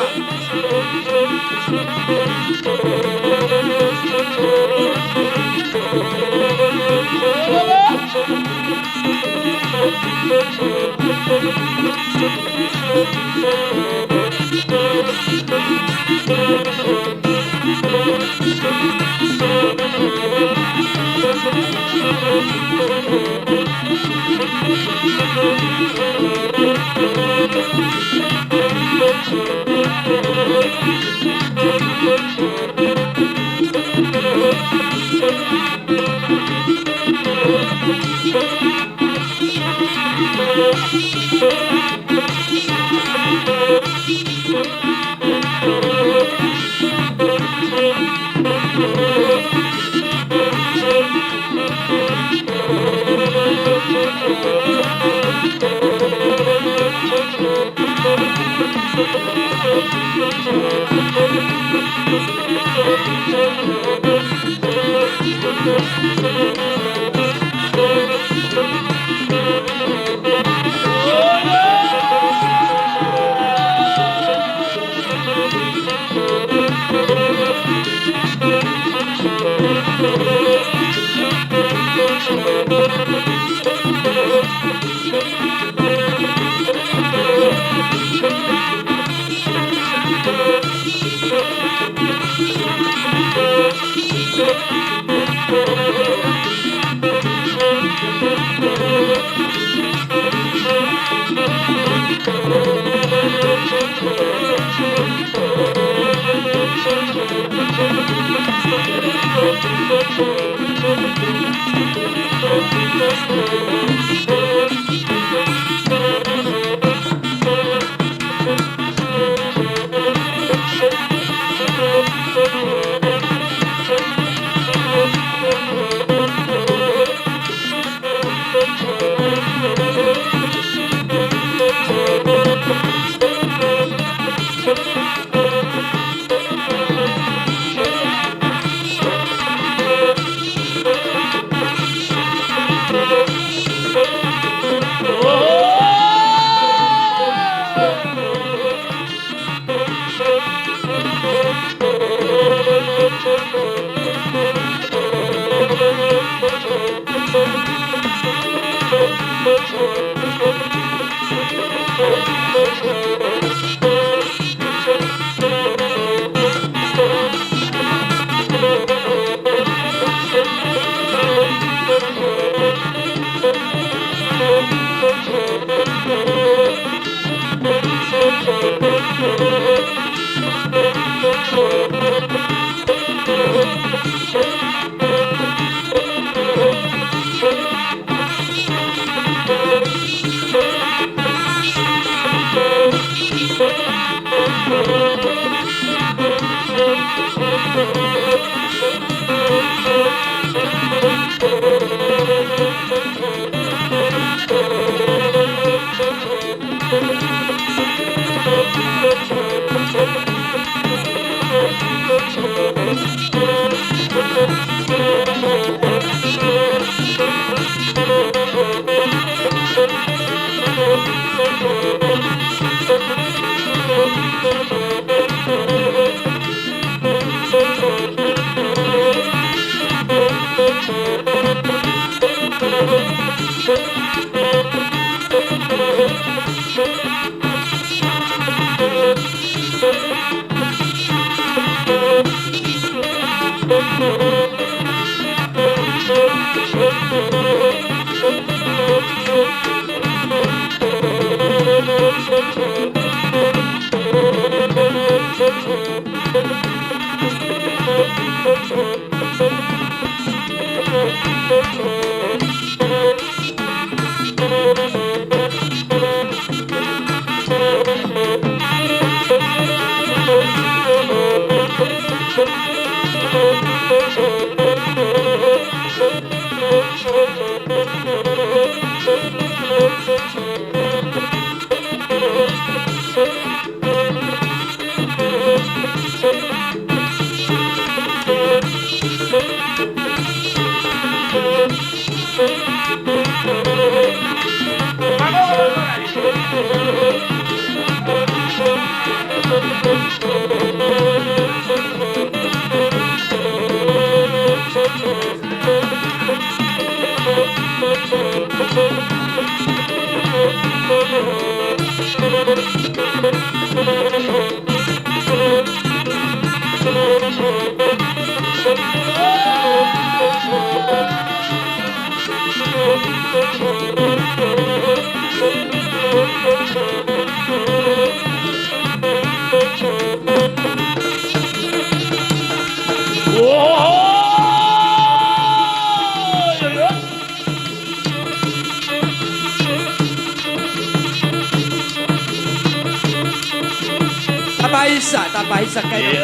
Isa, tapa isa kai.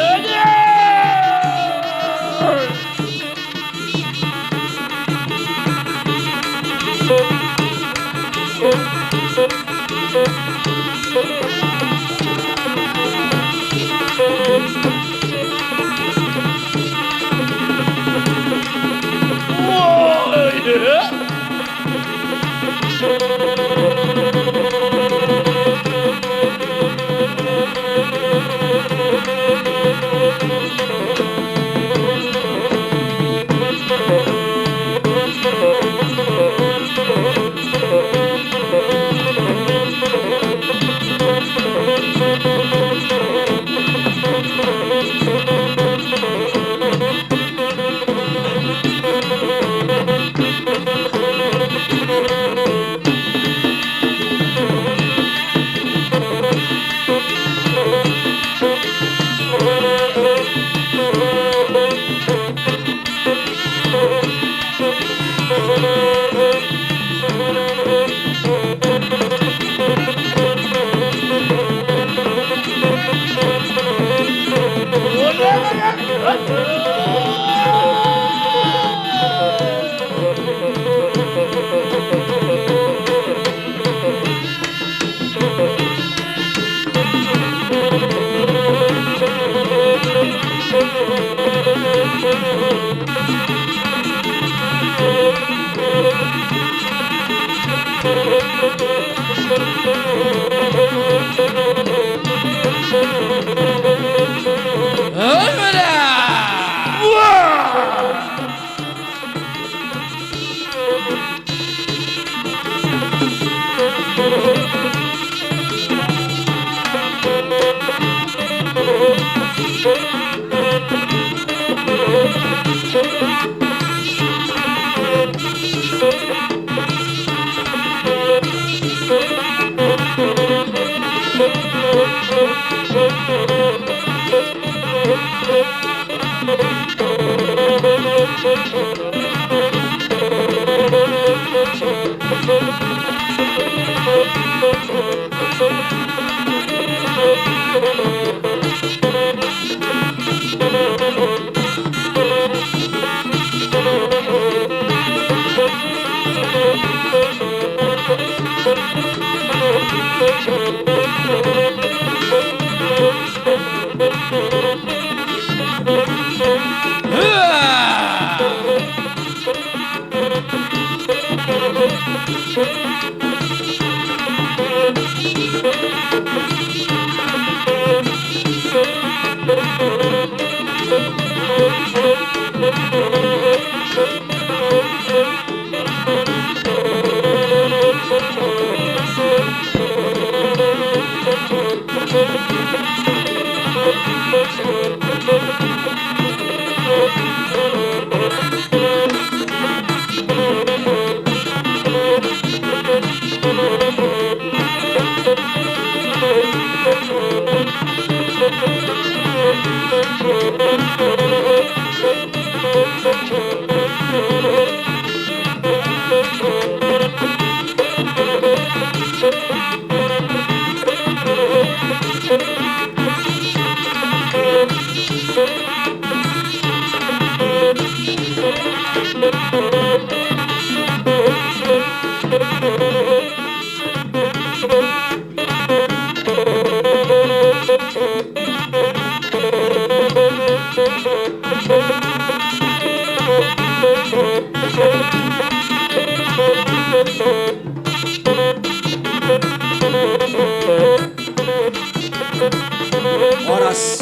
Horas.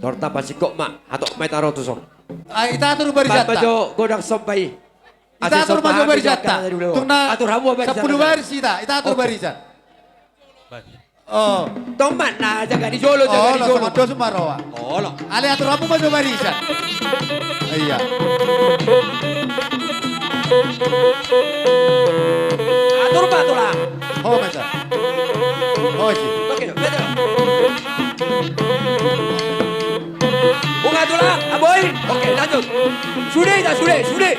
Torta pasingkop ma, hatop ma hita ro tuson. Ah, ita atur barisanta. Baen ma jo godang somba i. Ita atur ma jo barisanta. Tung na atur hamu barisanta. Sampulu baris ita, ita atur barisan. Oke. Oh. Tong ma na jaga di jolo, jaga di jolo. Olo, sama dos ma roa. Olo. Ale atur hamu ma jo barisan. Iya. Atur ma, Tulang. Ho, masa. Ho, si. Oke, betul. Bunga, Tulang, Aboy. Oke, lanjut. Sude, dah, sude, sude.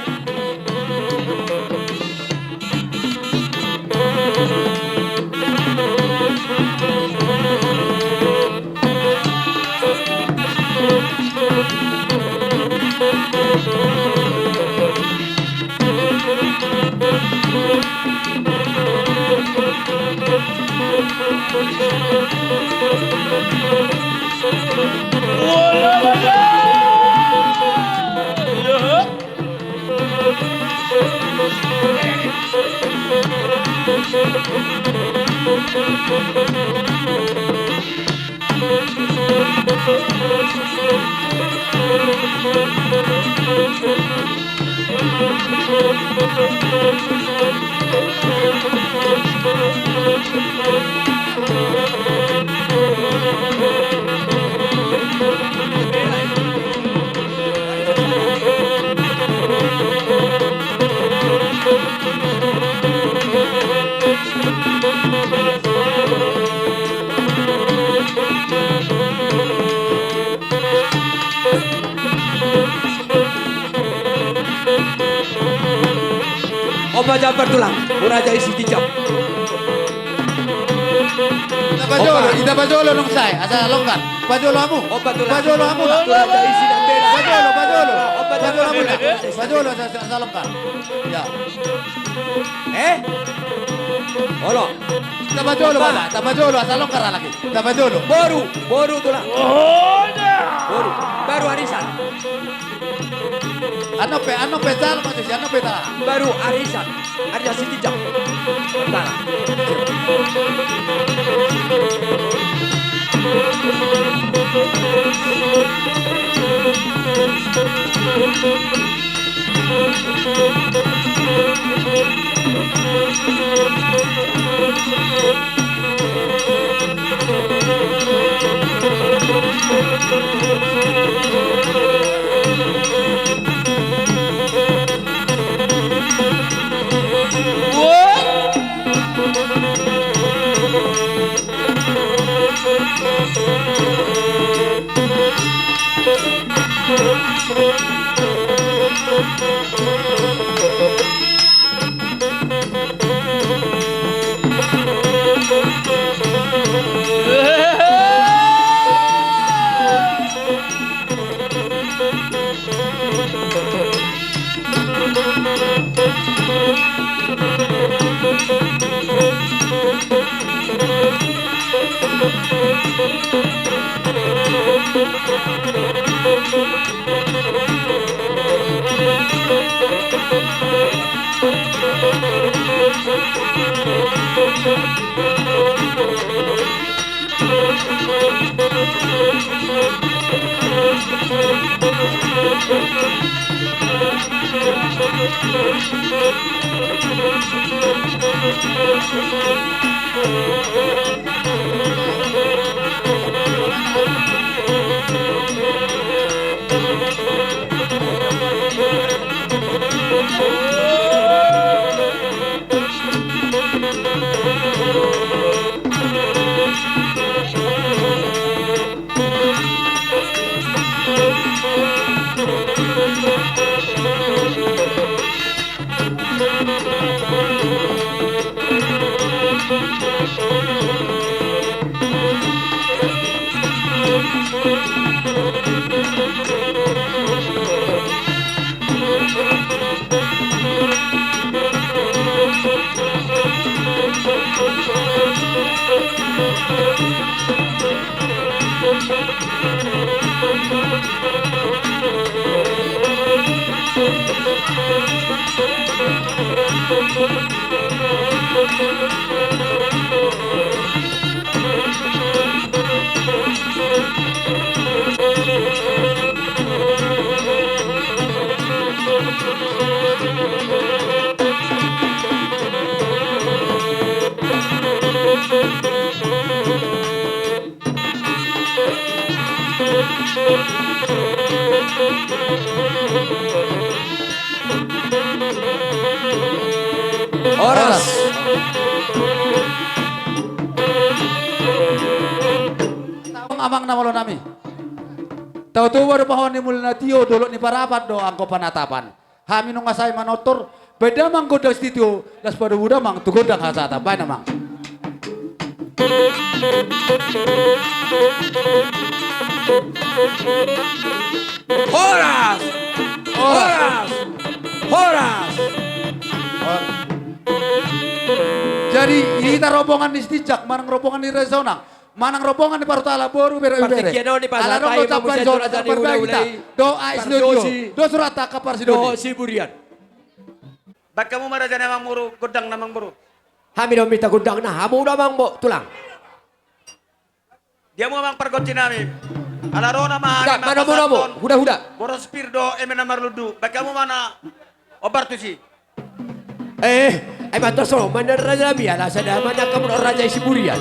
Opa jambar tulang, mura jadi si tijap. Ita pajolo, opa. Ita pajolo nung sae, asa longgar. Pajolo hamu. Opa tulang. Pajolo hamu. Opa tulang jadi si dambela. Pajolo, pajolo. Opa jambar tulang. Pajolo hamu. Pajolo, asa, asa, asa longgar. Ya. Eh? Olo. Ita pajolo, opa. Ita pajolo, asa longgar lagi. Ita pajolo. Boru, boru tulang. Oh, ya. Boru. Baru arisan. Annon pe, annon pe, jalo ma tusi, annon pe ta. Baru arisan, arisan si tijap. Tara. Horas. Amang na malo nami. Tau Toba do pahoan ni Mula na Tio, dolok ni Parapat do anggo panatapan. Hami nunga sae manortor, baen damang gondang sitio, laos padomu damang tu gondang hasahatan, baen damang. Horas! Horas! Horas! Jadi, hita rombongan ni Sitinjak, manang rombongan ni Raja Sonang, manang rombongan ni parhutala boru, bere, ibebere. Partingkian on ni pasahat. Ala adong do jambar dison, jambar baen hita. Dohot suratta angka parsidohot ni. Dohot siburian. Baen hamu ma raja na mangboru, gondang na mangboru. Hami do minta gondangna, hamu do amang, bo, tulang. Di hamu amang pargonsi nami. Ala ro nama hami. Manomu-nomu, huda-huda. Boras pir do eme na marlundu. Baen hamu ma na ombar tusi. Eh, ai ma tos ro ma na raja nami, ala sada ma na hamu raja i Siburian.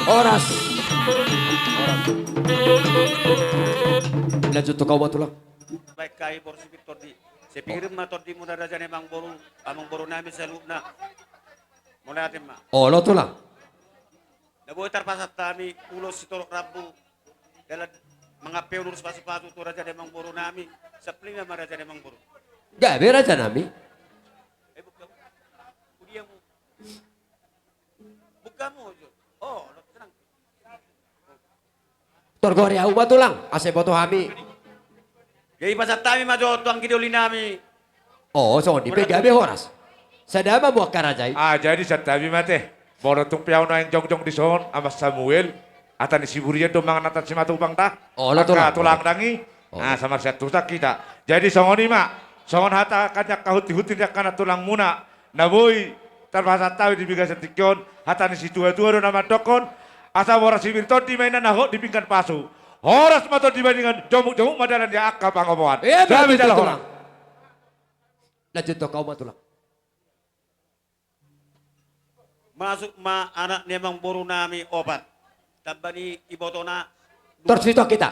Horas. Lanjut tu hamu ma tulang. Baik, kai boru sipir tondi. Sai pingkiron ma tondimuna raja ni amang boru, amang boru nami saluhutna. Mauliate ma. Olo tulang. Na boi tarpasahat hami ulos sitorop rambu. Dalan mangampe ulos pasupasu tu raja ni amang boru nami. Sampulna ma raja ni amang boru. Gabe raja nami. Eh, buka. Udia mu. Buka mu jo. Oh, lo tenang. Tor gori ahu ma tulang, asa boto hami. Jadi pasahat hami ma jo tu anggi doli nami. Oh, songon i pe gabe horas. Sada ma buat karajai. Ah, jadi santabi ma te. Molo tung pe ahu naeng jongjong dison, Amang Samuel, hata ni Siburian do mangan hata ni Simatupang da. Olo tulang. Angka tulang dang i. Oh. Ah, sama sian tusak hita. Jadi songon i ma. Songon hata kan angka hunti-hunti ni angka na tulang muna. Na boi tarpasahat hami di bagasan tingki on, hata ni situa-tua do na mandokkon, asa boras sipir tondi ma inna na hot di pinggan pasu. Horas ma tondi bandingan, jomuk-jomuk ma dalan di angka pangomoan. Eh, hami jala horas. Lanjut tu hamu ma tulang. Masuk ma anak ni amang boru nami opat. Tamba ni ibotona. Tor sitong hita.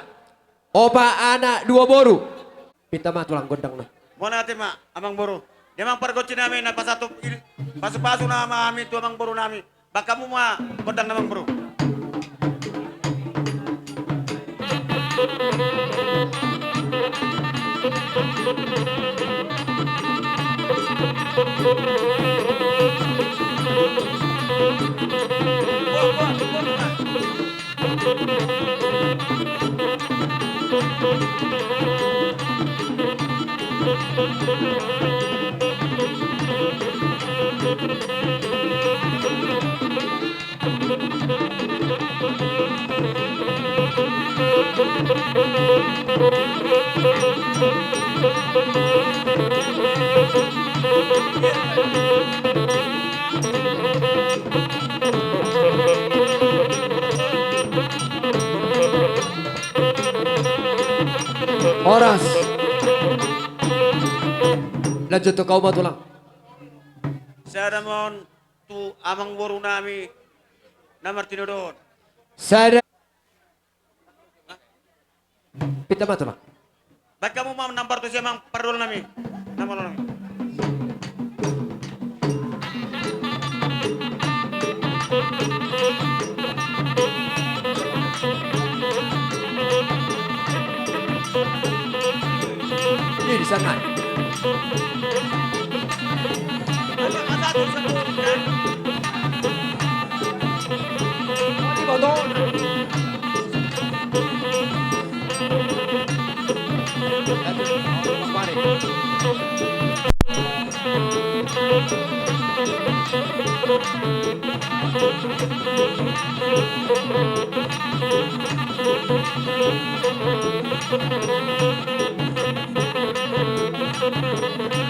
Opat anak dua boru. Pinta ma tulang gondangna. Mauliate ma amang boru. Di amang pargonsi nami na pasahat i, pasupasu nama hami tu amang boru nami. Baen hamu ma gondangna amang boru. Horas. Lanjut tu hamu ma tulang. Sada ma on tu amangboru nami na martinodohon. Sada. Pinta ma tulang. Baen hamu ma nambar tu si amang pardol nami. Nambar nami. Ini di sana.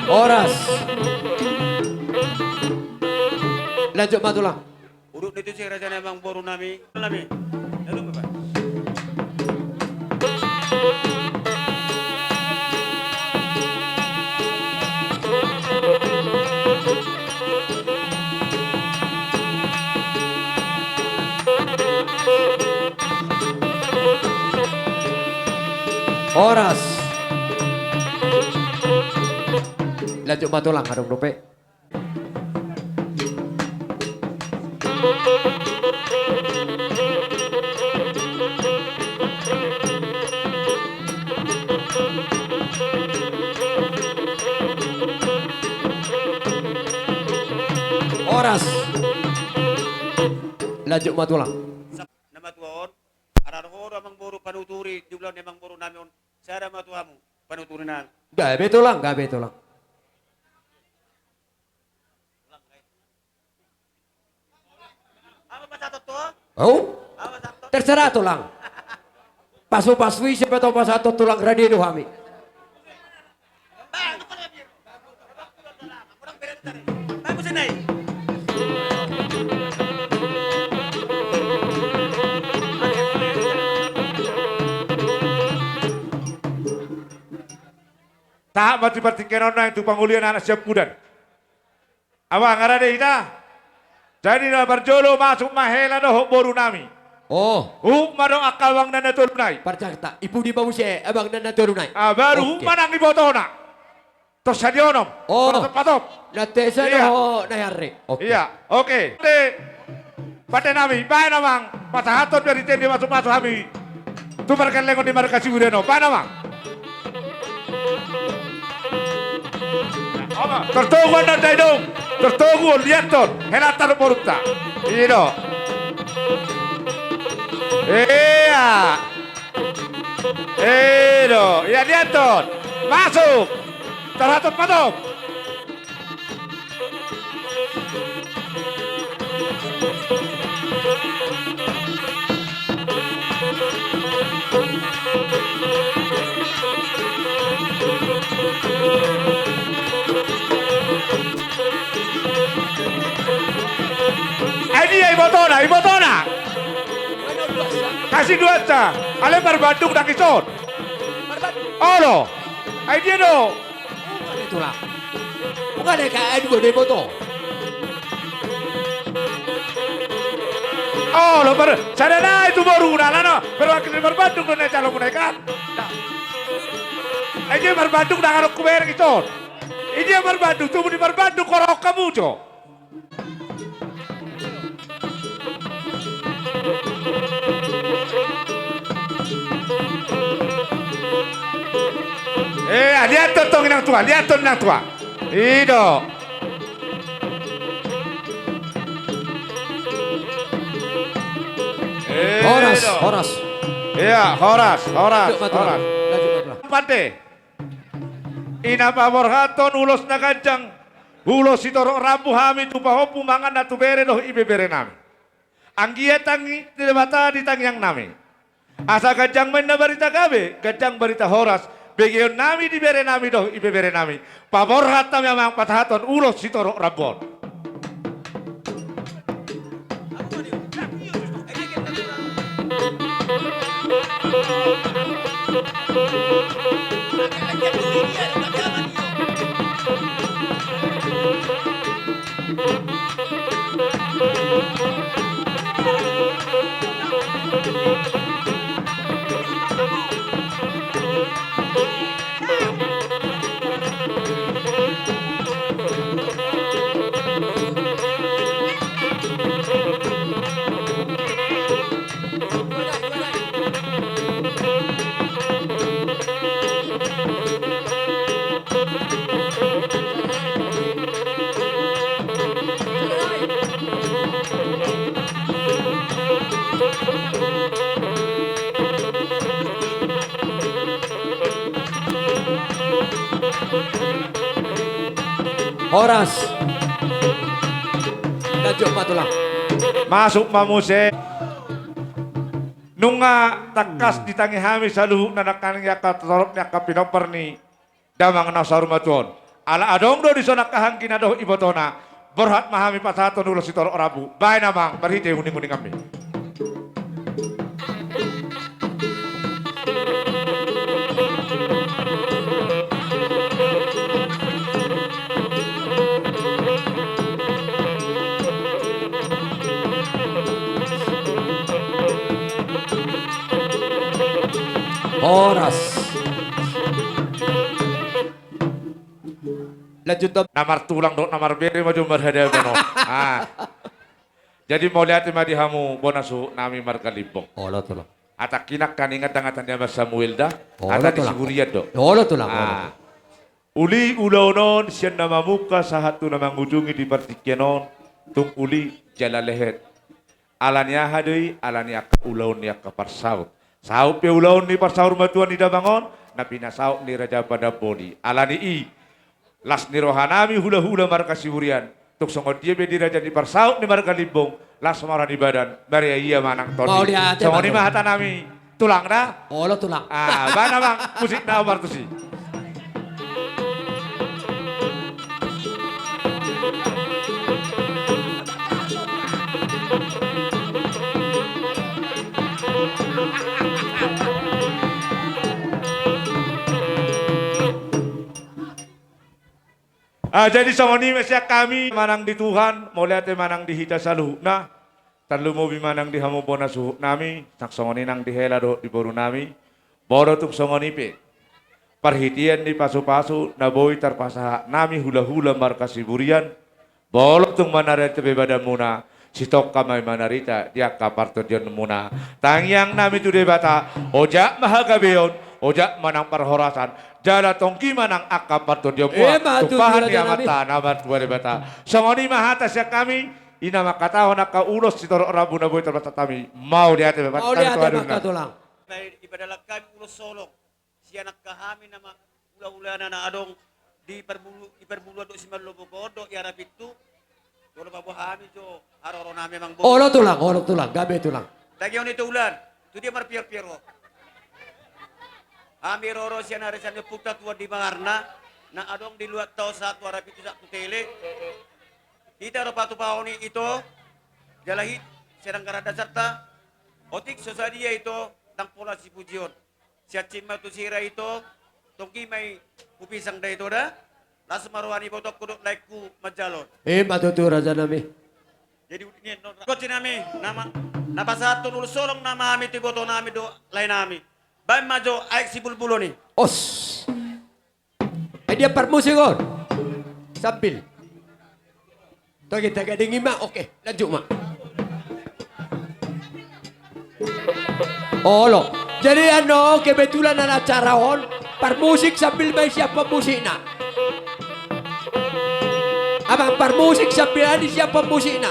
Horas. Lanjut ma tulang. Uruk ni tusi raja ni amangboru nami. Nami. Lalu, Bapak. Horas. Lanjut ma tulang, adong dope. Horas. Lanjut ma tulang. Nama tuaon. Arah rohor amangboru panuturi di bulan amangboru nami on. Sada ma tu hamu panuturi nami. Gabe tulang, gabe tulang. Au? Terserah tulang. Pasu-pasu ise pe tong pasahathon tulang, rade do hami. Sahat ma tu partingkian on nai tu pangolian anak siampudan. Abang, rade hita. Jadi na parjolo masuk ma hela dohot boru nami. Oh. Huhut ma dohot angka abang na na tolu nai. Parjangta, i pudi ma muse abang na na tolu nai. Ah, baru huhut ma nang ibotona. Tos sadia onom. Oh. Patop, patop. Na tesa dohot na harre. Oke. Iya, oke. Te, pande nami, baen amang pasahathon dari tende masuk-masuk hami. Tu pargellengon ni marga Siburen on, baen amang. Tortogu annon dainong, tortogu on liathon, hela taruk borunta. I do. Iya. I do, iya liathon. Masuk. Tarhatop patop. Ai dia ibotona, ibotona. Kasi duansa, ale marbandung dang ison. Olo. Ai dia do. Unga do tulang. Unga do, ka, ai dua do iboto. Olo, bar-, sada nai tu boruna, alana perwakilan marbandung do na jalo muna i kan. Ai dia marbandung dang adong hubereng ison. I dia marbandung, tubu ni marbandung, koro hamu jo. Eh, liathon tong inang tua, liathon inang tua. I do. Eh, horas, i do. Horas. Iya, horas, horas, lanjut, horas. Lanjut, lanjut. Pande. I na paborhathon ulos na ganjang, ulos sitorop rambu hami tu pahompu mangan na tu bere dohot ibebere nami. Anggiat tangi Debata di tangiang nami. Asa ganjang ma inna barita gabe, ganjang barita horas, begeon nami di bere nami dohot ibebere nami. Paborhat hami amang pasahathon ulos sitorop rambu on. Horas. Lanjut ma tulang. Masuk ma muse. Nunga tangkas ditangi hami saluhutna nangkaning angka torop ni angka pinompar ni damang na saur matua on. Ala adong do dison angka anggi na dohot ibotona. Borhat ma hami pasahathon ulos sitorop rambu. Baen amang marhite uninguninganmi. Horas. Lanjut, Tom. Na martulang dohot na marbere ma jumpa marhadapan on. Ah. Jadi mauliate ma di hamu bona suhut nami marga Limbong. Olo tulang. Hatangki nangkaning dangatan ni Ama Samuel da. Olo tulang. Hata di Siburian do. Olo tulang, olo. Ah. Uli ulaon on sian na mamungka sahat tu na mangujungi di partingkian on, tung uli jala lehet. Ala ni aha do i, ala ni angka ulaon ni angka parsaut. Saut pe ulaon ni parsaur matua ni damang on, na pinasaut ni Raja Padamboli. Ala ni i, las ni roha nami hulahula marga Siburian. Tung songon dia pe di raja ni parsaut ni marga Limbong, las ma roha ni badan, mariaia ma nang tondi. Mauliate ma tulang. Songon i ma hata nami, tulang da? Olo tulang. Ah, baen amang, musik na obar tusi. Ah, jadi songon i ma sian hami, manang di Tuhan, mauliate manang di hita saluhutna. Tarlumobi manang di hamu bona suhut nami, nang songon i nang di hela dohot di boru nami. Boru tung songon i pe. Parhitean ni pasupasu na boi tarpasahat nami hulahula marga Siburian. Molo tung manarita pe badanmuna, sitongka ma i manarita di angka partondionmuna. Tangiang nami tu Debata, ojak ma hagabeon, ojak ma nang parhorasan, jala tonggi ma nang angka partondionmuna. Ima tutu, tumpahon ni Amanta na martua Debata. Songon i ma hata sian hami, i na mangkatahon angka ulos sitorop rambu na boi tarpasahat hami. Mauliate ma. Mauliate ma tulang. Dipadalahon hami ulos holong sian angka hami na ma-, hulahulana na adong di Parbulu-, di Parbuluan dohot Simalobogor dohot Muara Pintu. Jolo paboa hami jo haroro nami amang boru. Olo tulang, olo tulang, gabe tulang. Tangihon i tu ulan, tu dia marpiarpiar ho. Hami roro sian ari sian ompunta Tuan Dimawarna, na adong di luat tao sahat tu Muara Pintu sahat tu Tele. Hita do patupahon i ito, jala hita sian anggaran dasarta, otik so sadia ito, ndang pola sipujion. Siancin ma tu sira ito, tonggi ma i hupisang da ito da, las ma roha ni ibotongku dohot laengku manjalo. Ima tutu raja nami. Jadi, songon i nami, na ma-, na pasahathon ulos holong nama hami tu iboto nami dohot lae nami. Baen ma jo aek sibulbulon i. Os. Eh, dia parmusik on. Sambil. Toge, toge, dingin ma. Oke, lanjut ma. Olo. Jadi, anu, kebetulan ala acara on, parmusik sambil ma i sian pemusikna. Amang parmusik sambil i sian pemusikna.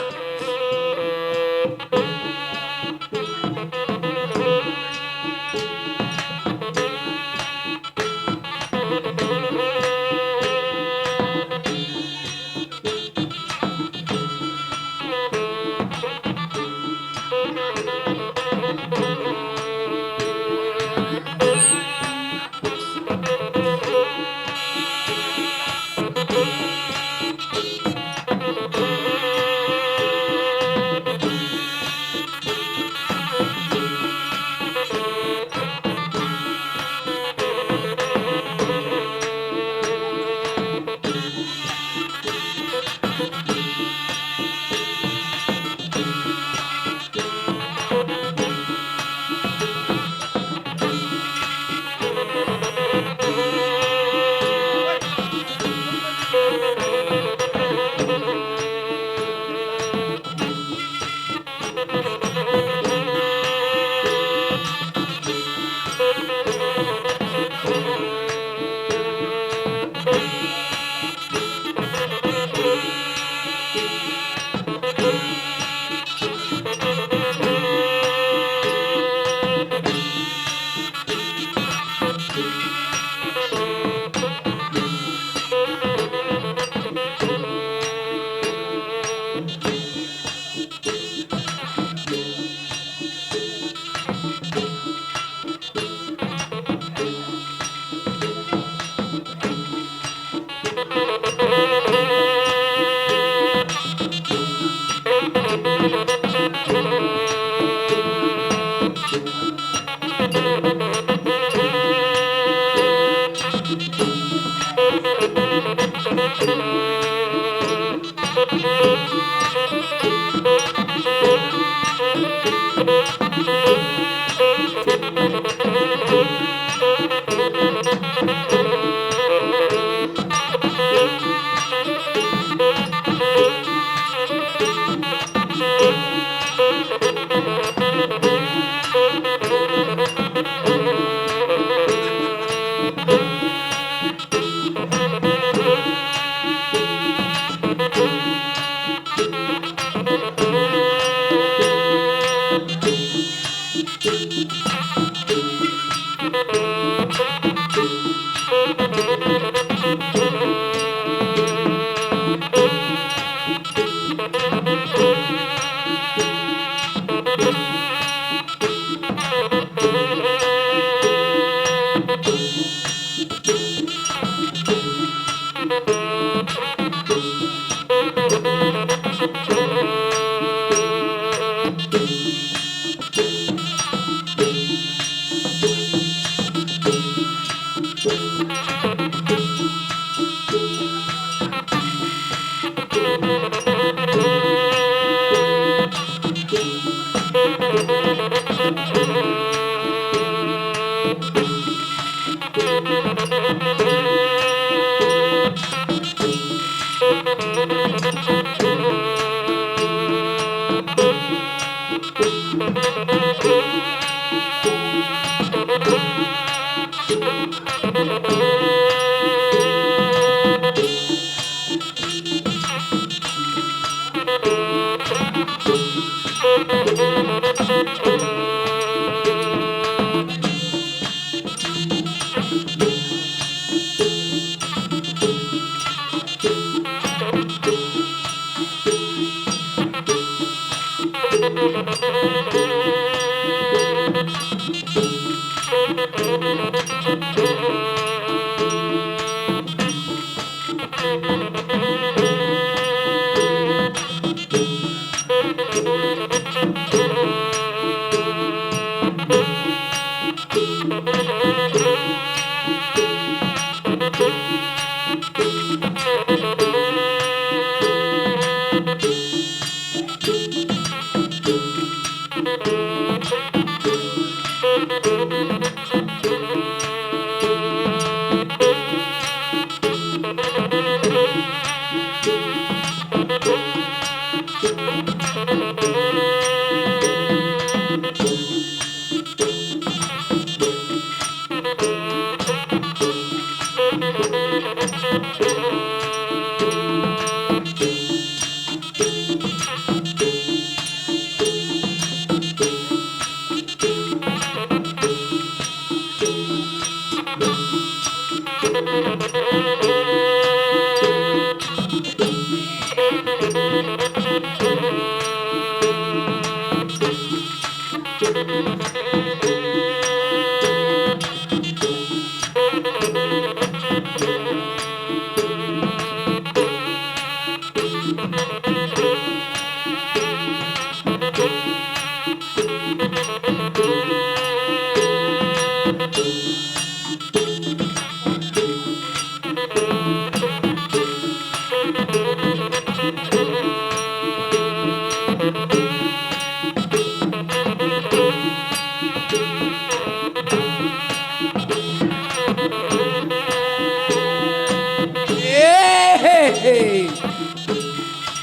Hehehe.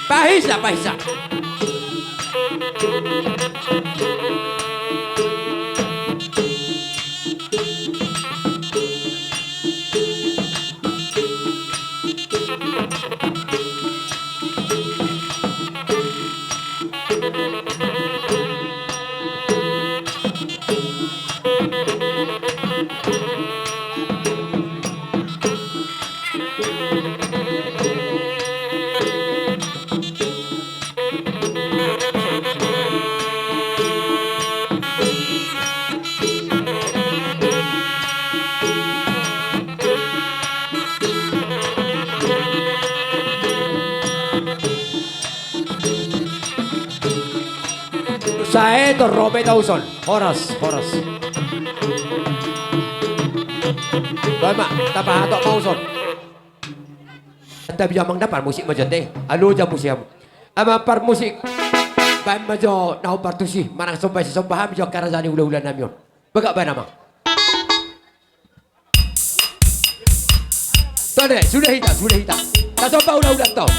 Pahisa, pahisa. Sae torop ma hita uson. Horas, horas. Baen ma, tapahatop ma uson. Tapi jo amang na parmusik ma jo ate. Alo jo musik hamu. Amang parmusik. Baen ma jo na hombar tusi manang somba sisomba hami jo angka raja ni hulahula nami on. Bagak baen amang. Tone, sudah hita, sudah hita. Tasomba hulahula tong.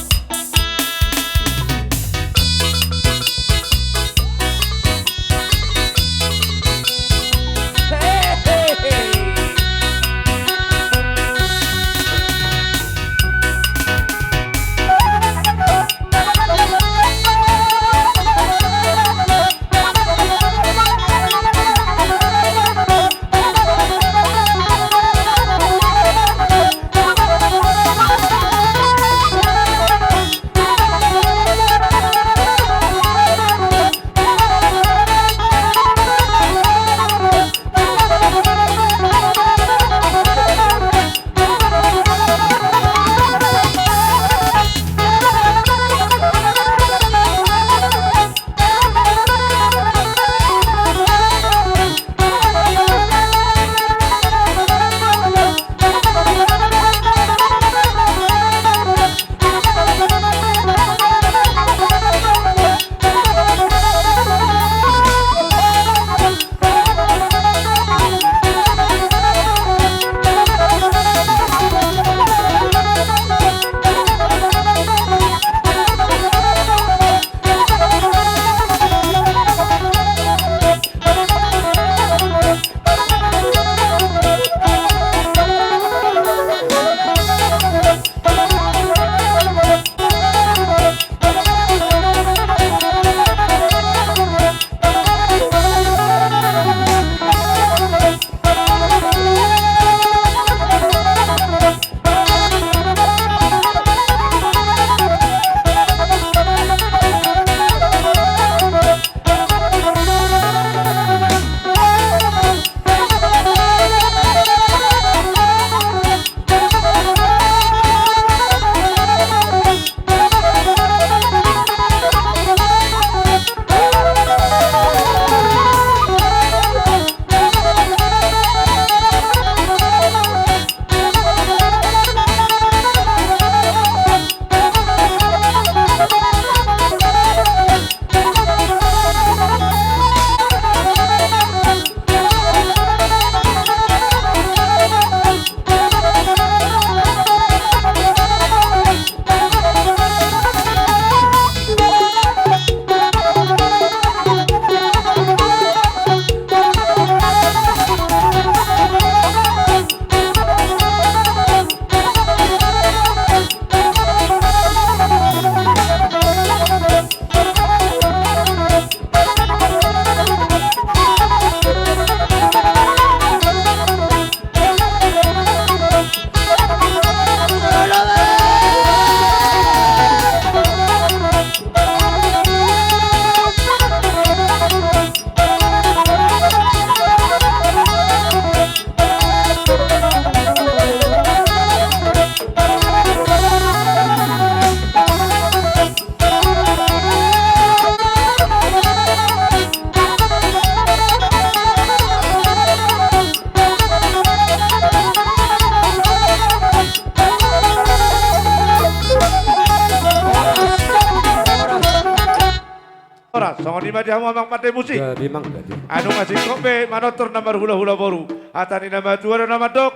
Horas, songon i ma di hamu amang pande musik. Gabe mang gabe. Anu, nunga singkop be manortor na marhulahula boru. Hata ni na matua do na mandok.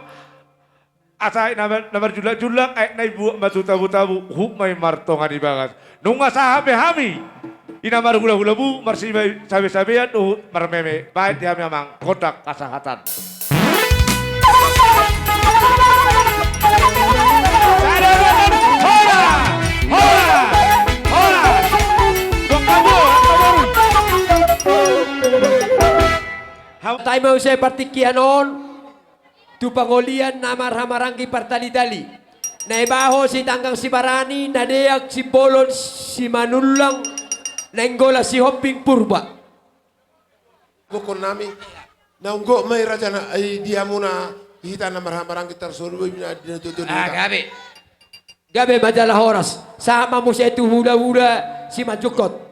Asa aek na, na marjullakjullak, aek na imbuak ma tu tabutabu, huhut ma i martonga ni bagas. Nunga sahat be hami, i na marhulahula boru, marsisabesabean dohot marmeme, baen di hami amang gondang hasahatan. Horas! Horas! Horas! Horas! Hau tai ma use partingkian on. Tu pangolian na marhahamaranggi partalitali, Naibaho Sitanggang Sibarani, Nadeak Simbolon Simanullang, Nainggolan Sihombing Purba. Gokhon nami, naung gok ma i raja na, i di hamuna, hita na marhahamaranggi tarsongon i ma di na tutu ni hita. Gabe. Gabe ma jala horas, sahat ma muse tu hulahula Simanjungkot.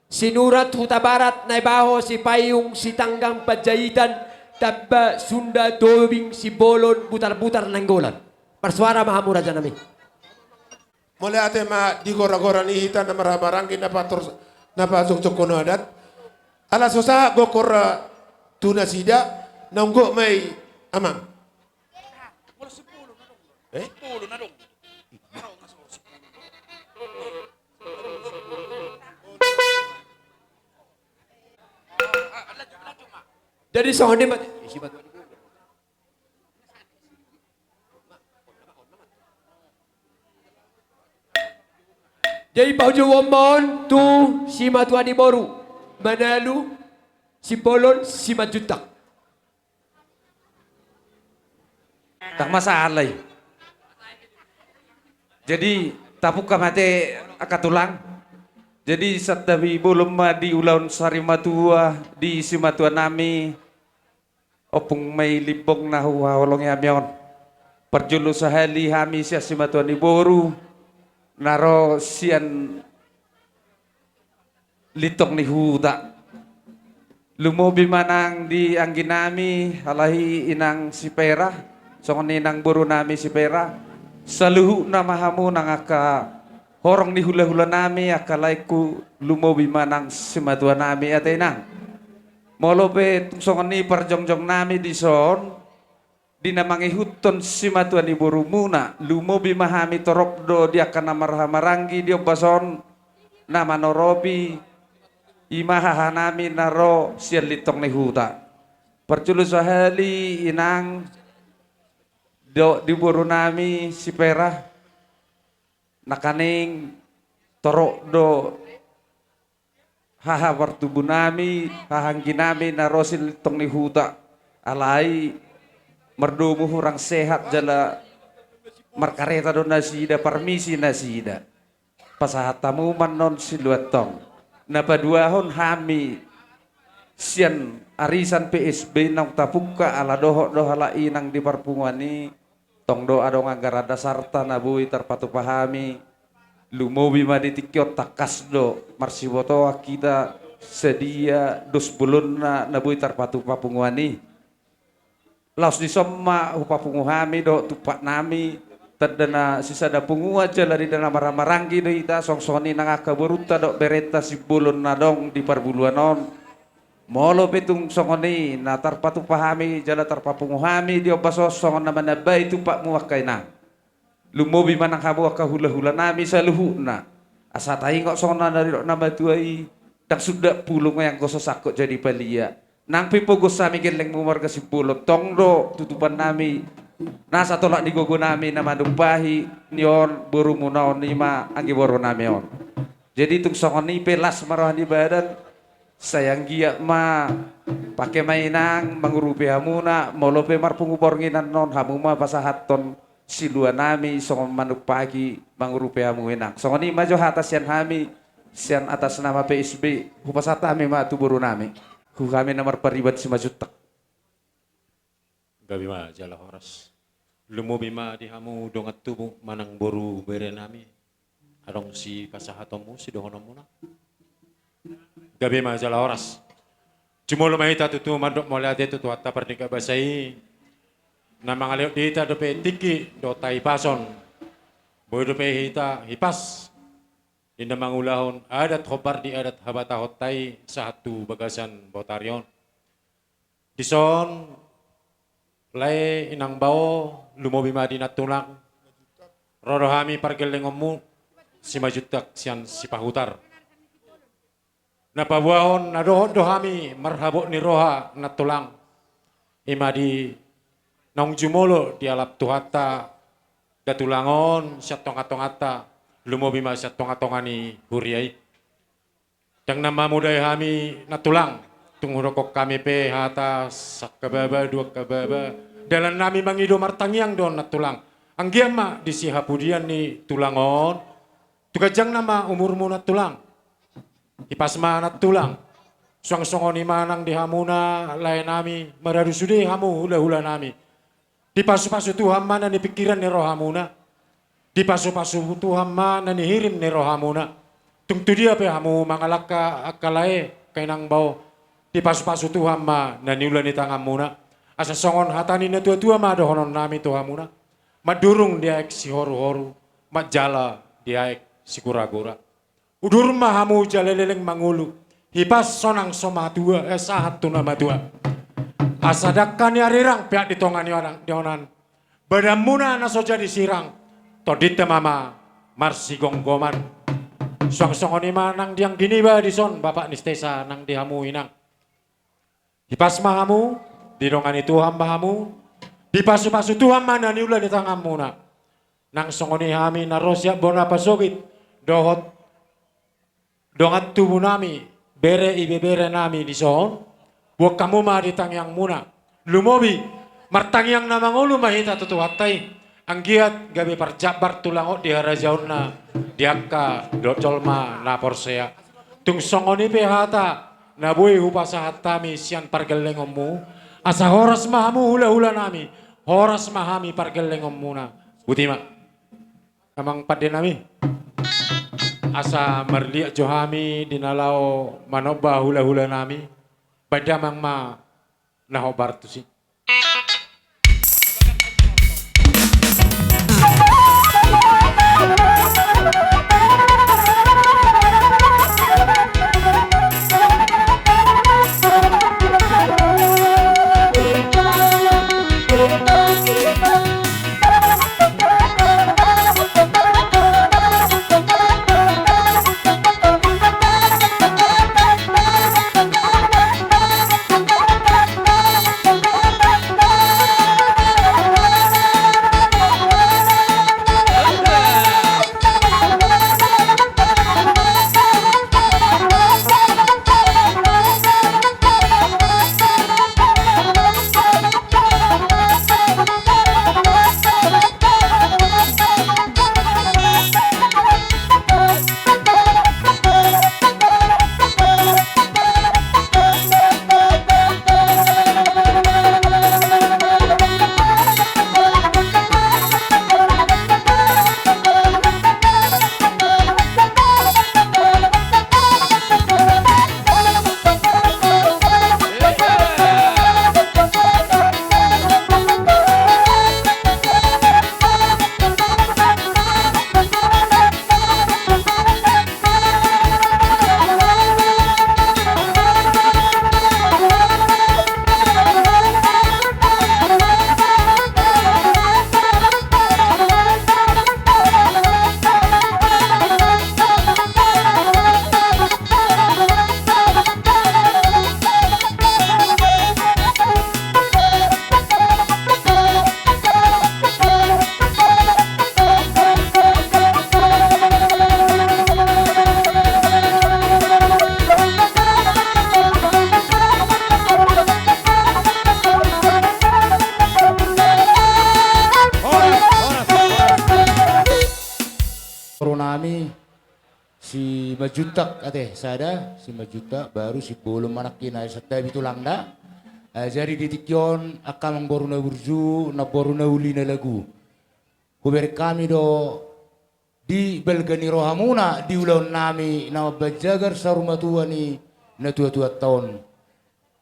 Sinurat Hutabarat, Naibaho Sipayung Sitanggang Panjaitan, Tamba Sunda Tobing Simbolon Butarbutar Nainggolan. Marsuara ma hamu raja nami. Mauliate ma di gora-gora ni hita na marhaha maranggi na pator, na pajongjongkon adat. Ala so sahat gokhon ra tu nasida, naung gok ma i amang. Eh? Jadi songon i ma. Jadi paujouon ma on tu simatua ni boru, Manalu Simbolon Simanjuntak. Ndang masalah i. Jadi tapungka ma ate angka tulang. Jadi santabi bolon ma di ulaon sarimatua di simatua nami. Ompung ma i limbong na huhaholongi hami on. Parjolo sahali hami sian simatua ni boru na ro sian Lintong ni Huta. Lumobi ma nang di anggi nami, alai inang si Pera, songon i nang boru nami si Pera. Saluhutna ma hamu nang angka horong ni hulahula nami, angka laengku, lumobi ma nang simatua nami ate inang. Molo pe tung songon i parjongjong nami dison, di na mangihuthon simatua ni borumuna, lumobi ma hami torop do di angka na marhaha maranggi di ombas on, na manoropi, i ma haha nami na ro sian Lintong ni Huta. Parjolo sahali inang, dohot di boru nami si Pera, nangkaning torop do haha partubu nami, haha anggi nami na ro sian Lintong ni Huta. Alai mardomu hurang sehat jala markareta do nasida, parmisi nasida. Pasahat hamu ma annon siluat tong. Na paduahon hami sian arisan P S B naung tapungka ala dohot do halak i nang di parpunguan i. Tong do adong anggaran dasarta na boi tarpatupa hami. Lumobi ma di tingki on, tangkas do marsibotoan hita sadia dos bolonna na boi tarpatupa punguan i. Laos dison ma hupapungu hami dohot tumpak nami, tanda na sisada punguan jala di na marhaha maranggi do hita, songon i nang angka borunta dohot berenta Simbolon na adong di parbuluan on. Molo pe tung songon i na tarpatupa hami jala tarpapungu hami di ombas on songon na manambai tumpakmu angka inang. Lumobi ma nang hamu angka hulahula nami saluhutna. Asa taingot songon na nidok na matua i, ndang sundat pulung i anggo so sangkot jadi palia. Nang pe pogos hami gellengmu marga Simbolon, tong do tutupan nami nasa tolap ni gogo nami na manumpahi ni on borumuna on, i ma anggi boru nami on. Jadi tung songon i pe las ma roha ni badan, sai anggiat ma pangke ma inang mangurupi hamuna, molo pe marpungu borngin annon, hamu ma pasahathon silua nami songon manumpaki mangurupi hamu inang. Songon i ma jo hata sian hami, sian atas nama P S B, hupasahat hami ma tu boru nami. Tu hami na marpariban Simanjuntak. Gabe ma jala horas. Lumobi ma di hamu dongan tubu manang boru bere nami. Adong sipasahatonmu, sidohononmuna? Gabe ma jala horas. Jumolo ma hita tutu mandok mauliate tu Tuhanta pardenggan basa i, na mangalehon di hita dope tingki dohot hahipason. Boi dope hita hipas di na mangulahon adat hombar di adat habatahonta i sahat tu bagasan botari on. Dison, lae, inang bao, lumobi ma di nantulang. Ro do hami pargellengonmu, Simanjuntak sian Sipahutar. Na paboahon na dohot do hami marhabot ni roha nantulang. I ma di naung jumolo dialap Tuhanta da tulang on sian tongatonganta, lumobi ma sian tongatonga ni huria i. Ndang na mamudai hami nantulang, tung hudokkon hami pe hata sangkababa, dua angkababa, dalan nami mangido martangiang do nantulang. Anggiat ma di sihapudian ni tulang on, tu ganjangna ma umurmu nantulang. Hipas ma nantulang. Suang songon i ma nang di hamuna lae nami, maradu sude hamu hulahula nami. Dipasupasu Tuhan ma na nipingkiran ni rohamuna. Dipasupasu Tuhan ma na nihirim ni rohamuna. Tung tu dia pe hamu mangalangka angka lae, angka inang bao, dipasupasu Tuhan ma na niula ni tanganmuna. Asa songon hata ni natuatua ma dohonon nami tu hamuna. Mandurung di aek sihoruhoru, manjala di aek Siguragura. Udur ma hamu jala leleng mangolu, hipas sonang so matua, eh, sahat tu na matua. Asa dangka ni arirang peak di tonga ni onan, di onan. Badanmuna na so jadi sirang, tondinta ma marsigomgoman. Suang songon i ma nang di anggi niba dison, Bapak ni Stesa, nang di hamu inang. Hipas ma hamu, didongani Tuhan ma hamu, dipasupasu Tuhan ma na niula ni tanganmuna. Nang songon i hami na ro sian bona pasogit, dohot dongan tubu nami, bere ibebere nami dison, boan hamu ma di tangiangmuna. Lumobi, martangiang na mangolu ma hita tu Tuhanta i, anggiat gabe parjambar tulang on di harajaonna, di angka do-, jolma na porsea. Tung songon i pe hata na boi hupasahat hami sian pargellengonmu, asa horas ma hamu hulahula nami, horas ma hami pargellengonmuna. Botima. Amang pande nami, asa marliat jo hami di na laho manomba hulahula nami, baen damang ma na hombar tusi. Boru nami, Simanjuntak ate, sada, Simanjuntak, baru Simbolon ma nangkin, ai santabi tulangna. Eh, jadi di tingki on, angka amangboru na burju, namboru na uli na lagu. Hubereng hami do di balga ni rohamuna, di ulaon nami, na mambahen jagar saur matua ni natuatuanta on.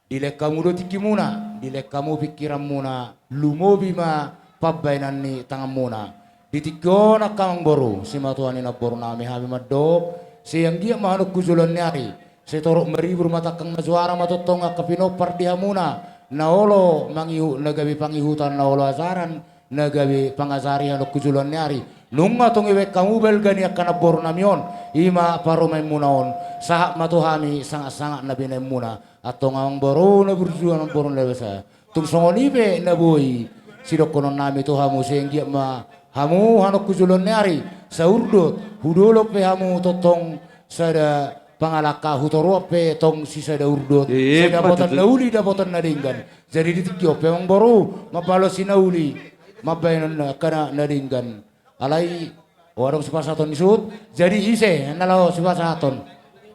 Dilehon hamu do tingkimuna, dilehon hamu pingkiranmuna, lumobi ma pambahenan ni tanganmuna. Di tingki on angka amangboru, simatuan ni namboru nami hami mandok, sai anggiat ma hamu tu joloan ni ari, sai torop maribur ma tangkang na juara ma tongtong angka pinompar di hamuna, na olo mangihut na gabe pangihutan, na olo ajaran na gabe pangajari hamu tu joloan ni ari. Nunga tung dibahen hamu balga ni angka namboru nami on, i ma parumaenmuna on, sahat ma tu hami sangasangat na binahenmuna. Antong amangboru na burju, amangboru na dewasa. Tung songon i pe na boi sidohonon nami tu hamu, sai anggiat ma hamu hamu tu joloan ni ari saurdot, hu dolok pe hamu tongtong sada pangalangka, hu toruan pe tong sisada urdot. Iya, sai dapotan na uli, dapotan na denggan. Jadi di tingki on pe amangboru, mambahen si na uli, mambahen angka na denggan. Alai, o, adong sipasahaton ni suhut. Jadi ise na laho sipasahaton.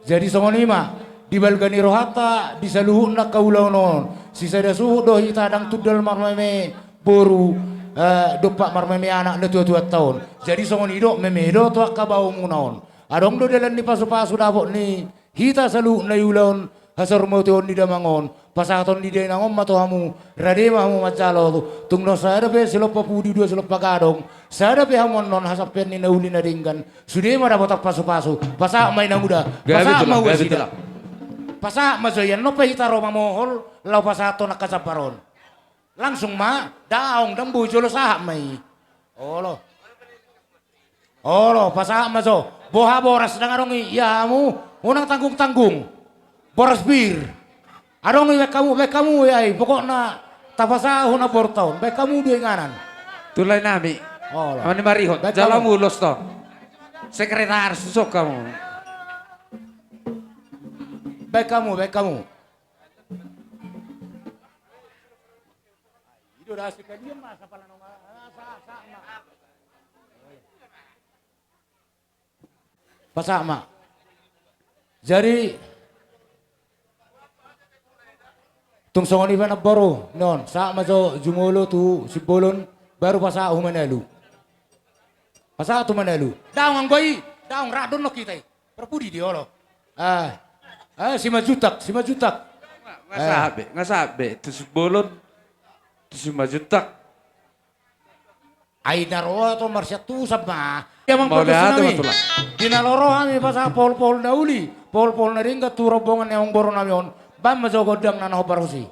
Jadi songon i ma, di balga ni rohanta, di saluhutna angka ulaon on, sisada suhut do hita, dang tundal marmeme boru, eh, dompak marmeme anak natuatuanta on. Jadi songon i do, meme do tu angka baomuna on. Adong do dalan ni pasupasu dapot ni hita saluhutna i ulaon, hasor ma uteon ni damang on, pasahaton ni dainang on ma tu hamu, rade ma hamu manjalo tu, tung na sada pe silompa pudi dua silompa gadong, sada pe hamu annon hasampean ni na uli na denggan, sude ma dapotan pasupasu, pasahat ma inanguda, gabe pasahat tulang, ma gabe uasida. Tulang. Pasahat ma jo i, annon pe hita ro mamohol, laho pasahathon angka jambar on. Langsung ma, daong, ndang boi jolo sahat ma i. Olo. Olo, pasahat ma jo. Boha boras ndang adong i, ia hamu, unang tanggung-tanggung. Boras bir. Adong i, baen hamu, baen hamu ia i, pokokna tapasahat hona boru taon, baen hamu do inganan. Tulang nami. Olo. Amani marihon, baen jala hamu. Ulos to. Sekretaris, susok hamu. Baen hamu, baen hamu. Ido da sekalian ma, sapala nonga, ah, sa, sa, ma. Pasahat ma. Jadi, tung songon i pe namboru, non, sahat ma jo jumolo tu Simbolon, baru pasahat hu Manalu. Pasahat tu Manalu. Daong anggo i, daong, rap do annon hita i. Parpudi di olo. Ah. Ah, Simanjuntak, Simanjuntak. Nga, nga sahat be, nga sahat be. Tu Simbolon, tu Simanjuntak. Ai na ro ahu tu marsiantusan ma. Ia mauliate ma tulang. Di na laho ro hami pasahat pohol-pohol na uli, pohol-pohol na denggan tu rombongan ni amangboru nami on. Baen ma jo gondang na na hombar husi.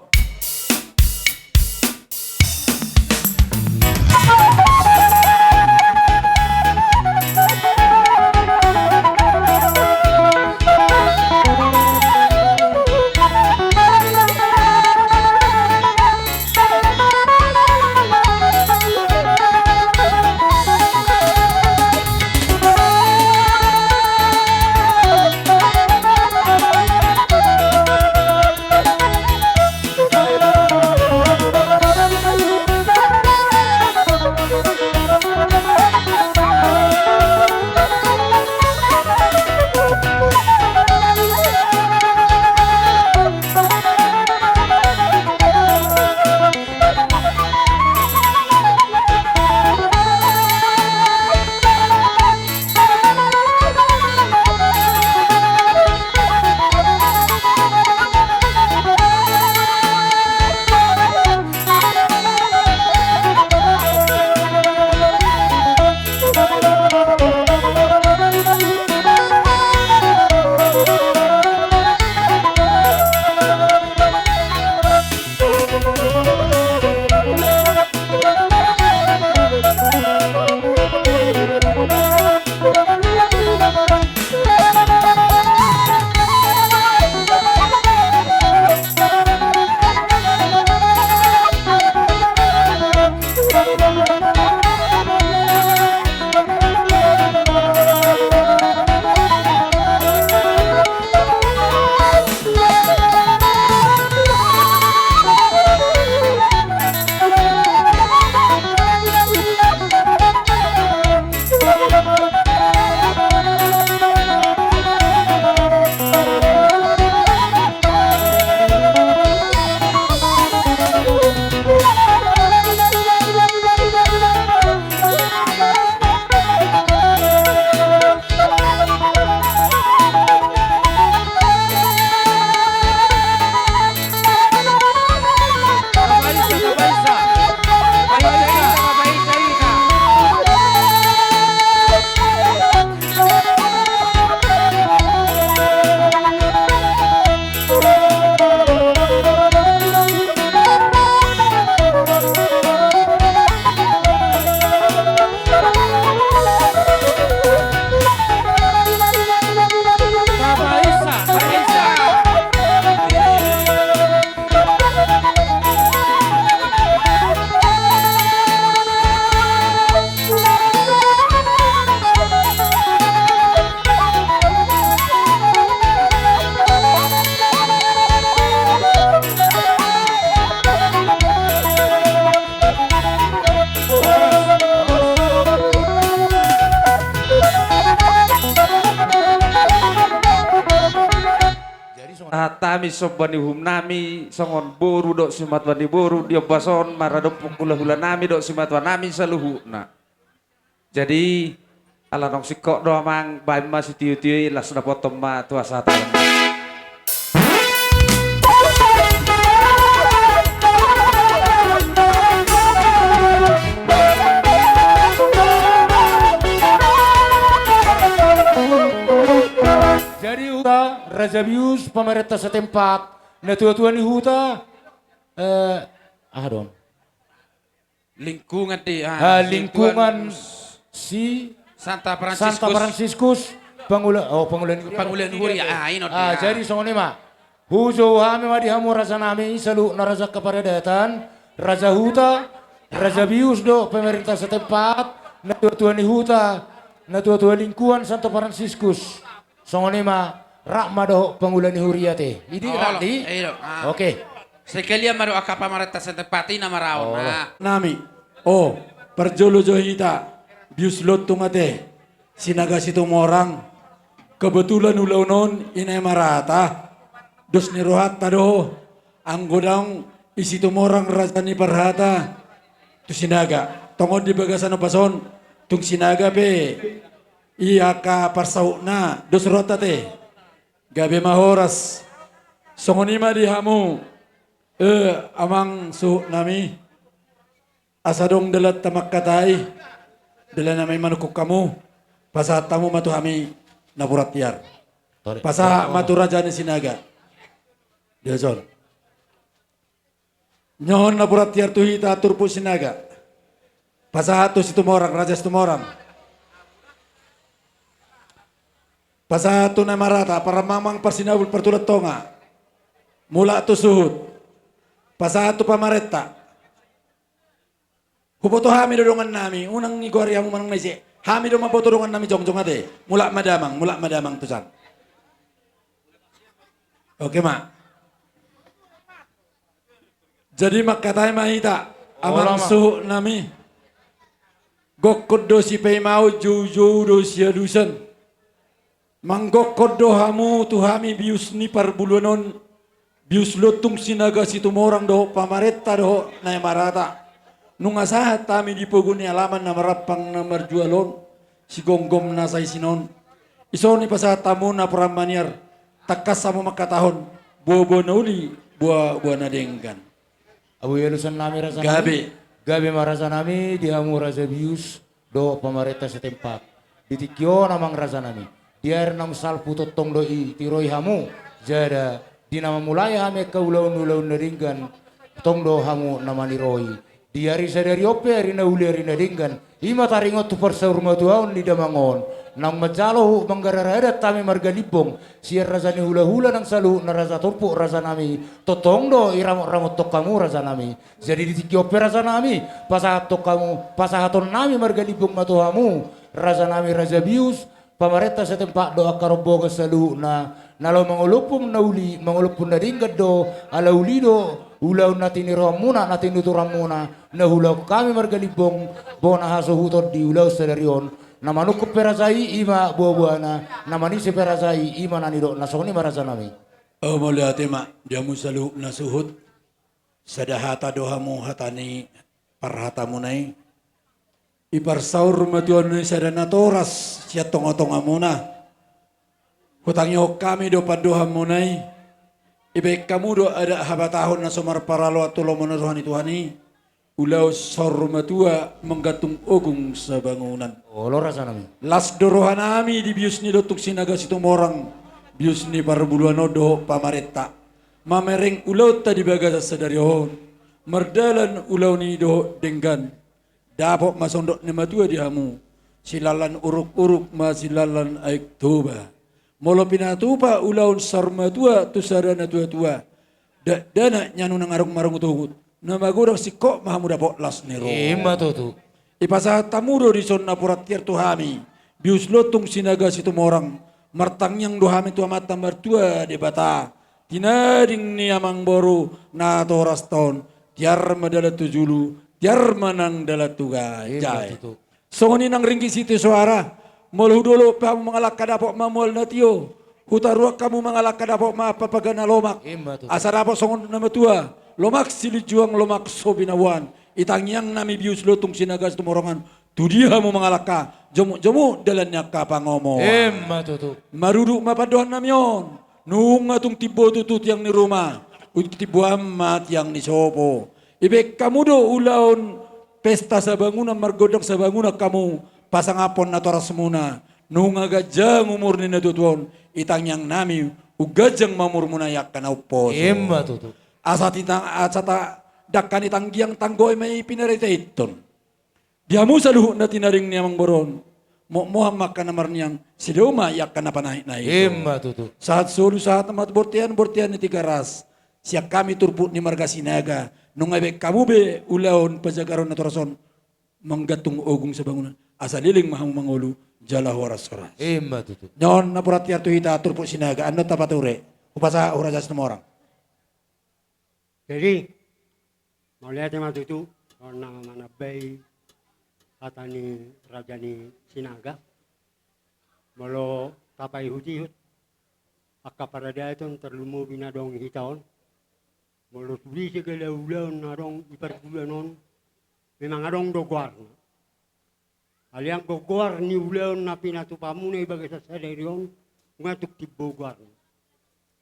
Jadi, songon hata hami somba ni uhum nami, songon boru dohot simatua ni boru, di ombas on maradophon hulahula nami dohot simatua nami saluhutna. Jadi, ala naung singkop do amang, baen ma sitiotio i, laos dapothon ma tu hasahatan. Raja Bius, pamarenta setempat, natuatua ni huta, eh, aha do on? Lingkungan di, ah, ah, lingkungan, lingkungan si Santa Franciscus. Santa Franciscus, pangula-, oh, pangula ni huria. Pangula ni huria, ah, ino dia. Ah, jadi songon i ma. Hujou hami ma di hamu raja nami, saluhutna raja angka paradaton, raja huta, raja bius dohot pamarenta setempat, natuatua ni huta, natuatua lingkungan Santa Franciscus. Songon i ma, rap ma dohot pangula ni huria te. Idi, olo, rap di? Iya, ah. Oke. Sekalian ma dohot angka pamarenta setempat i na maraon. Olo. Ah. Nami. Oh, parjolo jo hita. Bius Lontung ate. Sinaga Situmorang. Kebetulan ulaon on i na marata. Dos ni rohanta do. Anggo daong i Situmorang raja ni parhata. Tu Sinaga. Tongon di bagasan ombas on. Tung Sinaga pe. I angka parsahutna, dos rohanta te. Gabe ma horas. Songon i ma di hamu, eh, amang suhut nami. Asa adong dalanta mangkatai, dalan nami manungkun hamu, pasahat hamu ma tu hami napuran tiar. Pasahat ma tu raja ni Sinaga. Dia son. Nyohon napuran tiar tu hita turpuk Sinaga. Pasahat tu Situmorang, Raja Situmorang. Pasahat tu na marata, paramangmang parsinabul partulang tonga. Mulak tu suhut. Pasahat tu pamarenta. Huboto hami do dongan nami, unang igoari hamu manang na ise. Hami do mamboto dongan nami jongjong ate. Mulak ma damang, mulak ma damang tu san. Oke ma. Jadi mangkatai ma hita, amang suhut nami. Gokkon do sipaimaon, joujou do sialusan. Manggokkon do hamu tu hami bius ni parbuluan on, bius Lontung Sinaga Situmorang dohot pamarenta dohot na marata. Nunga sahat hami di pogu ni alaman na marampang na marjual on, sigomgom na saisin on. Dison i pasahat hamu napuran maniar, tangkas hamu mangkatahon, boaboa na uli, boaboa na denggan. Abu i alusan nami raja nami. Gabe. Gabe ma raja nami, di hamu raja bius, dohot pamarenta setempat. Di tingki on amang raja nami. Di ari naung salpu tongtong do i tiroi hamu. Jala, di na mamulai hami angka ulaon-ulaon na denggan, tong do hamu na maniroi. Di ari sadari on pe ari na uli ari na denggan. I ma taringot tu parsaurmatuaon ni damang on. Naung manjalo huhut manggarar adat hami marga Limbong. Sian raja ni hulahula nang saluhutna raja turpuk raja nami. Tongtong do i ramotramot tong hamu raja nami. Jadi di tingki on pe raja nami. Pasahat tong hamu, pasahaton nami marga Limbong ma tu hamu. Raja nami raja bius. Pamarenta setempat dohot angka rombongan saluhutna, na laho mangolophon na uli, mangolophon na denggan do, ala uli do, ulaon na tiniroanmuna, na tinuturanmuna, na huulahon hami marga Limbong, bona hasuhuton di ulaon sadari on, na manungkun pe raja i, i ma boaboana, na manise pe raja i, i ma na nidokna, songon i ma raja nami. O mauliate ma, di hamu saluhutna suhut. Sada hata do hamu hata ni parhatamuna i. I parsaurmatuaon i sada natoras sian tongatongamuna. Hutangihon hami do pandohanmuna i. Ibaen hamu do adat habatahon na so marparaloan tu lomo ni roha ni Tuhan i. Ulaon saurmatua manggantung ogung sabangunan. Olo raja nami. Las do roha nami di bius ni Lontung Sinaga Situmorang. Bius ni parbuluan on dohot pamarenta. Mamereng ulaonta di bagasan sadari on. Mardalan ulaon i dohot denggan. Dapot ma sondok ni matua di hamu. Silallan uruk-uruk ma silallan Aek Toba. Molo pinatupa ulaon saurmatua tu sada natuatua. Dakdanak nyaru nang arung marungutungut. Na magodang singkop ma hamu dapot las ni roha. I ma tutu. Ipasahat hamu do dison napuran tiar tu hami. Bius Lontung Sinaga Situmorang. Martangiang do hami tu Amanta Martua Debata. Tinading ni amangboru natorasta on. Tiar ma dalan tu julu. Tiar ma nang dalan tu gaja. I ma tutu. Songon i nang ringgit sitio soara. Molo hu dolok pe hamu mangalangka dapot ma mual na tio. Hutaruan hamu mangalangka dapot ma ampapaga na lomak. I ma tutu. Asa dapot songon na matua. Lomak silinjuang lomak so binaboan. I tangiang nami bius Lontung Sinaga Situmorang an. Tu dia hamu mangalangka. Jomukjomuk dalan ni angka pangomoan. I ma tutu. Marudut ma pandohan nami on. Nunga tung timbo tutu tiang ni ruma. Untimboan ma tiang ni sopo. Ibaen hamu do ulaon pesta sabangunan margondang sabangunan hamu pasangaphon natorasmuna. Nunga ganjang umur ni natuatua on, i tangiang nami, umganjang ma umurmuna i angka na umposo. Ima tutu. Asa titang, asa ta, dangka ni tanggiang tanggohi ma i pinaritaithon. Di hamu saluhutna tinaring ni amangboru on, mokmok ma angka na marniang, sidea ma i angka na panahinahit. Ima tutu. Sahat solu sahat ma tu bontean, bontean ni Tigaras. Sian hami turpuk ni marga Sinaga, nunga dibahen hamu be ulaon pajagaron natoras on, manggantung ogung sabangunan, asa leleng ma hamu mangolu jala horas-horas. Ima tutu. Nion na pura tiar tu hita turpuk Sinaga, annon tapature. Hupasahat hurajasi tumorang. Jadi, mauliate ma tutu, on na manambai hata ni raja ni Sinaga. Molo tapaihut-ihut angka paradaton tarlumobi na adong hita on. Molo sude segala ulaon na adong di pargulan on, memang adong do goarna. Alai anggo goar ni ulaon na pinatupamuna di bagasan sadari on, nunga tung timbo goarna.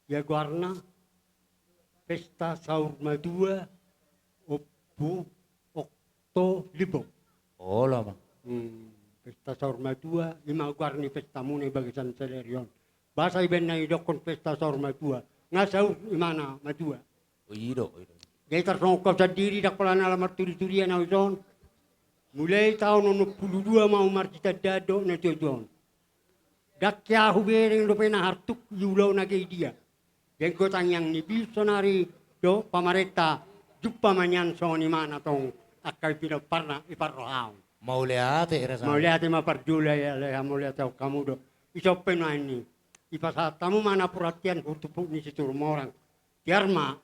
Ia goarna, Pesta Saur Matua, Ompu, Okto, Limbong. Olo ma. Hmm, Pesta Saur Matua, ima goar ni pestamuna di bagasan sadari on. Boasa dibahen na didokkon Pesta Saur Matua, nga saur imana matua. O, i do, i do. Jadi tarsongon hau sandiri, ndang pola na laho marturi-turian au dison. Mulai taon onom pulu dua ma au marsitandaon dohot natuatua on. Ndang hea hubereng dope na hartuk di ulaon age di dia. Denggo tangiang ni bihut saonari dohot pamarenta, jumpa ma nian songon i ma na tong angka pinomparna i parrohaon. Mauliate, Raja. Mauliate ma parjolo, alai hamauliateon hamu do. Ison pe nuaeng i, dipasahat hamu ma napuran tiar tu turpuk ni si Tumorang. Tiar ma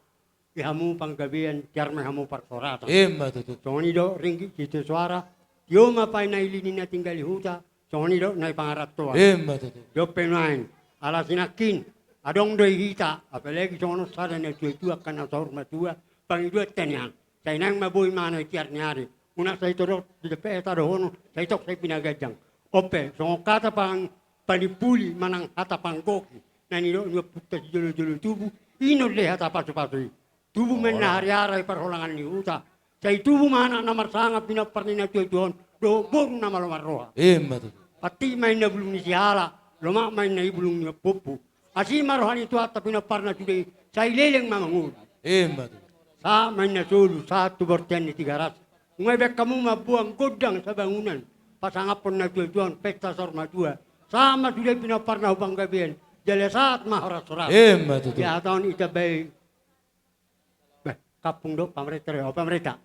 di hamu panggabean, tiar ma di hamu parhorasan. Ima tutu. Songon i do ringgit sitio soara, tio ma panaili ni na tinggal di huta, songon i do na di pangarantoan. Ima tutu. Dope nuaeng, ala sinangkin, adong do di hita, apalagi songon on sada natuatua angka na saur matua, pangidoan ta nian. Sai naeng ma boi manang di tiar ni ari. Unang sai tong didok pe hata dohonon, sai tong sai pinaganjang. On pe, songon hata pang, panimpuli manang hata panggohi na nidok ni ompunta sijolo-jolo tubu, i do na hata pasu-pasu i. Tubu ma inna hariara di parholangan ni huta. Sai tubu ma anak na marsangap, pinompar ni natuatua on dohot boru na malo marroha. Ima tutu. Patik ma inna bulung ni sihala, lomak ma inna i bulung ni ompompu. Asi ma roha ni Tuhanta pinomparna sude i, sai leleng ma mangolu. Ima tutu. Sahat ma inna solu, sahat tu bontean ni Tigaras. Nunga dibahen hamu mamboan gondang sabangunan, pasangaphon natuatua on, Pesta Saur Matua. Sahat ma sude pinomparna tu panggabean, jala sahat ma horas-horas. Ima tutu. Di hata on ditambai, beh, kampung do pamarenta do, pamarenta.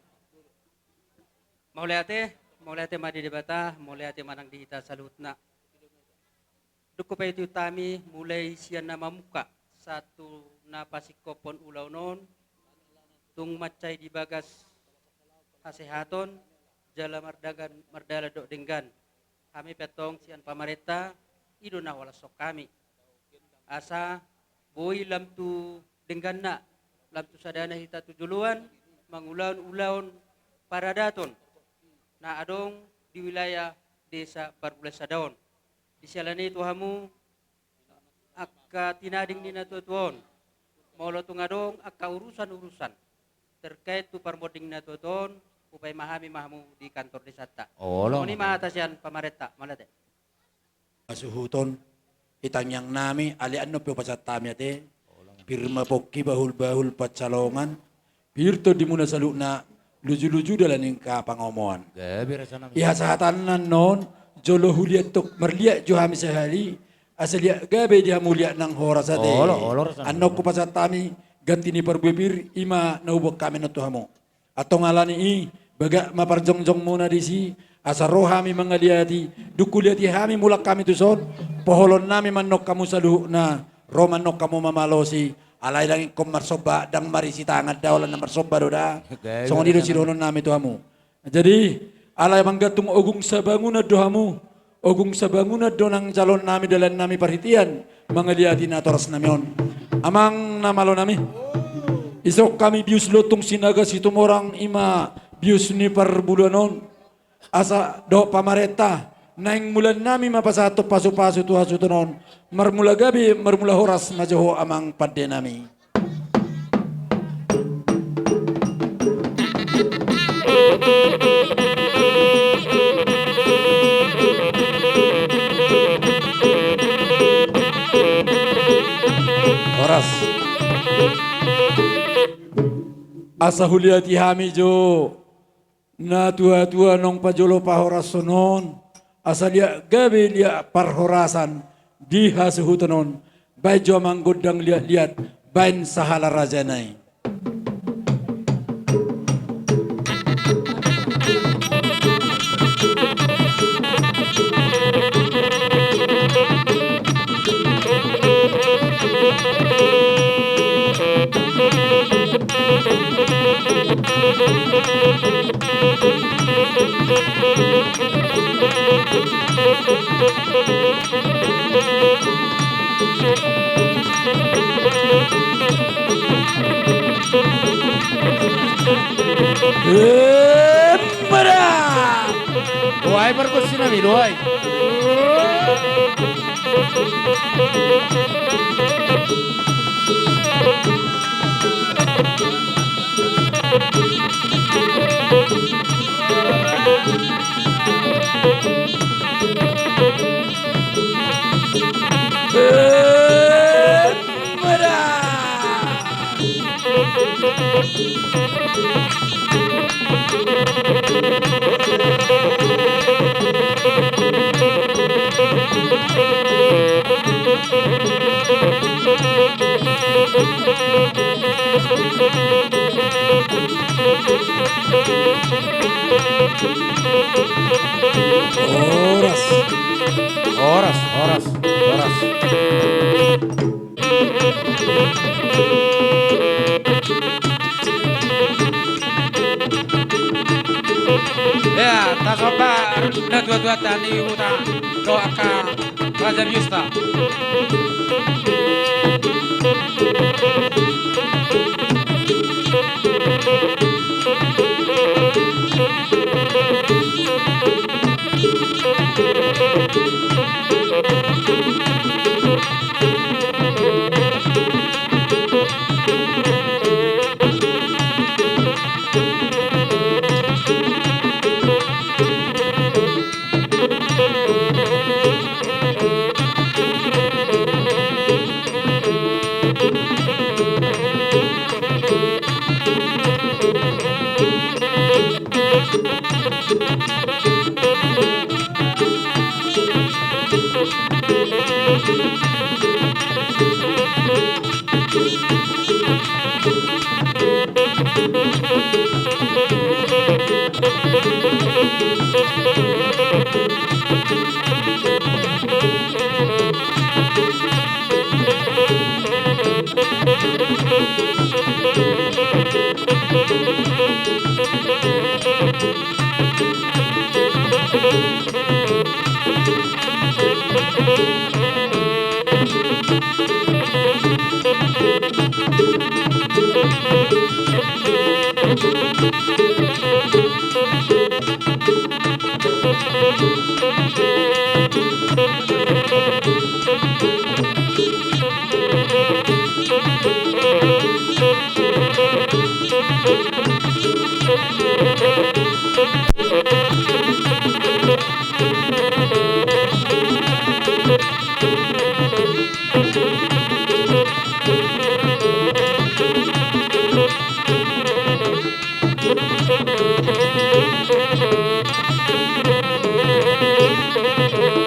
Mauliate, mauliate ma di Debata, mauliate ma nang di hita saluhutna. Dung hupaihut-ihut hami, mulai sian na mamungka sahat tu na pasingkophon ulaon on, tung mansai di bagas hasehaton, jala mardalan, mardalan dohot denggan. Hami pe antong sian pamarenta, i do na huhalashon hami. Asa boi lam tu dengganna, lam tu sadana hita tu joloan, mangulahon ulaon paradaton na adong di wilayah desa Parbulan Sada on. Disiala ni i tu hamu, angka tinading ni natuatua on, molo tung adong angka urusan-urusan terkait tu parmonding ni natuatua on, hupaima hami ma hamu di kantor desanta. Olo. Songon i ma hata sian pamarenta, mauliate. Hasuhuton, i tangiang nami, alai annon pe hupasahat hami ate. Pir ma pongki bahul-bahul pansalongan, pir tondimuna saluhutna, luju-luju dalan ni angka pangomoan. Gabe raja nami. Di hasahatanna annon, jolo huliat tok, marliat jo hami sahali, asa liat gabe di hamu liat nang horas ate. Olo, olo, raja nami. Annon hupasahat hami, ganti ni parbue pir, i ma na huboan hami annon tu hamu. Antong ala ni i, bagak ma parjongjongmuna disi, asa ro hami mangaliati, dung huliati hami mulak hami tuson, poholon nami ma annon hamu saluhutna, ro ma annon hamu mamalosi, alai ndang ingkon marsomba, ndang marisi tangan da, holan na marsomba do da. Gabe, songon i do raja nami. Sidohonon nami tu hamu. Jadi, alai manggantung ogung sabangunan do hamu, ogung sabangunan do nang jaloon nami, dalan nami parhitean mangaliati natoras nami on. Amang na malo nami. Ison hami bius Lontung Sinaga Situmorang, i ma bius ni parbuluan on. Asa dohot pamarenta, naeng mulaan nami ma pasahathon pasu-pasu tu hasuhuton on. Marmula gabe, marmula horas ma jo ho amang pande nami. Asa huliati hami jo na tua-tua naung pajolo pahorashon on, asa liat gabe liat parhorasan di hasuhuton on, baen jo amang gondang liat-liat, baen sahala rajana i. Emma da! Dohai pargonsi nami, dohai. Horas. Horas, horas, horas. Ya, tasomba na tua-tua tani uta doaka. Raja Biusta.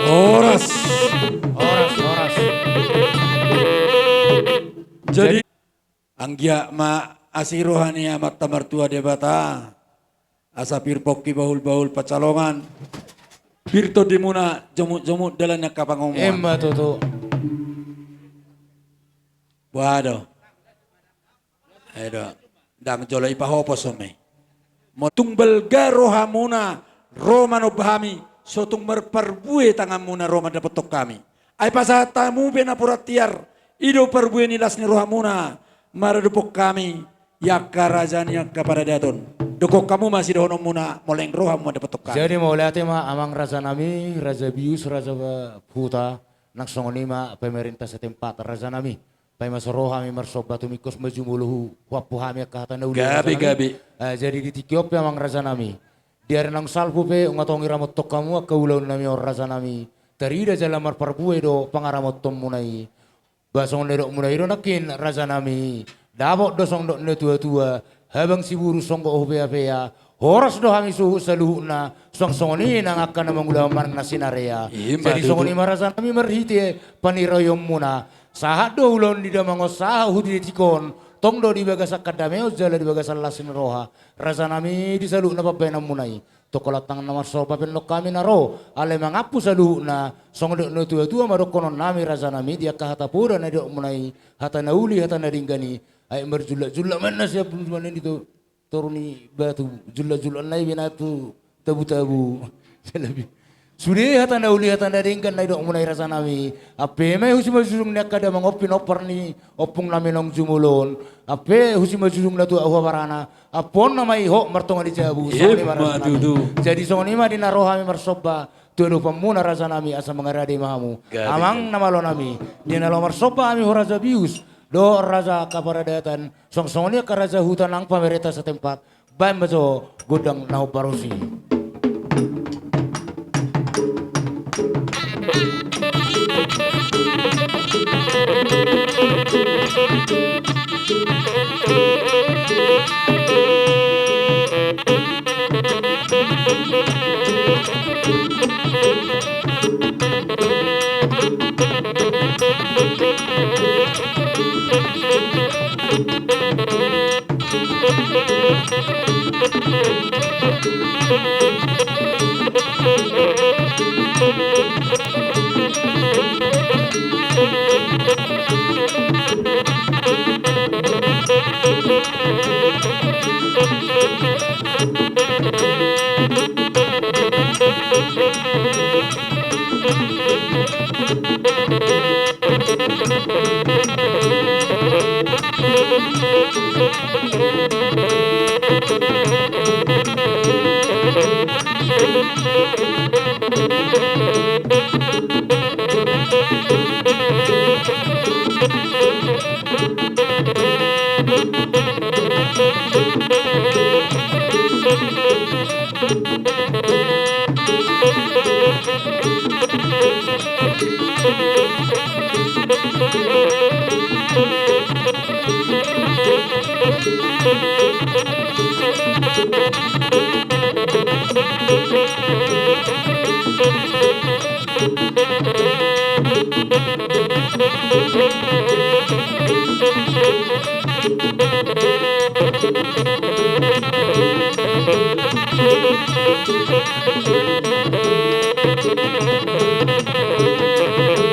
Horas. Horas, horas. Jadi, anggiat ma asi roha ni Amanta Martua Debata, asa pir pongki bahul-bahul pansalongan, pir tondimuna jomuk-jomuk dalan ni angka pangomoan. Emma tutu. Boha do? Ai do, ndang jolo ipahopos on ma i. Molo tung balga rohamuna ro manomba hami, so tung marparbue tanganmuna ro mandapothon hami. Ai pasahat hamu pe napuran tiar, i do parbue ni las ni rohamuna maradophon hami i angka raja ni angka paradaton. Dokhon hamu ma sidohononmuna molo naeng ro hamu mandapothon hami. Jadi mauliate ma amang rajanami, Raja Bius, Raja Huta, nang songon i ma pemerintah setempat rajanami. Paima so ro hami marsomba, tumingkos ma jumolo hu, huampu hami angka hata na uli. Gabe, gabe. Eh, jadi di tingki on pe amang rajanami, di ari naung salpu pe nunga tong iramothon hamu angka ulaonnami on rajanami. Tarida jala marparbue do pangaramothonmuna i. Ba songon na nidokmuna i do nangkin, rajanami. Dapot do songon dok ni natuatua, habang siburung songgop hupeapea, horas do hami suhut saluhutna, suang songon i nang angka na mangula manang na sinarea. Ima tutu. Jadi songon i ma rajanami marhite paniraionmuna. Sahat do ulaon ni damang on sahat hu di detik on, tong do di bagasan handameon jala di bagasan las ni roha. Rajanami, di saluhutna pambahenanmuna i, tongkolan tangan na marsomba pe annon hami na ro, alai mangampu saluhutna, songon dok ni natuatua ma dohononnami rajanami, di angka hata poda na nidokmuna i, hata na uli, hata na denggan i, ai marjulak-julak ma na sian punduan ni to-, toru ni batu, julak-julak na i be na tu tabu-tabu. Sude hata na uli, hata na denggan na nidokmuna i rajanami, ampe ma i hu simanjujung ni angka damang on pinompar ni ompungnami naung jumolo on, ampe hu simanjujung na tua hu habarana, ampuonna ma i hot martonga ni jabu. Songon i ma rajanami. Ima tutu. Jadi songon i ma di na ro hami marsomba tu adopanmuna rajanami, asa mangarade ma hamu. Gabe. Amang na malonami, di na laho marsomba hami ho Raja Bius dohot Raja Kaparadatan, suang songon i angka raja huta nang pamarenta satempat, baen ma jo gondang na hombar usi.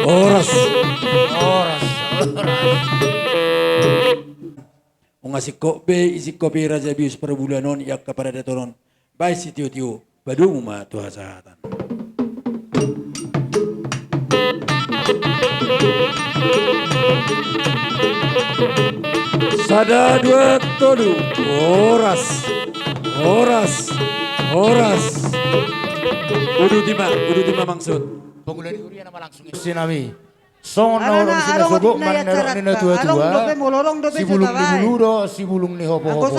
Horas. Horas, horas. Nunga singkop be, i singkop i Raja Bius Parbulan on, i angka paradaton on. Baen sitiotio, padomu ma tu hasahatan. Sada, dua, tolu. Horas. Horas. Horas. Uduti ma, uduti ma maksud. Pangula ni huria nama langsung. Sinami. Songon na ulaon sinasogok manang na nidok ni natuatua, sibulung ni hulu do sibulung ni hopohopo.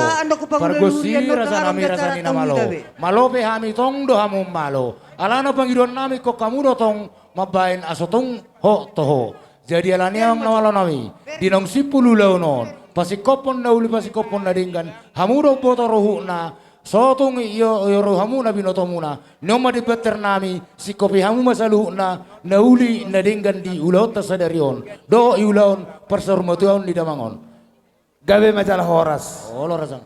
Pargonsi rajanami raja ni na malo. Malo pe hami tong do hamu malo. Alana pangidoannami ingkon hamu do tong mambaen aso tung ho toho. Jadi alani i amang na malonami, di naung simpul ulaon on, pasingkophon na uli pasingkophon na denggan, hamu do umboto ruhutna, so tung i io, io rohamu na binotomuna, nion ma di banternami, singkopi hamu ma saluhutna, na uli, na denggan di ulaonta sadari on, dohot i ulaon parsarumatuaon ni damang on. Gabe ma jala horas. Olo raja.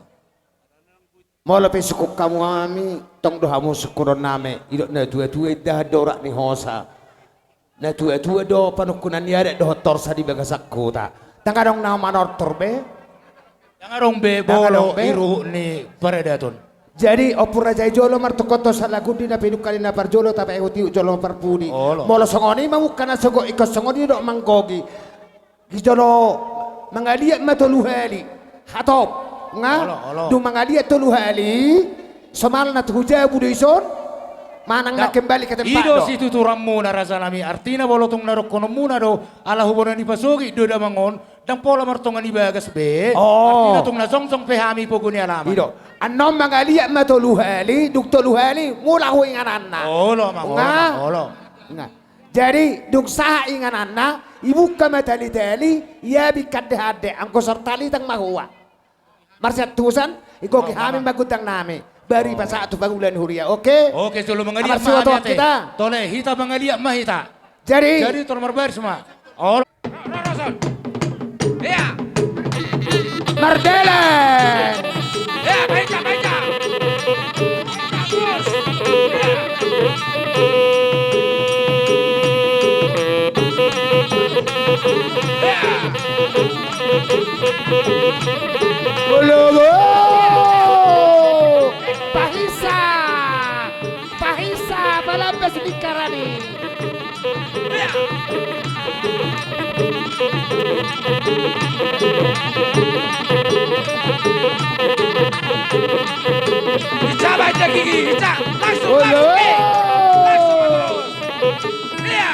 Molo pe sungkun hamu hami, tong do hamu sungkunonnami, didok natuatua indahan do urat ni hosa. Natuatua do panungkunan ni adat dohot torsa di bagasan huta. Ndang adong na manortor be. Ndang adong be, ndang adong be. Molo i ruhut ni paradaton. Jadi, Ompu Raja i jolo martungkothon salagundi na pinungka ni na parjolo, tapaihutihut jolo ma parpudi. Olo. Molo songon i mamungka na sogot ingkon songon i do manggohi. Di jolo mangaliat ma tolu hali. Hatop. Nga? Olo, olo. Dung mangaliat tolu hali, somalna tu jabu do ison, manang na kembali ke tempat do. I do situturanmuna rajanami, artina molo tung na dohononmuna do, ala hubona ni pasogit do damang on, ndang pola martonga ni bagas be. Oh. Artina tung na jongjong pe hami pogu ni alaman. I do. Annon mangaliat ma tolu hali, dung tolu hali, mulak hu ingananna. Olo, amang, olo, amang, olo. Nga? Jadi dung sahat ingananna, ibuka ma tali-tali, iabing hande-hande, anggo so tartalitang ma hua. Marsiantusan, igohi hami ma gondang nami. Baru ipasahat tu pangula ni huria, oke? Oke, jolo mangaliat ma hami ate. Tole, hita mangaliat ma hita. Jadi. Jadi tole marbaris ma. Olo. Ia. Mardele. Ia, baik, baik. Ia. Olo, olo. Pahisa. Pahisa, palambas lingkaran i. Hinca baen jagigi, hinca. Langsung, langsung, eh. Langsung terus. Ia.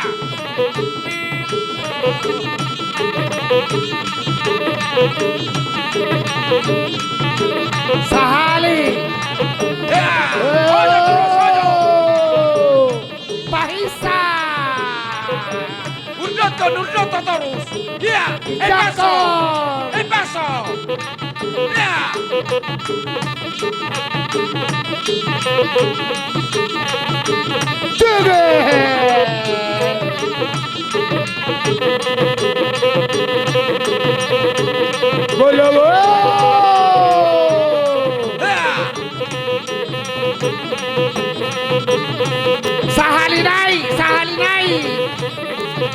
Sahali. Ia. Olo, terus, olo. Pahisa. Urdoton, urdoton torus. Ia, epaso. Epaso. Ia. Jege. Bolo, bolo. Ia. Sahali nai, sahali nai.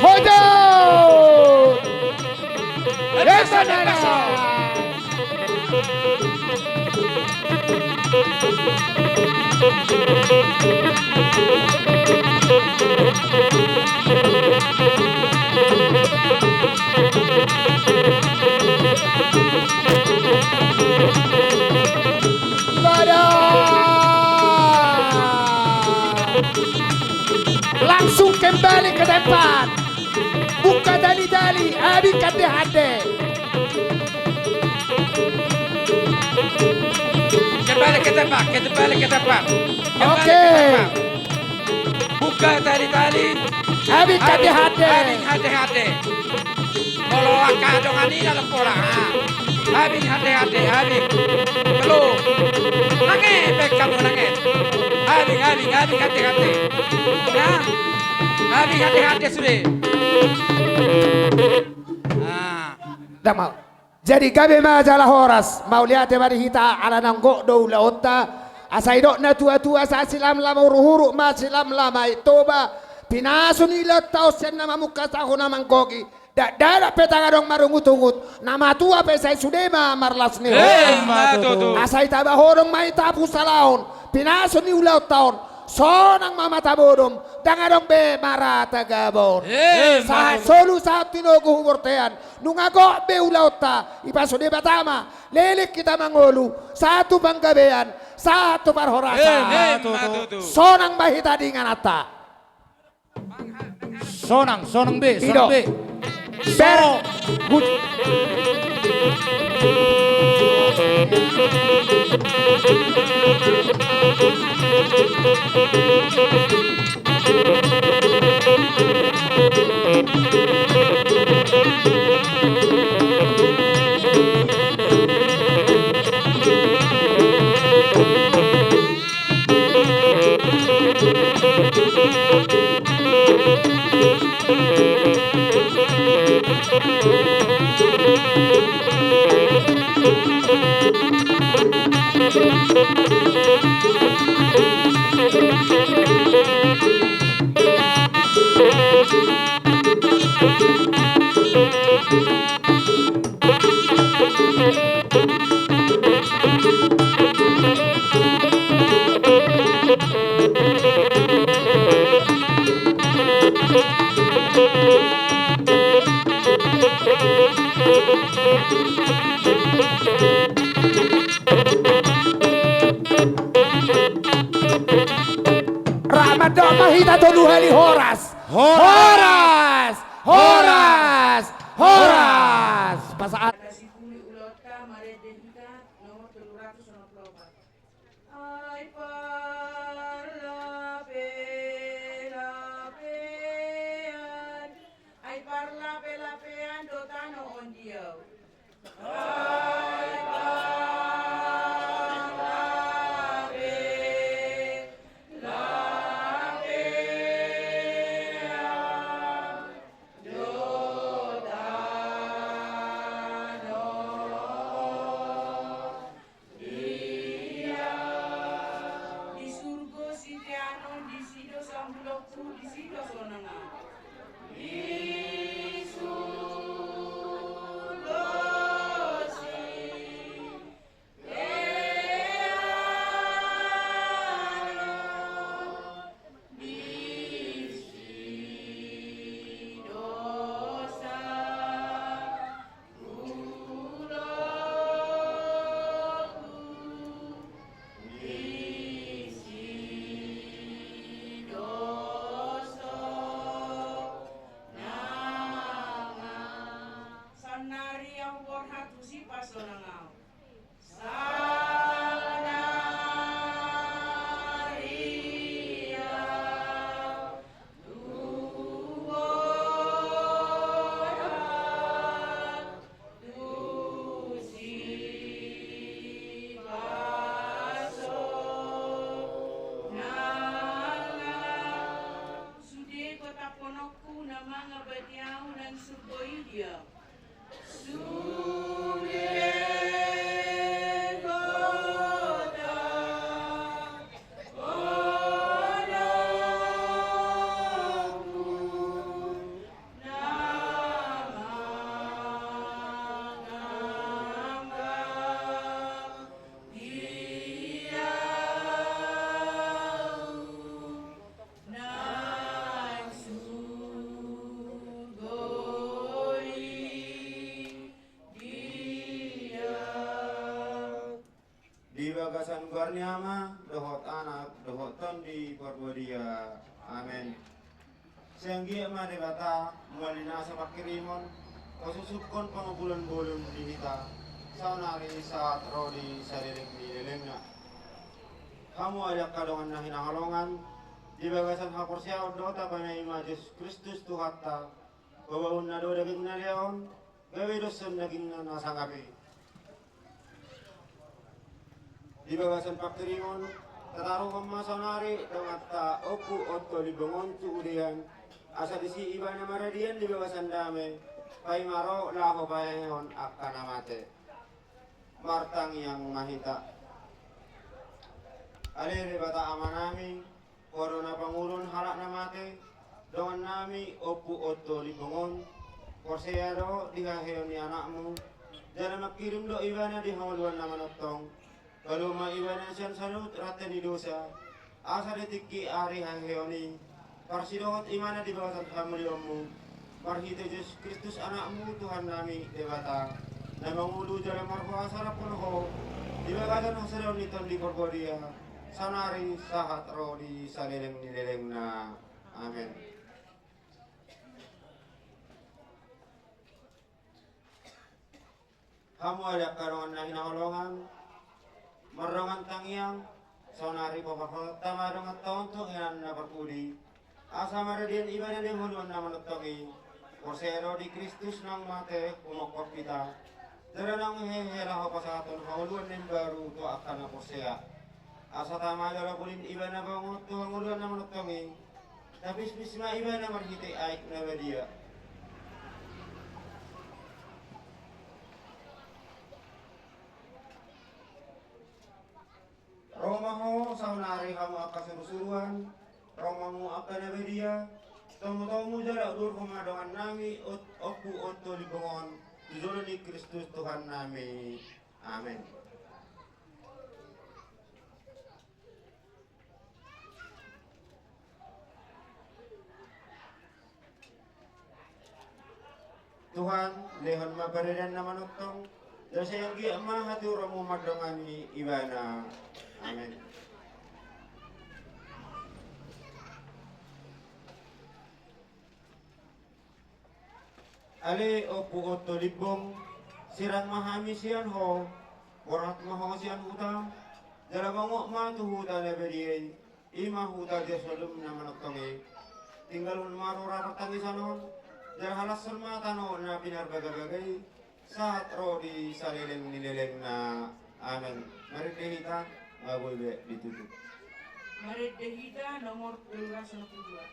Hodo. Esa nara. Langsung kembali ke tempat. Buka tali-tali, abing hande-hande. Kembali ke tempat, kembali ke tempat. Oke. Buka tali-tali. Abing hande-hande. Abing hande-hande. Molo angka dongan i na lompola. Abing hande-hande, abing. Tolu. Nanget pe hamu, nanget. Abing, abing, abing hande-hande. Nah. Abing hande-hande sude. Nah. Damang. Jadi gabe ma jala horas, mauliate ma di hita ala naung gok do ulaonta, asa didok na tua-tua, sahat silamlam huruk-huruk ma silamlam Aek Toba, pinasu ni ulaonta on sian na mamungka sahat na manggohi, dakdanak pe ndang adong marungut-ungut, na matua pe sai sude ma marlas ni roha. Emma tutu. Asa ditaba holong ma hita pusalaon, pinasu ni ulaonta on, sonang ma mata bodom, ndang adong be marata gabon. Emma tutu. Sahat solu sahat tinogu hu bortean, nunga gok be ulaonta, dipasude Debata ma, leleng hita mangolu, sahat tu panggabean, sahat tu parhorasan. Emma tutu. Sonang ma hita di ingananta. Sonang, sonang be, sonang be. Ber. Rap mandok ma hita tolu hali horas. Horas! Horas! Horas! Horas! Pasahat. Ai parlape-lape. Ia. Sude hota, olongku, na manganggap di ahu. Nang surgo i dia. Di bagasan goar ni Ama, dohot Anak, dohot Tondi Parbadia. Amen. Sai anggiat ma Debata, mual ni nasa pangkirimon, pasusukkon pangubulan bolon di hita, saonari sahat ro di saleleng ni lelengna. Hamu ale angka dongan na hinaholongan, di bagasan haporseaon do tapaima Jesus Kristus Tuhanta, paboaonna do dagingna diaon, gabe doshon dagingna na sangap i. Di bagasan pangkirimon, tataruhon ma saonari donganta Ompu Otto Limbong on tu udean, asa disi ibana maradian di bagasan dame, paima ro laho pahehehon angka na mate. Martangiang ma hita. Ale Debata Amanami, Ho do na pangoluhon halak na mate, dongannami Ompu Otto Limbong on, porsea do di haheheon ni anakmu, jala mangkirim do ibana di hangoluan na manongtong, paluo ma ibana sian saluhut rante ni dosa, asa di tingki ari haheheon i, parsidohot ibana di bagasan hamuliaonmu, marhite Jesus Kristus Anakmu, Tuhannami Debata, na mangolu jala markuasa rap dohot Ho, di bagasan hasadaon ni Tondi Parbadia, saonari sahat ro di saleleng ni lelengna. Amen. Hamu ale angka dongan na hinaholongan, mardongan tangiang, saonari paparhotanta ma donganta on tu inganan na parpudi, asa maradian ibana di hangoluan na manongtong i, porsea do di Kristus naung mate humophop hita, jala naung hehe laho pasahathon hangoluan na imbaru tu angka na porsea. Asa tama jala bulin ibana bongot tu hangoluan na manongtong i, tapispis ma ibana marhite aek na badia. Ro ma ho saonari hamu angka surusuruan, ro ma hamu angka na badia, tomutomu jala udurhon ma dongannami Ot-, Ompu Otto Limbong on, tu jolo ni Kristus Tuhannami. Amen. Tuhan, lehon ma paradian na manongtong, jala sai anggiat ma hatiuronmu mandongani ibana. Amen. Ale Ompu Otto Limbong, sirang ma hami sian ho, borhat ma ho sian huta, jala bongot ma tu huta na badia i, i ma huta Jerusalem na manongtong i. Tinggalhon ma rura partangisan on, jala halashon ma tano na pinarbagabaga i, sahat ro di saleleng ni lelengna. Amen. Marende hita, nga boi be ditutup. Marende hita nomor tolu ratus enam puluh dua.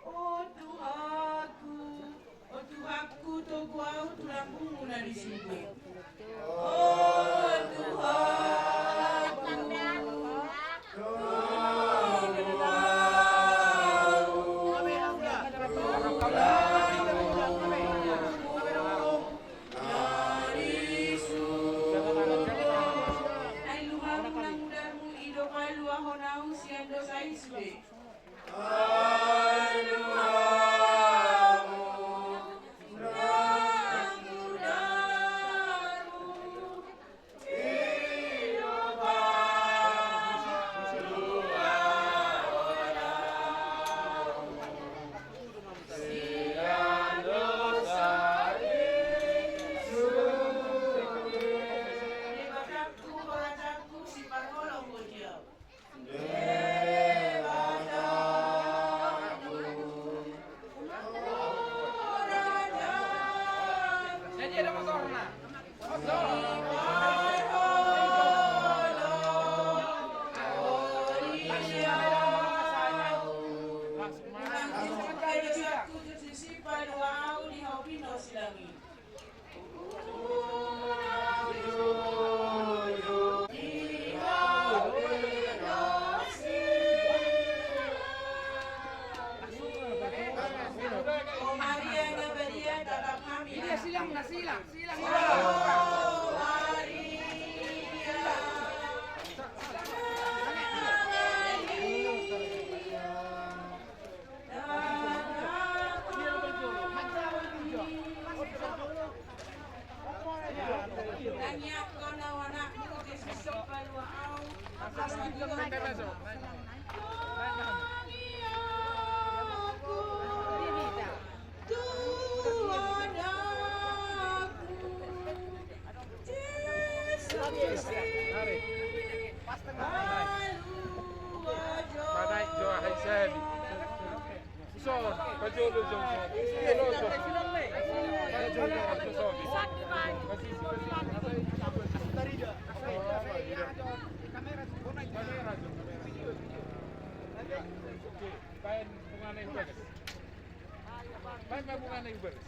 O Tuhanku, o Tuhanku, togu ahu tu lambungmu na di surgo. O Tuhanku, togu ahu tu lambungmu na di surgo. Ai luhahon na mudarmu i do paluahon ahu sian dosa i sude. Ai luhahon na mudarmu i do paluahon ahu. Nang jumpa dosaku tu sisi paluahon ahu di hau pino silangi. Padai jo ahai sabi. Ison, pajolo jo. Pajolo jo. Pajolo jo. Kamera jo, kamera. Oke, baen bungana i hu bagas. Baen ma bungana i hu bagas.